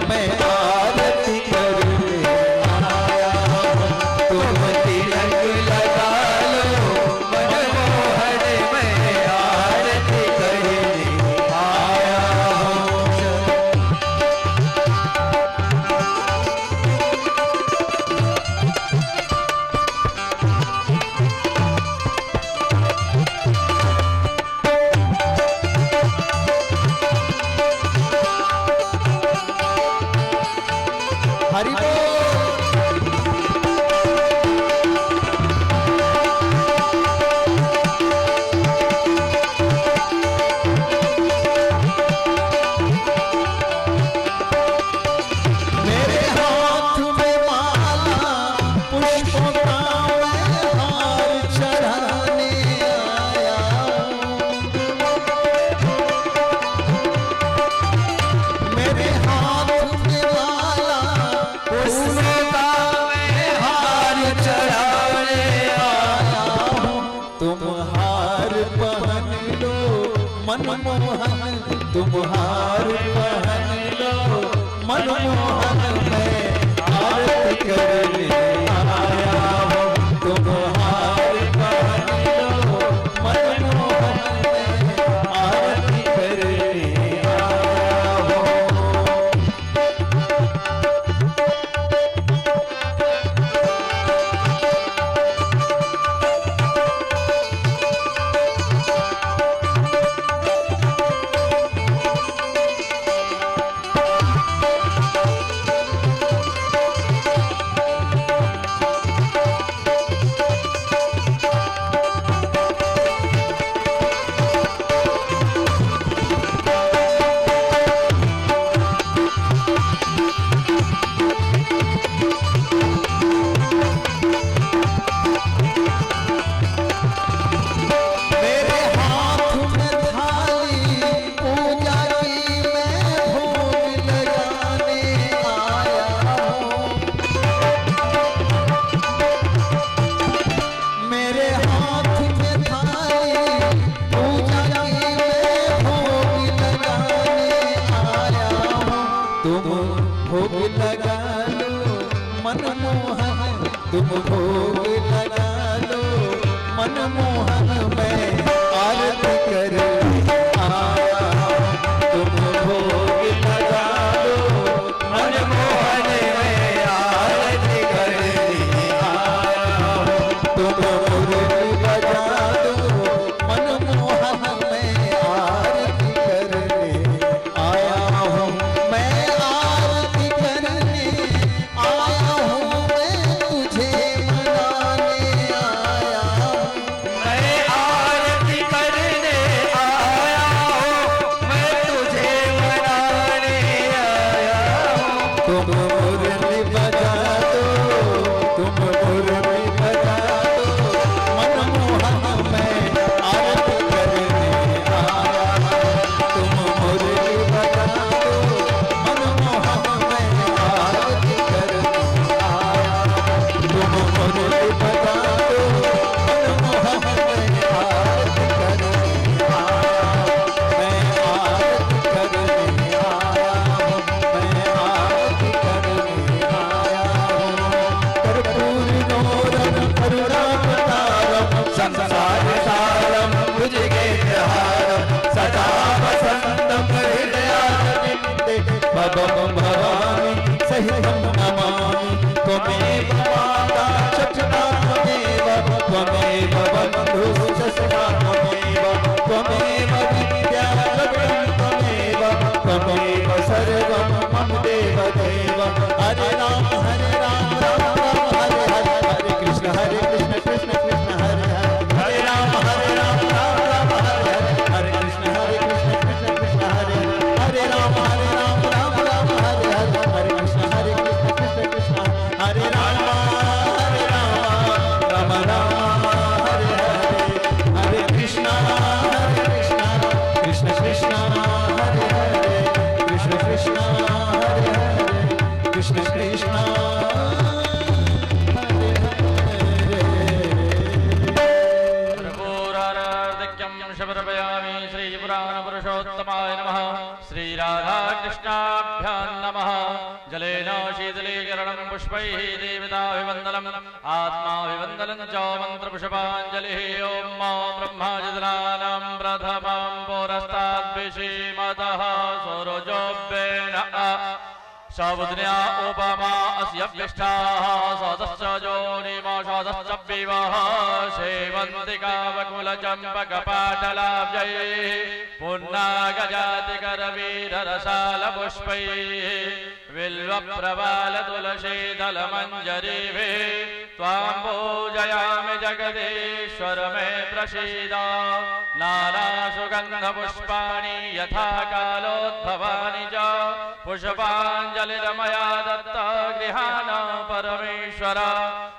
मैं आरती करने आया हूँ। तुम तिलक लगा लो मनमोहन मैं आरती करने आया हूँ। तुम हार पहन लो मनमोहन मैं आरती करने आया हूँ। तुम हार पहन लो मनमोहन मैं आरती करने आया हूँ। मेरे हाथ में थाली पूजा की मैं भोग लगाने आया हूँ। मेरे हाथ में थाली पूजा की मैं भोग लगाने आया हूँ। तुम भोग लगा लो मनमोहन, तुम भोग लगा लो मनमोहन मैं आरती करने आया हूँ। तुम भोग लगा लो मनमोहन मैं आरती करने आया हूँ। तुम मुरली बजा दो मनमोहन मैं आरती करने आया हूँ। मैं आरती करने आया हूँ, मैं तुझे मनाने आया हूँ। मैं आरती करने आया हूँ, मैं तुझे मनाने आया हूँ। तुम मुरली बजा दो, तुम मुरली बजा दो मनमोहन मैं आरती करने आया हूँ। तुम मुरली बजा दो मनमोहन मैं आरती करने आया हूँ। तुम मुरली बजा दो मनमोहन मैं आरती करने आया हूँ। मैं आरती करने आया हूँ, मैं आरती करने आया हूँ। कर्पूर गौरम करुणावतारम संसार सारम भुजगेन्द्रहारम सदा वसंतम हृदयारविन्दे भवम भवानी सहितं नमामि। त्वमेव माता च पिता त्वमेव, त्वमेव बन्धुश्च सखा त्वमेव, त्वमेव विद्या द्रविणं त्वमेव, त्वमेव सर्वं मम देव देव। हरे राम हरे राम राम राम हरे हरे, हरे कृष्ण हरे कृष्ण कृष्ण कृष्ण हरे हरे, हरे राम हरे राम राम राम हरे हरे, हरे कृष्ण हरे कृष्ण कृष्ण कृष्ण हरे हरे, हरे राम हरे राम राम राम हरे हरे, हरे कृष्ण हरे कृष्ण कृष्ण कृष्ण हरे राम हरे राम राम राम हरे हरे, हरे कृष्ण हरे कृष्ण कृष्ण कृष्ण हरे हरे, कृष्ण कृष्ण हरे हरे, कृष्ण कृष्ण हरे हरे। कर्पूरारार्तिक्यं समर्पयामि। श्रीपुराणपुरुषोत्तमाय नमः। श्रीराधाकृष्णाभ्यां नमः। जलेन शीतलीकरणं पुष्पैः देवताभिवन्दनम् आत्माभिवन्दनं च मन्त्रपुष्पाञ्जलिः। ॐ मा ब्रह्माजनानां प्रथमं पुरस्ताद्विषीमतः सूरजोऽभ्येन समुद्र्या उपमा अस्य व्यष्टाः सदश्च जोनिमषदश्च विवः सेवन्तिकावकुलचम्पकपाटलाब्जैः पुन्नागजातिकरवीररसालपुष्पैः बिल्वप्रवालतुलसीदलमञ्जरीभिः त्वां पूजयामि जगदीश्वर मे प्रसीद। नानासुगन्धपुष्पाणि यथा कालोद्भवानि च पुष्पाञ्जलिरमया दत्त गृहाण परमेश्वर।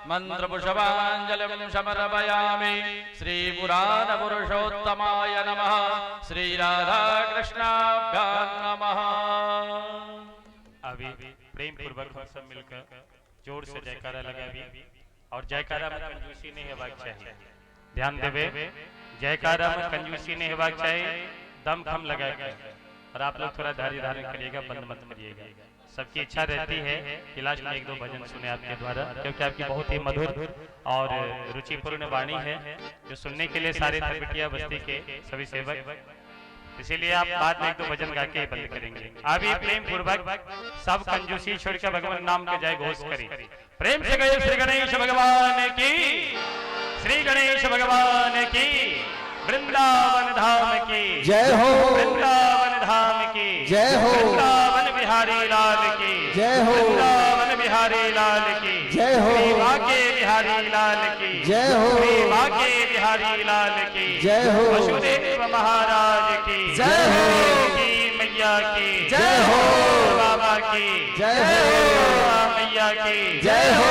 मन्त्रपुष्पाञ्जलिं समर्पयामि। श्रीपुराणपुरुषोत्तमाय नमः। श्रीराधाकृष्णाभ्यां नमः। अभी प्रेम पूर्वक हम सब मिलकर जोर से जयकारा लगावी और जयकारा में कंजूसी नहीं हेबाक चाहिए। ध्यान देवे, जयकारा में कंजूसी नहीं हेबाक चाहिए, दम खम लगा के और आप लोग थोड़ा धैर्य धारण करिएगा, बंद मत करिएगा। सबकी इच्छा रहती है कि लास्ट में एक दो भजन सुने आपके द्वारा, क्योंकि आपकी बहुत ही मधुर और रुचिपूर्ण वाणी है जो सुनने के लिए सारे थरबिटिया बस्ती के सभी सेवक, इसीलिए आप बाद में एक दो भजन गा के बंद करेंगे। अभी प्रेम पूर्वक सब कंजूसी छोड़कर भगवान नाम के जय घोष करें। प्रेम से गए श्री गणेश भगवान की, श्री गणेश भगवान की, वृंदावन धाम की जय हो, वृंदावन धाम की जय हो, वृंदावन बिहारी लाल की जय हो, वृंदावन बिहारी लाल की जय हो, श्री बाके बिहारी लाल की जय हो, श्री बाके बिहारी लाल की जय हो, वसुदेव महाराज की जय हो, की मैया की जय हो, बाबा की जय हो, मैया की जय हो,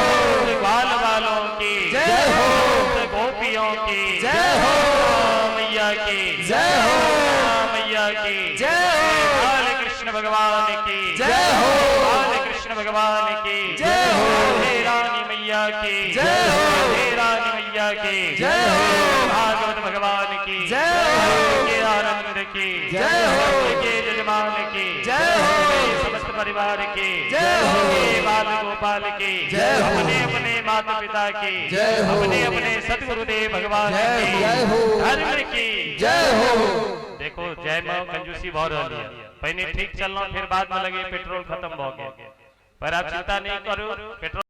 बाल बालों की जय हो, गोपियों की जय हो, मैया की जय हो, मैया की जय हो, बाल कृष्ण भगवान की जय हो, बाल कृष्ण भगवान की जय हो, राधे रानी मैया की जय हो, राधे रानी मैया की जय हो, भागवत भगवान की जय हो, के आनंद की जय हो, के जजमान की जय हो, समस्त परिवार की जय हो, के बाल गोपाल की जय हो, अपने अपने माता पिता की जय हो, अपने अपने सदगुरुदेव भगवान जय की जय हो, धर्म की जय हो। देखो जय में कंजूसी बहुत रही है, पहले ठीक चलना फिर बाद में लगे पेट्रोल खत्म हो गया, पर आप चिंता नहीं करो पेट्रोल।